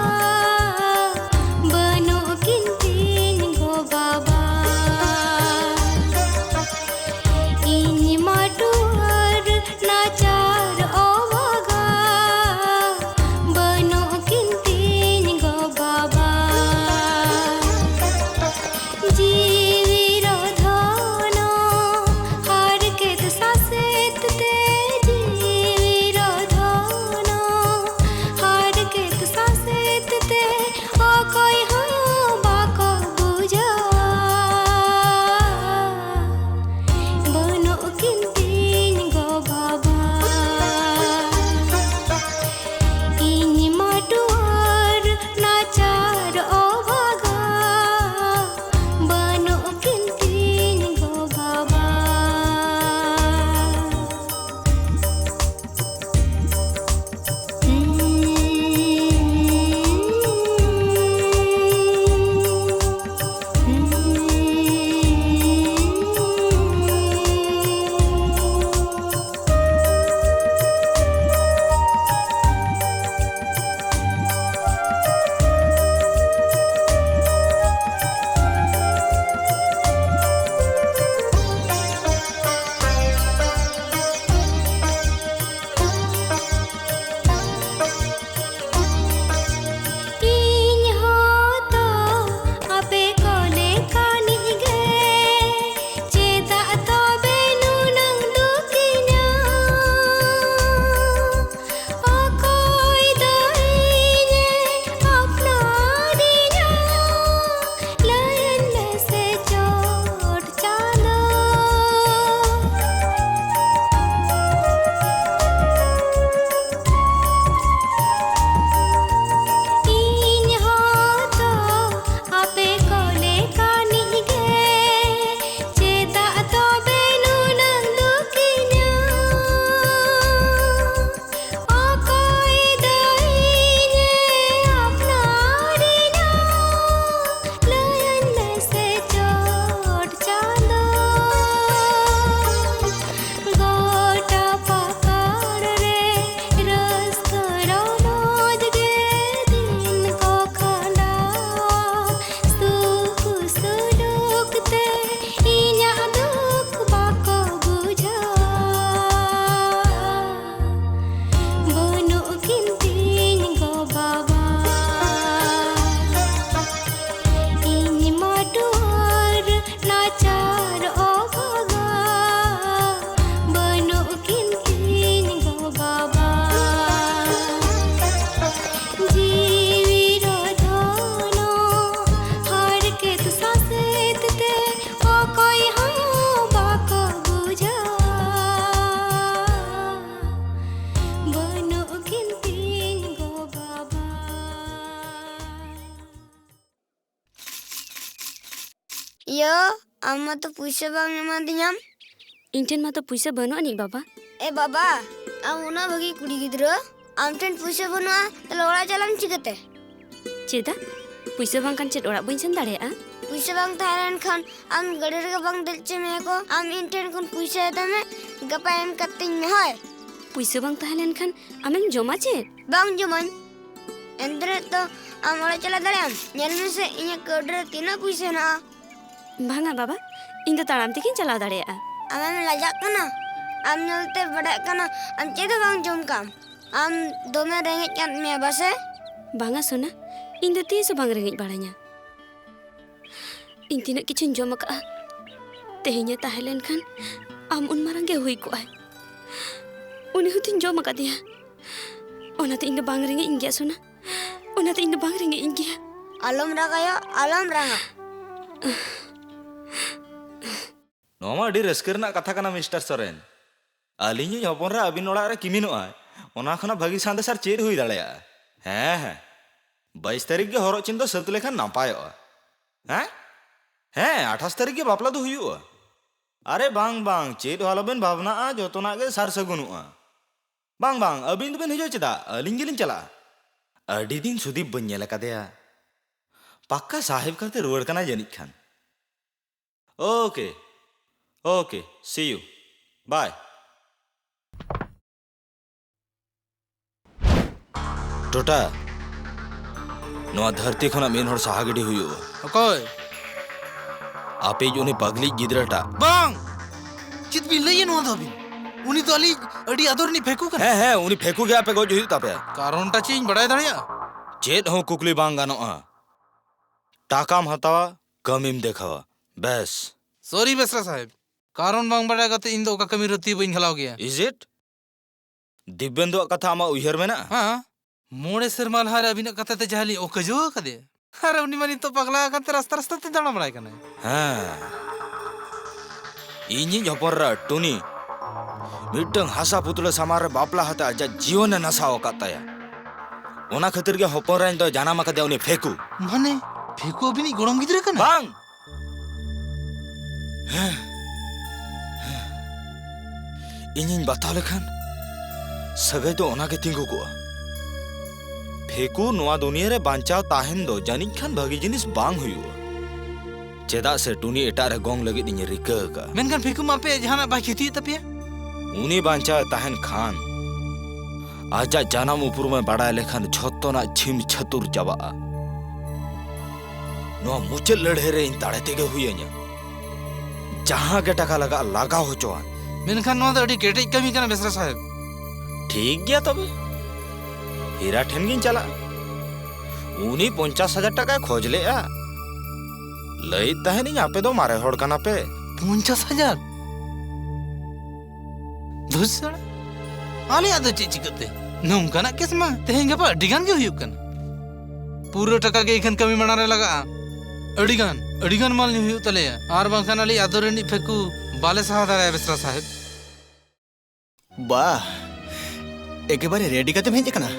ᱤᱭᱟᱹ, ᱟᱢ ᱢᱟᱛᱚ ᱯᱩᱭᱥᱟᱹ ᱵᱟᱢ ᱮᱢᱟᱫᱤᱧᱟᱢ᱾ ᱤᱧ ᱴᱷᱮᱱ ᱢᱟᱛᱚ ᱯᱩᱭᱥᱟᱹ ᱵᱟᱹᱱᱩᱜ ᱟᱹᱱᱤᱡ, ᱵᱟᱵᱟ᱾ ᱮ ᱵᱟᱵᱟ, ᱟᱢ ᱩᱱᱟᱹᱜ ᱵᱷᱟᱹᱜᱤ ᱠᱩᱲᱤ ᱜᱤᱫᱽᱨᱟᱹ, ᱟᱢ ᱴᱷᱮᱱ ᱯᱩᱭᱥᱟᱹ ᱵᱟᱹᱱᱩᱜᱼᱟ, ᱛᱟᱦᱞᱮ ᱚᱲᱟᱜ ᱪᱟᱞᱟᱜ ᱟᱢ ᱪᱤᱠᱟᱹᱛᱮ? ᱪᱮᱫᱟᱜ? ᱯᱩᱭᱥᱟᱹ ᱵᱟᱝᱠᱷᱟᱱ ᱪᱮᱫ ᱚᱲᱟᱜ ᱵᱟᱹᱧ ᱥᱮᱱ ᱫᱟᱲᱮᱭᱟᱜᱼᱟ? ᱯᱩᱭᱥᱟᱹ ᱵᱟᱝ ᱛᱟᱦᱮᱸ ᱞᱮᱱᱠᱷᱟᱱ ᱟᱢ ᱜᱟᱹᱰᱤ ᱨᱮᱜᱮ ᱵᱟᱝ ᱫᱮᱡ ᱦᱚᱪᱚ ᱢᱮᱭᱟ ᱠᱚ᱾ ᱟᱢ ᱤᱧ ᱴᱷᱮᱱ ᱠᱷᱚᱱ ᱯᱩᱭᱥᱟᱹ ᱦᱟᱛᱟᱣ ᱢᱮ, ᱜᱟᱯᱟ ᱮᱢ ᱠᱟᱛᱤᱧ ᱢᱮ, ᱦᱳᱭ᱾ ᱯᱩᱭᱥᱟᱹ ᱵᱟᱝ ᱛᱟᱦᱮᱸ ᱞᱮᱱᱠᱷᱟᱱ ᱟᱢᱮᱢ ᱡᱚᱢᱟ ᱪᱮᱫ? ᱵᱟᱝ ᱡᱚᱢᱟᱹᱧ᱾ ᱮᱱᱛᱮ ᱨᱮᱦᱚᱸ ᱛᱚ ᱟᱢ ᱚᱲᱟᱜ ᱪᱟᱞᱟᱣ ᱫᱟᱲᱮᱭᱟᱜ ᱟᱢ᱾ ᱧᱮᱞ ᱢᱮᱥᱮ, ᱤᱧᱟᱹᱜ ᱠᱟᱹᱣᱰᱤ ᱨᱮ ᱛᱤᱱᱟᱹᱜ ᱯᱩᱭᱥᱟᱹ ᱦᱮᱱᱟᱜᱼᱟ᱾ ᱵᱟᱝᱟ ᱵᱟᱵᱟ, ᱤᱧ ᱫᱚ ᱛᱟᱲᱟᱢ ᱛᱮᱜᱤᱧ ᱪᱟᱞᱟᱣ ᱫᱟᱲᱮᱭᱟᱜᱼᱟ᱾ ᱟᱢᱮᱢ ᱞᱟᱡᱟᱜ ᱠᱟᱱᱟ? ᱟᱢ ᱧᱮᱞᱛᱮ ᱵᱟᱰᱟᱭ ᱠᱟᱱᱟ ᱟᱢ ᱪᱮᱫ ᱦᱚᱸ ᱵᱟᱝ ᱡᱚᱢ ᱠᱟᱜ ᱟᱢ᱾ ᱟᱢ ᱫᱚᱢᱮ ᱨᱮᱸᱜᱮᱡ ᱠᱟᱱ ᱢᱮᱭᱟ ᱵᱟᱥᱮ? ᱵᱟᱝᱟ ᱥᱳᱱᱟ, ᱤᱧ ᱫᱚ ᱛᱤᱥ ᱦᱚᱸ ᱵᱟᱝ ᱨᱮᱸᱜᱮᱡ ᱵᱟᱲᱟᱧᱟ᱾ ᱤᱧ ᱛᱤᱱᱟᱹᱜ ᱠᱤᱪᱷᱩᱧ ᱡᱚᱢ ᱟᱠᱟᱫᱼᱟ, ᱛᱮᱦᱮᱧᱮ ᱛᱟᱦᱮᱸ ᱞᱮᱱᱠᱷᱟᱱ ᱟᱢ ᱩᱱ ᱢᱟᱨᱟᱝ ᱜᱮ ᱦᱩᱭ ᱠᱚᱜᱼᱟᱭ᱾ ᱩᱱᱤ ᱦᱚᱸᱛᱚᱧ ᱡᱚᱢ ᱟᱠᱟᱫᱮᱭᱟ᱾ ᱚᱱᱟᱛᱮ ᱤᱧ ᱫᱚ ᱵᱟᱝ ᱨᱮᱸᱜᱮᱡ ᱤᱧ ᱜᱮᱭᱟ ᱥᱳᱱᱟ, ᱚᱱᱟᱛᱮ ᱤᱧ ᱫᱚ ᱵᱟᱝ ᱨᱮᱸᱜᱮᱡ ᱤᱧ ᱜᱮᱭᱟ᱾ ᱟᱞᱚᱢ ᱨᱟᱜᱟᱭᱟ, ᱟᱞᱚᱢ ᱨᱟᱜᱟ᱾ ᱱᱚᱣᱟ ᱢᱟ ᱟᱹᱰᱤ ᱨᱟᱹᱥᱠᱟᱹ ᱨᱮᱱᱟᱜ ᱠᱟᱛᱷᱟ ᱠᱟᱱᱟ, ᱢᱤᱥᱴᱟᱨ ᱥᱚᱨᱮᱱ᱾ ᱟᱹᱞᱤᱧᱤᱡ ᱦᱚᱯᱚᱱ ᱨᱮ ᱟᱹᱵᱤᱱ ᱚᱲᱟᱜ ᱨᱮ ᱠᱤᱢᱤᱱᱚᱜᱼᱟᱭ, ᱚᱱᱟ ᱠᱷᱚᱱᱟᱜ ᱵᱷᱟᱹᱜᱤ ᱥᱟᱸᱫᱮᱥ ᱟᱨ ᱪᱮᱫ ᱦᱩᱭ ᱫᱟᱲᱮᱭᱟᱜᱼᱟ? ᱦᱮᱸ, ᱦᱮᱸ, ᱵᱟᱭᱤᱥ ᱛᱟᱹᱨᱤᱠᱷ ᱜᱮ ᱦᱚᱨᱚᱜ ᱪᱤᱱ ᱫᱚ ᱥᱟᱹᱛ ᱞᱮᱠᱷᱟᱱ ᱱᱟᱯᱟᱭᱚᱜᱼᱟ᱾ ᱦᱮᱸ, ᱦᱮᱸ, ᱟᱴᱷᱟᱥ ᱛᱟᱹᱨᱤᱠᱷ ᱜᱮ ᱵᱟᱯᱞᱟ ᱫᱚ ᱦᱩᱭᱩᱜᱼᱟ᱾ ᱟᱨᱮ ᱵᱟᱝ, ᱵᱟᱝ, ᱪᱮᱫ ᱦᱚᱸ ᱟᱞᱚᱵᱮᱱ ᱵᱷᱟᱵᱽᱱᱟᱜᱼᱟ, ᱡᱚᱛᱚᱱᱟᱜ ᱜᱮ ᱥᱟᱨ ᱥᱟᱹᱜᱩᱱᱚᱜᱼᱟ᱾ ᱵᱟᱝ, ᱵᱟᱝ, ᱟᱹᱵᱤᱱ ᱫᱚᱵᱤᱱ ᱦᱤᱡᱩᱜᱼᱟ ᱪᱮᱫᱟᱜ? ᱟᱹᱞᱤᱧ ᱜᱮᱞᱤᱧ ᱪᱟᱞᱟᱜᱼᱟ᱾ ᱟᱹᱰᱤ ᱫᱤᱱ ᱥᱩᱫᱤᱯ ᱵᱟᱹᱧ ᱧᱮᱞ ᱟᱠᱟᱫᱮᱭᱟ᱾ ᱯᱟᱠᱠᱟ ᱥᱟᱦᱮᱵᱽ ᱠᱟᱛᱮ ᱨᱩᱣᱟᱹᱲ ᱠᱟᱱᱟᱭ ᱡᱟᱹᱱᱤᱡ ᱠᱷᱟᱱ᱾ Okay, okay, see you, bye. ᱴᱚᱴᱟ, ᱱᱚᱣᱟ ᱫᱷᱟᱹᱨᱛᱤ ᱠᱷᱚᱱᱟᱜ ᱢᱤᱫ ᱦᱚᱲ ᱥᱟᱦᱟ ᱜᱤᱰᱤ ᱦᱩᱭᱩᱜᱼᱟ᱾ ᱚᱠᱚᱭ? ᱟᱯᱮᱭᱤᱡ ᱩᱱᱤ ᱯᱟᱜᱽᱞᱤᱡ ᱜᱤᱫᱽᱨᱟᱹᱴᱟᱜ᱾ ᱵᱟᱝ! ᱪᱮᱫ ᱵᱤᱱ ᱞᱟᱹᱭᱟ ᱱᱚᱣᱟ ᱫᱚ ᱟᱹᱵᱤᱱ? ᱩᱱᱤ ᱫᱚ ᱟᱹᱞᱤᱧ ᱟᱹᱰᱤ ᱟᱫᱚᱨ ᱨᱤᱱᱤᱡ ᱯᱷᱮᱠᱩ ᱠᱟᱱᱟᱭ᱾ ᱦᱮᱸ, ᱦᱮᱸ, ᱩᱱᱤ ᱯᱷᱮᱠᱩ ᱜᱮ ᱟᱯᱮ ᱜᱚᱡ ᱦᱩᱭᱩᱜ ᱛᱟᱯᱮᱭᱟ᱾ ᱠᱟᱨᱚᱱᱴᱟ ᱪᱮᱫ ᱤᱧ ᱵᱟᱲᱟᱭ ᱫᱟᱲᱮᱭᱟᱜᱼᱟ? ᱪᱮᱫ ᱦᱚᱸ ᱠᱩᱠᱞᱤ ᱵᱟᱝ ᱜᱟᱱᱚᱜᱼᱟ᱾ ᱴᱟᱠᱟᱢ ᱦᱟᱛᱟᱣᱟ, ᱠᱟᱹᱢᱤᱢ ᱫᱮᱠᱷᱟᱣᱟ᱾ ᱵᱮᱥ᱾ Sorry ᱵᱮᱥᱨᱟ ᱥᱟᱦᱮᱵᱽ, ᱠᱟᱨᱚᱱ ᱵᱟᱝ ᱵᱟᱲᱟᱭ ᱠᱟᱛᱮ ᱤᱧ ᱫᱚ ᱚᱠᱟ ᱠᱟᱹᱢᱤ ᱨᱮ ᱛᱤ ᱵᱟᱹᱧ ᱜᱷᱟᱞᱟᱣ ᱜᱮᱭᱟ᱾ Is it? ᱫᱤᱵᱮᱱᱫᱩᱣᱟᱜ ᱠᱟᱛᱷᱟ ᱟᱢᱟᱜ ᱩᱭᱦᱟᱹᱨ ᱢᱮᱱᱟᱜᱼᱟ? ᱦᱮᱸ, ᱢᱚᱬᱮ ᱥᱮᱨᱢᱟ ᱞᱟᱦᱟᱨᱮ ᱟᱹᱵᱤᱱᱟᱜ ᱠᱟᱛᱷᱟ ᱛᱮ ᱡᱟᱦᱟᱸ ᱞᱤᱧ ᱚᱠᱟᱡᱚ ᱟᱠᱟᱫᱮᱭᱟ, ᱟᱨ ᱩᱱᱤ ᱢᱟ ᱱᱤᱛᱚᱜ ᱯᱟᱜᱽᱞᱟ ᱟᱠᱟᱱ ᱛᱮ ᱨᱟᱥᱛᱟ ᱨᱟᱥᱛᱟ ᱛᱮ ᱫᱟᱬᱟ ᱵᱟᱲᱟᱭ ᱠᱟᱱᱟᱭ᱾ ᱦᱮᱸ, ᱤᱧᱤᱡ ᱦᱚᱯᱚᱱ ᱮᱨᱟ ᱴᱩᱱᱤ ᱢᱤᱫᱴᱟᱝ ᱦᱟᱥᱟ ᱯᱩᱛᱲᱟᱹ ᱥᱟᱢᱟᱝ ᱨᱮ ᱵᱟᱯᱞᱟ ᱦᱟᱛᱮ ᱟᱡᱟᱜ ᱡᱤᱭᱚᱱᱮ ᱱᱟᱥᱟᱣ ᱟᱠᱟᱫ ᱛᱟᱭᱟ᱾ ᱚᱱᱟ ᱠᱷᱟᱹᱛᱤᱨ ᱜᱮ ᱦᱚᱯᱚᱱ ᱮᱨᱟᱧ ᱫᱚ ᱡᱟᱱᱟᱢ ᱟᱠᱟᱫᱮᱭᱟ ᱩᱱᱤ ᱯᱷᱮᱠᱩ᱾ ᱢᱟᱱᱮ, ᱯᱷᱮᱠᱩ ᱟᱹᱵᱤᱱᱤᱡ ᱜᱚᱲᱚᱢ ᱜᱤᱫᱽᱨᱟᱹ ᱠᱟᱱᱟᱭ? ᱵᱟᱝ, ᱤᱧᱤᱧ ᱵᱟᱛᱟᱣ ᱞᱮᱠᱷᱟᱱ ᱥᱟᱹᱜᱟᱹᱭ ᱫᱚ ᱚᱱᱟᱜᱮ ᱛᱤᱸᱜᱩ ᱠᱚᱜᱼᱟ᱾ ᱯᱷᱮᱠᱩ, ᱱᱚᱣᱟ ᱫᱩᱱᱤᱭᱟᱹ ᱨᱮ ᱵᱟᱧᱪᱟᱣ ᱛᱟᱦᱮᱱ ᱫᱚ ᱡᱟᱹᱱᱤᱡ ᱠᱷᱟᱱ ᱵᱷᱟᱹᱜᱤ ᱡᱤᱱᱤᱥ ᱵᱟᱝ ᱦᱩᱭᱩᱜᱼᱟ᱾ ᱪᱮᱫᱟᱜ ᱥᱮ ᱴᱩᱱᱤ ᱮᱴᱟᱜ ᱨᱮ ᱜᱚᱝ ᱞᱟᱹᱜᱤᱫ ᱤᱧ ᱨᱤᱠᱟᱹ ᱟᱠᱟᱫᱼᱟ᱾ ᱢᱮᱱᱠᱷᱟᱱ ᱯᱷᱮᱠᱩ ᱢᱟ ᱟᱯᱮᱭᱟᱜ ᱡᱟᱦᱟᱱᱟᱜ ᱵᱟᱭ ᱠᱷᱮᱛᱤᱭᱮᱫ ᱛᱟᱯᱮᱭᱟ᱾ ᱩᱱᱤ ᱵᱟᱧᱪᱟᱣ ᱮ ᱛᱟᱦᱮᱱ ᱠᱷᱟᱱ, ᱟᱡᱟᱜ ᱡᱟᱱᱟᱢ ᱩᱯᱨᱩᱢᱮ ᱵᱟᱲᱟᱭ ᱞᱮᱠᱷᱟᱱ ᱡᱷᱚᱛᱚᱱᱟᱜ ᱪᱷᱤᱢ ᱪᱷᱟᱹᱛᱩᱨ ᱪᱟᱵᱟᱜᱼᱟ᱾ ᱱᱚᱣᱟ ᱢᱩᱪᱟᱹᱫ ᱞᱟᱹᱲᱦᱟᱹᱭ ᱨᱮ ᱤᱧ ᱫᱟᱲᱮ ᱛᱮᱜᱮ ᱦᱩᱭᱟᱹᱧᱟ, ᱡᱟᱦᱟᱸ ᱜᱮ ᱴᱟᱠᱟ ᱞᱟᱜᱟᱜᱼᱟ, ᱞᱟᱜᱟᱣ ᱦᱚᱪᱚᱣᱟᱱ᱾ ᱢᱮᱱᱠᱷᱟᱱ ᱱᱚᱣᱟ ᱫᱚ ᱟᱹᱰᱤ ᱠᱮᱴᱮᱡ ᱠᱟᱹᱢᱤ ᱠᱟᱱᱟ, ᱵᱮᱥᱨᱟ ᱥᱟᱦᱮᱵᱽ᱾ ᱴᱷᱤᱠ ᱜᱮᱭᱟ ᱛᱚᱵᱮ, ᱦᱤᱨᱟ ᱴᱷᱮᱱ ᱜᱤᱧ ᱪᱟᱞᱟᱜᱼᱟ᱾ ᱩᱱᱤ ᱯᱚᱧᱪᱟᱥ ᱦᱟᱡᱟᱨ ᱴᱟᱠᱟᱭ ᱠᱷᱚᱡᱽ ᱞᱮᱜᱼᱟ᱾ ᱞᱟᱹᱭᱮᱫ ᱛᱟᱦᱮᱱᱤᱧ, ᱟᱯᱮ ᱫᱚ ᱢᱟᱨᱮ ᱦᱚᱲ ᱠᱟᱱᱟ ᱯᱮ᱾ ᱯᱚᱧᱪᱟᱥ ᱦᱟᱡᱟᱨ? ᱫᱷᱩᱥ ᱥᱟᱲᱟ, ᱟᱞᱮᱭᱟᱜ ᱫᱚ ᱪᱮᱫ ᱪᱤᱠᱟᱹᱛᱮ? ᱱᱚᱝᱠᱟᱱᱟᱜ ᱠᱮᱥ ᱢᱟ ᱛᱮᱦᱮᱧ ᱜᱟᱯᱟ ᱟᱹᱰᱤ ᱜᱟᱱ ᱜᱮ ᱦᱩᱭᱩᱜ ᱠᱟᱱᱟ᱾ ᱯᱩᱨᱟᱹ ᱴᱟᱠᱟ ᱜᱮ ᱮᱠᱷᱮᱱ ᱠᱟᱹᱢᱤ ᱢᱟᱲᱟᱝ ᱨᱮ ᱞᱟᱜᱟᱜᱼᱟ᱾ ᱟᱹᱰᱤ ᱜᱟᱱ, ᱟᱹᱰᱤ ᱜᱟᱱ ᱢᱟᱞ ᱧᱩ ᱦᱩᱭᱩᱜ ᱛᱟᱞᱮᱭᱟ, ᱟᱨ ᱵᱟᱝᱠᱷᱟᱱ ᱟᱞᱮᱭᱤᱡ ᱟᱫᱚᱨᱤᱱᱤᱡ ᱯᱷᱮᱠᱩ ᱵᱟᱞᱮ ᱥᱟᱦᱟ ᱫᱟᱲᱮᱭᱟᱜᱼᱟ, ᱵᱮᱥᱨᱟ ᱥᱟᱦᱮᱵᱽ᱾ ᱵᱟᱦ, ᱮᱠᱮᱵᱟᱨᱮ ᱨᱮᱰᱤ ᱠᱟᱛᱮᱢ ᱦᱮᱡ ᱟᱠᱟᱱᱟ᱾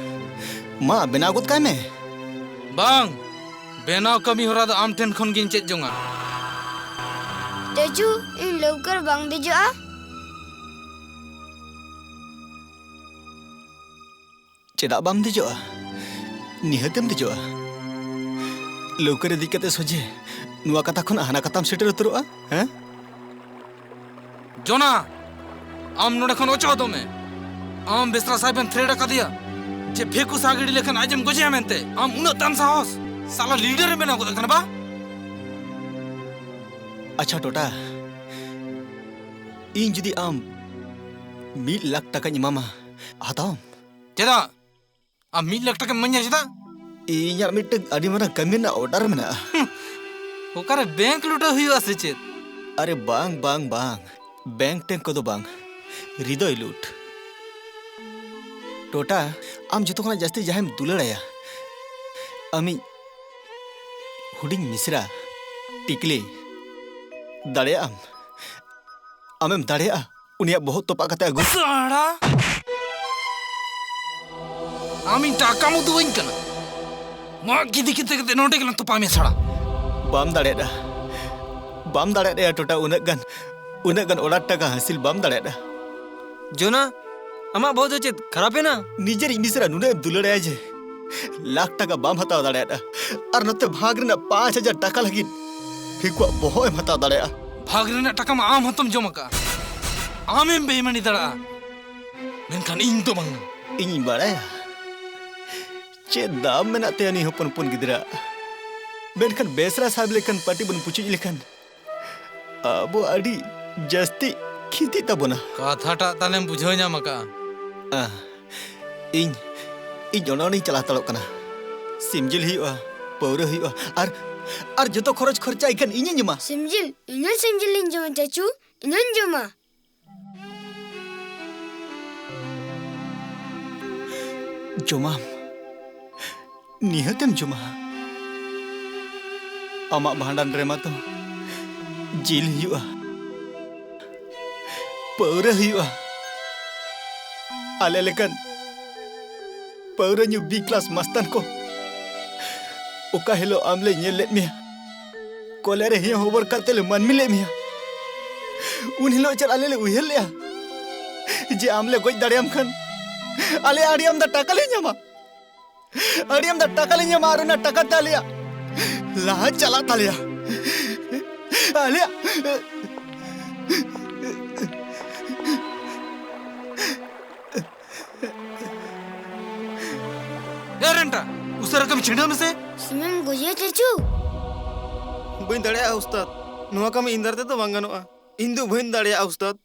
ᱢᱟ, ᱵᱮᱱᱟᱣ ᱜᱚᱫ ᱠᱟᱭ ᱢᱮ᱾ ᱵᱟᱝ, ᱵᱮᱱᱟᱣ ᱠᱟᱹᱢᱤ ᱦᱚᱨᱟ ᱫᱚ ᱟᱢ ᱴᱷᱮᱱ ᱠᱷᱚᱱ ᱜᱤᱧ ᱪᱮᱫ ᱡᱚᱝᱟ᱾ ᱛᱮᱡᱩ, ᱤᱧ ᱞᱟᱹᱣᱠᱟᱹ ᱨᱮ ᱵᱟᱝ ᱫᱮᱡᱚᱜᱼᱟ᱾ ᱪᱮᱫᱟᱜ ᱵᱟᱢ ᱫᱮᱡᱚᱜᱼᱟ? ᱱᱤᱦᱟᱹᱛᱮᱢ ᱫᱮᱡᱚᱜᱼᱟ᱾ ᱞᱟᱹᱣᱠᱟᱹ ᱨᱮ ᱫᱮᱡ ᱠᱟᱛᱮ ᱥᱚᱡᱷᱮ ᱱᱚᱣᱟ ᱠᱟᱛᱷᱟ ᱠᱷᱚᱱ ᱦᱟᱱᱟ ᱠᱟᱛᱷᱟᱢ ᱥᱮᱴᱮᱨ ᱩᱛᱟᱹᱨᱚᱜᱼᱟ, ᱦᱮᱸ? ᱡᱚᱱᱟ, ᱟᱢ ᱱᱚᱰᱮ ᱠᱷᱚᱱ ᱚᱪᱚᱜ ᱦᱚᱫᱚᱜ ᱢᱮ᱾ ᱟᱢ ᱵᱮᱥᱨᱟ ᱥᱟᱦᱮᱵᱮᱢ ᱛᱷᱨᱮᱴ ᱟᱠᱟᱫᱮᱭᱟ ᱡᱮ ᱯᱷᱮᱠᱩ ᱥᱟᱦᱟ ᱜᱤᱰᱤ ᱞᱮᱠᱷᱟᱱ ᱟᱡᱮᱢ ᱜᱚᱡᱮᱭᱟ ᱢᱮᱱᱛᱮ᱾ ᱟᱢ ᱩᱱᱟᱹᱜ ᱛᱟᱱ ᱥᱟᱦᱚᱥ? ᱥᱟᱞᱟ ᱞᱤᱰᱟᱨ ᱮᱢ ᱵᱮᱱᱟᱣ ᱜᱚᱫ ᱟᱠᱟᱱᱟ ᱵᱟ? ᱟᱪᱪᱷᱟ ᱴᱚᱴᱟ, ᱤᱧ ᱡᱩᱫᱤ ᱟᱢ ᱢᱤᱫ ᱞᱟᱠᱷ ᱴᱟᱠᱟᱧ ᱮᱢᱟᱢᱟ, ᱦᱟᱛᱟᱣᱟᱢ? ᱪᱮᱫᱟᱜ? ᱟᱢ ᱢᱤᱫ ᱞᱟᱠᱷ ᱴᱟᱠᱟᱢ ᱤᱢᱟᱹᱧᱟ ᱪᱮᱫᱟᱜ? ᱤᱧᱟᱜ ᱢᱤᱫᱴᱟᱝ ᱟᱹᱰᱤ ᱢᱟᱨᱟᱝ ᱠᱟᱹᱢᱤ ᱨᱮᱱᱟᱜ ᱚᱨᱰᱟᱨ ᱢᱮᱱᱟᱜᱼᱟ᱾ ᱚᱠᱟᱨᱮ ᱵᱮᱝᱠ ᱞᱩᱴᱟᱹᱣ ᱦᱩᱭᱩᱜᱼᱟ ᱥᱮ ᱪᱮᱫ? ᱟᱨᱮ ᱵᱟᱝ, ᱵᱟᱝ, ᱵᱟᱝ, ᱵᱮᱝᱠ ᱴᱮᱝᱠ ᱠᱚᱫᱚ ᱵᱟᱝ, ᱦᱨᱤᱫᱚᱭ ᱞᱩᱴ᱾ ᱴᱚᱴᱟ, ᱟᱢ ᱡᱚᱛᱚ ᱠᱷᱚᱱᱟᱜ ᱡᱟᱹᱥᱛᱤ ᱡᱟᱦᱟᱸᱭᱮᱢ ᱫᱩᱞᱟᱹᱲᱟᱭᱟ, ᱟᱢᱤᱡ ᱦᱩᱰᱤᱧ ᱢᱤᱥᱨᱟ ᱴᱤᱠᱞᱤ, ᱫᱟᱲᱮᱭᱟᱜ ᱟᱢ? ᱟᱢᱮᱢ ᱫᱟᱲᱮᱭᱟᱜᱼᱟ ᱩᱱᱤᱭᱟᱜ ᱵᱚᱦᱚᱜ ᱛᱚᱯᱟᱜ ᱠᱟᱛᱮ ᱟᱹᱜᱩ? ᱥᱟᱲᱟ! ᱟᱢ ᱤᱧ ᱴᱟᱠᱟᱢ ᱩᱫᱩᱜ ᱟᱹᱧ ᱠᱟᱱᱟ? ᱢᱟ ᱜᱤᱫᱤ ᱠᱤᱛᱟᱹ ᱠᱟᱛᱮ ᱱᱚᱰᱮ ᱜᱮᱞᱟᱝ ᱛᱚᱯᱟ ᱢᱮ ᱥᱟᱲᱟ᱾ ᱵᱟᱢ ᱫᱟᱲᱮᱭᱟᱜᱼᱟ, ᱵᱟᱢ ᱫᱟᱲᱮᱭᱟᱜᱼᱟ ᱴᱚᱴᱟ, ᱩᱱᱟᱹᱜ ᱜᱟᱱ, ᱩᱱᱟᱹᱜ ᱜᱟᱱ ᱚᱰᱟᱨ ᱴᱟᱠᱟ ᱦᱟᱹᱥᱤᱞ ᱵᱟᱢ ᱫᱟᱲᱮᱭᱟᱜᱼᱟ᱾ ᱡᱚᱱᱟ, ᱟᱢᱟᱜ ᱵᱚᱦᱚᱜ ᱫᱚ ᱪᱮᱫ ᱠᱷᱟᱨᱟᱯ ᱮᱱᱟ? ᱱᱤᱡᱮᱨᱤᱡ ᱢᱤᱥᱨᱟ ᱱᱩᱱᱟᱹᱜ ᱮᱢ ᱫᱩᱞᱟᱹᱲᱟᱭᱟ ᱡᱮ ᱞᱟᱠᱷ ᱴᱟᱠᱟ ᱵᱟᱢ ᱦᱟᱛᱟᱣ ᱫᱟᱲᱮᱭᱟᱜᱼᱟ, ᱟᱨ ᱱᱚᱛᱮ ᱵᱷᱟᱜᱽ ᱨᱮᱱᱟᱜ ᱯᱟᱸᱪ ᱦᱟᱡᱟᱨ ᱴᱟᱠᱟ ᱞᱟᱹᱜᱤᱫ ᱯᱷᱤᱠᱩᱣᱟᱜ ᱵᱚᱦᱚᱜ ᱮᱢ ᱦᱟᱛᱟᱣ ᱫᱟᱲᱮᱭᱟᱜᱼᱟ᱾ ᱵᱷᱟᱜᱽ ᱨᱮᱱᱟᱜ ᱴᱟᱠᱟ ᱢᱟ ᱟᱢ ᱦᱚᱸᱛᱚᱢ ᱡᱚᱢ ᱟᱠᱟᱫᱼᱟ᱾ ᱟᱢᱮᱢ ᱵᱮᱭᱢᱟᱱᱤ ᱫᱟᱲᱮᱭᱟᱜᱼᱟ, ᱢᱮᱱᱠᱷᱟᱱ ᱤᱧ ᱫᱚ ᱵᱟᱝ᱾ ᱤᱧᱤᱧ ᱵᱟᱲᱟᱭᱟ ᱪᱮᱫ ᱫᱟᱢ ᱢᱮᱱᱟᱜ ᱛᱟᱭᱟ ᱩᱱᱤ ᱦᱚᱯᱚᱱ ᱦᱚᱯᱚᱱ ᱜᱤᱫᱽᱨᱟᱹ᱾ ᱢᱮᱱᱠᱷᱟᱱ ᱵᱮᱥᱨᱟ ᱥᱟᱦᱮᱵ ᱞᱮᱠᱟᱱ ᱯᱟᱹᱴᱤ ᱵᱚᱱ ᱯᱩᱪᱩᱡ ᱞᱮᱠᱷᱟᱱ ᱟᱵᱚ ᱟᱹᱰᱤ ᱡᱟᱹᱥᱛᱤ ᱠᱷᱤᱛᱤᱜ ᱛᱟᱵᱚᱱᱟ᱾ ᱠᱟᱛᱷᱟᱴᱟᱜ ᱛᱟᱦᱞᱮᱢ ᱵᱩᱡᱷᱟᱹᱣ ᱧᱟᱢ ᱟᱠᱟᱜᱼᱟ? ᱟ, ᱤᱧ, ᱤᱧ ᱚᱱᱟ ᱚᱸᱰᱮᱧ ᱪᱟᱞᱟᱣ ᱦᱟᱛᱟᱲᱚᱜ ᱠᱟᱱᱟ᱾ ᱥᱤᱢ ᱡᱤᱞ ᱦᱩᱭᱩᱜᱼᱟ, ᱯᱟᱹᱣᱨᱟᱹ ᱦᱩᱭᱩᱜᱼᱟ, ᱟᱨ, ᱟᱨ ᱡᱚᱛᱚ ᱠᱷᱚᱨᱚᱪ ᱠᱷᱚᱨᱪᱟ ᱮᱠᱷᱮᱱ ᱤᱧᱤᱧ ᱮᱢᱟ᱾ ᱥᱤᱢ ᱡᱤᱞ? ᱤᱧ ᱦᱚᱸ ᱥᱤᱢ ᱡᱤᱞ ᱤᱧ ᱡᱚᱢᱟ, ᱪᱟᱪᱩ᱾ ᱤᱧ ᱦᱚᱸᱧ ᱡᱚᱢᱟ᱾ ᱡᱚᱢᱟᱢ? ᱱᱤᱦᱟᱹᱛᱮᱢ ᱡᱚᱢᱟ᱾ ᱟᱢᱟᱜ ᱵᱷᱟᱸᱰᱟᱱ ᱨᱮᱢᱟ ᱛᱚ ᱡᱤᱞ ᱦᱩᱭᱩᱜᱼᱟ, ᱯᱟᱹᱣᱨᱟᱹ ᱦᱩᱭᱩᱜᱼᱟ᱾ ᱟᱞᱮ ᱞᱮᱠᱟᱱ ᱯᱟᱹᱣᱨᱟᱹ ᱧᱩ B class ᱢᱟᱥᱛᱟᱱ ᱠᱚ, ᱚᱠᱟ ᱦᱤᱞᱳᱜ ᱟᱢ ᱞᱮ ᱧᱮᱞ ᱞᱮᱫ ᱢᱮᱭᱟ, ᱠᱚᱞᱮ ᱨᱮ ᱦᱮᱸ ᱦᱚᱵᱚᱨ ᱠᱟᱛᱮ ᱞᱮ ᱢᱟᱹᱱᱢᱤ ᱞᱮᱫ ᱢᱮᱭᱟ, ᱩᱱ ᱦᱤᱞᱳᱜ ᱪᱮᱫ ᱟᱞᱮ ᱞᱮ ᱩᱭᱦᱟᱹᱨ ᱞᱮᱜᱼᱟ ᱡᱮ ᱟᱢ ᱞᱮ ᱜᱚᱡ ᱫᱟᱲᱮᱭᱟᱢ ᱠᱷᱟᱱ ᱟᱞᱮ ᱟᱹᱰᱤ ᱟᱢᱫᱟ ᱴᱟᱠᱟ ᱞᱮ ᱧᱟᱢᱟ? ᱟᱹᱰᱤ ᱟᱢᱫᱟ ᱴᱟᱠᱟ ᱞᱮ ᱧᱟᱢᱟ ᱟᱨ ᱚᱱᱟ ᱴᱟᱠᱟ ᱛᱮ ᱟᱞᱮᱭᱟᱜ ᱞᱟᱦᱟ ᱪᱟᱞᱟᱜ ᱛᱟᱞᱮᱭᱟ᱾ ᱟᱞᱮᱭᱟᱜ ᱮ ᱨᱮᱱᱴᱟ, ᱩᱥᱟᱹᱨᱟ ᱠᱟᱹᱢᱤ ᱪᱷᱤᱰᱟᱹᱣ ᱢᱮᱥᱮ᱾ ᱥᱤᱢᱮᱢ ᱜᱚᱡᱮᱭᱟ, ᱪᱟᱪᱩ? ᱵᱟᱹᱧ ᱫᱟᱲᱮᱭᱟᱜᱼᱟ, ᱩᱥᱛᱟᱫ᱾ ᱱᱚᱣᱟ ᱠᱟᱹᱢᱤ ᱤᱧ ᱫᱟᱨᱟᱭ ᱛᱮᱫᱚ ᱵᱟᱝ ᱜᱟᱱᱚᱜᱼᱟ᱾ ᱤᱧ ᱫᱚ ᱵᱟᱹᱧ ᱫᱟᱲᱮᱭᱟᱜᱼᱟ, ᱩᱥᱛᱟᱫ᱾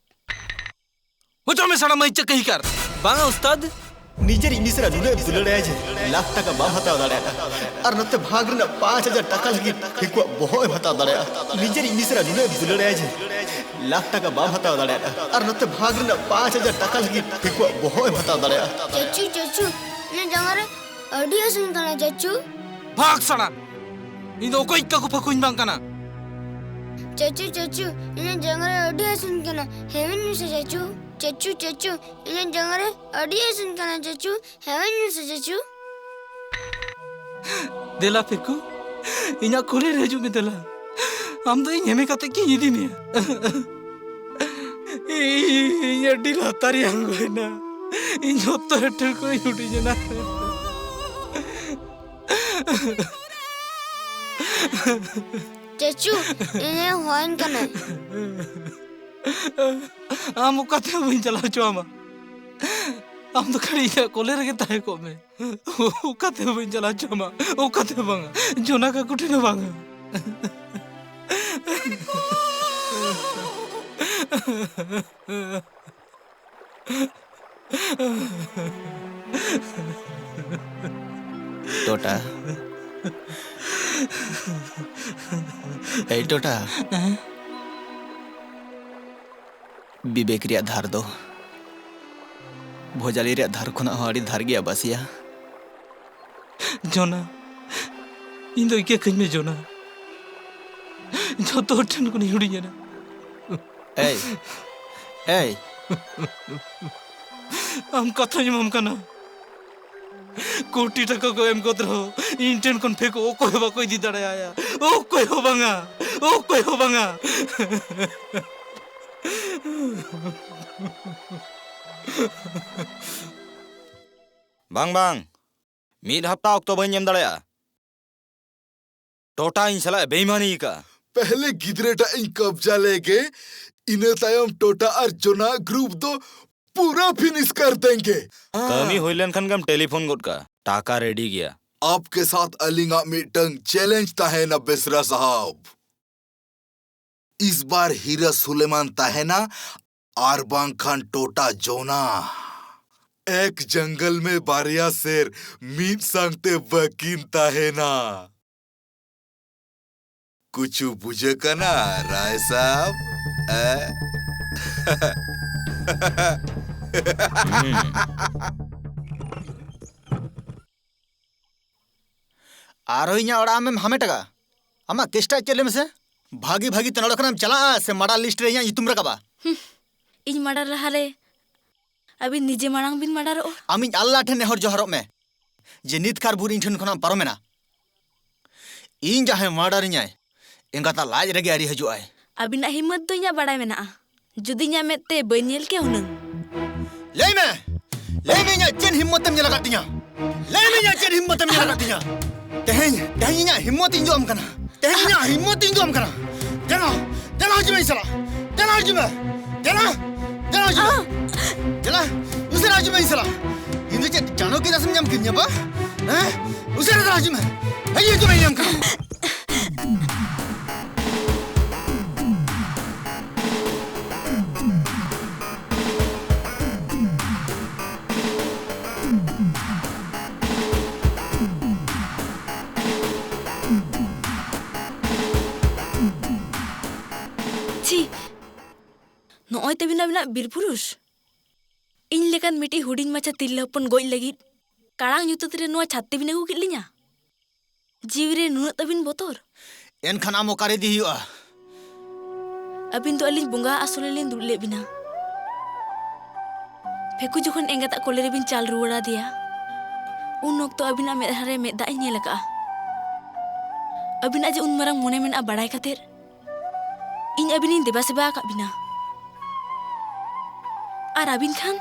ᱚᱪᱚᱜ ᱢᱮ ᱥᱟᱲᱟ ᱢᱟᱹᱭᱤᱪ ᱪᱟᱹᱠᱟᱹ ᱦᱤᱠᱟᱨ᱾ ᱵᱟᱝᱟ, ᱩᱥᱛᱟᱫ᱾ ᱱᱤᱡᱮᱨᱤᱡ ᱢᱤᱥᱨᱟ ᱱᱩᱱᱟᱹᱜ ᱮᱢ ᱫᱩᱞᱟᱹᱲᱟᱭᱟ ᱡᱮ ᱞᱟᱠᱷ ᱴᱟᱠᱟ ᱵᱟᱢ ᱦᱟᱛᱟᱣ ᱫᱟᱲᱮᱭᱟᱜᱼᱟ, ᱟᱨ ᱱᱚᱛᱮ ᱵᱷᱟᱜᱽ ᱨᱮᱱᱟᱜ ᱯᱟᱸᱪ ᱦᱟᱡᱟᱨ ᱴᱟᱠᱟ ᱞᱟᱹᱜᱤᱫ ᱫᱤᱠᱩᱣᱟᱜ ᱵᱚᱦᱚᱜ ᱮᱢ ᱦᱟᱛᱟᱣ ᱫᱟᱲᱮᱭᱟᱜᱼᱟ᱾ ᱱᱤᱡᱮᱨᱤᱡ ᱢᱤᱥᱨᱟ ᱱᱩᱱᱟᱹᱜ ᱮᱢ ᱫᱩᱞᱟᱹᱲᱟᱭᱟ ᱡᱮ ᱞᱟᱠᱷ ᱴᱟᱠᱟ ᱵᱟᱢ ᱦᱟᱛᱟᱣ ᱫᱟᱲᱮᱭᱟᱜᱼᱟ, ᱟᱨ ᱱᱚᱛᱮ ᱵᱷᱟᱜᱽ ᱨᱮᱱᱟᱜ ᱯᱟᱸᱪ ᱦᱟᱡᱟᱨ ᱴᱟᱠᱟ ᱞᱟᱹᱜᱤᱫ ᱫᱤᱠᱩᱣᱟᱜ ᱵᱚᱦᱚᱜ ᱮᱢ ᱦᱟᱛᱟᱣ ᱫᱟᱲᱮᱭᱟᱜᱼᱟ᱾ ᱪᱟᱪᱩ, ᱪᱟᱪᱩ, ᱤᱧᱟᱹᱜ ᱡᱟᱸᱜᱟ ᱨᱮ ᱟᱹᱰᱤ ᱦᱟᱹᱥᱩᱧ ᱠᱟᱱᱟ, ᱪᱟᱪᱩ᱾ ᱵᱷᱟᱜᱽ ᱥᱟᱲᱟ! ᱤᱧ ᱫᱚ ᱚᱠᱚᱭ ᱠᱟᱠᱩ ᱯᱷᱟᱹᱠᱩᱧ ᱵᱟᱝ ᱠᱟᱱᱟ᱾ ᱪᱟᱪᱩ, ᱪᱟᱪᱩ, ᱤᱧᱟᱹᱜ ᱡᱟᱸᱜᱟ ᱨᱮ ᱟᱹᱰᱤ ᱦᱟᱹᱥᱩᱧ ᱠᱟᱱᱟ, ᱦᱮᱣᱤᱧ ᱢᱮᱥᱮ, ᱪᱟᱪᱩ᱾ ᱪᱟᱪᱩ, ᱪᱟᱪᱩ, ᱤᱧᱟᱹᱜ ᱡᱟᱸᱜᱟ ᱨᱮ ᱟᱹᱰᱤ ᱦᱟᱹᱥᱩᱧ ᱠᱟᱱᱟ, ᱪᱟᱪᱩ᱾ ᱦᱮᱣᱤᱧ ᱢᱮᱥᱮ, ᱪᱟᱪᱩ᱾ ᱫᱮᱞᱟ ᱯᱷᱤᱨᱠᱩ, ᱤᱧᱟᱜ ᱠᱩᱞᱦᱤ ᱨᱮ ᱦᱤᱡᱩᱜ ᱢᱮ, ᱫᱮᱞᱟ᱾ ᱟᱢ ᱫᱚ ᱤᱧ ᱮᱢᱮ ᱠᱟᱛᱮ ᱜᱤᱧ ᱤᱫᱤ ᱢᱮᱭᱟ᱾ ᱤᱧ ᱟᱹᱰᱤ ᱞᱟᱛᱟᱨᱤᱧ ᱟᱬᱜᱚᱭᱮᱱᱟ᱾ ᱤᱧ ᱡᱷᱚᱛᱚ ᱦᱚᱲ ᱴᱷᱮᱱ ᱠᱷᱚᱱᱤᱧ ᱦᱩᱰᱤᱧ ᱮᱱᱟ᱾ ᱪᱮᱪᱩ, ᱤᱧᱮ ᱦᱚᱦᱚᱧ ᱠᱟᱱᱟᱭ᱾ ᱟᱢ ᱚᱠᱟ ᱛᱮᱦᱚᱸ ᱵᱟᱹᱧ ᱪᱟᱞᱟᱣ ᱦᱚᱪᱚ ᱟᱢᱟ᱾ ᱟᱢ ᱫᱚ ᱠᱷᱟᱹᱞᱤ ᱤᱧᱟᱹᱜ ᱠᱚᱞᱮ ᱨᱮᱜᱮ ᱛᱟᱦᱮᱸ ᱠᱚᱜ ᱢᱮ᱾ ᱚᱠᱟ ᱛᱮᱦᱚᱸ ᱵᱟᱹᱧ ᱪᱟᱞᱟᱣ ᱦᱚᱪᱚ ᱟᱢᱟ, ᱚᱠᱟ ᱛᱮᱦᱚᱸ ᱵᱟᱝᱟ, ᱡᱚᱱᱟ ᱠᱟᱠᱩ ᱴᱷᱮᱱ ᱦᱚᱸ ᱵᱟᱝᱟ᱾ ᱴᱚᱴᱟ᱾ ᱮᱭ ᱴᱚᱴᱟ᱾ ᱦᱮᱸ? ᱵᱤᱵᱮᱠ ᱨᱮᱭᱟᱜ ᱫᱷᱟᱨ ᱫᱚ ᱵᱷᱚᱡᱟᱞᱤ ᱨᱮᱭᱟᱜ ᱫᱷᱟᱨ ᱠᱷᱚᱱᱟᱜ ᱦᱚᱸ ᱟᱹᱰᱤ ᱫᱷᱟᱨ ᱜᱮᱭᱟ ᱵᱟᱥᱤᱭᱟ᱾ ᱡᱚᱱᱟ, ᱤᱧ ᱫᱚ ᱤᱠᱟᱹ ᱠᱟᱹᱧ ᱢᱮ ᱡᱚᱱᱟ᱾ ᱡᱷᱚᱛᱚ ᱦᱚᱲ ᱴᱷᱮᱱ ᱠᱷᱚᱱᱤᱧ ᱦᱩᱰᱤᱧ ᱮᱱᱟ᱾ ᱮᱭ, ᱮᱭ᱾ ᱟᱢ ᱠᱟᱛᱷᱟᱧ ᱮᱢᱟᱢ ᱠᱟᱱᱟ, ᱠᱳᱴᱤ ᱴᱟᱠᱟ ᱠᱚ ᱮᱢ ᱜᱚᱫ ᱨᱮᱦᱚᱸ ᱤᱧ ᱴᱷᱮᱱ ᱠᱷᱚᱱ ᱯᱷᱮᱠ ᱚᱠᱚᱭ ᱦᱚᱸ ᱵᱟᱠᱚ ᱤᱫᱤ ᱫᱟᱲᱮᱭᱟᱭᱟ᱾ ᱚᱠᱚᱭ ᱦᱚᱸ ᱵᱟᱝᱟ, ᱚᱠᱚᱭ ᱦᱚᱸ ᱵᱟᱝᱟ᱾ ᱵᱟᱝ, ᱵᱟᱝ, ᱢᱤᱫ ᱦᱟᱯᱛᱟ ᱚᱠᱛᱚ ᱵᱟᱹᱧ ᱮᱢ ᱫᱟᱲᱮᱭᱟᱜᱼᱟ᱾ ᱴᱚᱴᱟ ᱤᱧ ᱥᱟᱞᱟᱜ ᱮ ᱵᱮᱭᱢᱟᱱᱤ ᱟᱠᱟᱫᱼᱟ᱾ ᱯᱮᱦᱞᱮ ᱜᱤᱫᱽᱨᱟᱹ ᱴᱟᱜ ᱤᱧ ᱠᱟᱵᱡᱟ ᱞᱮᱜᱮ, ᱤᱱᱟᱹ ᱛᱟᱭᱚᱢ ᱴᱚᱴᱟ ᱟᱨ ᱡᱚᱱᱟ ᱜᱨᱩᱯ ᱫᱚ ᱯᱩᱨᱟᱹ ᱯᱷᱤᱱᱤᱥ ᱠᱟᱨ ᱫᱮᱝᱜᱮ᱾ ᱠᱟᱹᱢᱤ ᱦᱩᱭ ᱞᱮᱱᱠᱷᱟᱱ ᱜᱮᱢ ᱴᱮᱞᱤᱯᱷᱳᱱ ᱜᱚᱫ ᱠᱟᱜᱼᱟ᱾ ᱴᱟᱠᱟ ᱨᱮᱰᱤ ᱜᱮᱭᱟ᱾ ᱟᱯᱠᱮ ᱥᱟᱛᱷ ᱟᱹᱞᱤᱧᱟᱜ ᱢᱤᱫᱴᱟᱝ ᱪᱮᱞᱮᱧᱡᱽ ᱛᱟᱦᱮᱱᱟ ᱵᱮᱥᱨᱟ ᱥᱟᱦᱟᱵ᱾ ᱤᱥ ᱵᱟᱨ ᱦᱤᱨᱟ ᱥᱩᱞᱮᱢᱟᱱ ᱛᱟᱦᱮᱱᱟ ᱟᱨ ᱵᱟᱝᱠᱷᱟᱱ ᱴᱚᱴᱟ ᱡᱚᱱᱟ᱾ ᱮᱠ ᱡᱚᱝᱜᱚᱞ ᱢᱮ ᱵᱟᱨᱭᱟ ᱥᱮᱨ ᱢᱤᱫ ᱥᱟᱝᱛᱮ ᱵᱟᱹᱠᱤᱱ ᱛᱟᱦᱮᱱᱟ᱾ ᱠᱩᱪᱷᱩ ᱵᱩᱡᱷᱟᱹᱜ ᱠᱟᱱᱟ ᱨᱟᱭ ᱥᱟᱦᱟᱵ? ᱮ? ᱟᱨᱦᱚᱸ ᱤᱧᱟᱹᱜ ᱚᱲᱟᱜ ᱟᱢᱮᱢ ᱦᱟᱢᱮᱴ ᱟᱠᱟᱫᱼᱟ? ᱟᱢᱟᱜ ᱠᱮᱥᱴᱟᱜ ᱪᱮᱫ ᱞᱟᱹᱭ ᱢᱮᱥᱮ? ᱵᱷᱟᱹᱜᱤ ᱵᱷᱟᱹᱜᱤ ᱛᱮ ᱱᱚᱰᱮ ᱠᱷᱚᱱᱮᱢ ᱪᱟᱞᱟᱜᱼᱟ ᱥᱮ ᱢᱟᱰᱟᱨ ᱞᱤᱥᱴ ᱨᱮ ᱤᱧᱟᱹᱜ ᱧᱩᱛᱩᱢ ᱨᱟᱠᱟᱵᱼᱟ? ᱦᱩᱸ, ᱤᱧ ᱢᱟᱰᱟᱨ ᱞᱟᱦᱟᱨᱮ ᱟᱹᱵᱤᱱ ᱱᱤᱡᱮ ᱢᱟᱲᱟᱝ ᱵᱤᱱ ᱢᱟᱰᱟᱨᱚᱜᱼᱟ᱾ ᱟᱢᱤᱡ ᱟᱞᱞᱟ ᱴᱷᱮᱱ ᱱᱮᱦᱚᱨ ᱡᱚᱦᱟᱨᱚᱜ ᱢᱮ ᱡᱮ ᱱᱤᱛ ᱠᱷᱟᱨ ᱵᱷᱳᱨ ᱤᱧ ᱴᱷᱮᱱ ᱠᱷᱚᱱᱟᱜ ᱯᱟᱨᱚᱢᱮᱱᱟ᱾ ᱤᱧ ᱡᱟᱦᱟᱸᱭ ᱢᱟᱰᱟᱨᱤᱧᱟᱭ, ᱮᱸᱜᱟᱛᱟᱜ ᱞᱟᱡ ᱨᱮᱜᱮ ᱟᱹᱣᱨᱤ ᱦᱤᱡᱩᱜ ᱟᱭ᱾ ᱟᱹᱵᱤᱱᱟᱜ ᱦᱤᱢᱢᱚᱛ ᱫᱚ ᱤᱧᱟᱜ ᱵᱟᱲᱟᱭ ᱢᱮᱱᱟᱜᱼᱟ᱾ ᱡᱩᱫᱤ ᱤᱧᱟᱜ ᱢᱮᱫ ᱛᱮ ᱵᱟᱹᱧ ᱧᱮᱞ ᱠᱮᱭᱟ ᱦᱩᱱᱟᱹᱝ᱾ ᱞᱟᱹᱭ ᱢᱮ, ᱞᱟᱹᱭ ᱢᱮ, ᱤᱧᱟᱜ ᱪᱮᱫ ᱦᱤᱢᱢᱚᱛ ᱮᱢ ᱧᱮᱞ ᱟᱠᱟᱫ ᱛᱤᱧᱟ? ᱞᱟᱹᱭ ᱢᱮ, ᱤᱧᱟᱜ ᱪᱮᱫ ᱦᱤᱢᱢᱚᱛ ᱮᱢ ᱧᱮᱞ ᱟᱠᱟᱫ ᱛᱤᱧᱟ? ᱛᱮᱦᱮᱧ, ᱛᱮᱦᱮᱧ ᱤᱧᱟᱜ ᱦᱤᱢᱢᱚᱛ ᱤᱧ ᱫᱩᱜ ᱟᱢ ᱠᱟᱱᱟ᱾ ᱛᱮᱦᱮᱧ ᱤᱧᱟᱜ ᱦᱤᱢᱢᱚᱛ ᱤᱧ ᱫᱩᱜ ᱟᱢ ᱠᱟᱱᱟ᱾ ᱫᱮᱞᱟ, ᱫᱮᱞᱟ ᱦᱤᱡᱩᱜ ᱢᱮ ᱤᱧ ᱥᱟᱞᱟᱜ᱾ ᱫᱮᱞᱟ ᱦᱤᱡᱩᱜ ᱢᱮ᱾ ᱫᱮᱞᱟ, ᱫᱮᱞᱟ ᱦᱤᱡᱩᱜ ᱢᱮ᱾ ᱫᱮᱞᱟ, ᱩᱥᱟᱹᱨᱟ ᱦᱤᱡᱩᱜ ᱢᱮ ᱤᱧ ᱥᱟᱞᱟᱜ᱾ ᱤᱧ ᱫᱚ ᱪᱮᱫ ᱡᱟᱱᱚ ᱠᱤ ᱫᱟᱥᱮᱢ ᱧᱟᱢ ᱠᱤᱫᱤᱧᱟ ᱵᱟ? ᱦᱮᱸ? ᱩᱥᱟᱹᱨᱟ ᱫᱮᱞᱟ ᱦᱤᱡᱩᱜ ᱢᱮ᱾ ᱦᱮᱡ ᱦᱤᱡᱩᱜ ᱢᱮ ᱤᱧ ᱮᱢ ᱠᱟᱱᱟ᱾ ᱪᱷᱤ! ᱱᱚᱜᱼᱚᱭ ᱛᱟᱹᱵᱤᱱ ᱟᱹᱵᱤᱱᱟᱜ ᱵᱤᱨ ᱯᱩᱨᱩᱥ᱾ ᱤᱧ ᱞᱮᱠᱟᱱ ᱢᱤᱫᱴᱤᱡ ᱦᱩᱰᱤᱧ ᱢᱟᱪᱷᱟ ᱛᱤᱨᱞᱟᱹ ᱦᱚᱯᱚᱱ ᱜᱚᱡ ᱞᱟᱹᱜᱤᱫ ᱠᱟᱲᱟᱝ ᱧᱩᱛᱟᱹᱛ ᱨᱮ ᱱᱚᱣᱟ ᱪᱷᱟᱛᱤ ᱵᱤᱱ ᱟᱹᱜᱩ ᱠᱮᱫ ᱞᱤᱧᱟ? ᱡᱤᱣᱤ ᱨᱮ ᱱᱩᱱᱟᱹᱜ ᱛᱟᱹᱵᱤᱱ ᱵᱚᱛᱚᱨ? ᱮᱱᱠᱷᱟᱱ ᱟᱢ ᱚᱠᱟᱨᱮ ᱤᱫᱤ ᱦᱩᱭᱩᱜᱼᱟ? ᱟᱹᱵᱤᱱ ᱫᱚ ᱟᱹᱞᱤᱧ ᱵᱚᱸᱜᱟ ᱟᱥᱚᱞ ᱨᱮᱞᱤᱧ ᱫᱩᱲᱩᱵ ᱞᱮᱫ ᱵᱤᱱᱟ᱾ ᱯᱷᱮᱠᱩ ᱡᱚᱠᱷᱚᱱ ᱮᱸᱜᱟᱛᱟᱜ ᱠᱚᱞᱮ ᱨᱮᱵᱤᱱ ᱪᱟᱞ ᱨᱩᱣᱟᱹᱲ ᱟᱫᱮᱭᱟ, ᱩᱱ ᱚᱠᱛᱚ ᱟᱹᱵᱤᱱᱟᱜ ᱢᱮᱫᱦᱟ ᱨᱮ ᱢᱮᱫ ᱫᱟᱜ ᱤᱧ ᱧᱮᱞ ᱟᱠᱟᱫᱼᱟ᱾ ᱟᱹᱵᱤᱱᱟᱜ ᱡᱮ ᱩᱱ ᱢᱟᱨᱟᱝ ᱢᱚᱱᱮ ᱢᱮᱱᱟᱜᱼᱟ ᱵᱟᱲᱟᱭ ᱠᱟᱛᱮᱫ, ᱤᱧ ᱟᱹᱵᱤᱱᱤᱧ ᱫᱮᱵᱟ ᱥᱮᱵᱟ ᱟᱠᱟᱫ ᱵᱤᱱᱟ᱾ ᱟᱨ ᱟᱹᱵᱤᱱ ᱠᱷᱟᱱ?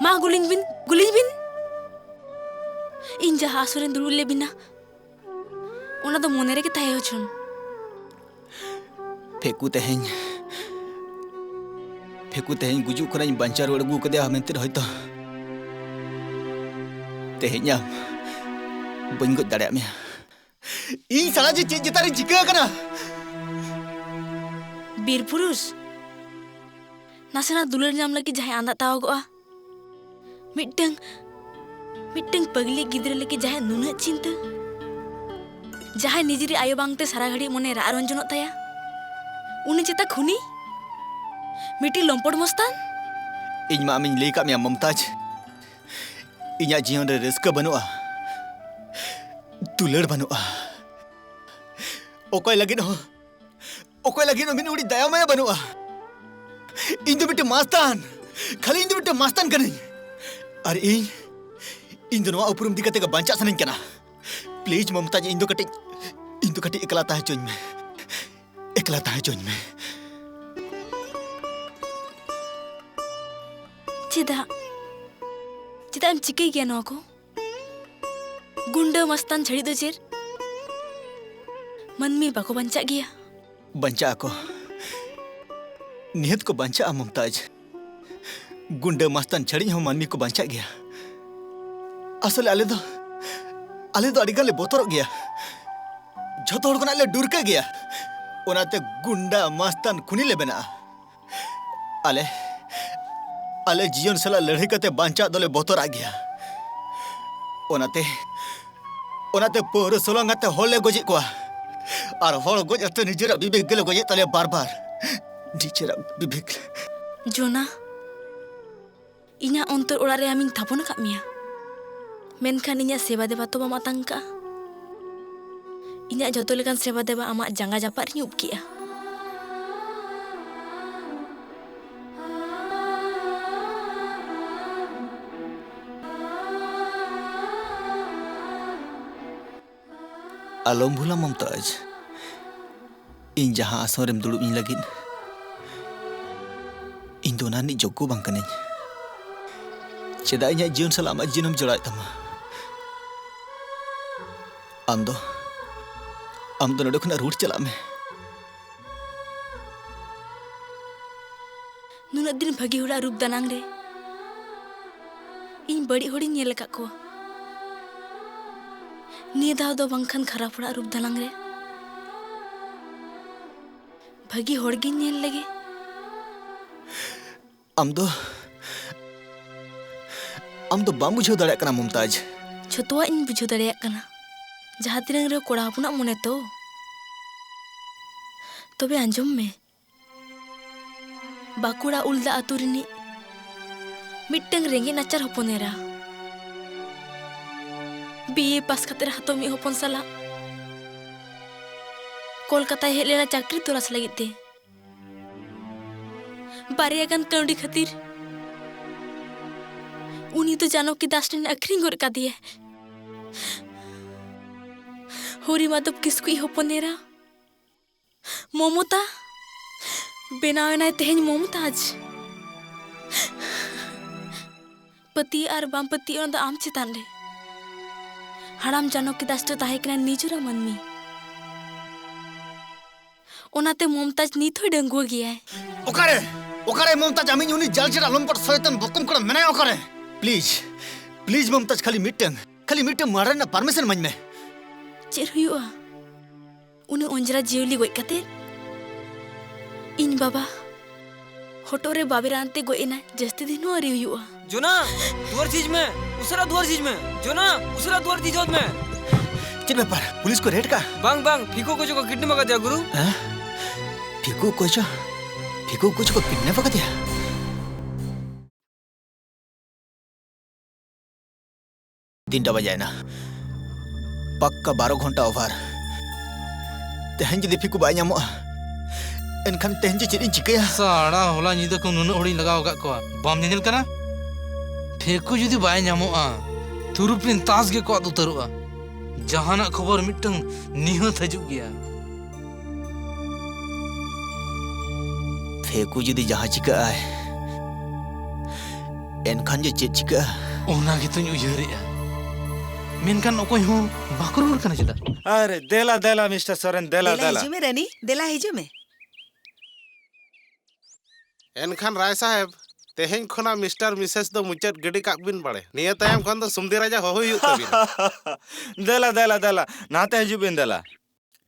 ᱢᱟ ᱜᱩᱞᱤᱧ ᱵᱤᱱ, ᱜᱩᱞᱤᱧ ᱵᱤᱱ᱾ ᱤᱧ ᱡᱟᱦᱟᱸ ᱟᱥᱚᱨᱮᱧ ᱫᱩᱲᱩᱵ ᱞᱮᱫ ᱵᱤᱱᱟ, ᱚᱱᱟ ᱫᱚ ᱢᱚᱱᱮ ᱨᱮᱜᱮ ᱛᱟᱦᱮᱸ ᱦᱚᱪᱚᱱ᱾ ᱯᱷᱮᱠᱩ ᱛᱮᱦᱮᱧ, ᱯᱷᱮᱠᱩ ᱛᱮᱦᱮᱧ ᱜᱩᱡᱩᱜ ᱠᱷᱚᱱᱟᱜ ᱤᱧ ᱵᱟᱧᱪᱟᱣ ᱨᱩᱣᱟᱹᱲ ᱟᱹᱜᱩ ᱠᱟᱫᱮᱭᱟ ᱢᱮᱱᱛᱮ ᱦᱚᱭᱛᱚ ᱛᱮᱦᱮᱧ ᱟᱢ ᱵᱟᱹᱧ ᱜᱚᱡ ᱫᱟᱲᱮᱭᱟᱜ ᱢᱮᱭᱟ᱾ ᱤᱧ ᱥᱟᱞᱟ ᱡᱮ ᱪᱮᱫ ᱪᱮᱛᱟᱱ ᱨᱮ ᱪᱤᱠᱟᱹ ᱟᱠᱟᱱᱟ? ᱵᱤᱨ ᱯᱩᱨᱩᱥ, ᱱᱟᱥᱮᱱᱟᱜ ᱫᱩᱞᱟᱹᱲ ᱧᱟᱢ ᱞᱟᱹᱜᱤᱫ ᱡᱟᱦᱟᱸᱭ ᱟᱸᱫᱟᱜ ᱛᱟᱣᱟᱜᱚᱜᱼᱟ, ᱢᱤᱫᱴᱟᱝ, ᱢᱤᱫᱴᱟᱝ ᱯᱟᱹᱜᱽᱞᱤ ᱜᱤᱫᱽᱨᱟᱹ ᱞᱟᱹᱜᱤᱫ ᱡᱟᱦᱟᱸᱭ ᱱᱩᱱᱟᱹᱜ ᱪᱤᱱᱛᱟᱹ, ᱡᱟᱦᱟᱸᱭ ᱱᱤᱡᱮᱨᱤᱡ ᱟᱭᱳ ᱵᱟᱝᱛᱮ ᱥᱟᱨᱟ ᱜᱷᱟᱹᱲᱤᱡ ᱢᱚᱱᱮ ᱨᱟᱜ ᱨᱚᱱᱡᱚᱱᱚᱜ ᱛᱟᱭᱟ, ᱩᱱᱤ ᱪᱮᱛᱟ ᱠᱷᱩᱱᱤ? ᱢᱤᱫᱴᱤᱡ ᱞᱚᱢᱯᱚᱴ ᱢᱚᱥᱛᱟᱱ? ᱤᱧ ᱢᱟ ᱟᱢᱤᱧ ᱞᱟᱹᱭ ᱠᱟᱜ ᱢᱮᱭᱟ ᱢᱚᱢᱛᱟᱡᱽ, ᱤᱧᱟᱜ ᱡᱤᱭᱚᱱ ᱨᱮ ᱨᱟᱹᱥᱠᱟᱹ ᱵᱟᱹᱱᱩᱜᱼᱟ, ᱫᱩᱞᱟᱹᱲ ᱵᱟᱹᱱᱩᱜᱼᱟ, ᱚᱠᱚᱭ ᱞᱟᱹᱜᱤᱫ ᱦᱚᱸ, ᱚᱠᱚᱭ ᱞᱟᱹᱜᱤᱫ ᱦᱚᱸ ᱢᱤᱫ ᱩᱰᱤᱡ ᱫᱟᱭᱟ ᱢᱟᱭᱟ ᱵᱟᱹᱱᱩᱜᱼᱟ᱾ ᱤᱧ ᱫᱚ ᱢᱤᱫᱴᱮᱱ ᱢᱟᱥᱛᱟᱱ, ᱠᱷᱟᱹᱞᱤ ᱤᱧ ᱫᱚ ᱢᱤᱫᱴᱮᱱ ᱢᱟᱥᱛᱟᱱ ᱠᱟᱹᱱᱟᱹᱧ᱾ ᱟᱨ ᱤᱧ, ᱤᱧ ᱫᱚ ᱱᱚᱣᱟ ᱩᱯᱨᱩᱢ ᱤᱫᱤ ᱠᱟᱛᱮ ᱜᱮ ᱵᱟᱧᱪᱟᱜ ᱥᱟᱱᱟᱧ ᱠᱟᱱᱟ᱾ ᱯᱞᱤᱡ ᱢᱚᱢᱛᱟᱡᱽ, ᱤᱧ ᱫᱚ ᱠᱟᱹᱴᱤᱡ, ᱤᱧ ᱫᱚ ᱠᱟᱹᱴᱤᱡ ᱮᱠᱞᱟ ᱛᱟᱦᱮᱸ ᱦᱚᱪᱚᱧ ᱢᱮ᱾ ᱮᱠᱞᱟ ᱛᱟᱦᱮᱸ ᱦᱚᱪᱚᱧ ᱢᱮ᱾ ᱪᱮᱫᱟᱜ? ᱪᱮᱫᱟᱜ ᱮᱢ ᱪᱤᱠᱟᱹᱭ ᱜᱮᱭᱟ ᱱᱚᱣᱟ ᱠᱚ? ᱜᱩᱱᱰᱟᱹ ᱢᱟᱥᱛᱟᱱ ᱪᱷᱟᱹᱲᱤ ᱫᱚ ᱪᱮᱫ ᱢᱟᱹᱱᱢᱤ ᱵᱟᱠᱚ ᱵᱟᱧᱪᱟᱜ ᱜᱮᱭᱟ? ᱵᱟᱧᱪᱟᱜ ᱟᱠᱚ᱾ ᱱᱤᱦᱟᱹᱛ ᱠᱚ ᱵᱟᱧᱪᱟᱜᱼᱟ ᱢᱚᱢᱛᱟᱡᱽ᱾ ᱜᱩᱱᱰᱟᱹ ᱢᱟᱥᱛᱟᱱ ᱪᱷᱟᱹᱲᱤᱡ ᱦᱚᱸ ᱢᱟᱹᱱᱢᱤ ᱠᱚ ᱵᱟᱧᱪᱟᱜ ᱜᱮᱭᱟ᱾ ᱟᱥᱚᱞᱮ ᱟᱞᱮ ᱫᱚ, ᱟᱞᱮ ᱫᱚ ᱟᱹᱰᱤ ᱜᱟᱱ ᱞᱮ ᱵᱚᱛᱚᱨᱚᱜ ᱜᱮᱭᱟ᱾ ᱡᱷᱚᱛᱚ ᱦᱚᱲ ᱠᱷᱚᱱᱟᱜ ᱞᱮ ᱰᱩᱨᱠᱟᱹᱜ ᱜᱮᱭᱟ᱾ ᱚᱱᱟᱛᱮ ᱜᱩᱱᱰᱟ ᱢᱟᱥᱛᱟᱱ ᱠᱷᱩᱱᱤ ᱞᱮ ᱵᱮᱱᱟᱜᱼᱟ᱾ ᱟᱞᱮ, ᱟᱞᱮ ᱡᱤᱭᱚᱱ ᱥᱟᱞᱟᱜ ᱞᱟᱹᱲᱦᱟᱹᱭ ᱠᱟᱛᱮ ᱵᱟᱧᱪᱟᱜ ᱫᱚᱞᱮ ᱵᱚᱛᱚᱨᱟᱜ ᱜᱮᱭᱟ᱾ ᱚᱱᱟᱛᱮ, ᱚᱱᱟᱛᱮ ᱯᱟᱹᱣᱨᱟᱹ ᱥᱚᱞᱚᱝ ᱠᱟᱛᱮ ᱦᱚᱲ ᱞᱮ ᱜᱚᱡᱮᱫ ᱠᱚᱣᱟ᱾ ᱟᱨ ᱦᱚᱲ ᱜᱚᱡ ᱚᱠᱛᱮ ᱱᱤᱡᱮᱨᱟᱜ ᱵᱤᱵᱮᱠ ᱜᱮᱞᱮ ᱜᱚᱡᱮᱫ ᱛᱟᱞᱮᱭᱟ ᱵᱟᱨ ᱵᱟᱨ᱾ ᱱᱤᱡᱮᱨᱟᱜ ᱵᱤᱵᱮᱠ᱾ ᱡᱳᱱᱟ, ᱤᱧᱟᱹᱜ ᱚᱱᱛᱚᱨ ᱚᱲᱟᱜ ᱨᱮ ᱟᱢᱤᱧ ᱛᱷᱟᱯᱚᱱ ᱟᱠᱟᱫ ᱢᱮᱭᱟ, ᱢᱮᱱᱠᱷᱟᱱ ᱤᱧᱟᱹᱜ ᱥᱮᱵᱟ ᱫᱮᱵᱟ ᱛᱚ ᱵᱟᱢ ᱟᱛᱟᱝ ᱠᱟᱜᱼᱟ᱾ ᱤᱧᱟᱹᱜ ᱡᱚᱛᱚ ᱞᱮᱠᱟᱱ ᱥᱮᱵᱟ ᱫᱮᱵᱟ ᱟᱢᱟᱜ ᱡᱟᱸᱜᱟ ᱡᱟᱯᱟᱜ ᱨᱤᱧ ᱩᱵ ᱠᱮᱜᱼᱟ᱾ ᱟᱞᱚᱢ ᱵᱷᱩᱞᱟ ᱢᱚᱢᱛᱟᱡᱽ, ᱤᱧ ᱡᱟᱦᱟᱸ ᱟᱥᱚᱱ ᱨᱮᱢ ᱫᱩᱲᱩᱵ ᱤᱧ ᱞᱟᱹᱜᱤᱫ, ᱤᱧ ᱫᱚ ᱚᱱᱟ ᱨᱤᱱᱤᱡ ᱡᱳᱜᱽᱜᱚ ᱵᱟᱝ ᱠᱟᱹᱱᱟᱹᱧ᱾ ᱪᱮᱫᱟᱜ ᱤᱧᱟᱹᱜ ᱡᱤᱭᱚᱱ ᱥᱟᱞᱟᱜ ᱟᱢᱟᱜ ᱡᱤᱭᱚᱱᱮᱢ ᱡᱚᱲᱟᱣᱮᱫ ᱛᱟᱢᱟ? ᱟᱢ ᱫᱚ, ᱟᱢ ᱫᱚ ᱱᱚᱰᱮ ᱠᱷᱚᱱᱟᱜ ᱨᱩᱣᱟᱹᱲ ᱪᱟᱞᱟᱜ ᱢᱮ᱾ ᱱᱩᱱᱟᱹᱜ ᱫᱤᱱ ᱵᱷᱟᱹᱜᱤ ᱦᱚᱲᱟᱜ ᱨᱩᱯ ᱫᱟᱱᱟᱝ ᱨᱮ ᱤᱧ ᱵᱟᱹᱲᱤᱡ ᱦᱚᱲᱤᱧ ᱧᱮᱞ ᱟᱠᱟᱫ ᱠᱚᱣᱟ᱾ ᱱᱤᱭᱟᱹ ᱫᱷᱟᱣ ᱫᱚ ᱵᱟᱝᱠᱷᱟᱱ ᱠᱷᱟᱨᱟᱯ ᱦᱚᱲᱟᱜ ᱨᱩᱯ ᱫᱟᱱᱟᱝ ᱨᱮ ᱵᱷᱟᱹᱜᱤ ᱦᱚᱲ ᱜᱤᱧ ᱧᱮᱞ ᱞᱮᱜᱮ᱾ ᱟᱢ ᱫᱚ, ᱟᱢ ᱫᱚ ᱵᱟᱢ ᱵᱩᱡᱷᱟᱹᱣ ᱫᱟᱲᱮᱭᱟᱜ ᱠᱟᱱᱟ ᱢᱚᱢᱛᱟᱡᱽ᱾ ᱡᱷᱚᱛᱚᱣᱟᱜ ᱤᱧ ᱵᱩᱡᱷᱟᱹᱣ ᱫᱟᱲᱮᱭᱟᱜ ᱠᱟᱱᱟ᱾ ᱡᱟᱦᱟᱸ ᱛᱤᱱᱟᱹᱝ ᱨᱮᱦᱚᱸ ᱠᱚᱲᱟ ᱦᱚᱯᱚᱱᱟᱜ ᱢᱚᱱᱮ ᱛᱚ᱾ ᱛᱚᱵᱮ ᱟᱸᱡᱚᱢ ᱢᱮ, ᱵᱟᱸᱠᱩᱲᱟ ᱩᱞᱫᱟ ᱟᱹᱛᱩ ᱨᱤᱱᱤᱡ ᱢᱤᱫᱴᱟᱝ ᱨᱮᱸᱜᱮᱡ ᱱᱟᱪᱟᱨ ᱦᱚᱯᱚᱱ ᱮᱨᱟ ᱵᱤ ᱮ ᱯᱟᱥ ᱠᱟᱛᱮ ᱦᱟᱛᱚᱢᱤᱡ ᱦᱚᱯᱚᱱ ᱥᱟᱞᱟᱜ ᱠᱳᱞᱠᱟᱛᱟᱭ ᱦᱮᱡ ᱞᱮᱱᱟ ᱪᱟᱹᱠᱨᱤ ᱛᱚᱞᱟᱥ ᱞᱟᱹᱜᱤᱫ ᱛᱮ᱾ ᱵᱟᱨᱭᱟ ᱜᱟᱱ ᱠᱟᱹᱣᱰᱤ ᱠᱷᱟᱹᱛᱤᱨ ᱩᱱᱤ ᱫᱚ ᱡᱟᱱᱚᱠᱤ ᱫᱟᱥ ᱴᱷᱮᱱ ᱟᱹᱠᱷᱨᱤᱧ ᱜᱚᱫ ᱠᱟᱫᱮᱭᱟᱭ᱾ ᱦᱚᱨᱤ ᱢᱟᱫᱷᱚᱵ ᱠᱤᱥᱠᱩᱭᱤᱡ ᱦᱚᱯᱚᱱ ᱮᱨᱟ ᱢᱚᱢᱚᱛᱟ ᱵᱮᱱᱟᱣ ᱮᱱᱟᱭ ᱛᱮᱦᱮᱧ ᱢᱚᱢᱛᱟᱡᱽ᱾ ᱯᱟᱹᱛᱭᱟᱹᱜ ᱟᱨ ᱵᱟᱢ ᱯᱟᱹᱛᱭᱟᱹᱜ, ᱚᱱᱟ ᱫᱚ ᱟᱢ ᱪᱮᱛᱟᱱ ᱨᱮ᱾ ᱦᱟᱲᱟᱢ ᱡᱟᱱᱚᱠᱤ ᱫᱟᱥ ᱫᱚ ᱛᱟᱦᱮᱸ ᱠᱟᱱᱟ ᱱᱤᱡᱚᱨᱟ ᱢᱟᱹᱱᱢᱤ᱾ ᱚᱱᱟᱛᱮ ᱢᱚᱢᱛᱟᱡᱽ ᱱᱤᱛ ᱦᱚᱸᱭ ᱰᱟᱺᱜᱩᱣᱟᱹ ᱜᱮᱭᱟᱭ᱾ ᱚᱠᱟᱨᱮ? ᱚᱠᱟᱨᱮ ᱢᱚᱢᱛᱟᱡᱽ? ᱟᱢᱤᱡ ᱩᱱᱤ ᱡᱟᱞᱪᱮᱨᱟ ᱞᱚᱢᱯᱚᱴ ᱥᱚᱭᱛᱟᱱ ᱵᱚᱠᱚᱢ ᱠᱚᱲᱟ ᱢᱮᱱᱟᱭᱟ ᱚᱠᱟᱨᱮ? ᱯᱞᱤᱡᱽ, ᱯᱞᱤᱡᱽ ᱢᱚᱢᱛᱟᱡᱽ, ᱠᱷᱟᱹᱞᱤ ᱢᱤᱫᱴᱟᱝ, ᱠᱷᱟᱹᱞᱤ ᱢᱤᱫᱴᱟᱝ ᱢᱟᱨᱰᱟᱨ ᱨᱮᱱᱟᱜ ᱯᱟᱨᱢᱤᱥᱚᱱ ᱤᱢᱟᱹᱧ ᱢᱮ᱾ ᱪᱮᱫ ᱦᱩᱭᱩᱜᱼᱟ? ᱩᱱᱤ ᱚᱸᱡᱽᱨᱟ ᱡᱤᱭᱟᱹᱞᱤ ᱜᱚᱡ ᱠᱟᱛᱮ ᱤᱧ ᱵᱟᱵᱟ ᱦᱚᱴᱚᱜ ᱨᱮ ᱵᱟᱵᱮᱨ ᱟᱱᱛᱮ ᱜᱚᱡ ᱮᱱᱟᱭ᱾ ᱡᱟᱹᱥᱛᱤ ᱫᱤᱱ ᱦᱚᱸ ᱟᱹᱣᱨᱤ ᱦᱩᱭᱩᱜᱼᱟ᱾ ᱡᱳᱱᱟ, ᱫᱩᱣᱟᱹᱨ ᱡᱷᱤᱡ ᱢᱮ᱾ ᱩᱥᱟᱹᱨᱟ ᱫᱩᱣᱟᱹᱨ ᱡᱷᱤᱡ ᱢᱮ᱾ ᱡᱳᱱᱟ, ᱩᱥᱟᱹᱨᱟ ᱫᱩᱣᱟᱹᱨ ᱡᱷᱤᱡ ᱦᱚᱫ ᱢᱮ᱾ ᱪᱮᱫ ᱵᱮᱯᱟᱨ? ᱯᱩᱞᱤᱥ ᱠᱚ ᱨᱮᱰ ᱠᱟᱜᱼᱟ? ᱵᱟᱝ, ᱵᱟᱝ, ᱯᱷᱤᱠᱩ ᱚᱠᱚᱭ ᱪᱚ ᱠᱚ ᱠᱤᱰᱱᱮᱯ ᱟᱠᱟᱫᱮᱭᱟ, ᱜᱩᱨᱩ᱾ ᱦᱮᱸ? ᱯᱷᱤᱠᱩ ᱚᱠᱚᱭ ᱪᱚ? ᱯᱷᱤᱠᱩ ᱚᱠᱚᱭ ᱪᱚ ᱠᱚ ᱠᱤᱰᱱᱮᱯ ᱟᱠᱟᱫᱮᱭᱟ? ᱛᱤᱱᱴᱟ ᱵᱟᱡᱟᱭᱮᱱᱟ᱾ ᱯᱟᱠᱠᱟ ᱵᱟᱨᱚ ᱜᱷᱚᱱᱴᱟ ᱳᱵᱷᱟᱨ᱾ ᱛᱮᱦᱮᱧ ᱡᱩᱫᱤ ᱯᱷᱤᱠᱩ ᱵᱟᱭ ᱧᱟᱢᱚᱜᱼᱟ, ᱮᱱᱠᱷᱟᱱ ᱛᱮᱦᱮᱧ ᱡᱮ ᱪᱮᱫ ᱤᱧ ᱪᱤᱠᱟᱹᱭᱟ? ᱥᱟᱲᱟ, ᱦᱚᱞᱟ ᱧᱤᱫᱟᱹ ᱠᱷᱚᱱ ᱱᱩᱱᱟᱹᱜ ᱦᱚᱲᱤᱧ ᱞᱟᱜᱟᱣ ᱟᱠᱟᱫ ᱠᱚᱣᱟ, ᱵᱟᱢ ᱧᱮᱧᱮᱞ ᱠᱟᱱᱟ? ᱯᱷᱤᱠᱩ ᱡᱩᱫᱤ ᱵᱟᱭ ᱧᱟᱢᱚᱜᱼᱟ, ᱛᱩᱨᱩᱯᱤᱱ ᱛᱟᱥ ᱜᱮᱠᱚ ᱟᱫ ᱩᱛᱟᱹᱨᱚᱜᱼᱟ᱾ ᱡᱟᱦᱟᱱᱟᱜ ᱠᱷᱚᱵᱚᱨ ᱢᱤᱫᱴᱟᱝ ᱱᱤᱦᱟᱹᱛ ᱦᱤᱡᱩᱜ ᱜᱮᱭᱟ᱾ ᱯᱷᱮᱠᱩ ᱡᱩᱫᱤ ᱡᱟᱦᱟᱸ ᱪᱤᱠᱟᱹᱜ ᱟᱭ, ᱮᱱᱠᱷᱟᱱ ᱡᱮ ᱪᱮᱫ ᱪᱤᱠᱟᱹᱜᱼᱟ? ᱚᱱᱟ ᱜᱮᱛᱚᱧ ᱩᱭᱦᱟᱹᱨᱮᱜᱼᱟ᱾ ᱢᱮᱱᱠᱷᱟᱱ ᱚᱠᱚᱭ ᱦᱚᱸ ᱵᱟᱠᱚ ᱨᱩᱣᱟᱹᱲ ᱠᱟᱱᱟ ᱪᱮᱫᱟᱜ? ᱟᱨᱮ, ᱫᱮᱞᱟ, ᱫᱮᱞᱟ, ᱢᱤᱥᱴᱟᱨ ᱥᱚᱨᱮᱱ, ᱫᱮᱞᱟ, ᱫᱮᱞᱟ ᱫᱮᱞᱟ᱾ ᱦᱤᱡᱩᱜ ᱢᱮ, ᱨᱟᱱᱤ, ᱫᱮᱞᱟ ᱦᱤᱡᱩᱜ ᱢᱮ᱾ ᱮᱱᱠᱷᱟᱱ ᱨᱟᱭ ᱥᱟᱦᱮᱵᱽ, ᱛᱮᱦᱮᱧ ᱠᱷᱚᱱᱟᱜ ᱢᱤᱥᱴᱟᱨ ᱢᱤᱥᱮᱥ ᱫᱚ ᱢᱩᱪᱟᱹᱫ ᱜᱤᱰᱤ ᱠᱟᱜ ᱵᱤᱱ ᱵᱟᱲᱮ᱾ ᱱᱤᱭᱟᱹ ᱛᱟᱭᱚᱢ ᱠᱷᱚᱱ ᱫᱚ ᱥᱩᱢᱫᱤ ᱨᱟᱡᱟ ᱦᱚᱦᱚ ᱦᱩᱭᱩᱜ ᱛᱟᱵᱤᱱᱟ᱾ ᱫᱮᱞᱟ, ᱫᱮᱞᱟ, ᱫᱮᱞᱟ, ᱱᱟᱛᱮ ᱦᱤᱡᱩᱜ ᱵᱤᱱ, ᱫᱮᱞᱟ᱾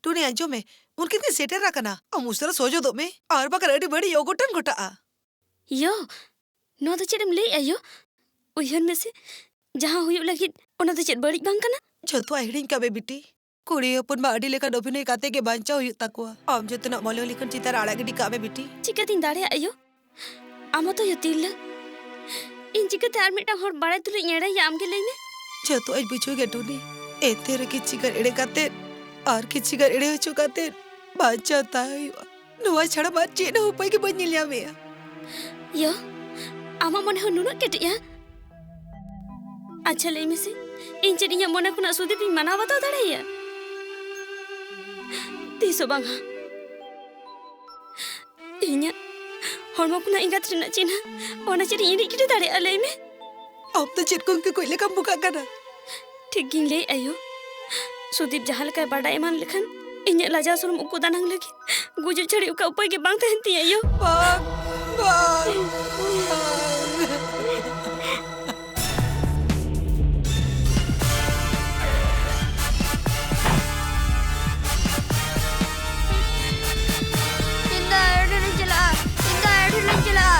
ᱴᱩᱱᱤ, ᱟᱸᱡᱚᱢ ᱢᱮ, ᱩᱱᱠᱤᱱ ᱠᱤᱱ ᱥᱮᱴᱮᱨ ᱟᱠᱟᱱᱟ᱾ ᱟᱢ ᱩᱥᱟᱹᱨᱟ ᱥᱚᱡᱚᱫᱚᱜ ᱢᱮ, ᱟᱨ ᱵᱟᱠᱷᱟᱱ ᱟᱹᱰᱤ ᱵᱟᱹᱲᱤᱡ ᱚᱜᱷᱚᱴᱚᱱ ᱜᱷᱚᱴᱟᱜᱼᱟ᱾ ᱭᱳ, ᱱᱚᱣᱟ ᱫᱚ ᱪᱮᱫ ᱮᱢ ᱞᱟᱹᱭᱮᱜᱼᱟ ᱭᱳ? ᱩᱭᱦᱟᱹᱨ ᱢᱮᱥᱮ, ᱡᱟᱦᱟᱸ ᱦᱩᱭᱩᱜ ᱞᱟᱹᱜᱤᱫ, ᱚᱱᱟ ᱫᱚ ᱪᱮᱫ ᱵᱟᱹᱲᱤᱡ ᱵᱟᱝ ᱠᱟᱱᱟ? ᱡᱷᱚᱛᱚᱣᱟᱜ ᱦᱤᱲᱤᱧ ᱠᱟᱜ ᱢᱮ ᱵᱤᱴᱤ᱾ ᱠᱩᱲᱤ ᱦᱚᱯᱚᱱ ᱢᱟ ᱟᱹᱰᱤ ᱞᱮᱠᱟᱱ ᱚᱵᱷᱤᱱᱚᱭ ᱠᱟᱛᱮ ᱜᱮ ᱵᱟᱧᱪᱟᱣ ᱦᱩᱭᱩᱜ ᱛᱟᱠᱚᱣᱟ᱾ ᱟᱢ ᱡᱚᱛᱚᱱᱟᱜ ᱢᱚᱞᱚᱝ ᱞᱮᱠᱟᱱ ᱪᱮᱛᱟᱱ ᱨᱮ ᱟᱲᱟᱜ ᱜᱤᱰᱤ ᱠᱟᱜ ᱢᱮ ᱵᱤᱴᱤ᱾ ᱪᱤᱠᱟᱹᱛᱤᱧ ᱫᱟᱲᱮᱭᱟᱜᱼᱟ ᱭᱳ? ᱟᱢ ᱦᱚᱸᱛᱚ ᱭᱳ ᱛᱤᱨᱞᱟᱹ᱾ ᱤᱧ ᱪᱤᱠᱟᱹᱛᱮ ᱟᱨ ᱢᱤᱫᱴᱟᱝ ᱦᱚᱲ ᱵᱟᱲᱟᱭ ᱛᱩᱞᱩᱡ ᱤᱧ ᱮᱲᱮᱭᱟ, ᱟᱢ ᱜᱮ ᱞᱟᱹᱭ ᱢᱮ? ᱡᱷᱚᱛᱚᱣᱟᱜ ᱤᱧ ᱵᱩᱡᱷᱟᱹᱣ ᱜᱮᱭᱟ ᱴᱩᱱᱤ, ᱮᱱᱛᱮ ᱨᱮ ᱠᱤᱪᱷᱤ ᱜᱟᱱ ᱮᱲᱮ ᱠᱟᱛᱮ ᱟᱨ ᱠᱤᱪᱷᱤ ᱜᱟᱱ ᱮᱲᱮ ᱦᱚᱪᱚ ᱠᱟᱛᱮ ᱵᱟᱧᱪᱟᱣ ᱛᱟᱦᱮᱸ ᱦᱩᱭᱩᱜᱼᱟ᱾ ᱱᱚᱣᱟ ᱪᱷᱟᱲᱟ ᱢᱟ ᱪᱮᱫ ᱦᱚᱸ ᱩᱯᱟᱹᱭ ᱜᱮ ᱵᱟᱹᱧ ᱧᱮᱞ ᱧᱟᱢᱮᱜᱼᱟ᱾ ᱭᱳ, ᱟᱢᱟᱜ ᱢᱚᱱᱮ ᱦᱚᱸ ᱱᱩᱱᱟᱹᱜ ᱠᱮᱴᱮᱡᱼᱟ? ᱟᱪᱪᱷᱟ, ᱞᱟᱹᱭ ᱢᱮᱥᱮ, ᱤᱧ ᱪᱮᱫ ᱤᱧᱟᱹᱜ ᱢᱚᱱᱮ ᱠᱷᱚᱱᱟᱜ ᱥᱩᱫᱤᱯ ᱤᱧ ᱢᱟᱱᱟᱣ ᱵᱟᱛᱟᱣ ᱫᱟᱲᱮᱭᱟᱭᱟ? ᱛᱤᱥ ᱦᱚᱸ ᱵᱟᱝᱟ᱾ ᱤᱧᱟᱹᱜ ᱦᱚᱲᱢᱚ ᱠᱷᱚᱱᱟᱜ ᱮᱸᱜᱟᱛ ᱨᱮᱱᱟᱜ ᱪᱤᱱᱦᱟᱹ, ᱚᱱᱟ ᱪᱮᱫ ᱤᱧ ᱤᱲᱤᱡ ᱜᱤᱰᱤ ᱫᱟᱲᱮᱭᱟᱜᱼᱟ, ᱞᱟᱹᱭ ᱢᱮ? ᱟᱢ ᱫᱚ ᱪᱮᱫ ᱠᱚᱝᱠᱟ ᱠᱚ ᱞᱮᱠᱟᱢ ᱵᱚᱠᱟᱜ ᱠᱟᱱᱟ? ᱴᱷᱤᱠ ᱜᱤᱧ ᱞᱟᱹᱭᱮᱫ, ᱟᱭᱳ᱾ ᱥᱩᱫᱤᱯ ᱡᱟᱦᱟᱸ ᱞᱮᱠᱟᱭ ᱵᱟᱰᱟᱭ ᱮᱢᱟᱱ ᱞᱮᱠᱷᱟᱱ, ᱤᱧᱟᱹᱜ ᱞᱟᱡᱟᱣ ᱥᱚᱨᱚᱢ ᱩᱠᱩ ᱫᱟᱱᱟᱝ ᱞᱟᱹᱜᱤᱫ ᱜᱩᱡᱩᱜ ᱪᱷᱟᱹᱲᱤ ᱚᱠᱟ ᱩᱯᱟᱹᱭ ᱜᱮ ᱵᱟᱝ ᱛᱟᱦᱮᱱ ᱛᱤᱧᱟᱹ, ᱟᱭᱳ᱾ ᱵᱟᱝ, ᱵᱟᱝ, ᱵᱟᱝ᱾ ᱤᱧ ᱫᱚ ᱟᱭᱳ ᱴᱷᱮᱱ ᱤᱧ ᱪᱟᱞᱟᱜᱼᱟ᱾ ᱤᱧ ᱫᱚ ᱟᱭᱳ ᱴᱷᱮᱱ ᱤᱧ ᱪᱟᱞᱟᱜᱼᱟ᱾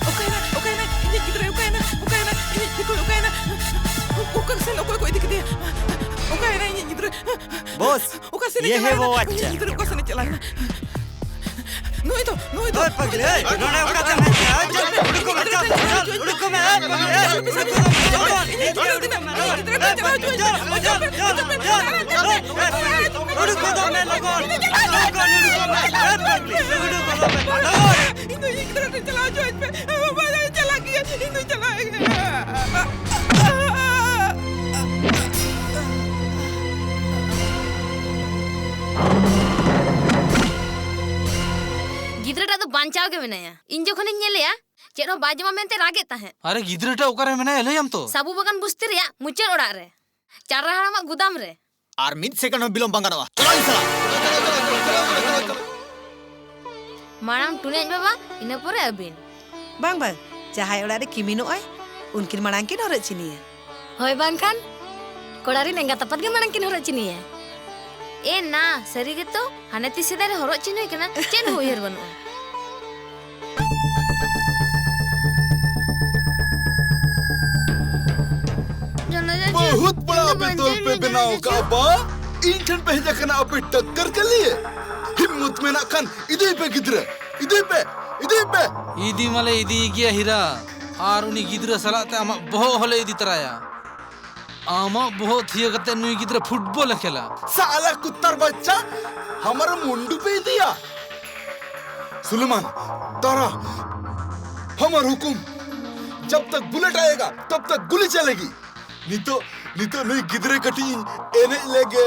ᱚᱠᱟᱭᱮᱱᱟ? ᱚᱠᱟᱭᱮᱱᱟ? ᱤᱧᱤᱡ ᱜᱤᱫᱽᱨᱟᱹ ᱚᱠᱟᱭᱮᱱᱟ? ᱚᱠᱟᱭᱮᱱᱟ? ᱤᱧᱤᱡ ᱴᱷᱤᱠᱩᱭ ᱚᱠᱟᱭᱮᱱᱟ? ᱚᱠᱟ ᱥᱮᱱ ᱚᱠᱚᱭ ᱠᱚ ᱤᱫᱤ ᱠᱮᱫᱮᱭᱟ? ᱚᱠᱟᱭᱮᱱᱟ ᱤᱧᱤᱡ ᱜᱤᱫᱽᱨᱟᱹ? ᱵᱚᱥ, ᱚᱠᱟ ᱥᱮᱱᱮ ᱤᱭᱟᱹ ᱦᱮ ᱪᱟᱞᱟᱣᱮᱱᱟ? ᱵᱚ ᱵᱟᱪᱪᱟ᱾ ᱤᱧᱤᱡ ᱜᱤᱫᱽᱨᱟᱹ ᱚᱠᱟ ᱥᱮᱱᱮ ᱪᱟᱞᱟᱣᱮᱱᱟ? ᱱᱩᱭ ᱫᱚ, ᱱᱩᱭ ᱫᱚ, ᱳᱭ ᱯᱟᱜᱽᱞᱤ, ᱱᱩᱭ ᱫᱚ᱾ ᱳᱭ, ᱱᱚᱰᱮ ᱚᱠᱟ ᱛᱮᱢ ᱦᱮᱡ ᱠᱟᱱᱟ? ᱳᱭ, ᱪᱚᱞ, ᱩᱰᱩᱠ ᱠᱚᱜ ᱢᱮ, ᱪᱚᱞ, ᱩᱰᱩᱠ ᱠᱚᱜ ᱢᱮ, ᱳᱭ ᱯᱟᱜᱽᱞᱤ, ᱳᱭ, ᱩᱰᱩᱠ ᱠᱚᱜ ᱢᱮ, ᱞᱚᱜᱚᱱ, ᱞᱚᱜᱚᱱ, ᱳᱭ ᱯᱟᱜᱽᱞᱤ, ᱪᱚᱞ, ᱳᱭ, ᱳᱭ, ᱳᱭ, ᱳᱭ, ᱩᱰᱩᱠ ᱠᱚᱫᱚᱜ ᱢᱮ, ᱞᱚᱜᱚᱱ, ᱞᱚᱜᱚᱱ, ᱩᱰᱩᱠ ᱠᱚᱫᱚᱜ ᱢᱮ, ᱳᱭ ᱯᱟᱜᱽᱞᱤ, ᱩᱰᱩᱠ ᱠᱚᱫᱚᱜ ᱢᱮ, ᱞᱚᱜᱚᱱ᱾ ᱤᱧ ᱫᱚ ᱤᱧ ᱜᱤᱫᱽᱨᱟᱹ ᱴᱷᱮᱱ ᱪᱟᱞᱟᱣ ᱦᱚᱪᱚᱣᱟᱹᱧ ᱯᱮ᱾ ᱵᱟᱵᱟ, ᱤᱧ ᱪᱟᱞᱟᱜ ᱜᱮᱭᱟ, ᱤᱧ ᱫᱚᱧ ᱪᱟᱞᱟᱜ ᱜᱮᱭᱟ᱾ ᱜᱤᱫᱽᱨᱟᱹᱴᱟᱜ ᱫᱚ ᱵᱟᱧᱪᱟᱣ ᱜᱮ ᱢᱮᱱᱟᱭᱟ᱾ ᱤᱧ ᱡᱚᱠᱷᱚᱱᱤᱧ ᱧᱮᱞᱮᱭᱟ, ᱪᱮᱫ ᱦᱚᱸ ᱵᱟᱭ ᱡᱚᱢᱟ ᱢᱮᱱᱛᱮ ᱨᱟᱜᱮᱫ ᱛᱟᱦᱮᱸᱫ᱾ ᱟᱨᱮ, ᱜᱤᱫᱽᱨᱟᱹᱴᱟᱜ ᱚᱠᱟᱨᱮ ᱢᱮᱱᱟᱭᱟ, ᱞᱟᱹᱭᱟᱢ ᱛᱚ? ᱥᱟᱵᱩ ᱵᱟᱜᱟᱱ ᱵᱩᱥᱛᱤ ᱨᱮᱭᱟᱜ ᱢᱩᱪᱟᱹᱫ ᱚᱲᱟᱜ ᱨᱮ, ᱪᱟᱨᱟ ᱦᱟᱲᱟᱢᱟᱜ ᱜᱩᱫᱟᱢ ᱨᱮ᱾ ᱟᱨ ᱢᱤᱫ ᱥᱮᱠᱮᱱᱰ ᱦᱚᱸ ᱵᱤᱞᱚᱢ ᱵᱟᱝ ᱜᱟᱱᱚᱜᱼᱟ᱾ ᱪᱟᱞᱟᱜ ᱤᱧ ᱥᱟᱞᱟᱜ᱾ ᱢᱟᱲᱟᱝ ᱴᱩᱱᱮᱡ ᱵᱟᱵᱟ, ᱤᱱᱟᱹ ᱯᱚᱨᱮ ᱟᱹᱵᱤᱱ᱾ ᱵᱟᱝ, ᱵᱟᱝ, ᱡᱟᱦᱟᱸᱭ ᱚᱲᱟᱜ ᱨᱮ ᱠᱤᱢᱤᱱᱚᱜ ᱟᱭ, ᱩᱱᱠᱤᱱ ᱢᱟᱲᱟᱝ ᱠᱤᱱ ᱦᱚᱨᱚᱜ ᱪᱤᱱᱤᱭᱟ᱾ ᱦᱳᱭ, ᱵᱟᱝᱠᱷᱟᱱ ᱠᱚᱲᱟ ᱨᱤᱱ ᱮᱸᱜᱟᱛ ᱟᱯᱟᱛ ᱜᱮ ᱢᱟᱲᱟᱝ ᱠᱤᱱ ᱦᱚᱨᱚᱜ ᱪᱤᱱᱤᱭᱟ᱾ ᱮ ᱱᱟ, ᱥᱟᱹᱨᱤ ᱜᱮᱛᱚ, ᱦᱟᱱᱮ ᱛᱤᱥ ᱥᱮᱫᱟᱭ ᱨᱮ ᱦᱚᱨᱚᱜ ᱪᱤᱱ ᱦᱩᱭ ᱠᱟᱱᱟ, ᱪᱮᱫ ᱦᱚᱸ ᱩᱭᱦᱟᱹᱨ ᱵᱟᱹᱱᱩᱜᱼᱟ᱾ ᱡᱟᱱᱟ ᱡᱟᱱᱟ ᱵᱚᱦᱩᱛ ᱵᱟᱲᱟ ᱤᱧ ᱫᱚ ᱵᱮᱛᱚᱞ ᱵᱟᱧᱪᱟᱣ ᱯᱮ ᱢᱮᱱᱟᱜ ᱵᱮᱱᱟᱣ ᱞᱟᱹᱜᱤᱫ ᱠᱟᱜᱼᱟ ᱥᱮ? ᱵᱟ᱾ ᱤᱧ ᱴᱷᱮᱱ ᱯᱮ ᱦᱮᱡ ᱟᱠᱟᱱᱟ ᱟᱯᱮ ᱴᱟᱠᱠᱟᱨ ᱠᱮ ᱞᱤᱭᱮ? ᱦᱤᱢᱢᱚᱛ ᱢᱮᱱᱟᱜ ᱠᱷᱟᱱ ᱤᱫᱤᱭ ᱯᱮ ᱜᱤᱫᱽᱨᱟᱹ, ᱤᱫᱤᱭ ᱯᱮ, ᱤᱫᱤᱭ ᱯᱮ᱾ ᱤᱫᱤ ᱢᱟᱞᱮ ᱤᱫᱤᱭᱮ ᱜᱮᱭᱟ ᱦᱤᱨᱟ, ᱟᱨ ᱩᱱᱤ ᱜᱤᱫᱽᱨᱟᱹ ᱥᱟᱞᱟᱜ ᱛᱮ ᱟᱢᱟᱜ ᱵᱚᱦᱚᱜ ᱦᱚᱸᱞᱮ ᱤᱫᱤ ᱛᱚᱨᱟᱭᱟ᱾ ᱟᱢᱟᱜ ᱵᱚᱦᱚᱜ ᱛᱷᱤᱭᱟᱹ ᱠᱟᱛᱮ ᱱᱩᱭ ᱜᱤᱫᱽᱨᱟᱹ ᱯᱷᱩᱴᱵᱚᱞ ᱮ ᱠᱷᱮᱞᱟ᱾ साला कुत्तार बच्चा, हमारा मुंडू पे दिया। सुलेमान, तारा, हमार हुकुम, जब तक बुलेट आएगा, तब तक गोली चलेगी। ᱱᱤᱛᱚᱜ, ᱱᱤᱛᱚᱜ ᱱᱩᱭ ᱜᱤᱫᱽᱨᱟᱹ ᱠᱟᱹᱴᱤᱡ ᱤᱧ ᱮᱱᱮᱡ ᱞᱮᱜᱮ᱾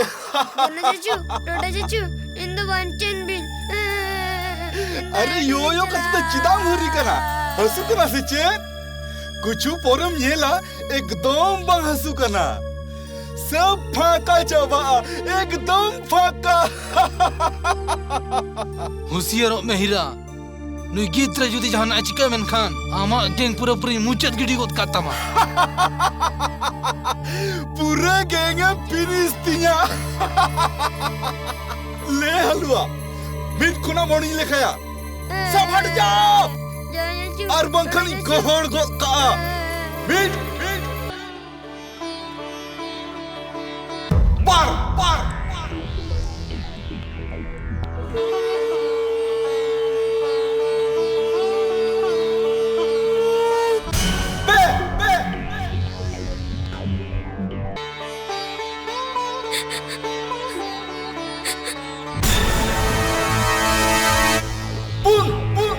ᱜᱚᱱᱚ ᱪᱟᱪᱩ, ᱰᱚᱰᱟ ᱪᱟᱪᱩ, ᱤᱧ ᱫᱚ ᱵᱟᱧᱪᱟᱣᱤᱧ ᱵᱤᱱ᱾ ᱤᱧ ᱫᱚ ᱟᱨᱮ ᱟᱹᱰᱤ ᱭᱳᱭᱳ, ᱠᱟᱛᱷᱟ ᱫᱚ ᱪᱮᱫᱟᱜ ᱮᱢ ᱦᱩᱨᱤ ᱠᱟᱱᱟ? ᱦᱟᱹᱥᱩ ᱠᱟᱱᱟ ᱥᱮ ᱪᱮᱫ? ᱠᱩᱪᱷᱩ ᱯᱚᱨᱮᱢ ᱧᱮᱞᱟ, ᱮᱠᱫᱚᱢ ᱵᱟᱝ ᱦᱟᱹᱥᱩ ᱠᱟᱱᱟ᱾ ᱥᱟᱵ ᱯᱷᱟᱸᱠᱟ ᱪᱟᱵᱟᱜᱼᱟ, ᱮᱠᱫᱚᱢ ᱯᱷᱟᱸᱠᱟ᱾ ᱦᱩᱥᱤᱭᱟᱨᱚᱜ ᱢᱮ ᱦᱤᱨᱟ, ᱱᱩᱭ ᱜᱤᱫᱽᱨᱟᱹ ᱡᱩᱫᱤ ᱡᱟᱦᱟᱱᱟᱜ ᱮ ᱪᱤᱠᱟᱹ ᱢᱮᱱᱠᱷᱟᱱ ᱟᱢᱟᱜ ᱜᱮᱝ ᱯᱩᱨᱟᱹᱯᱩᱨᱤ ᱢᱩᱪᱟᱹᱫ ᱜᱤᱰᱤ ᱜᱚᱫ ᱠᱟᱜ ᱛᱟᱢᱟ᱾ ᱯᱩᱨᱟᱹ ᱜᱮᱝ ᱮᱢ ᱯᱷᱤᱱᱤᱥ ᱛᱤᱧᱟ᱾ ᱞᱮ ᱦᱟᱞᱩᱣᱟ, ᱢᱤᱫ ᱠᱷᱚᱱᱟᱜ ᱢᱚᱬᱮᱧ ᱞᱮᱠᱷᱟᱭᱟ᱾ ᱥᱟᱵ ᱦᱟᱴ ᱡᱟᱣ! ᱟᱨ ᱵᱟᱝᱠᱷᱟᱱᱤᱧ ᱜᱚᱦᱚᱲ ᱜᱚᱫ ᱠᱟᱜᱼᱟ᱾ ᱢᱤᱫ, ᱢᱤᱫ, ᱵᱟᱨ, ᱵᱟᱨ, ᱯᱮ, ᱯᱮ᱾ ᱯᱩᱱ, ᱯᱩᱱ᱾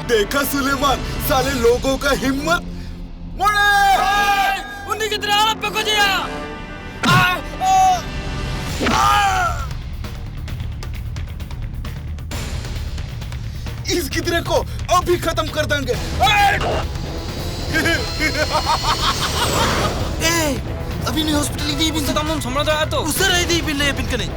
देखा सुलेमान, साले लोगों का हिम्मत। ᱢᱚᱬᱮ! ᱩᱱᱤ ᱜᱤᱫᱽᱨᱟᱹ ᱟᱞᱚᱯᱮ ᱜᱚᱡᱮᱭᱟ! इस गिदरे को अभी खत्म कर देंगे। ए, अभी नहीं, हॉस्पिटल ᱤᱫᱤᱭᱮ ᱵᱤᱱ᱾ ᱥᱟᱫᱟᱢ ᱵᱚᱱ ᱥᱟᱢᱲᱟᱣ ᱫᱟᱲᱮᱭᱟᱜᱼᱟ ᱛᱚ? ᱩᱥᱟᱹᱨᱟ ᱤᱫᱤᱭᱮ ᱵᱤᱱ, ᱞᱟᱹᱭ ᱟᱹᱵᱤᱱ ᱠᱟᱹᱱᱟᱹᱧ᱾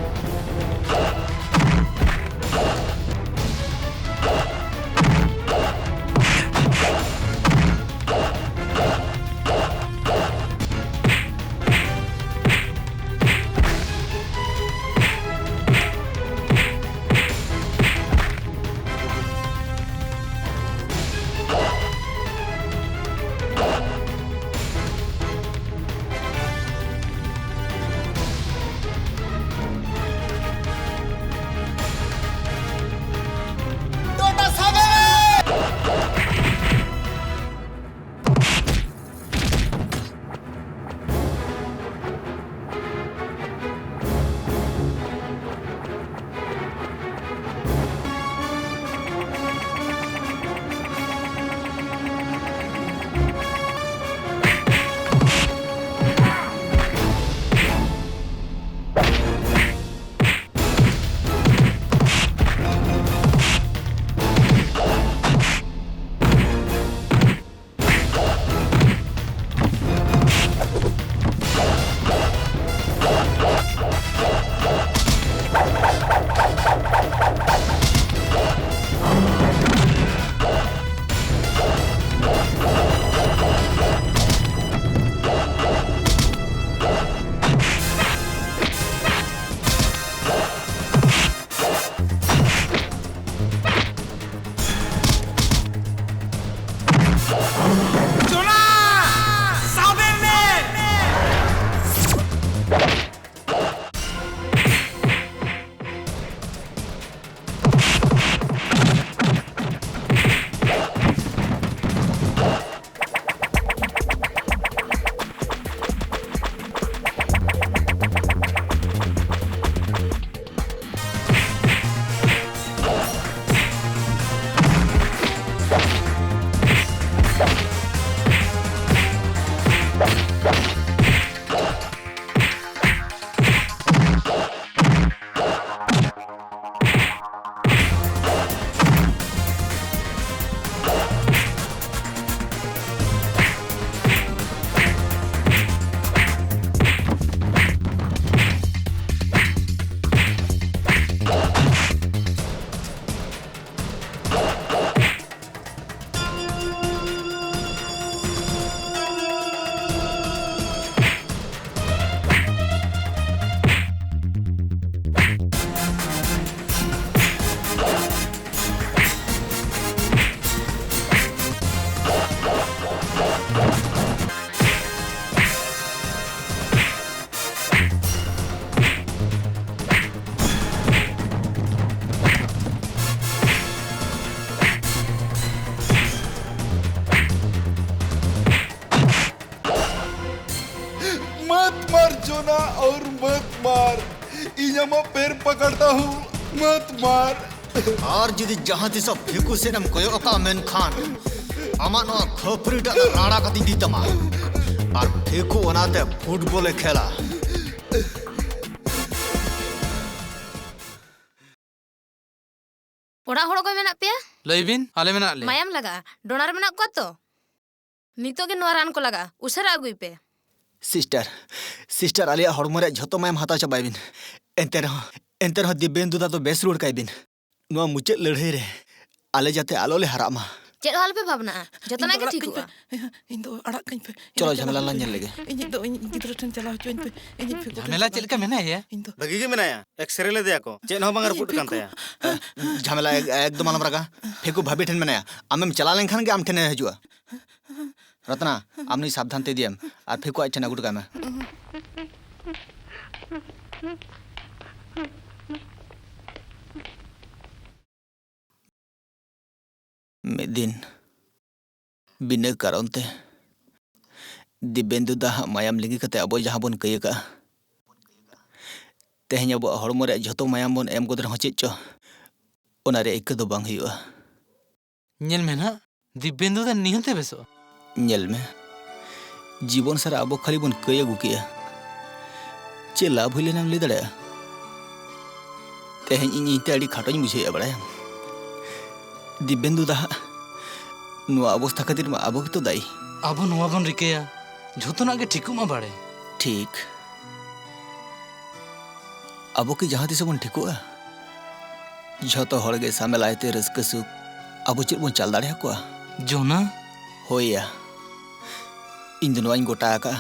ना और मत मार। ᱤᱧ ᱟᱢᱟᱜ ᱯᱮᱨ ᱯᱟᱠᱟᱲᱛᱟ ᱦᱩᱸ, ᱢᱚᱛ ᱢᱟᱨ᱾ ᱟᱨ ᱡᱩᱫᱤ ᱡᱟᱦᱟᱸ ᱛᱤᱥᱚᱜ ᱯᱷᱮᱠᱩ ᱥᱮᱫ ᱮᱢ ᱠᱚᱭᱚᱜ ᱟᱠᱟᱫᱼᱟ, ᱢᱮᱱᱠᱷᱟᱱ ᱟᱢᱟᱜ ᱱᱚᱣᱟ ᱠᱷᱟᱹᱯᱟᱹᱨᱤ ᱴᱟᱜ ᱫᱚ ᱨᱟᱲᱟ ᱠᱟᱛᱮ ᱤᱫᱤ ᱛᱟᱢᱟ᱾ ᱟᱨ ᱯᱷᱮᱠᱩ ᱚᱱᱟᱛᱮ ᱯᱷᱩᱴᱵᱚᱞ ᱮ ᱠᱷᱮᱞᱟ᱾ ᱚᱲᱟᱜ ᱦᱚᱲ ᱚᱠᱚᱭ ᱢᱮᱱᱟᱜ ᱯᱮᱭᱟ? ᱞᱟᱹᱭ ᱵᱤᱱ, ᱟᱞᱮ ᱢᱮᱱᱟᱜ ᱞᱮᱭᱟ᱾ ᱢᱟᱭᱟᱢ ᱞᱟᱜᱟᱜᱼᱟ᱾ ᱰᱳᱱᱟᱨ ᱢᱮᱱᱟᱜ ᱠᱚᱣᱟ ᱛᱚ? ᱱᱤᱛᱚᱜ ᱜᱮ ᱱᱚᱣᱟ ᱨᱟᱱ ᱠᱚ ᱞᱟᱜᱟᱜᱼᱟ᱾ ᱩᱥᱟᱹᱨᱟ ᱟᱹᱜᱩᱭ ᱯᱮ᱾ ᱥᱤᱥᱴᱟᱨ, ᱥᱤᱥᱴᱟᱨ, ᱟᱞᱮᱭᱟᱜ ᱦᱚᱲᱢᱚ ᱨᱮᱭᱟᱜ ᱡᱷᱚᱛᱚ ᱢᱟᱭᱟᱢ ᱦᱟᱛᱟᱣ ᱪᱟᱵᱟᱭ ᱵᱤᱱ᱾ ᱮᱱᱛᱮ ᱨᱮᱦᱚᱸ, ᱮᱱᱛᱮ ᱨᱮᱦᱚᱸ ᱫᱤᱵᱽᱵᱮᱱᱫᱩ ᱫᱟ ᱫᱚ ᱵᱮᱥ ᱨᱩᱣᱟᱹᱲ ᱠᱟᱭ ᱵᱤᱱ᱾ ᱱᱚᱣᱟ ᱢᱩᱪᱟᱹᱫ ᱞᱟᱹᱲᱦᱟᱹᱭ ᱨᱮ ᱟᱞᱮ ᱡᱟᱛᱮ ᱟᱞᱚ ᱞᱮ ᱦᱟᱨᱟᱜ ᱢᱟ᱾ ᱪᱮᱫ ᱦᱚᱸ ᱟᱞᱚᱯᱮ ᱵᱷᱟᱵᱽᱱᱟᱜᱼᱟ, ᱡᱚᱛᱚᱱᱟᱜ ᱜᱮ ᱤᱧ ᱫᱚ ᱟᱲᱟᱜ ᱴᱷᱤᱠᱚᱜᱼᱟ᱾ ᱠᱟᱹᱧ ᱯᱮ, ᱤᱧ ᱫᱚ ᱟᱲᱟᱜ ᱠᱟᱹᱧ ᱯᱮ᱾ ᱪᱚᱞᱚ, ᱤᱧ ᱪᱟᱞᱟᱣ ᱡᱷᱟᱢᱮᱞᱟ ᱞᱟᱝ ᱦᱚᱪᱚᱭᱟᱹᱧ ᱧᱮᱞ ᱯᱮ᱾ ᱞᱮᱜᱮ᱾ ᱤᱧ ᱫᱚ ᱤᱧ ᱜᱤᱫᱽᱨᱟᱹ ᱴᱷᱮᱱ ᱪᱟᱞᱟᱣ ᱦᱚᱪᱚᱭᱟᱹᱧ ᱯᱮ᱾ ᱤᱧᱤᱡ ᱯᱷᱮᱠᱩ ᱡᱷᱟᱢᱮᱞᱟ ᱪᱮᱫ ᱞᱮᱠᱟ ᱢᱮᱱᱟᱭᱟ? ᱤᱧ ᱫᱚ ᱵᱷᱟᱹᱜᱤ ᱜᱮ ᱢᱮᱱᱟᱭᱟ, ᱮᱠᱥᱨᱮ ᱞᱮᱫᱮᱭᱟ ᱠᱚ, ᱪᱮᱫ ᱦᱚᱸ ᱵᱟᱝ ᱤᱧᱤᱡ ᱨᱟᱹᱯᱩᱫ ᱟᱠᱟᱱ ᱯᱷᱮᱠᱩ, ᱛᱟᱭᱟ᱾ ᱡᱷᱟᱢᱮᱞᱟ ᱮᱠ-, ᱮᱠᱫᱚᱢ ᱟᱞᱚᱢ ᱨᱟᱜᱟ᱾ ᱯᱷᱮᱠᱩ ᱵᱷᱟᱵᱤ ᱴᱷᱮᱱ ᱢᱮᱱᱟᱭᱟ, ᱟᱢᱮᱢ ᱪᱟᱞᱟᱣ ᱞᱮᱱᱠᱷᱟᱱ ᱜᱮ ᱟᱢ ᱴᱷᱮᱱᱮ ᱦᱤᱡᱩᱜᱼᱟ᱾ ᱨᱚᱛᱱᱟ, ᱟᱢ ᱱᱩᱭ ᱥᱟᱵᱫᱷᱟᱱ ᱛᱮ ᱤᱫᱤᱭᱮᱢ ᱟᱨ ᱯᱷᱮᱠᱩ ᱟᱡ ᱴᱷᱮᱱ ᱟᱹᱜᱩ ᱦᱚᱴᱚ ᱠᱟᱭ ᱢᱮ᱾ ᱢᱤᱫ ᱫᱤᱱ ᱵᱤᱱᱟᱹ ᱠᱟᱨᱚᱱ ᱛᱮ ᱫᱤᱵᱮᱱᱫᱩ ᱫᱟ ᱦᱟᱜ ᱢᱟᱭᱟᱢ ᱞᱤᱸᱜᱤ ᱠᱟᱛᱮ ᱟᱵᱚ ᱡᱟᱦᱟᱸ ᱵᱚᱱ ᱠᱟᱹᱭ ᱟᱠᱟᱜᱼᱟ, ᱛᱮᱦᱮᱧ ᱟᱵᱚᱣᱟᱜ ᱦᱚᱲᱢᱚ ᱨᱮᱭᱟᱜ ᱡᱷᱚᱛᱚ ᱢᱟᱭᱟᱢ ᱵᱚᱱ ᱮᱢ ᱜᱚᱫ ᱨᱮᱦᱚᱸ ᱪᱮᱫ ᱪᱚ ᱚᱱᱟ ᱨᱮᱭᱟᱜ ᱤᱠᱟᱹ ᱫᱚ ᱵᱟᱝ ᱦᱩᱭᱩᱜᱼᱟ᱾ ᱧᱮᱞ ᱢᱮ ᱱᱟᱜ, ᱫᱤᱵᱮᱱᱫᱩ ᱫᱟ ᱱᱤᱦᱟᱹᱛ ᱮ ᱵᱮᱥᱚᱜᱼᱟ᱾ ᱧᱮᱞ ᱢᱮ, ᱡᱤᱵᱚᱱ ᱥᱟᱨᱟ ᱟᱵᱚ ᱠᱷᱟᱹᱞᱤ ᱵᱚᱱ ᱠᱟᱹᱭ ᱟᱹᱜᱩ ᱠᱮᱜᱼᱟ᱾ ᱪᱮᱫ ᱞᱟᱵᱷ ᱦᱩᱭ ᱞᱮᱱᱟ ᱞᱟᱹᱭ ᱫᱟᱲᱮᱭᱟᱜᱼᱟ? ᱛᱮᱦᱮᱧ ᱤᱧ ᱤᱧᱛᱮ ᱟᱹᱰᱤ ᱠᱷᱟᱴᱚᱧ ᱵᱩᱡᱷᱟᱹᱣᱮᱫᱼᱟ, ᱵᱟᱲᱟᱭᱟᱢ? ᱫᱤᱵᱮᱱᱫᱩ ᱫᱟ ᱦᱟᱜ ᱱᱚᱣᱟ ᱚᱵᱚᱥᱛᱷᱟ ᱠᱷᱟᱹᱛᱤᱨ ᱢᱟ ᱟᱵᱚ ᱜᱮᱛᱚ ᱫᱟᱭᱤ᱾ ᱟᱵᱚ ᱱᱚᱣᱟ ᱵᱚᱱ ᱨᱤᱠᱟᱹᱭᱟ, ᱡᱷᱚᱛᱚᱱᱟᱜ ᱜᱮ ᱴᱷᱤᱠᱚᱜ ᱢᱟ ᱵᱟᱲᱮ᱾ ᱴᱷᱤᱠ᱾ ᱟᱵᱚ ᱠᱤ ᱡᱟᱦᱟᱸ ᱛᱤᱥ ᱵᱚᱱ ᱴᱷᱤᱠᱚᱜᱼᱟ? ᱡᱷᱚᱛᱚ ᱦᱚᱲ ᱜᱮ ᱥᱟᱢᱮᱞᱟᱭ ᱛᱮ ᱨᱟᱹᱥᱠᱟᱹ ᱥᱩᱠ ᱟᱵᱚ ᱪᱮᱫ ᱵᱚᱱ ᱪᱟᱞ ᱫᱟᱲᱮᱭᱟᱠᱚᱣᱟ? ᱡᱚᱱᱟ? ᱦᱳᱭ ᱭᱟ, ᱤᱧ ᱫᱚ ᱱᱚᱣᱟᱧ ᱜᱚᱴᱟ ᱟᱠᱟᱜᱼᱟ,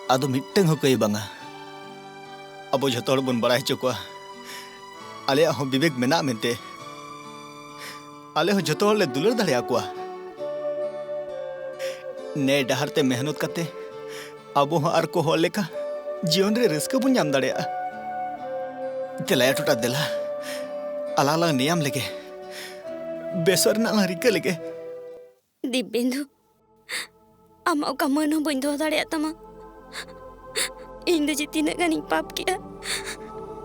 ᱟᱫᱚ ᱢᱤᱫᱴᱟᱝ ᱦᱚᱸ ᱠᱟᱹᱭ ᱵᱟᱝᱟ᱾ ᱟᱵᱚ ᱡᱷᱚᱛᱚ ᱦᱚᱲ ᱵᱚᱱ ᱵᱟᱲᱟᱭ ᱦᱚᱪᱚ ᱠᱚᱣᱟ, ᱟᱞᱮᱭᱟᱜ ᱦᱚᱸ ᱵᱤᱵᱮᱠ ᱢᱮᱱᱟᱜᱼᱟ ᱢᱮᱱᱛᱮ᱾ ᱟᱞᱮ ᱦᱚᱸ ᱡᱷᱚᱛᱚ ᱦᱚᱲ ᱞᱮ ᱫᱩᱞᱟᱹᱲ ᱫᱟᱲᱮᱭᱟᱠᱚᱣᱟ᱾ ᱱᱮ ᱰᱟᱦᱟᱨ ᱛᱮ ᱢᱮᱦᱱᱚᱛ ᱠᱟᱛᱮ ᱟᱵᱚ ᱦᱚᱸ ᱟᱨ ᱠᱚ ᱦᱚᱲ ᱞᱮᱠᱟ ᱡᱤᱭᱚᱱ ᱨᱮ ᱨᱟᱹᱥᱠᱟᱹ ᱵᱚᱱ ᱧᱟᱢ ᱫᱟᱲᱮᱭᱟᱜᱼᱟ᱾ ᱫᱮᱞᱟᱭᱟ ᱴᱚᱴᱟ, ᱫᱮᱞᱟ, ᱟᱞᱟᱝ ᱞᱟᱝ ᱱᱮᱭᱟᱢ ᱞᱮᱜᱮ, ᱵᱮᱥᱚᱜ ᱨᱮᱱᱟᱜ ᱞᱟᱝ ᱨᱤᱠᱟᱹ ᱞᱮᱜᱮ᱾ ᱫᱤᱵᱽᱵᱮᱱᱫᱩ, ᱟᱢᱟᱜ ᱚᱠᱟ ᱢᱟᱹᱱ ᱦᱚᱸ ᱵᱟᱹᱧ ᱫᱚᱦᱚ ᱫᱟᱲᱮᱭᱟᱜ ᱛᱟᱢᱟ᱾ ᱤᱧ ᱫᱚ ᱡᱮ ᱛᱤᱱᱟᱹᱜ ᱜᱟᱱᱤᱧ ᱯᱟᱯ ᱠᱮᱜᱼᱟ,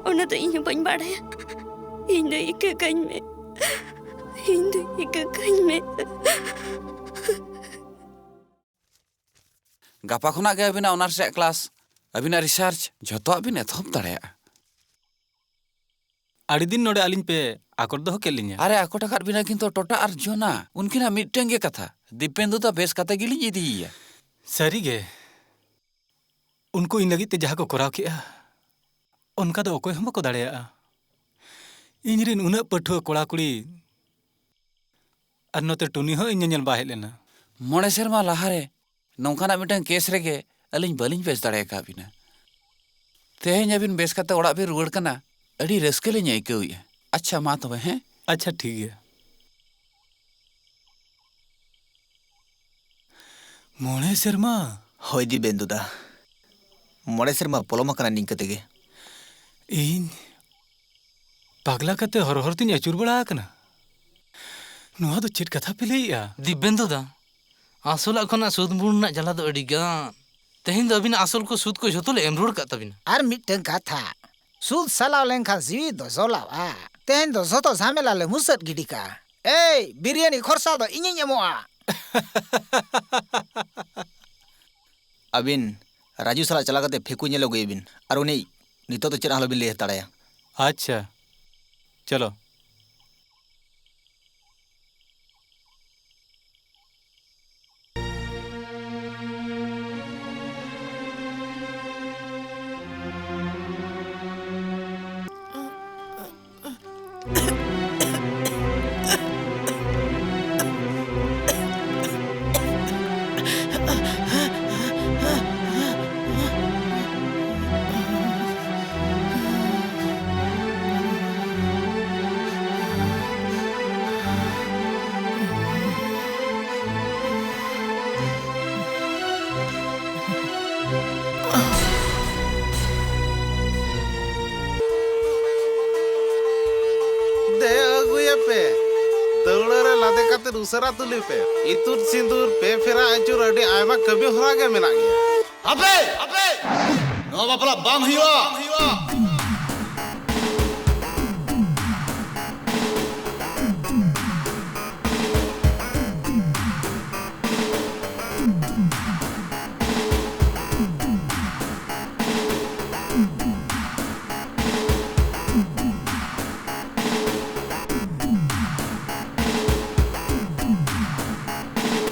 ᱚᱱᱟ ᱫᱚ ᱤᱧ ᱦᱚᱸ ᱵᱟᱹᱧ ᱵᱟᱲᱟᱭᱟ᱾ ᱤᱧ ᱫᱚ ᱤᱠᱟᱹ ᱠᱟᱹᱧ ᱢᱮ, ᱤᱧ ᱫᱚ ᱤᱠᱟᱹ ᱠᱟᱹᱧ ᱢᱮ᱾ ᱜᱟᱯᱟ ᱠᱷᱚᱱᱟᱜ ᱜᱮ ᱟᱹᱵᱤᱱᱟᱜ ᱚᱱᱟᱨᱥ ᱨᱮᱭᱟᱜ ᱠᱞᱟᱥ, ᱟᱹᱵᱤᱱᱟᱜ ᱨᱤᱥᱟᱨᱪ, ᱡᱷᱚᱛᱚᱣᱟᱜ ᱵᱤᱱ ᱮᱛᱚᱦᱚᱵ ᱫᱟᱲᱮᱭᱟᱜᱼᱟ᱾ ᱟᱹᱰᱤ ᱫᱤᱱ ᱱᱚᱰᱮ ᱟᱹᱞᱤᱧ ᱯᱮ ᱟᱠᱚᱴ ᱫᱚᱦᱚ ᱠᱮᱫ ᱞᱤᱧᱟ᱾ ᱟᱨᱮ, ᱟᱠᱚᱴ ᱟᱠᱟᱫ ᱵᱤᱱᱟ ᱠᱤᱱᱛᱩ ᱴᱚᱴᱟ ᱟᱨ ᱡᱚᱱᱟ, ᱩᱱᱠᱤᱱᱟᱜ ᱢᱤᱫᱴᱟᱝ ᱜᱮ ᱠᱟᱛᱷᱟ, ᱫᱤᱯᱮᱱᱫᱩ ᱫᱟ ᱵᱮᱥ ᱠᱟᱛᱮ ᱜᱮᱞᱤᱧ ᱤᱫᱤᱭᱮᱭᱟ᱾ ᱥᱟᱹᱨᱤ ᱜᱮ, ᱩᱱᱠᱩ ᱤᱧ ᱞᱟᱹᱜᱤᱫ ᱛᱮ ᱡᱟᱦᱟᱸ ᱠᱚ ᱠᱚᱨᱟᱣ ᱠᱮᱜᱼᱟ, ᱚᱱᱠᱟ ᱫᱚ ᱚᱠᱚᱭ ᱦᱚᱸ ᱵᱟᱠᱚ ᱫᱟᱲᱮᱭᱟᱜᱼᱟ᱾ ᱤᱧ ᱨᱮᱱ ᱩᱱᱟᱹᱜ ᱯᱟᱹᱴᱷᱩᱣᱟᱹ ᱠᱚᱲᱟ ᱠᱩᱲᱤ, ᱟᱨ ᱱᱚᱛᱮ ᱴᱩᱱᱤ ᱦᱚᱸ ᱤᱧ ᱧᱮᱧᱮᱞ ᱵᱟᱭ ᱦᱮᱡ ᱞᱮᱱᱟ᱾ ᱢᱚᱬᱮ ᱥᱮᱨᱢᱟ ᱞᱟᱦᱟᱨᱮ ᱱᱚᱝᱠᱟᱱᱟᱜ ᱢᱤᱫᱴᱟᱝ ᱠᱮᱥ ᱨᱮᱜᱮ ᱟᱹᱞᱤᱧ ᱵᱟᱹᱞᱤᱧ ᱵᱮᱥ ᱫᱟᱲᱮ ᱟᱠᱟᱫ ᱵᱤᱱᱟ᱾ ᱛᱮᱦᱮᱧ ᱟᱹᱵᱤᱱ ᱵᱮᱥ ᱠᱟᱛᱮ ᱚᱲᱟᱜ ᱵᱤᱱ ᱨᱩᱣᱟᱹᱲ ᱠᱟᱱᱟ, ᱟᱹᱰᱤ ᱨᱟᱹᱥᱠᱟᱹ ᱞᱤᱧ ᱟᱹᱭᱠᱟᱹᱣᱮᱫᱼᱟ᱾ ᱟᱪᱪᱷᱟ, ᱢᱟ ᱛᱚᱵᱮ, ᱦᱮᱸ? ᱟᱪᱪᱷᱟ, ᱴᱷᱤᱠ ᱜᱮᱭᱟ᱾ ᱢᱚᱬᱮ ᱥᱮᱨᱢᱟ? ᱦᱳᱭ ᱫᱤᱵᱮᱱᱫᱩ ᱫᱟ, ᱢᱚᱬᱮ ᱥᱮᱨᱢᱟ ᱯᱚᱞᱚᱢ ᱟᱠᱟᱱᱟ ᱱᱤᱝᱠᱟᱹ ᱛᱮᱜᱮ᱾ ᱤᱧ ᱯᱟᱜᱽᱞᱟ ᱠᱟᱛᱮ ᱦᱚᱨ ᱦᱚᱨ ᱛᱤᱧ ᱟᱹᱪᱩᱨ ᱵᱟᱲᱟ ᱟᱠᱟᱱᱟ᱾ ᱱᱚᱣᱟ ᱫᱚ ᱪᱮᱫ ᱠᱟᱛᱷᱟ ᱯᱮ ᱞᱟᱹᱭᱮᱜᱼᱟ? ᱫᱤᱵᱮᱱᱫᱩ ᱫᱟ, ᱟᱥᱚᱞᱟᱜ ᱠᱷᱚᱱᱟᱜ ᱥᱩᱫ ᱵᱩᱱ ᱨᱮᱱᱟᱜ ᱡᱟᱞᱟ ᱫᱚ ᱟᱹᱰᱤ ᱜᱟᱱ᱾ ᱛᱮᱦᱮᱧ ᱫᱚ ᱟᱹᱵᱤᱱᱟᱜ ᱟᱥᱚᱞ ᱠᱚ ᱥᱩᱫ ᱠᱚ ᱡᱷᱚᱛᱚ ᱞᱮ ᱮᱢ ᱨᱩᱣᱟᱹᱲ ᱠᱟᱜ ᱛᱟᱹᱵᱤᱱᱟ᱾ ᱟᱨ ᱢᱤᱫᱴᱟᱝ ᱠᱟᱛᱷᱟ, ᱥᱩᱫ ᱥᱟᱞᱟᱣ ᱞᱮᱱᱠᱷᱟᱱ ᱡᱤᱣᱤ ᱫᱚ ᱡᱚᱞᱟᱣᱟ᱾ ᱛᱮᱦᱮᱧ ᱫᱚ ᱡᱷᱚᱛᱚ ᱡᱷᱟᱢᱮᱞᱟ ᱞᱮ ᱢᱩᱪᱟᱹᱫ ᱜᱤᱰᱤ ᱠᱟᱜᱼᱟ᱾ ᱮᱭ, ᱵᱤᱨᱭᱟᱱᱤ ᱠᱷᱚᱨᱪᱟ ᱫᱚ ᱤᱧᱤᱧ ᱮᱢᱚᱜᱼᱟ᱾ ᱟᱹᱵᱤᱱ ᱨᱟᱡᱩ ᱥᱟᱞᱟᱜ ᱪᱟᱞᱟᱣ ᱠᱟᱛᱮ ᱯᱷᱮᱠᱩ ᱧᱮᱞ ᱟᱹᱜᱩᱭᱮ ᱵᱤᱱ᱾ ᱟᱨ ᱩᱱᱤ ᱱᱤᱛᱚᱜ ᱫᱚ ᱪᱮᱫ ᱦᱚᱸ ᱟᱞᱚᱵᱤᱱ ᱞᱟᱹᱭ ᱦᱟᱛᱟᱲᱟᱭᱟ᱾ ᱟᱪᱪᱷᱟ, ᱪᱚᱞᱚ᱾ ᱫᱮᱡ ᱟᱹᱜᱩᱭᱮᱯᱮ᱾ ᱫᱟᱹᱣᱲᱟᱹ ᱨᱮ ᱞᱟᱫᱮ ᱠᱟᱛᱮ ᱩᱥᱟᱹᱨᱟ ᱛᱩᱞᱤ ᱯᱮ᱾ ᱤᱛᱩᱫ ᱥᱤᱸᱫᱩᱨ, ᱯᱮ ᱯᱷᱮᱨᱟ ᱟᱹᱪᱩᱨ, ᱟᱹᱰᱤ ᱟᱭᱢᱟ ᱠᱟᱹᱢᱤ ᱦᱚᱨᱟ ᱜᱮ ᱢᱮᱱᱟᱜ ᱜᱮᱭᱟ᱾ ᱦᱟᱯᱮ! ᱦᱟᱯᱮ! ᱵᱟᱯᱞᱟ ᱵᱟᱝ ᱦᱩᱭᱩᱜᱼᱟ᱾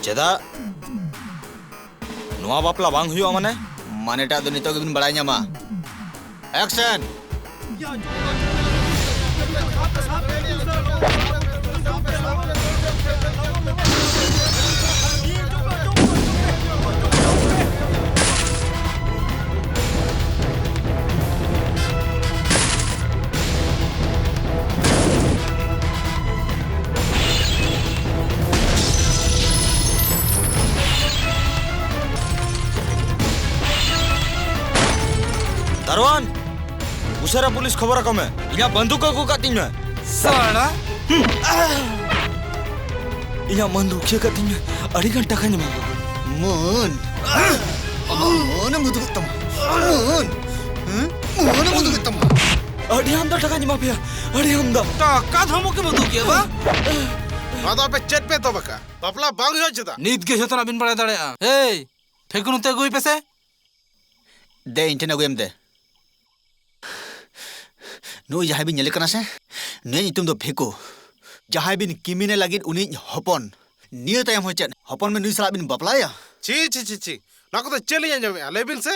ᱪᱮᱫᱟᱜ? ᱱᱚᱣᱟ ᱵᱟᱯᱞᱟ ᱵᱟᱝ ᱦᱩᱭᱩᱜᱼᱟ ᱢᱟᱱᱮ? ᱢᱟᱱᱮᱴᱟᱜ ᱫᱚ ᱱᱤᱛᱚᱜ ᱜᱮᱵᱤᱱ ᱵᱟᱲᱟᱭ ᱧᱟᱢᱟ᱾ ᱮᱠᱥᱮᱱ! ᱫᱟᱨᱣᱟᱱ, ᱩᱥᱟᱹᱨᱟ ᱯᱩᱞᱤᱥ ᱠᱷᱚᱵᱚᱨ ᱟᱠᱚ ᱢᱮ᱾ ᱤᱧᱟᱹᱜ ᱵᱟᱱᱫᱩᱠ ᱟᱹᱜᱩ ᱠᱟᱜ ᱛᱤᱧ ᱢᱮ᱾ ᱥᱟᱲᱟ! ᱤᱧᱟᱹᱜ ᱢᱟᱹᱱ ᱨᱩᱠᱷᱤᱭᱟᱹ ᱠᱟᱜ ᱛᱤᱧ ᱢᱮ᱾ ᱟᱹᱰᱤ ᱜᱟᱱ ᱴᱟᱠᱟᱧ ᱮᱢᱟᱢᱟ᱾ ᱢᱟᱹᱱ? ᱟᱢᱟᱜ ᱢᱟᱹᱱ ᱮᱢ ᱩᱫᱩᱜ ᱛᱟᱢᱟ? ᱢᱟᱹᱱ? ᱦᱮᱸ? ᱢᱟᱹᱱ ᱮᱢ ᱩᱫᱩᱜ ᱛᱟᱢᱟ? ᱟᱹᱰᱤ ᱟᱢᱫᱟ ᱴᱟᱠᱟᱧ ᱮᱢᱟ ᱯᱮᱭᱟ᱾ ᱟᱹᱰᱤ ᱟᱢᱫᱟ᱾ ᱴᱟᱠᱟ ᱫᱷᱚᱢᱚᱠ ᱮᱢ ᱩᱫᱩᱜ ᱜᱮᱭᱟ ᱵᱟ? ᱟᱫᱚ ᱟᱯᱮ ᱪᱮᱫ ᱯᱮ ᱮᱛᱚᱦᱚᱵ ᱟᱠᱟᱫ? ᱵᱟᱯᱞᱟ ᱵᱟᱝ ᱦᱩᱭᱩᱜᱼᱟ ᱪᱮᱫᱟᱜ? ᱱᱤᱛ ᱜᱮ ᱡᱷᱚᱛᱚᱱᱟᱜ ᱵᱤᱱ ᱵᱟᱲᱟᱭ ᱫᱟᱲᱮᱭᱟᱜᱼᱟ᱾ ᱮᱭ, ᱯᱷᱮᱠᱩ ᱱᱚᱛᱮ ᱟᱹᱜᱩᱭ ᱯᱮᱥᱮ᱾ ᱫᱮ, ᱤᱧ ᱴᱷᱮᱱ ᱟᱹᱜᱩᱭᱮᱢ ᱫᱮ᱾ ᱱᱩᱭ ᱡᱟᱦᱟᱸᱭ ᱵᱤᱱ ᱧᱮᱞᱮ ᱠᱟᱱᱟ ᱥᱮ, ᱱᱩᱭᱟᱜ ᱧᱩᱛᱩᱢ ᱫᱚ ᱯᱷᱮᱠᱩ᱾ ᱡᱟᱦᱟᱸᱭ ᱵᱤᱱ ᱠᱤᱢᱤᱱᱮ ᱞᱟᱹᱜᱤᱫ ᱩᱱᱤᱭᱤᱡ ᱦᱚᱯᱚᱱ᱾ ᱱᱤᱭᱟᱹ ᱛᱟᱭᱚᱢ ᱦᱚᱸ ᱪᱮᱫ? ᱦᱚᱯᱚᱱ ᱢᱮ ᱱᱩᱭ ᱥᱟᱞᱟᱜ ᱵᱤᱱ ᱵᱟᱯᱞᱟᱭᱟ? ᱪᱷᱤ, ᱪᱷᱤ, ᱪᱷᱤ, ᱪᱷᱤ᱾ ᱱᱚᱣᱟ ᱠᱚᱫᱚ ᱪᱮᱫ ᱞᱤᱧ ᱟᱸᱡᱚᱢᱮᱫᱼᱟ? ᱞᱟᱹᱭ ᱵᱤᱱ ᱥᱮ᱾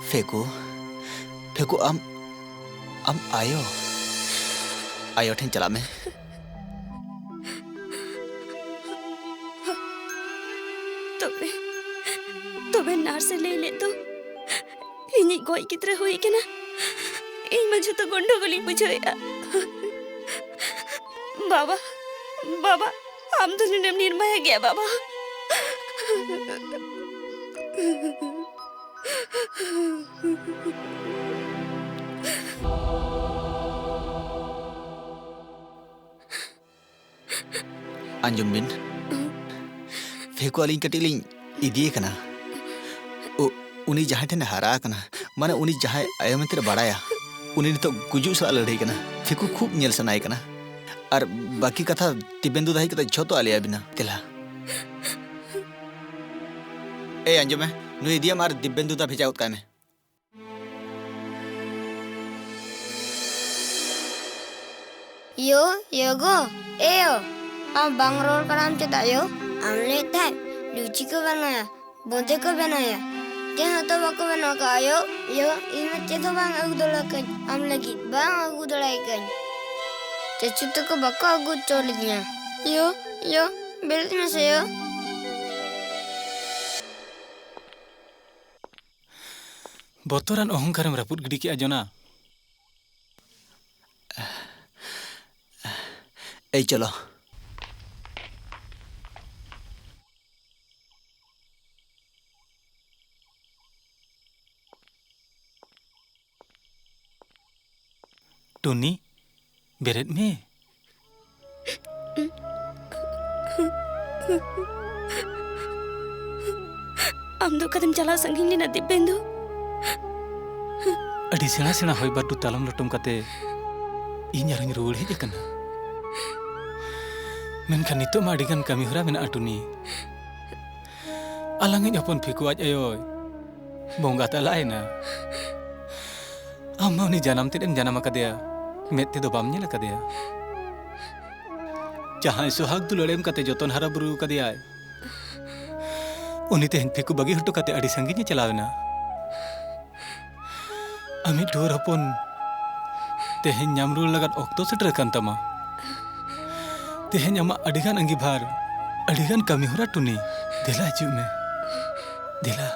ᱯᱷᱮᱠᱩ, ᱯᱷᱮᱠᱩ, ᱟᱢ, ᱟᱢ ᱟᱭᱳ, ᱟᱭᱳ ᱴᱷᱮᱱ ᱪᱟᱞᱟᱜ ᱢᱮ᱾ ᱛᱚᱵᱮ, ᱛᱚᱵᱮ ᱱᱟᱨᱥ ᱮ ᱞᱟᱹᱭ ᱞᱮᱫ ᱫᱚ ᱤᱧᱤᱡ ᱜᱚᱡ ᱜᱤᱫᱽᱨᱟᱹ ᱦᱩᱭ ᱠᱟᱱᱟ᱾ ᱤᱧ ᱢᱟ ᱡᱷᱚᱛᱚ ᱜᱚᱱᱰᱚᱜᱳᱞᱤᱧ ᱵᱩᱡᱷᱟᱹᱣᱮᱫᱼᱟ᱾ ᱵᱟᱵᱟ, ᱵᱟᱵᱟ, ᱟᱢ ᱫᱚ ᱱᱩᱱᱟᱹᱜ ᱮᱢ ᱱᱤᱨᱢᱟᱭᱟ ᱜᱮᱭᱟ ᱵᱟᱵᱟ᱾ ᱟᱸᱡᱚᱢ ᱵᱤᱱ, ᱯᱷᱮᱠᱩ ᱟᱹᱞᱤᱧ ᱠᱟᱹᱴᱤᱡ ᱞᱤᱧ ᱤᱫᱤᱭᱮ ᱠᱟᱱᱟ᱾ ᱩ-, ᱩᱱᱤ ᱡᱟᱦᱟᱸᱭ ᱴᱷᱮᱱᱮ ᱦᱟᱨᱟ ᱟᱠᱟᱱᱟ, ᱢᱟᱱᱮ ᱩᱱᱤ ᱡᱟᱦᱟᱸᱭ ᱟᱭᱳ ᱢᱮᱱᱛᱮ ᱵᱟᱲᱟᱭᱟ, ᱩᱱᱤ ᱱᱤᱛᱚᱜ ᱜᱩᱡᱩᱜ ᱥᱟᱞᱟᱜ ᱞᱟᱹᱲᱦᱟᱹᱭ ᱠᱟᱱᱟ᱾ ᱯᱷᱮᱠᱩ ᱠᱷᱩᱵ ᱧᱮᱞ ᱥᱟᱱᱟᱭᱮ ᱠᱟᱱᱟ᱾ ᱟᱨ ᱵᱟᱹᱠᱤ ᱠᱟᱛᱷᱟ ᱫᱤᱵᱮᱱᱫᱩ ᱫᱟ ᱦᱮᱡ ᱠᱟᱛᱮ ᱡᱷᱚᱛᱚ ᱟᱞᱮᱭᱟ ᱵᱤᱱᱟ᱾ ᱫᱮᱞᱟ᱾ ᱮᱭ, ᱟᱸᱡᱚᱢ ᱢᱮ, ᱱᱩᱭ ᱤᱫᱤᱭᱟᱢ ᱟᱨ ᱫᱤᱵᱮᱱᱫᱩ ᱫᱟ ᱵᱷᱮᱡᱟ ᱜᱚᱫ ᱠᱟᱭ ᱢᱮ᱾ ᱭᱳ, ᱭᱳ ᱜᱳ, ᱮ ᱭᱳ, ᱟᱢ ᱵᱟᱝ ᱨᱚᱲ ᱠᱟᱱᱟᱢ ᱪᱮᱫᱟᱜ ᱭᱳ? ᱟᱢ ᱞᱟᱹᱭᱮᱫ ᱛᱟᱦᱮᱸᱫ ᱞᱩᱪᱤ ᱠᱚ ᱵᱮᱱᱟᱣᱟ, ᱵᱚᱫᱮ ᱠᱚ ᱵᱮᱱᱟᱣᱟ, ᱪᱮᱫ ᱦᱚᱸᱛᱚ ᱵᱟᱠᱚ ᱵᱮᱱᱟᱣ ᱠᱟᱜᱼᱟ ᱭᱳ᱾ ᱭᱳ, ᱤᱧ ᱢᱟ ᱪᱮᱫ ᱦᱚᱸ ᱵᱟᱝ ᱟᱹᱜᱩ ᱫᱟᱲᱮ ᱠᱟᱹᱧ, ᱟᱢ ᱞᱟᱹᱜᱤᱫ ᱵᱟᱝ ᱟᱹᱜᱩ ᱫᱟᱲᱮ ᱠᱟᱹᱧ᱾ ᱪᱟᱪᱩ ᱛᱟᱠᱚ ᱵᱟᱠᱚ ᱟᱹᱜᱩ ᱦᱚᱪᱚ ᱞᱤᱫᱤᱧᱟ᱾ ᱭᱳ, ᱭᱳ, ᱵᱮᱨᱮᱫ ᱢᱮᱥᱮ ᱭᱳ᱾ ᱵᱚᱛᱚᱨᱟᱱ ᱚᱦᱚᱝᱠᱟᱨᱮᱢ ᱨᱟᱹᱯᱩᱫ ᱜᱤᱰᱤ ᱠᱮᱜᱼᱟ, ᱡᱚᱱᱟ᱾ ᱮᱭ ᱪᱚᱞᱚ᱾ ᱴᱩᱱᱤ, ᱵᱮᱨᱮᱫ ᱢᱮ᱾ ᱟᱢ ᱫᱚ ᱚᱠᱟᱛᱮᱢ ᱪᱟᱞᱟᱣ ᱥᱟᱺᱜᱤᱧ ᱞᱮᱱᱟ, ᱫᱤᱵᱮᱱᱫᱩ? ᱟᱹᱰᱤ ᱥᱮᱬᱟ ᱥᱮᱬᱟ ᱦᱚᱭ ᱵᱟᱹᱨᱰᱩ ᱛᱟᱞᱚᱢ ᱞᱚᱴᱚᱢ ᱠᱟᱛᱮ ᱤᱧ ᱟᱨᱦᱚᱸᱧ ᱨᱩᱣᱟᱹᱲ ᱦᱮᱡ ᱟᱠᱟᱱᱟ᱾ ᱢᱮᱱᱠᱷᱟᱱ ᱱᱤᱛᱚᱜ ᱢᱟ ᱟᱹᱰᱤᱜᱟᱱ ᱠᱟᱹᱢᱤ ᱦᱚᱨᱟ ᱢᱮᱱᱟᱜᱼᱟ, ᱴᱩᱱᱤ᱾ ᱟᱞᱟᱝᱤᱡ ᱦᱚᱯᱚᱱ ᱯᱷᱤᱠᱩ ᱟᱡ ᱟᱭᱳᱭ ᱵᱚᱸᱜᱟ ᱛᱟᱞᱟᱭᱮᱱᱟ᱾ ᱟᱢ ᱢᱟ ᱩᱱᱤ ᱡᱟᱱᱟᱢ ᱛᱮᱫ ᱮᱢ ᱡᱟᱱᱟᱢ ᱟᱠᱟᱫᱮᱭᱟ, ᱢᱮᱫ ᱛᱮᱫᱚ ᱵᱟᱢ ᱧᱮᱞ ᱟᱠᱟᱫᱮᱭᱟ᱾ ᱡᱟᱦᱟᱸᱭ ᱥᱚᱦᱟᱜᱽ ᱫᱩᱞᱟᱹᱲ ᱮᱢ ᱠᱟᱛᱮ ᱡᱚᱛᱚᱱ ᱦᱟᱨᱟ ᱵᱩᱨᱩ ᱟᱠᱟᱫᱮᱭᱟᱭ, ᱩᱱᱤ ᱛᱮᱦᱮᱧ ᱯᱷᱤᱠᱩ ᱵᱟᱹᱜᱤ ᱦᱚᱴᱚ ᱠᱟᱛᱮ ᱟᱹᱰᱤ ᱥᱟᱺᱜᱤᱧ ᱮ ᱪᱟᱞᱟᱣ ᱮᱱᱟ᱾ ᱟᱢᱤᱡ ᱴᱩᱣᱟᱹᱨ ᱦᱚᱯᱚᱱ ᱛᱮᱦᱮᱧ ᱧᱟᱢ ᱨᱩᱣᱟᱹᱲ ᱞᱟᱜᱟᱫ ᱚᱠᱛᱚ ᱥᱮᱴᱮᱨ ᱟᱠᱟᱱ ᱛᱟᱢᱟ᱾ ᱛᱮᱦᱮᱧ ᱟᱢᱟᱜ ᱟᱹᱰᱤᱜᱟᱱ ᱟᱺᱜᱤᱵᱷᱟᱨ, ᱟᱹᱰᱤᱜᱟᱱ ᱠᱟᱹᱢᱤ ᱦᱚᱨᱟ, ᱴᱩᱱᱤ᱾ ᱫᱮᱞᱟ ᱦᱤᱡᱩᱜ ᱢᱮ, ᱫᱮᱞᱟ᱾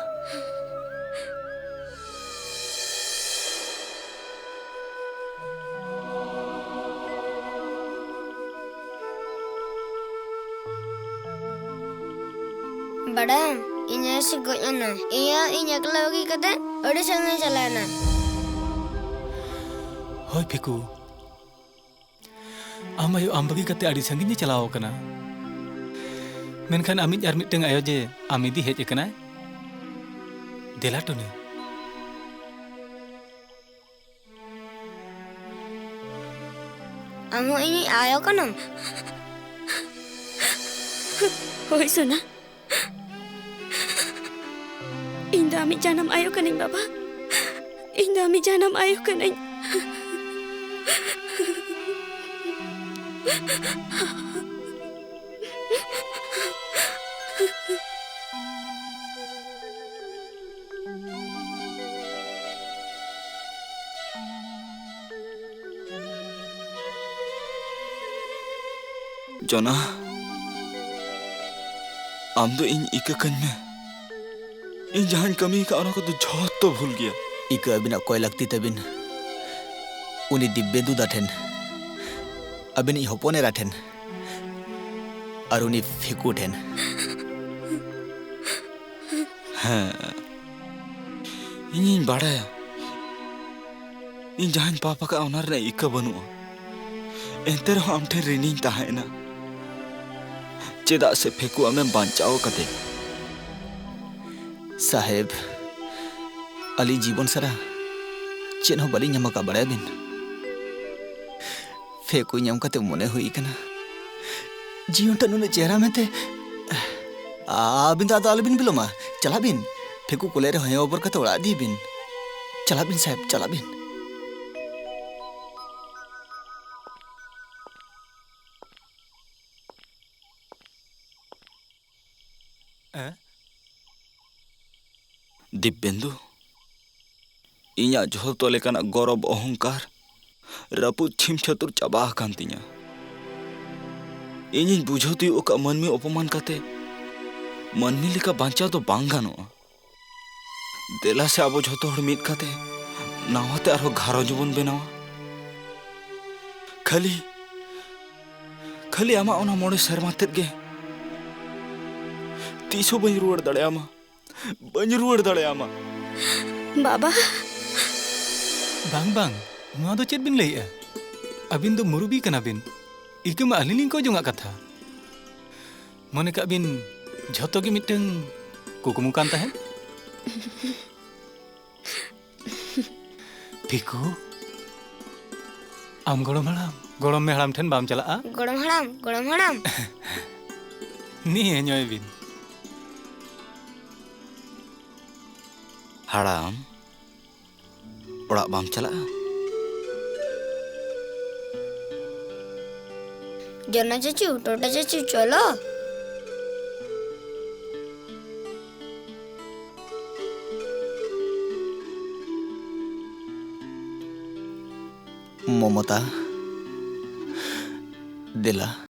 ᱵᱟᱰᱟᱭᱟᱢ, ᱤᱧ ᱟᱭᱳ ᱥᱮ ᱜᱚᱡ ᱮᱱᱟ᱾ ᱤᱧ ᱟᱭᱳ ᱤᱧ ᱮᱠᱞᱟ ᱵᱟᱹᱜᱤ ᱠᱟᱛᱮ ᱟᱹᱰᱤ ᱥᱟᱺᱜᱤᱧ ᱪᱟᱞᱟᱣ ᱮᱱᱟ᱾ ᱦᱳᱭ ᱯᱷᱤᱠᱩ, ᱟᱢ ᱟᱭᱳ ᱟᱢ ᱵᱟᱹᱜᱤ ᱠᱟᱛᱮ ᱟᱹᱰᱤ ᱥᱟᱺᱜᱤᱧ ᱮ ᱪᱟᱞᱟᱣ ᱟᱠᱟᱱᱟ᱾ ᱢᱮᱱᱠᱷᱟᱱ ᱟᱢᱤᱡ ᱟᱨ ᱢᱤᱫᱴᱟᱝ ᱟᱭᱳ ᱡᱮ ᱟᱢ ᱤᱫᱤ ᱦᱮᱡ ᱟᱠᱟᱱᱟᱭ᱾ ᱫᱮᱞᱟ ᱴᱩᱱᱤ᱾ ᱟᱢ ᱦᱚᱸ ᱤᱧᱤᱡ ᱟᱭᱳ ᱠᱟᱱᱟᱢ? ᱦᱳᱭ ᱥᱳᱱᱟ, ᱤᱧ ᱫᱚ ᱟᱢᱤᱡ ᱡᱟᱱᱟᱢ ᱟᱭᱳ ᱠᱟᱹᱱᱟᱹᱧ ᱵᱟᱵᱟ᱾ ᱤᱧ ᱫᱚ ᱟᱢᱤᱡ ᱡᱟᱱᱟᱢ ᱟᱭᱳ ᱠᱟᱹᱱᱟᱹᱧ᱾ ᱡᱚᱱᱟ, ᱟᱢ ᱫᱚ ᱤᱧ ᱤᱠᱟᱹ ᱠᱟᱹᱧ ᱢᱮ᱾ ᱤᱧ ᱡᱟᱦᱟᱸᱧ ᱠᱟᱹᱢᱤ ᱟᱠᱟᱫ, ᱚᱱᱟ ᱠᱚᱫᱚ ᱡᱷᱚᱛᱚ ᱵᱷᱩᱞ ᱜᱮᱭᱟ᱾ ᱤᱠᱟᱹ ᱟᱹᱵᱤᱱᱟᱜ ᱠᱚᱭ ᱞᱟᱹᱠᱛᱤ ᱛᱟᱹᱵᱤᱱ ᱩᱱᱤ ᱫᱤᱵᱽᱵᱮᱱᱫᱩ ᱫᱟ ᱴᱷᱮᱱ, ᱟᱹᱵᱤᱱᱤᱡ ᱦᱚᱯᱚᱱ ᱮᱨᱟ ᱴᱷᱮᱱ, ᱟᱨ ᱩᱱᱤ ᱯᱷᱮᱠᱩ ᱴᱷᱮᱱ᱾ ᱦᱮᱸ, ᱤᱧᱤᱧ ᱵᱟᱲᱟᱭᱟ, ᱤᱧ ᱡᱟᱦᱟᱸᱧ ᱯᱟᱯ ᱟᱠᱟᱫᱼᱟ, ᱚᱱᱟ ᱨᱮᱱᱟᱜ ᱤᱠᱟᱹ ᱵᱟᱹᱱᱩᱜᱼᱟ᱾ ᱮᱱᱛᱮ ᱨᱮᱦᱚᱸ ᱟᱢ ᱴᱷᱮᱱ ᱨᱤᱱᱤᱧ ᱛᱟᱦᱮᱸ ᱮᱱᱟ, ᱪᱮᱫᱟᱜ ᱥᱮ ᱯᱷᱮᱠᱩ ᱟᱢᱮᱢ ᱵᱟᱧᱪᱟᱣ ᱟᱠᱟᱫᱮ᱾ ᱥᱟᱦᱮᱵᱽ, ᱟᱹᱞᱤᱧ ᱡᱤᱵᱚᱱ ᱥᱟᱨᱟ ᱪᱮᱫ ᱦᱚᱸ ᱵᱟᱹᱞᱤᱧ ᱧᱟᱢ ᱟᱠᱟᱫ, ᱵᱟᱲᱟᱭᱟᱵᱤᱱ? ᱯᱷᱮᱠᱩ ᱧᱟᱢ ᱠᱟᱛᱮ ᱢᱚᱱᱮ ᱦᱩᱭ ᱟᱠᱟᱱᱟ, ᱡᱤᱭᱚᱱ ᱴᱟᱜ ᱱᱩᱱᱟᱹᱜ ᱪᱮᱦᱨᱟ ᱢᱮᱱᱛᱮ᱾ ᱟᱹᱵᱤᱱ ᱫᱚ ᱟᱫᱚ ᱟᱞᱚᱵᱤᱱ ᱵᱤᱞᱚᱢᱟ, ᱪᱟᱞᱟᱜ ᱵᱤᱱ᱾ ᱯᱷᱮᱠᱩ ᱠᱚᱞᱮᱡᱽ ᱨᱮ ᱦᱚᱭᱚ ᱚᱵᱚᱨ ᱠᱟᱛᱮ ᱚᱲᱟᱜ ᱤᱫᱤᱭᱮ ᱵᱤᱱ᱾ ᱪᱟᱞᱟᱜ ᱵᱤᱱ ᱥᱟᱦᱮᱵᱽ, ᱪᱟᱞᱟᱜ ᱵᱤᱱ᱾ ᱮ? ᱫᱤᱵᱽᱵᱮᱱᱫᱩ, ᱤᱧᱟᱜ ᱡᱷᱚᱛᱚ ᱞᱮᱠᱟᱱᱟᱜ ᱜᱚᱨᱚᱵ, ᱚᱦᱚᱝᱠᱟᱨ ᱨᱟᱹᱯᱩᱫ, ᱪᱷᱤᱢ ᱪᱷᱟᱹᱛᱩᱨ ᱪᱟᱵᱟ ᱟᱠᱟᱱ ᱛᱤᱧᱟ᱾ ᱤᱧᱤᱧ ᱵᱩᱡᱷᱟᱹᱣ ᱛᱤᱭᱳᱜ ᱟᱠᱟᱫ, ᱢᱟᱹᱱᱢᱤ ᱚᱯᱚᱢᱟᱱ ᱠᱟᱛᱮ ᱢᱟᱹᱱᱢᱤ ᱞᱮᱠᱟ ᱵᱟᱧᱪᱟᱣ ᱫᱚ ᱵᱟᱝ ᱜᱟᱱᱚᱜᱼᱟ᱾ ᱫᱮᱞᱟ ᱥᱮ, ᱟᱵᱚ ᱡᱷᱚᱛᱚ ᱦᱚᱲ ᱢᱤᱫ ᱠᱟᱛᱮ ᱱᱟᱣᱟ ᱛᱮ ᱟᱨᱦᱚᱸ ᱜᱷᱟᱨᱚᱸᱡᱽ ᱵᱚᱱ ᱵᱮᱱᱟᱣᱟ᱾ ᱠᱷᱟᱹᱞᱤ, ᱠᱷᱟᱹᱞᱤ ᱟᱢᱟᱜ ᱚᱱᱟ ᱢᱚᱬᱮ ᱥᱮᱨᱢᱟ ᱛᱮᱫ ᱜᱮ᱾ ᱛᱤᱥ ᱦᱚᱸ ᱵᱟᱹᱧ ᱨᱩᱣᱟᱹᱲ ᱫᱟᱲᱮᱭᱟᱢᱟ, ᱵᱟᱹᱧ ᱨᱩᱣᱟᱹᱲ ᱫᱟᱲᱮᱭᱟᱢᱟ᱾ ᱵᱟᱵᱟ᱾ ᱵᱟᱝ, ᱵᱟᱝ, ᱱᱚᱣᱟ ᱫᱚ ᱪᱮᱫ ᱵᱤᱱ ᱞᱟᱹᱭᱮᱜᱼᱟ? ᱟᱹᱵᱤᱱ ᱫᱚ ᱢᱩᱨᱩᱵᱤ ᱠᱟᱱᱟ ᱵᱤᱱ᱾ ᱤᱠᱟᱹ ᱢᱟ ᱟᱹᱞᱤᱧ ᱞᱤᱧ ᱠᱚᱭ ᱡᱚᱝᱟᱜ ᱠᱟᱛᱷᱟ᱾ ᱢᱚᱱᱮ ᱠᱟᱜ ᱵᱤᱱ, ᱡᱷᱚᱛᱚ ᱜᱮ ᱢᱤᱫᱴᱟᱝ ᱠᱩᱠᱢᱩ ᱠᱟᱱ ᱛᱟᱦᱮᱸᱫ᱾ ᱯᱷᱤᱠᱩ, ᱟᱢ ᱜᱚᱲᱚᱢ ᱦᱟᱲᱟᱢ, ᱜᱚᱲᱚᱢ ᱢᱮ ᱦᱟᱲᱟᱢ ᱴᱷᱮᱱ ᱵᱟᱢ ᱪᱟᱞᱟᱜᱼᱟ? ᱜᱚᱲᱚᱢ ᱦᱟᱲᱟᱢ, ᱜᱚᱲᱚᱢ ᱦᱟᱲᱟᱢ᱾ ᱱᱤᱭᱟᱹ ᱧᱚᱭ ᱵᱤᱱ᱾ ᱦᱟᱲᱟᱢ, ᱚᱲᱟᱜ ᱵᱟᱢ ᱪᱟᱞᱟᱜᱼᱟ? ᱡᱚᱱᱟ ᱪᱟᱪᱩ, ᱴᱚᱴᱟ ᱪᱟᱪᱩ, ᱪᱚᱞᱚ᱾ ᱢᱚᱢᱚᱛᱟ, ᱫᱮᱞᱟ᱾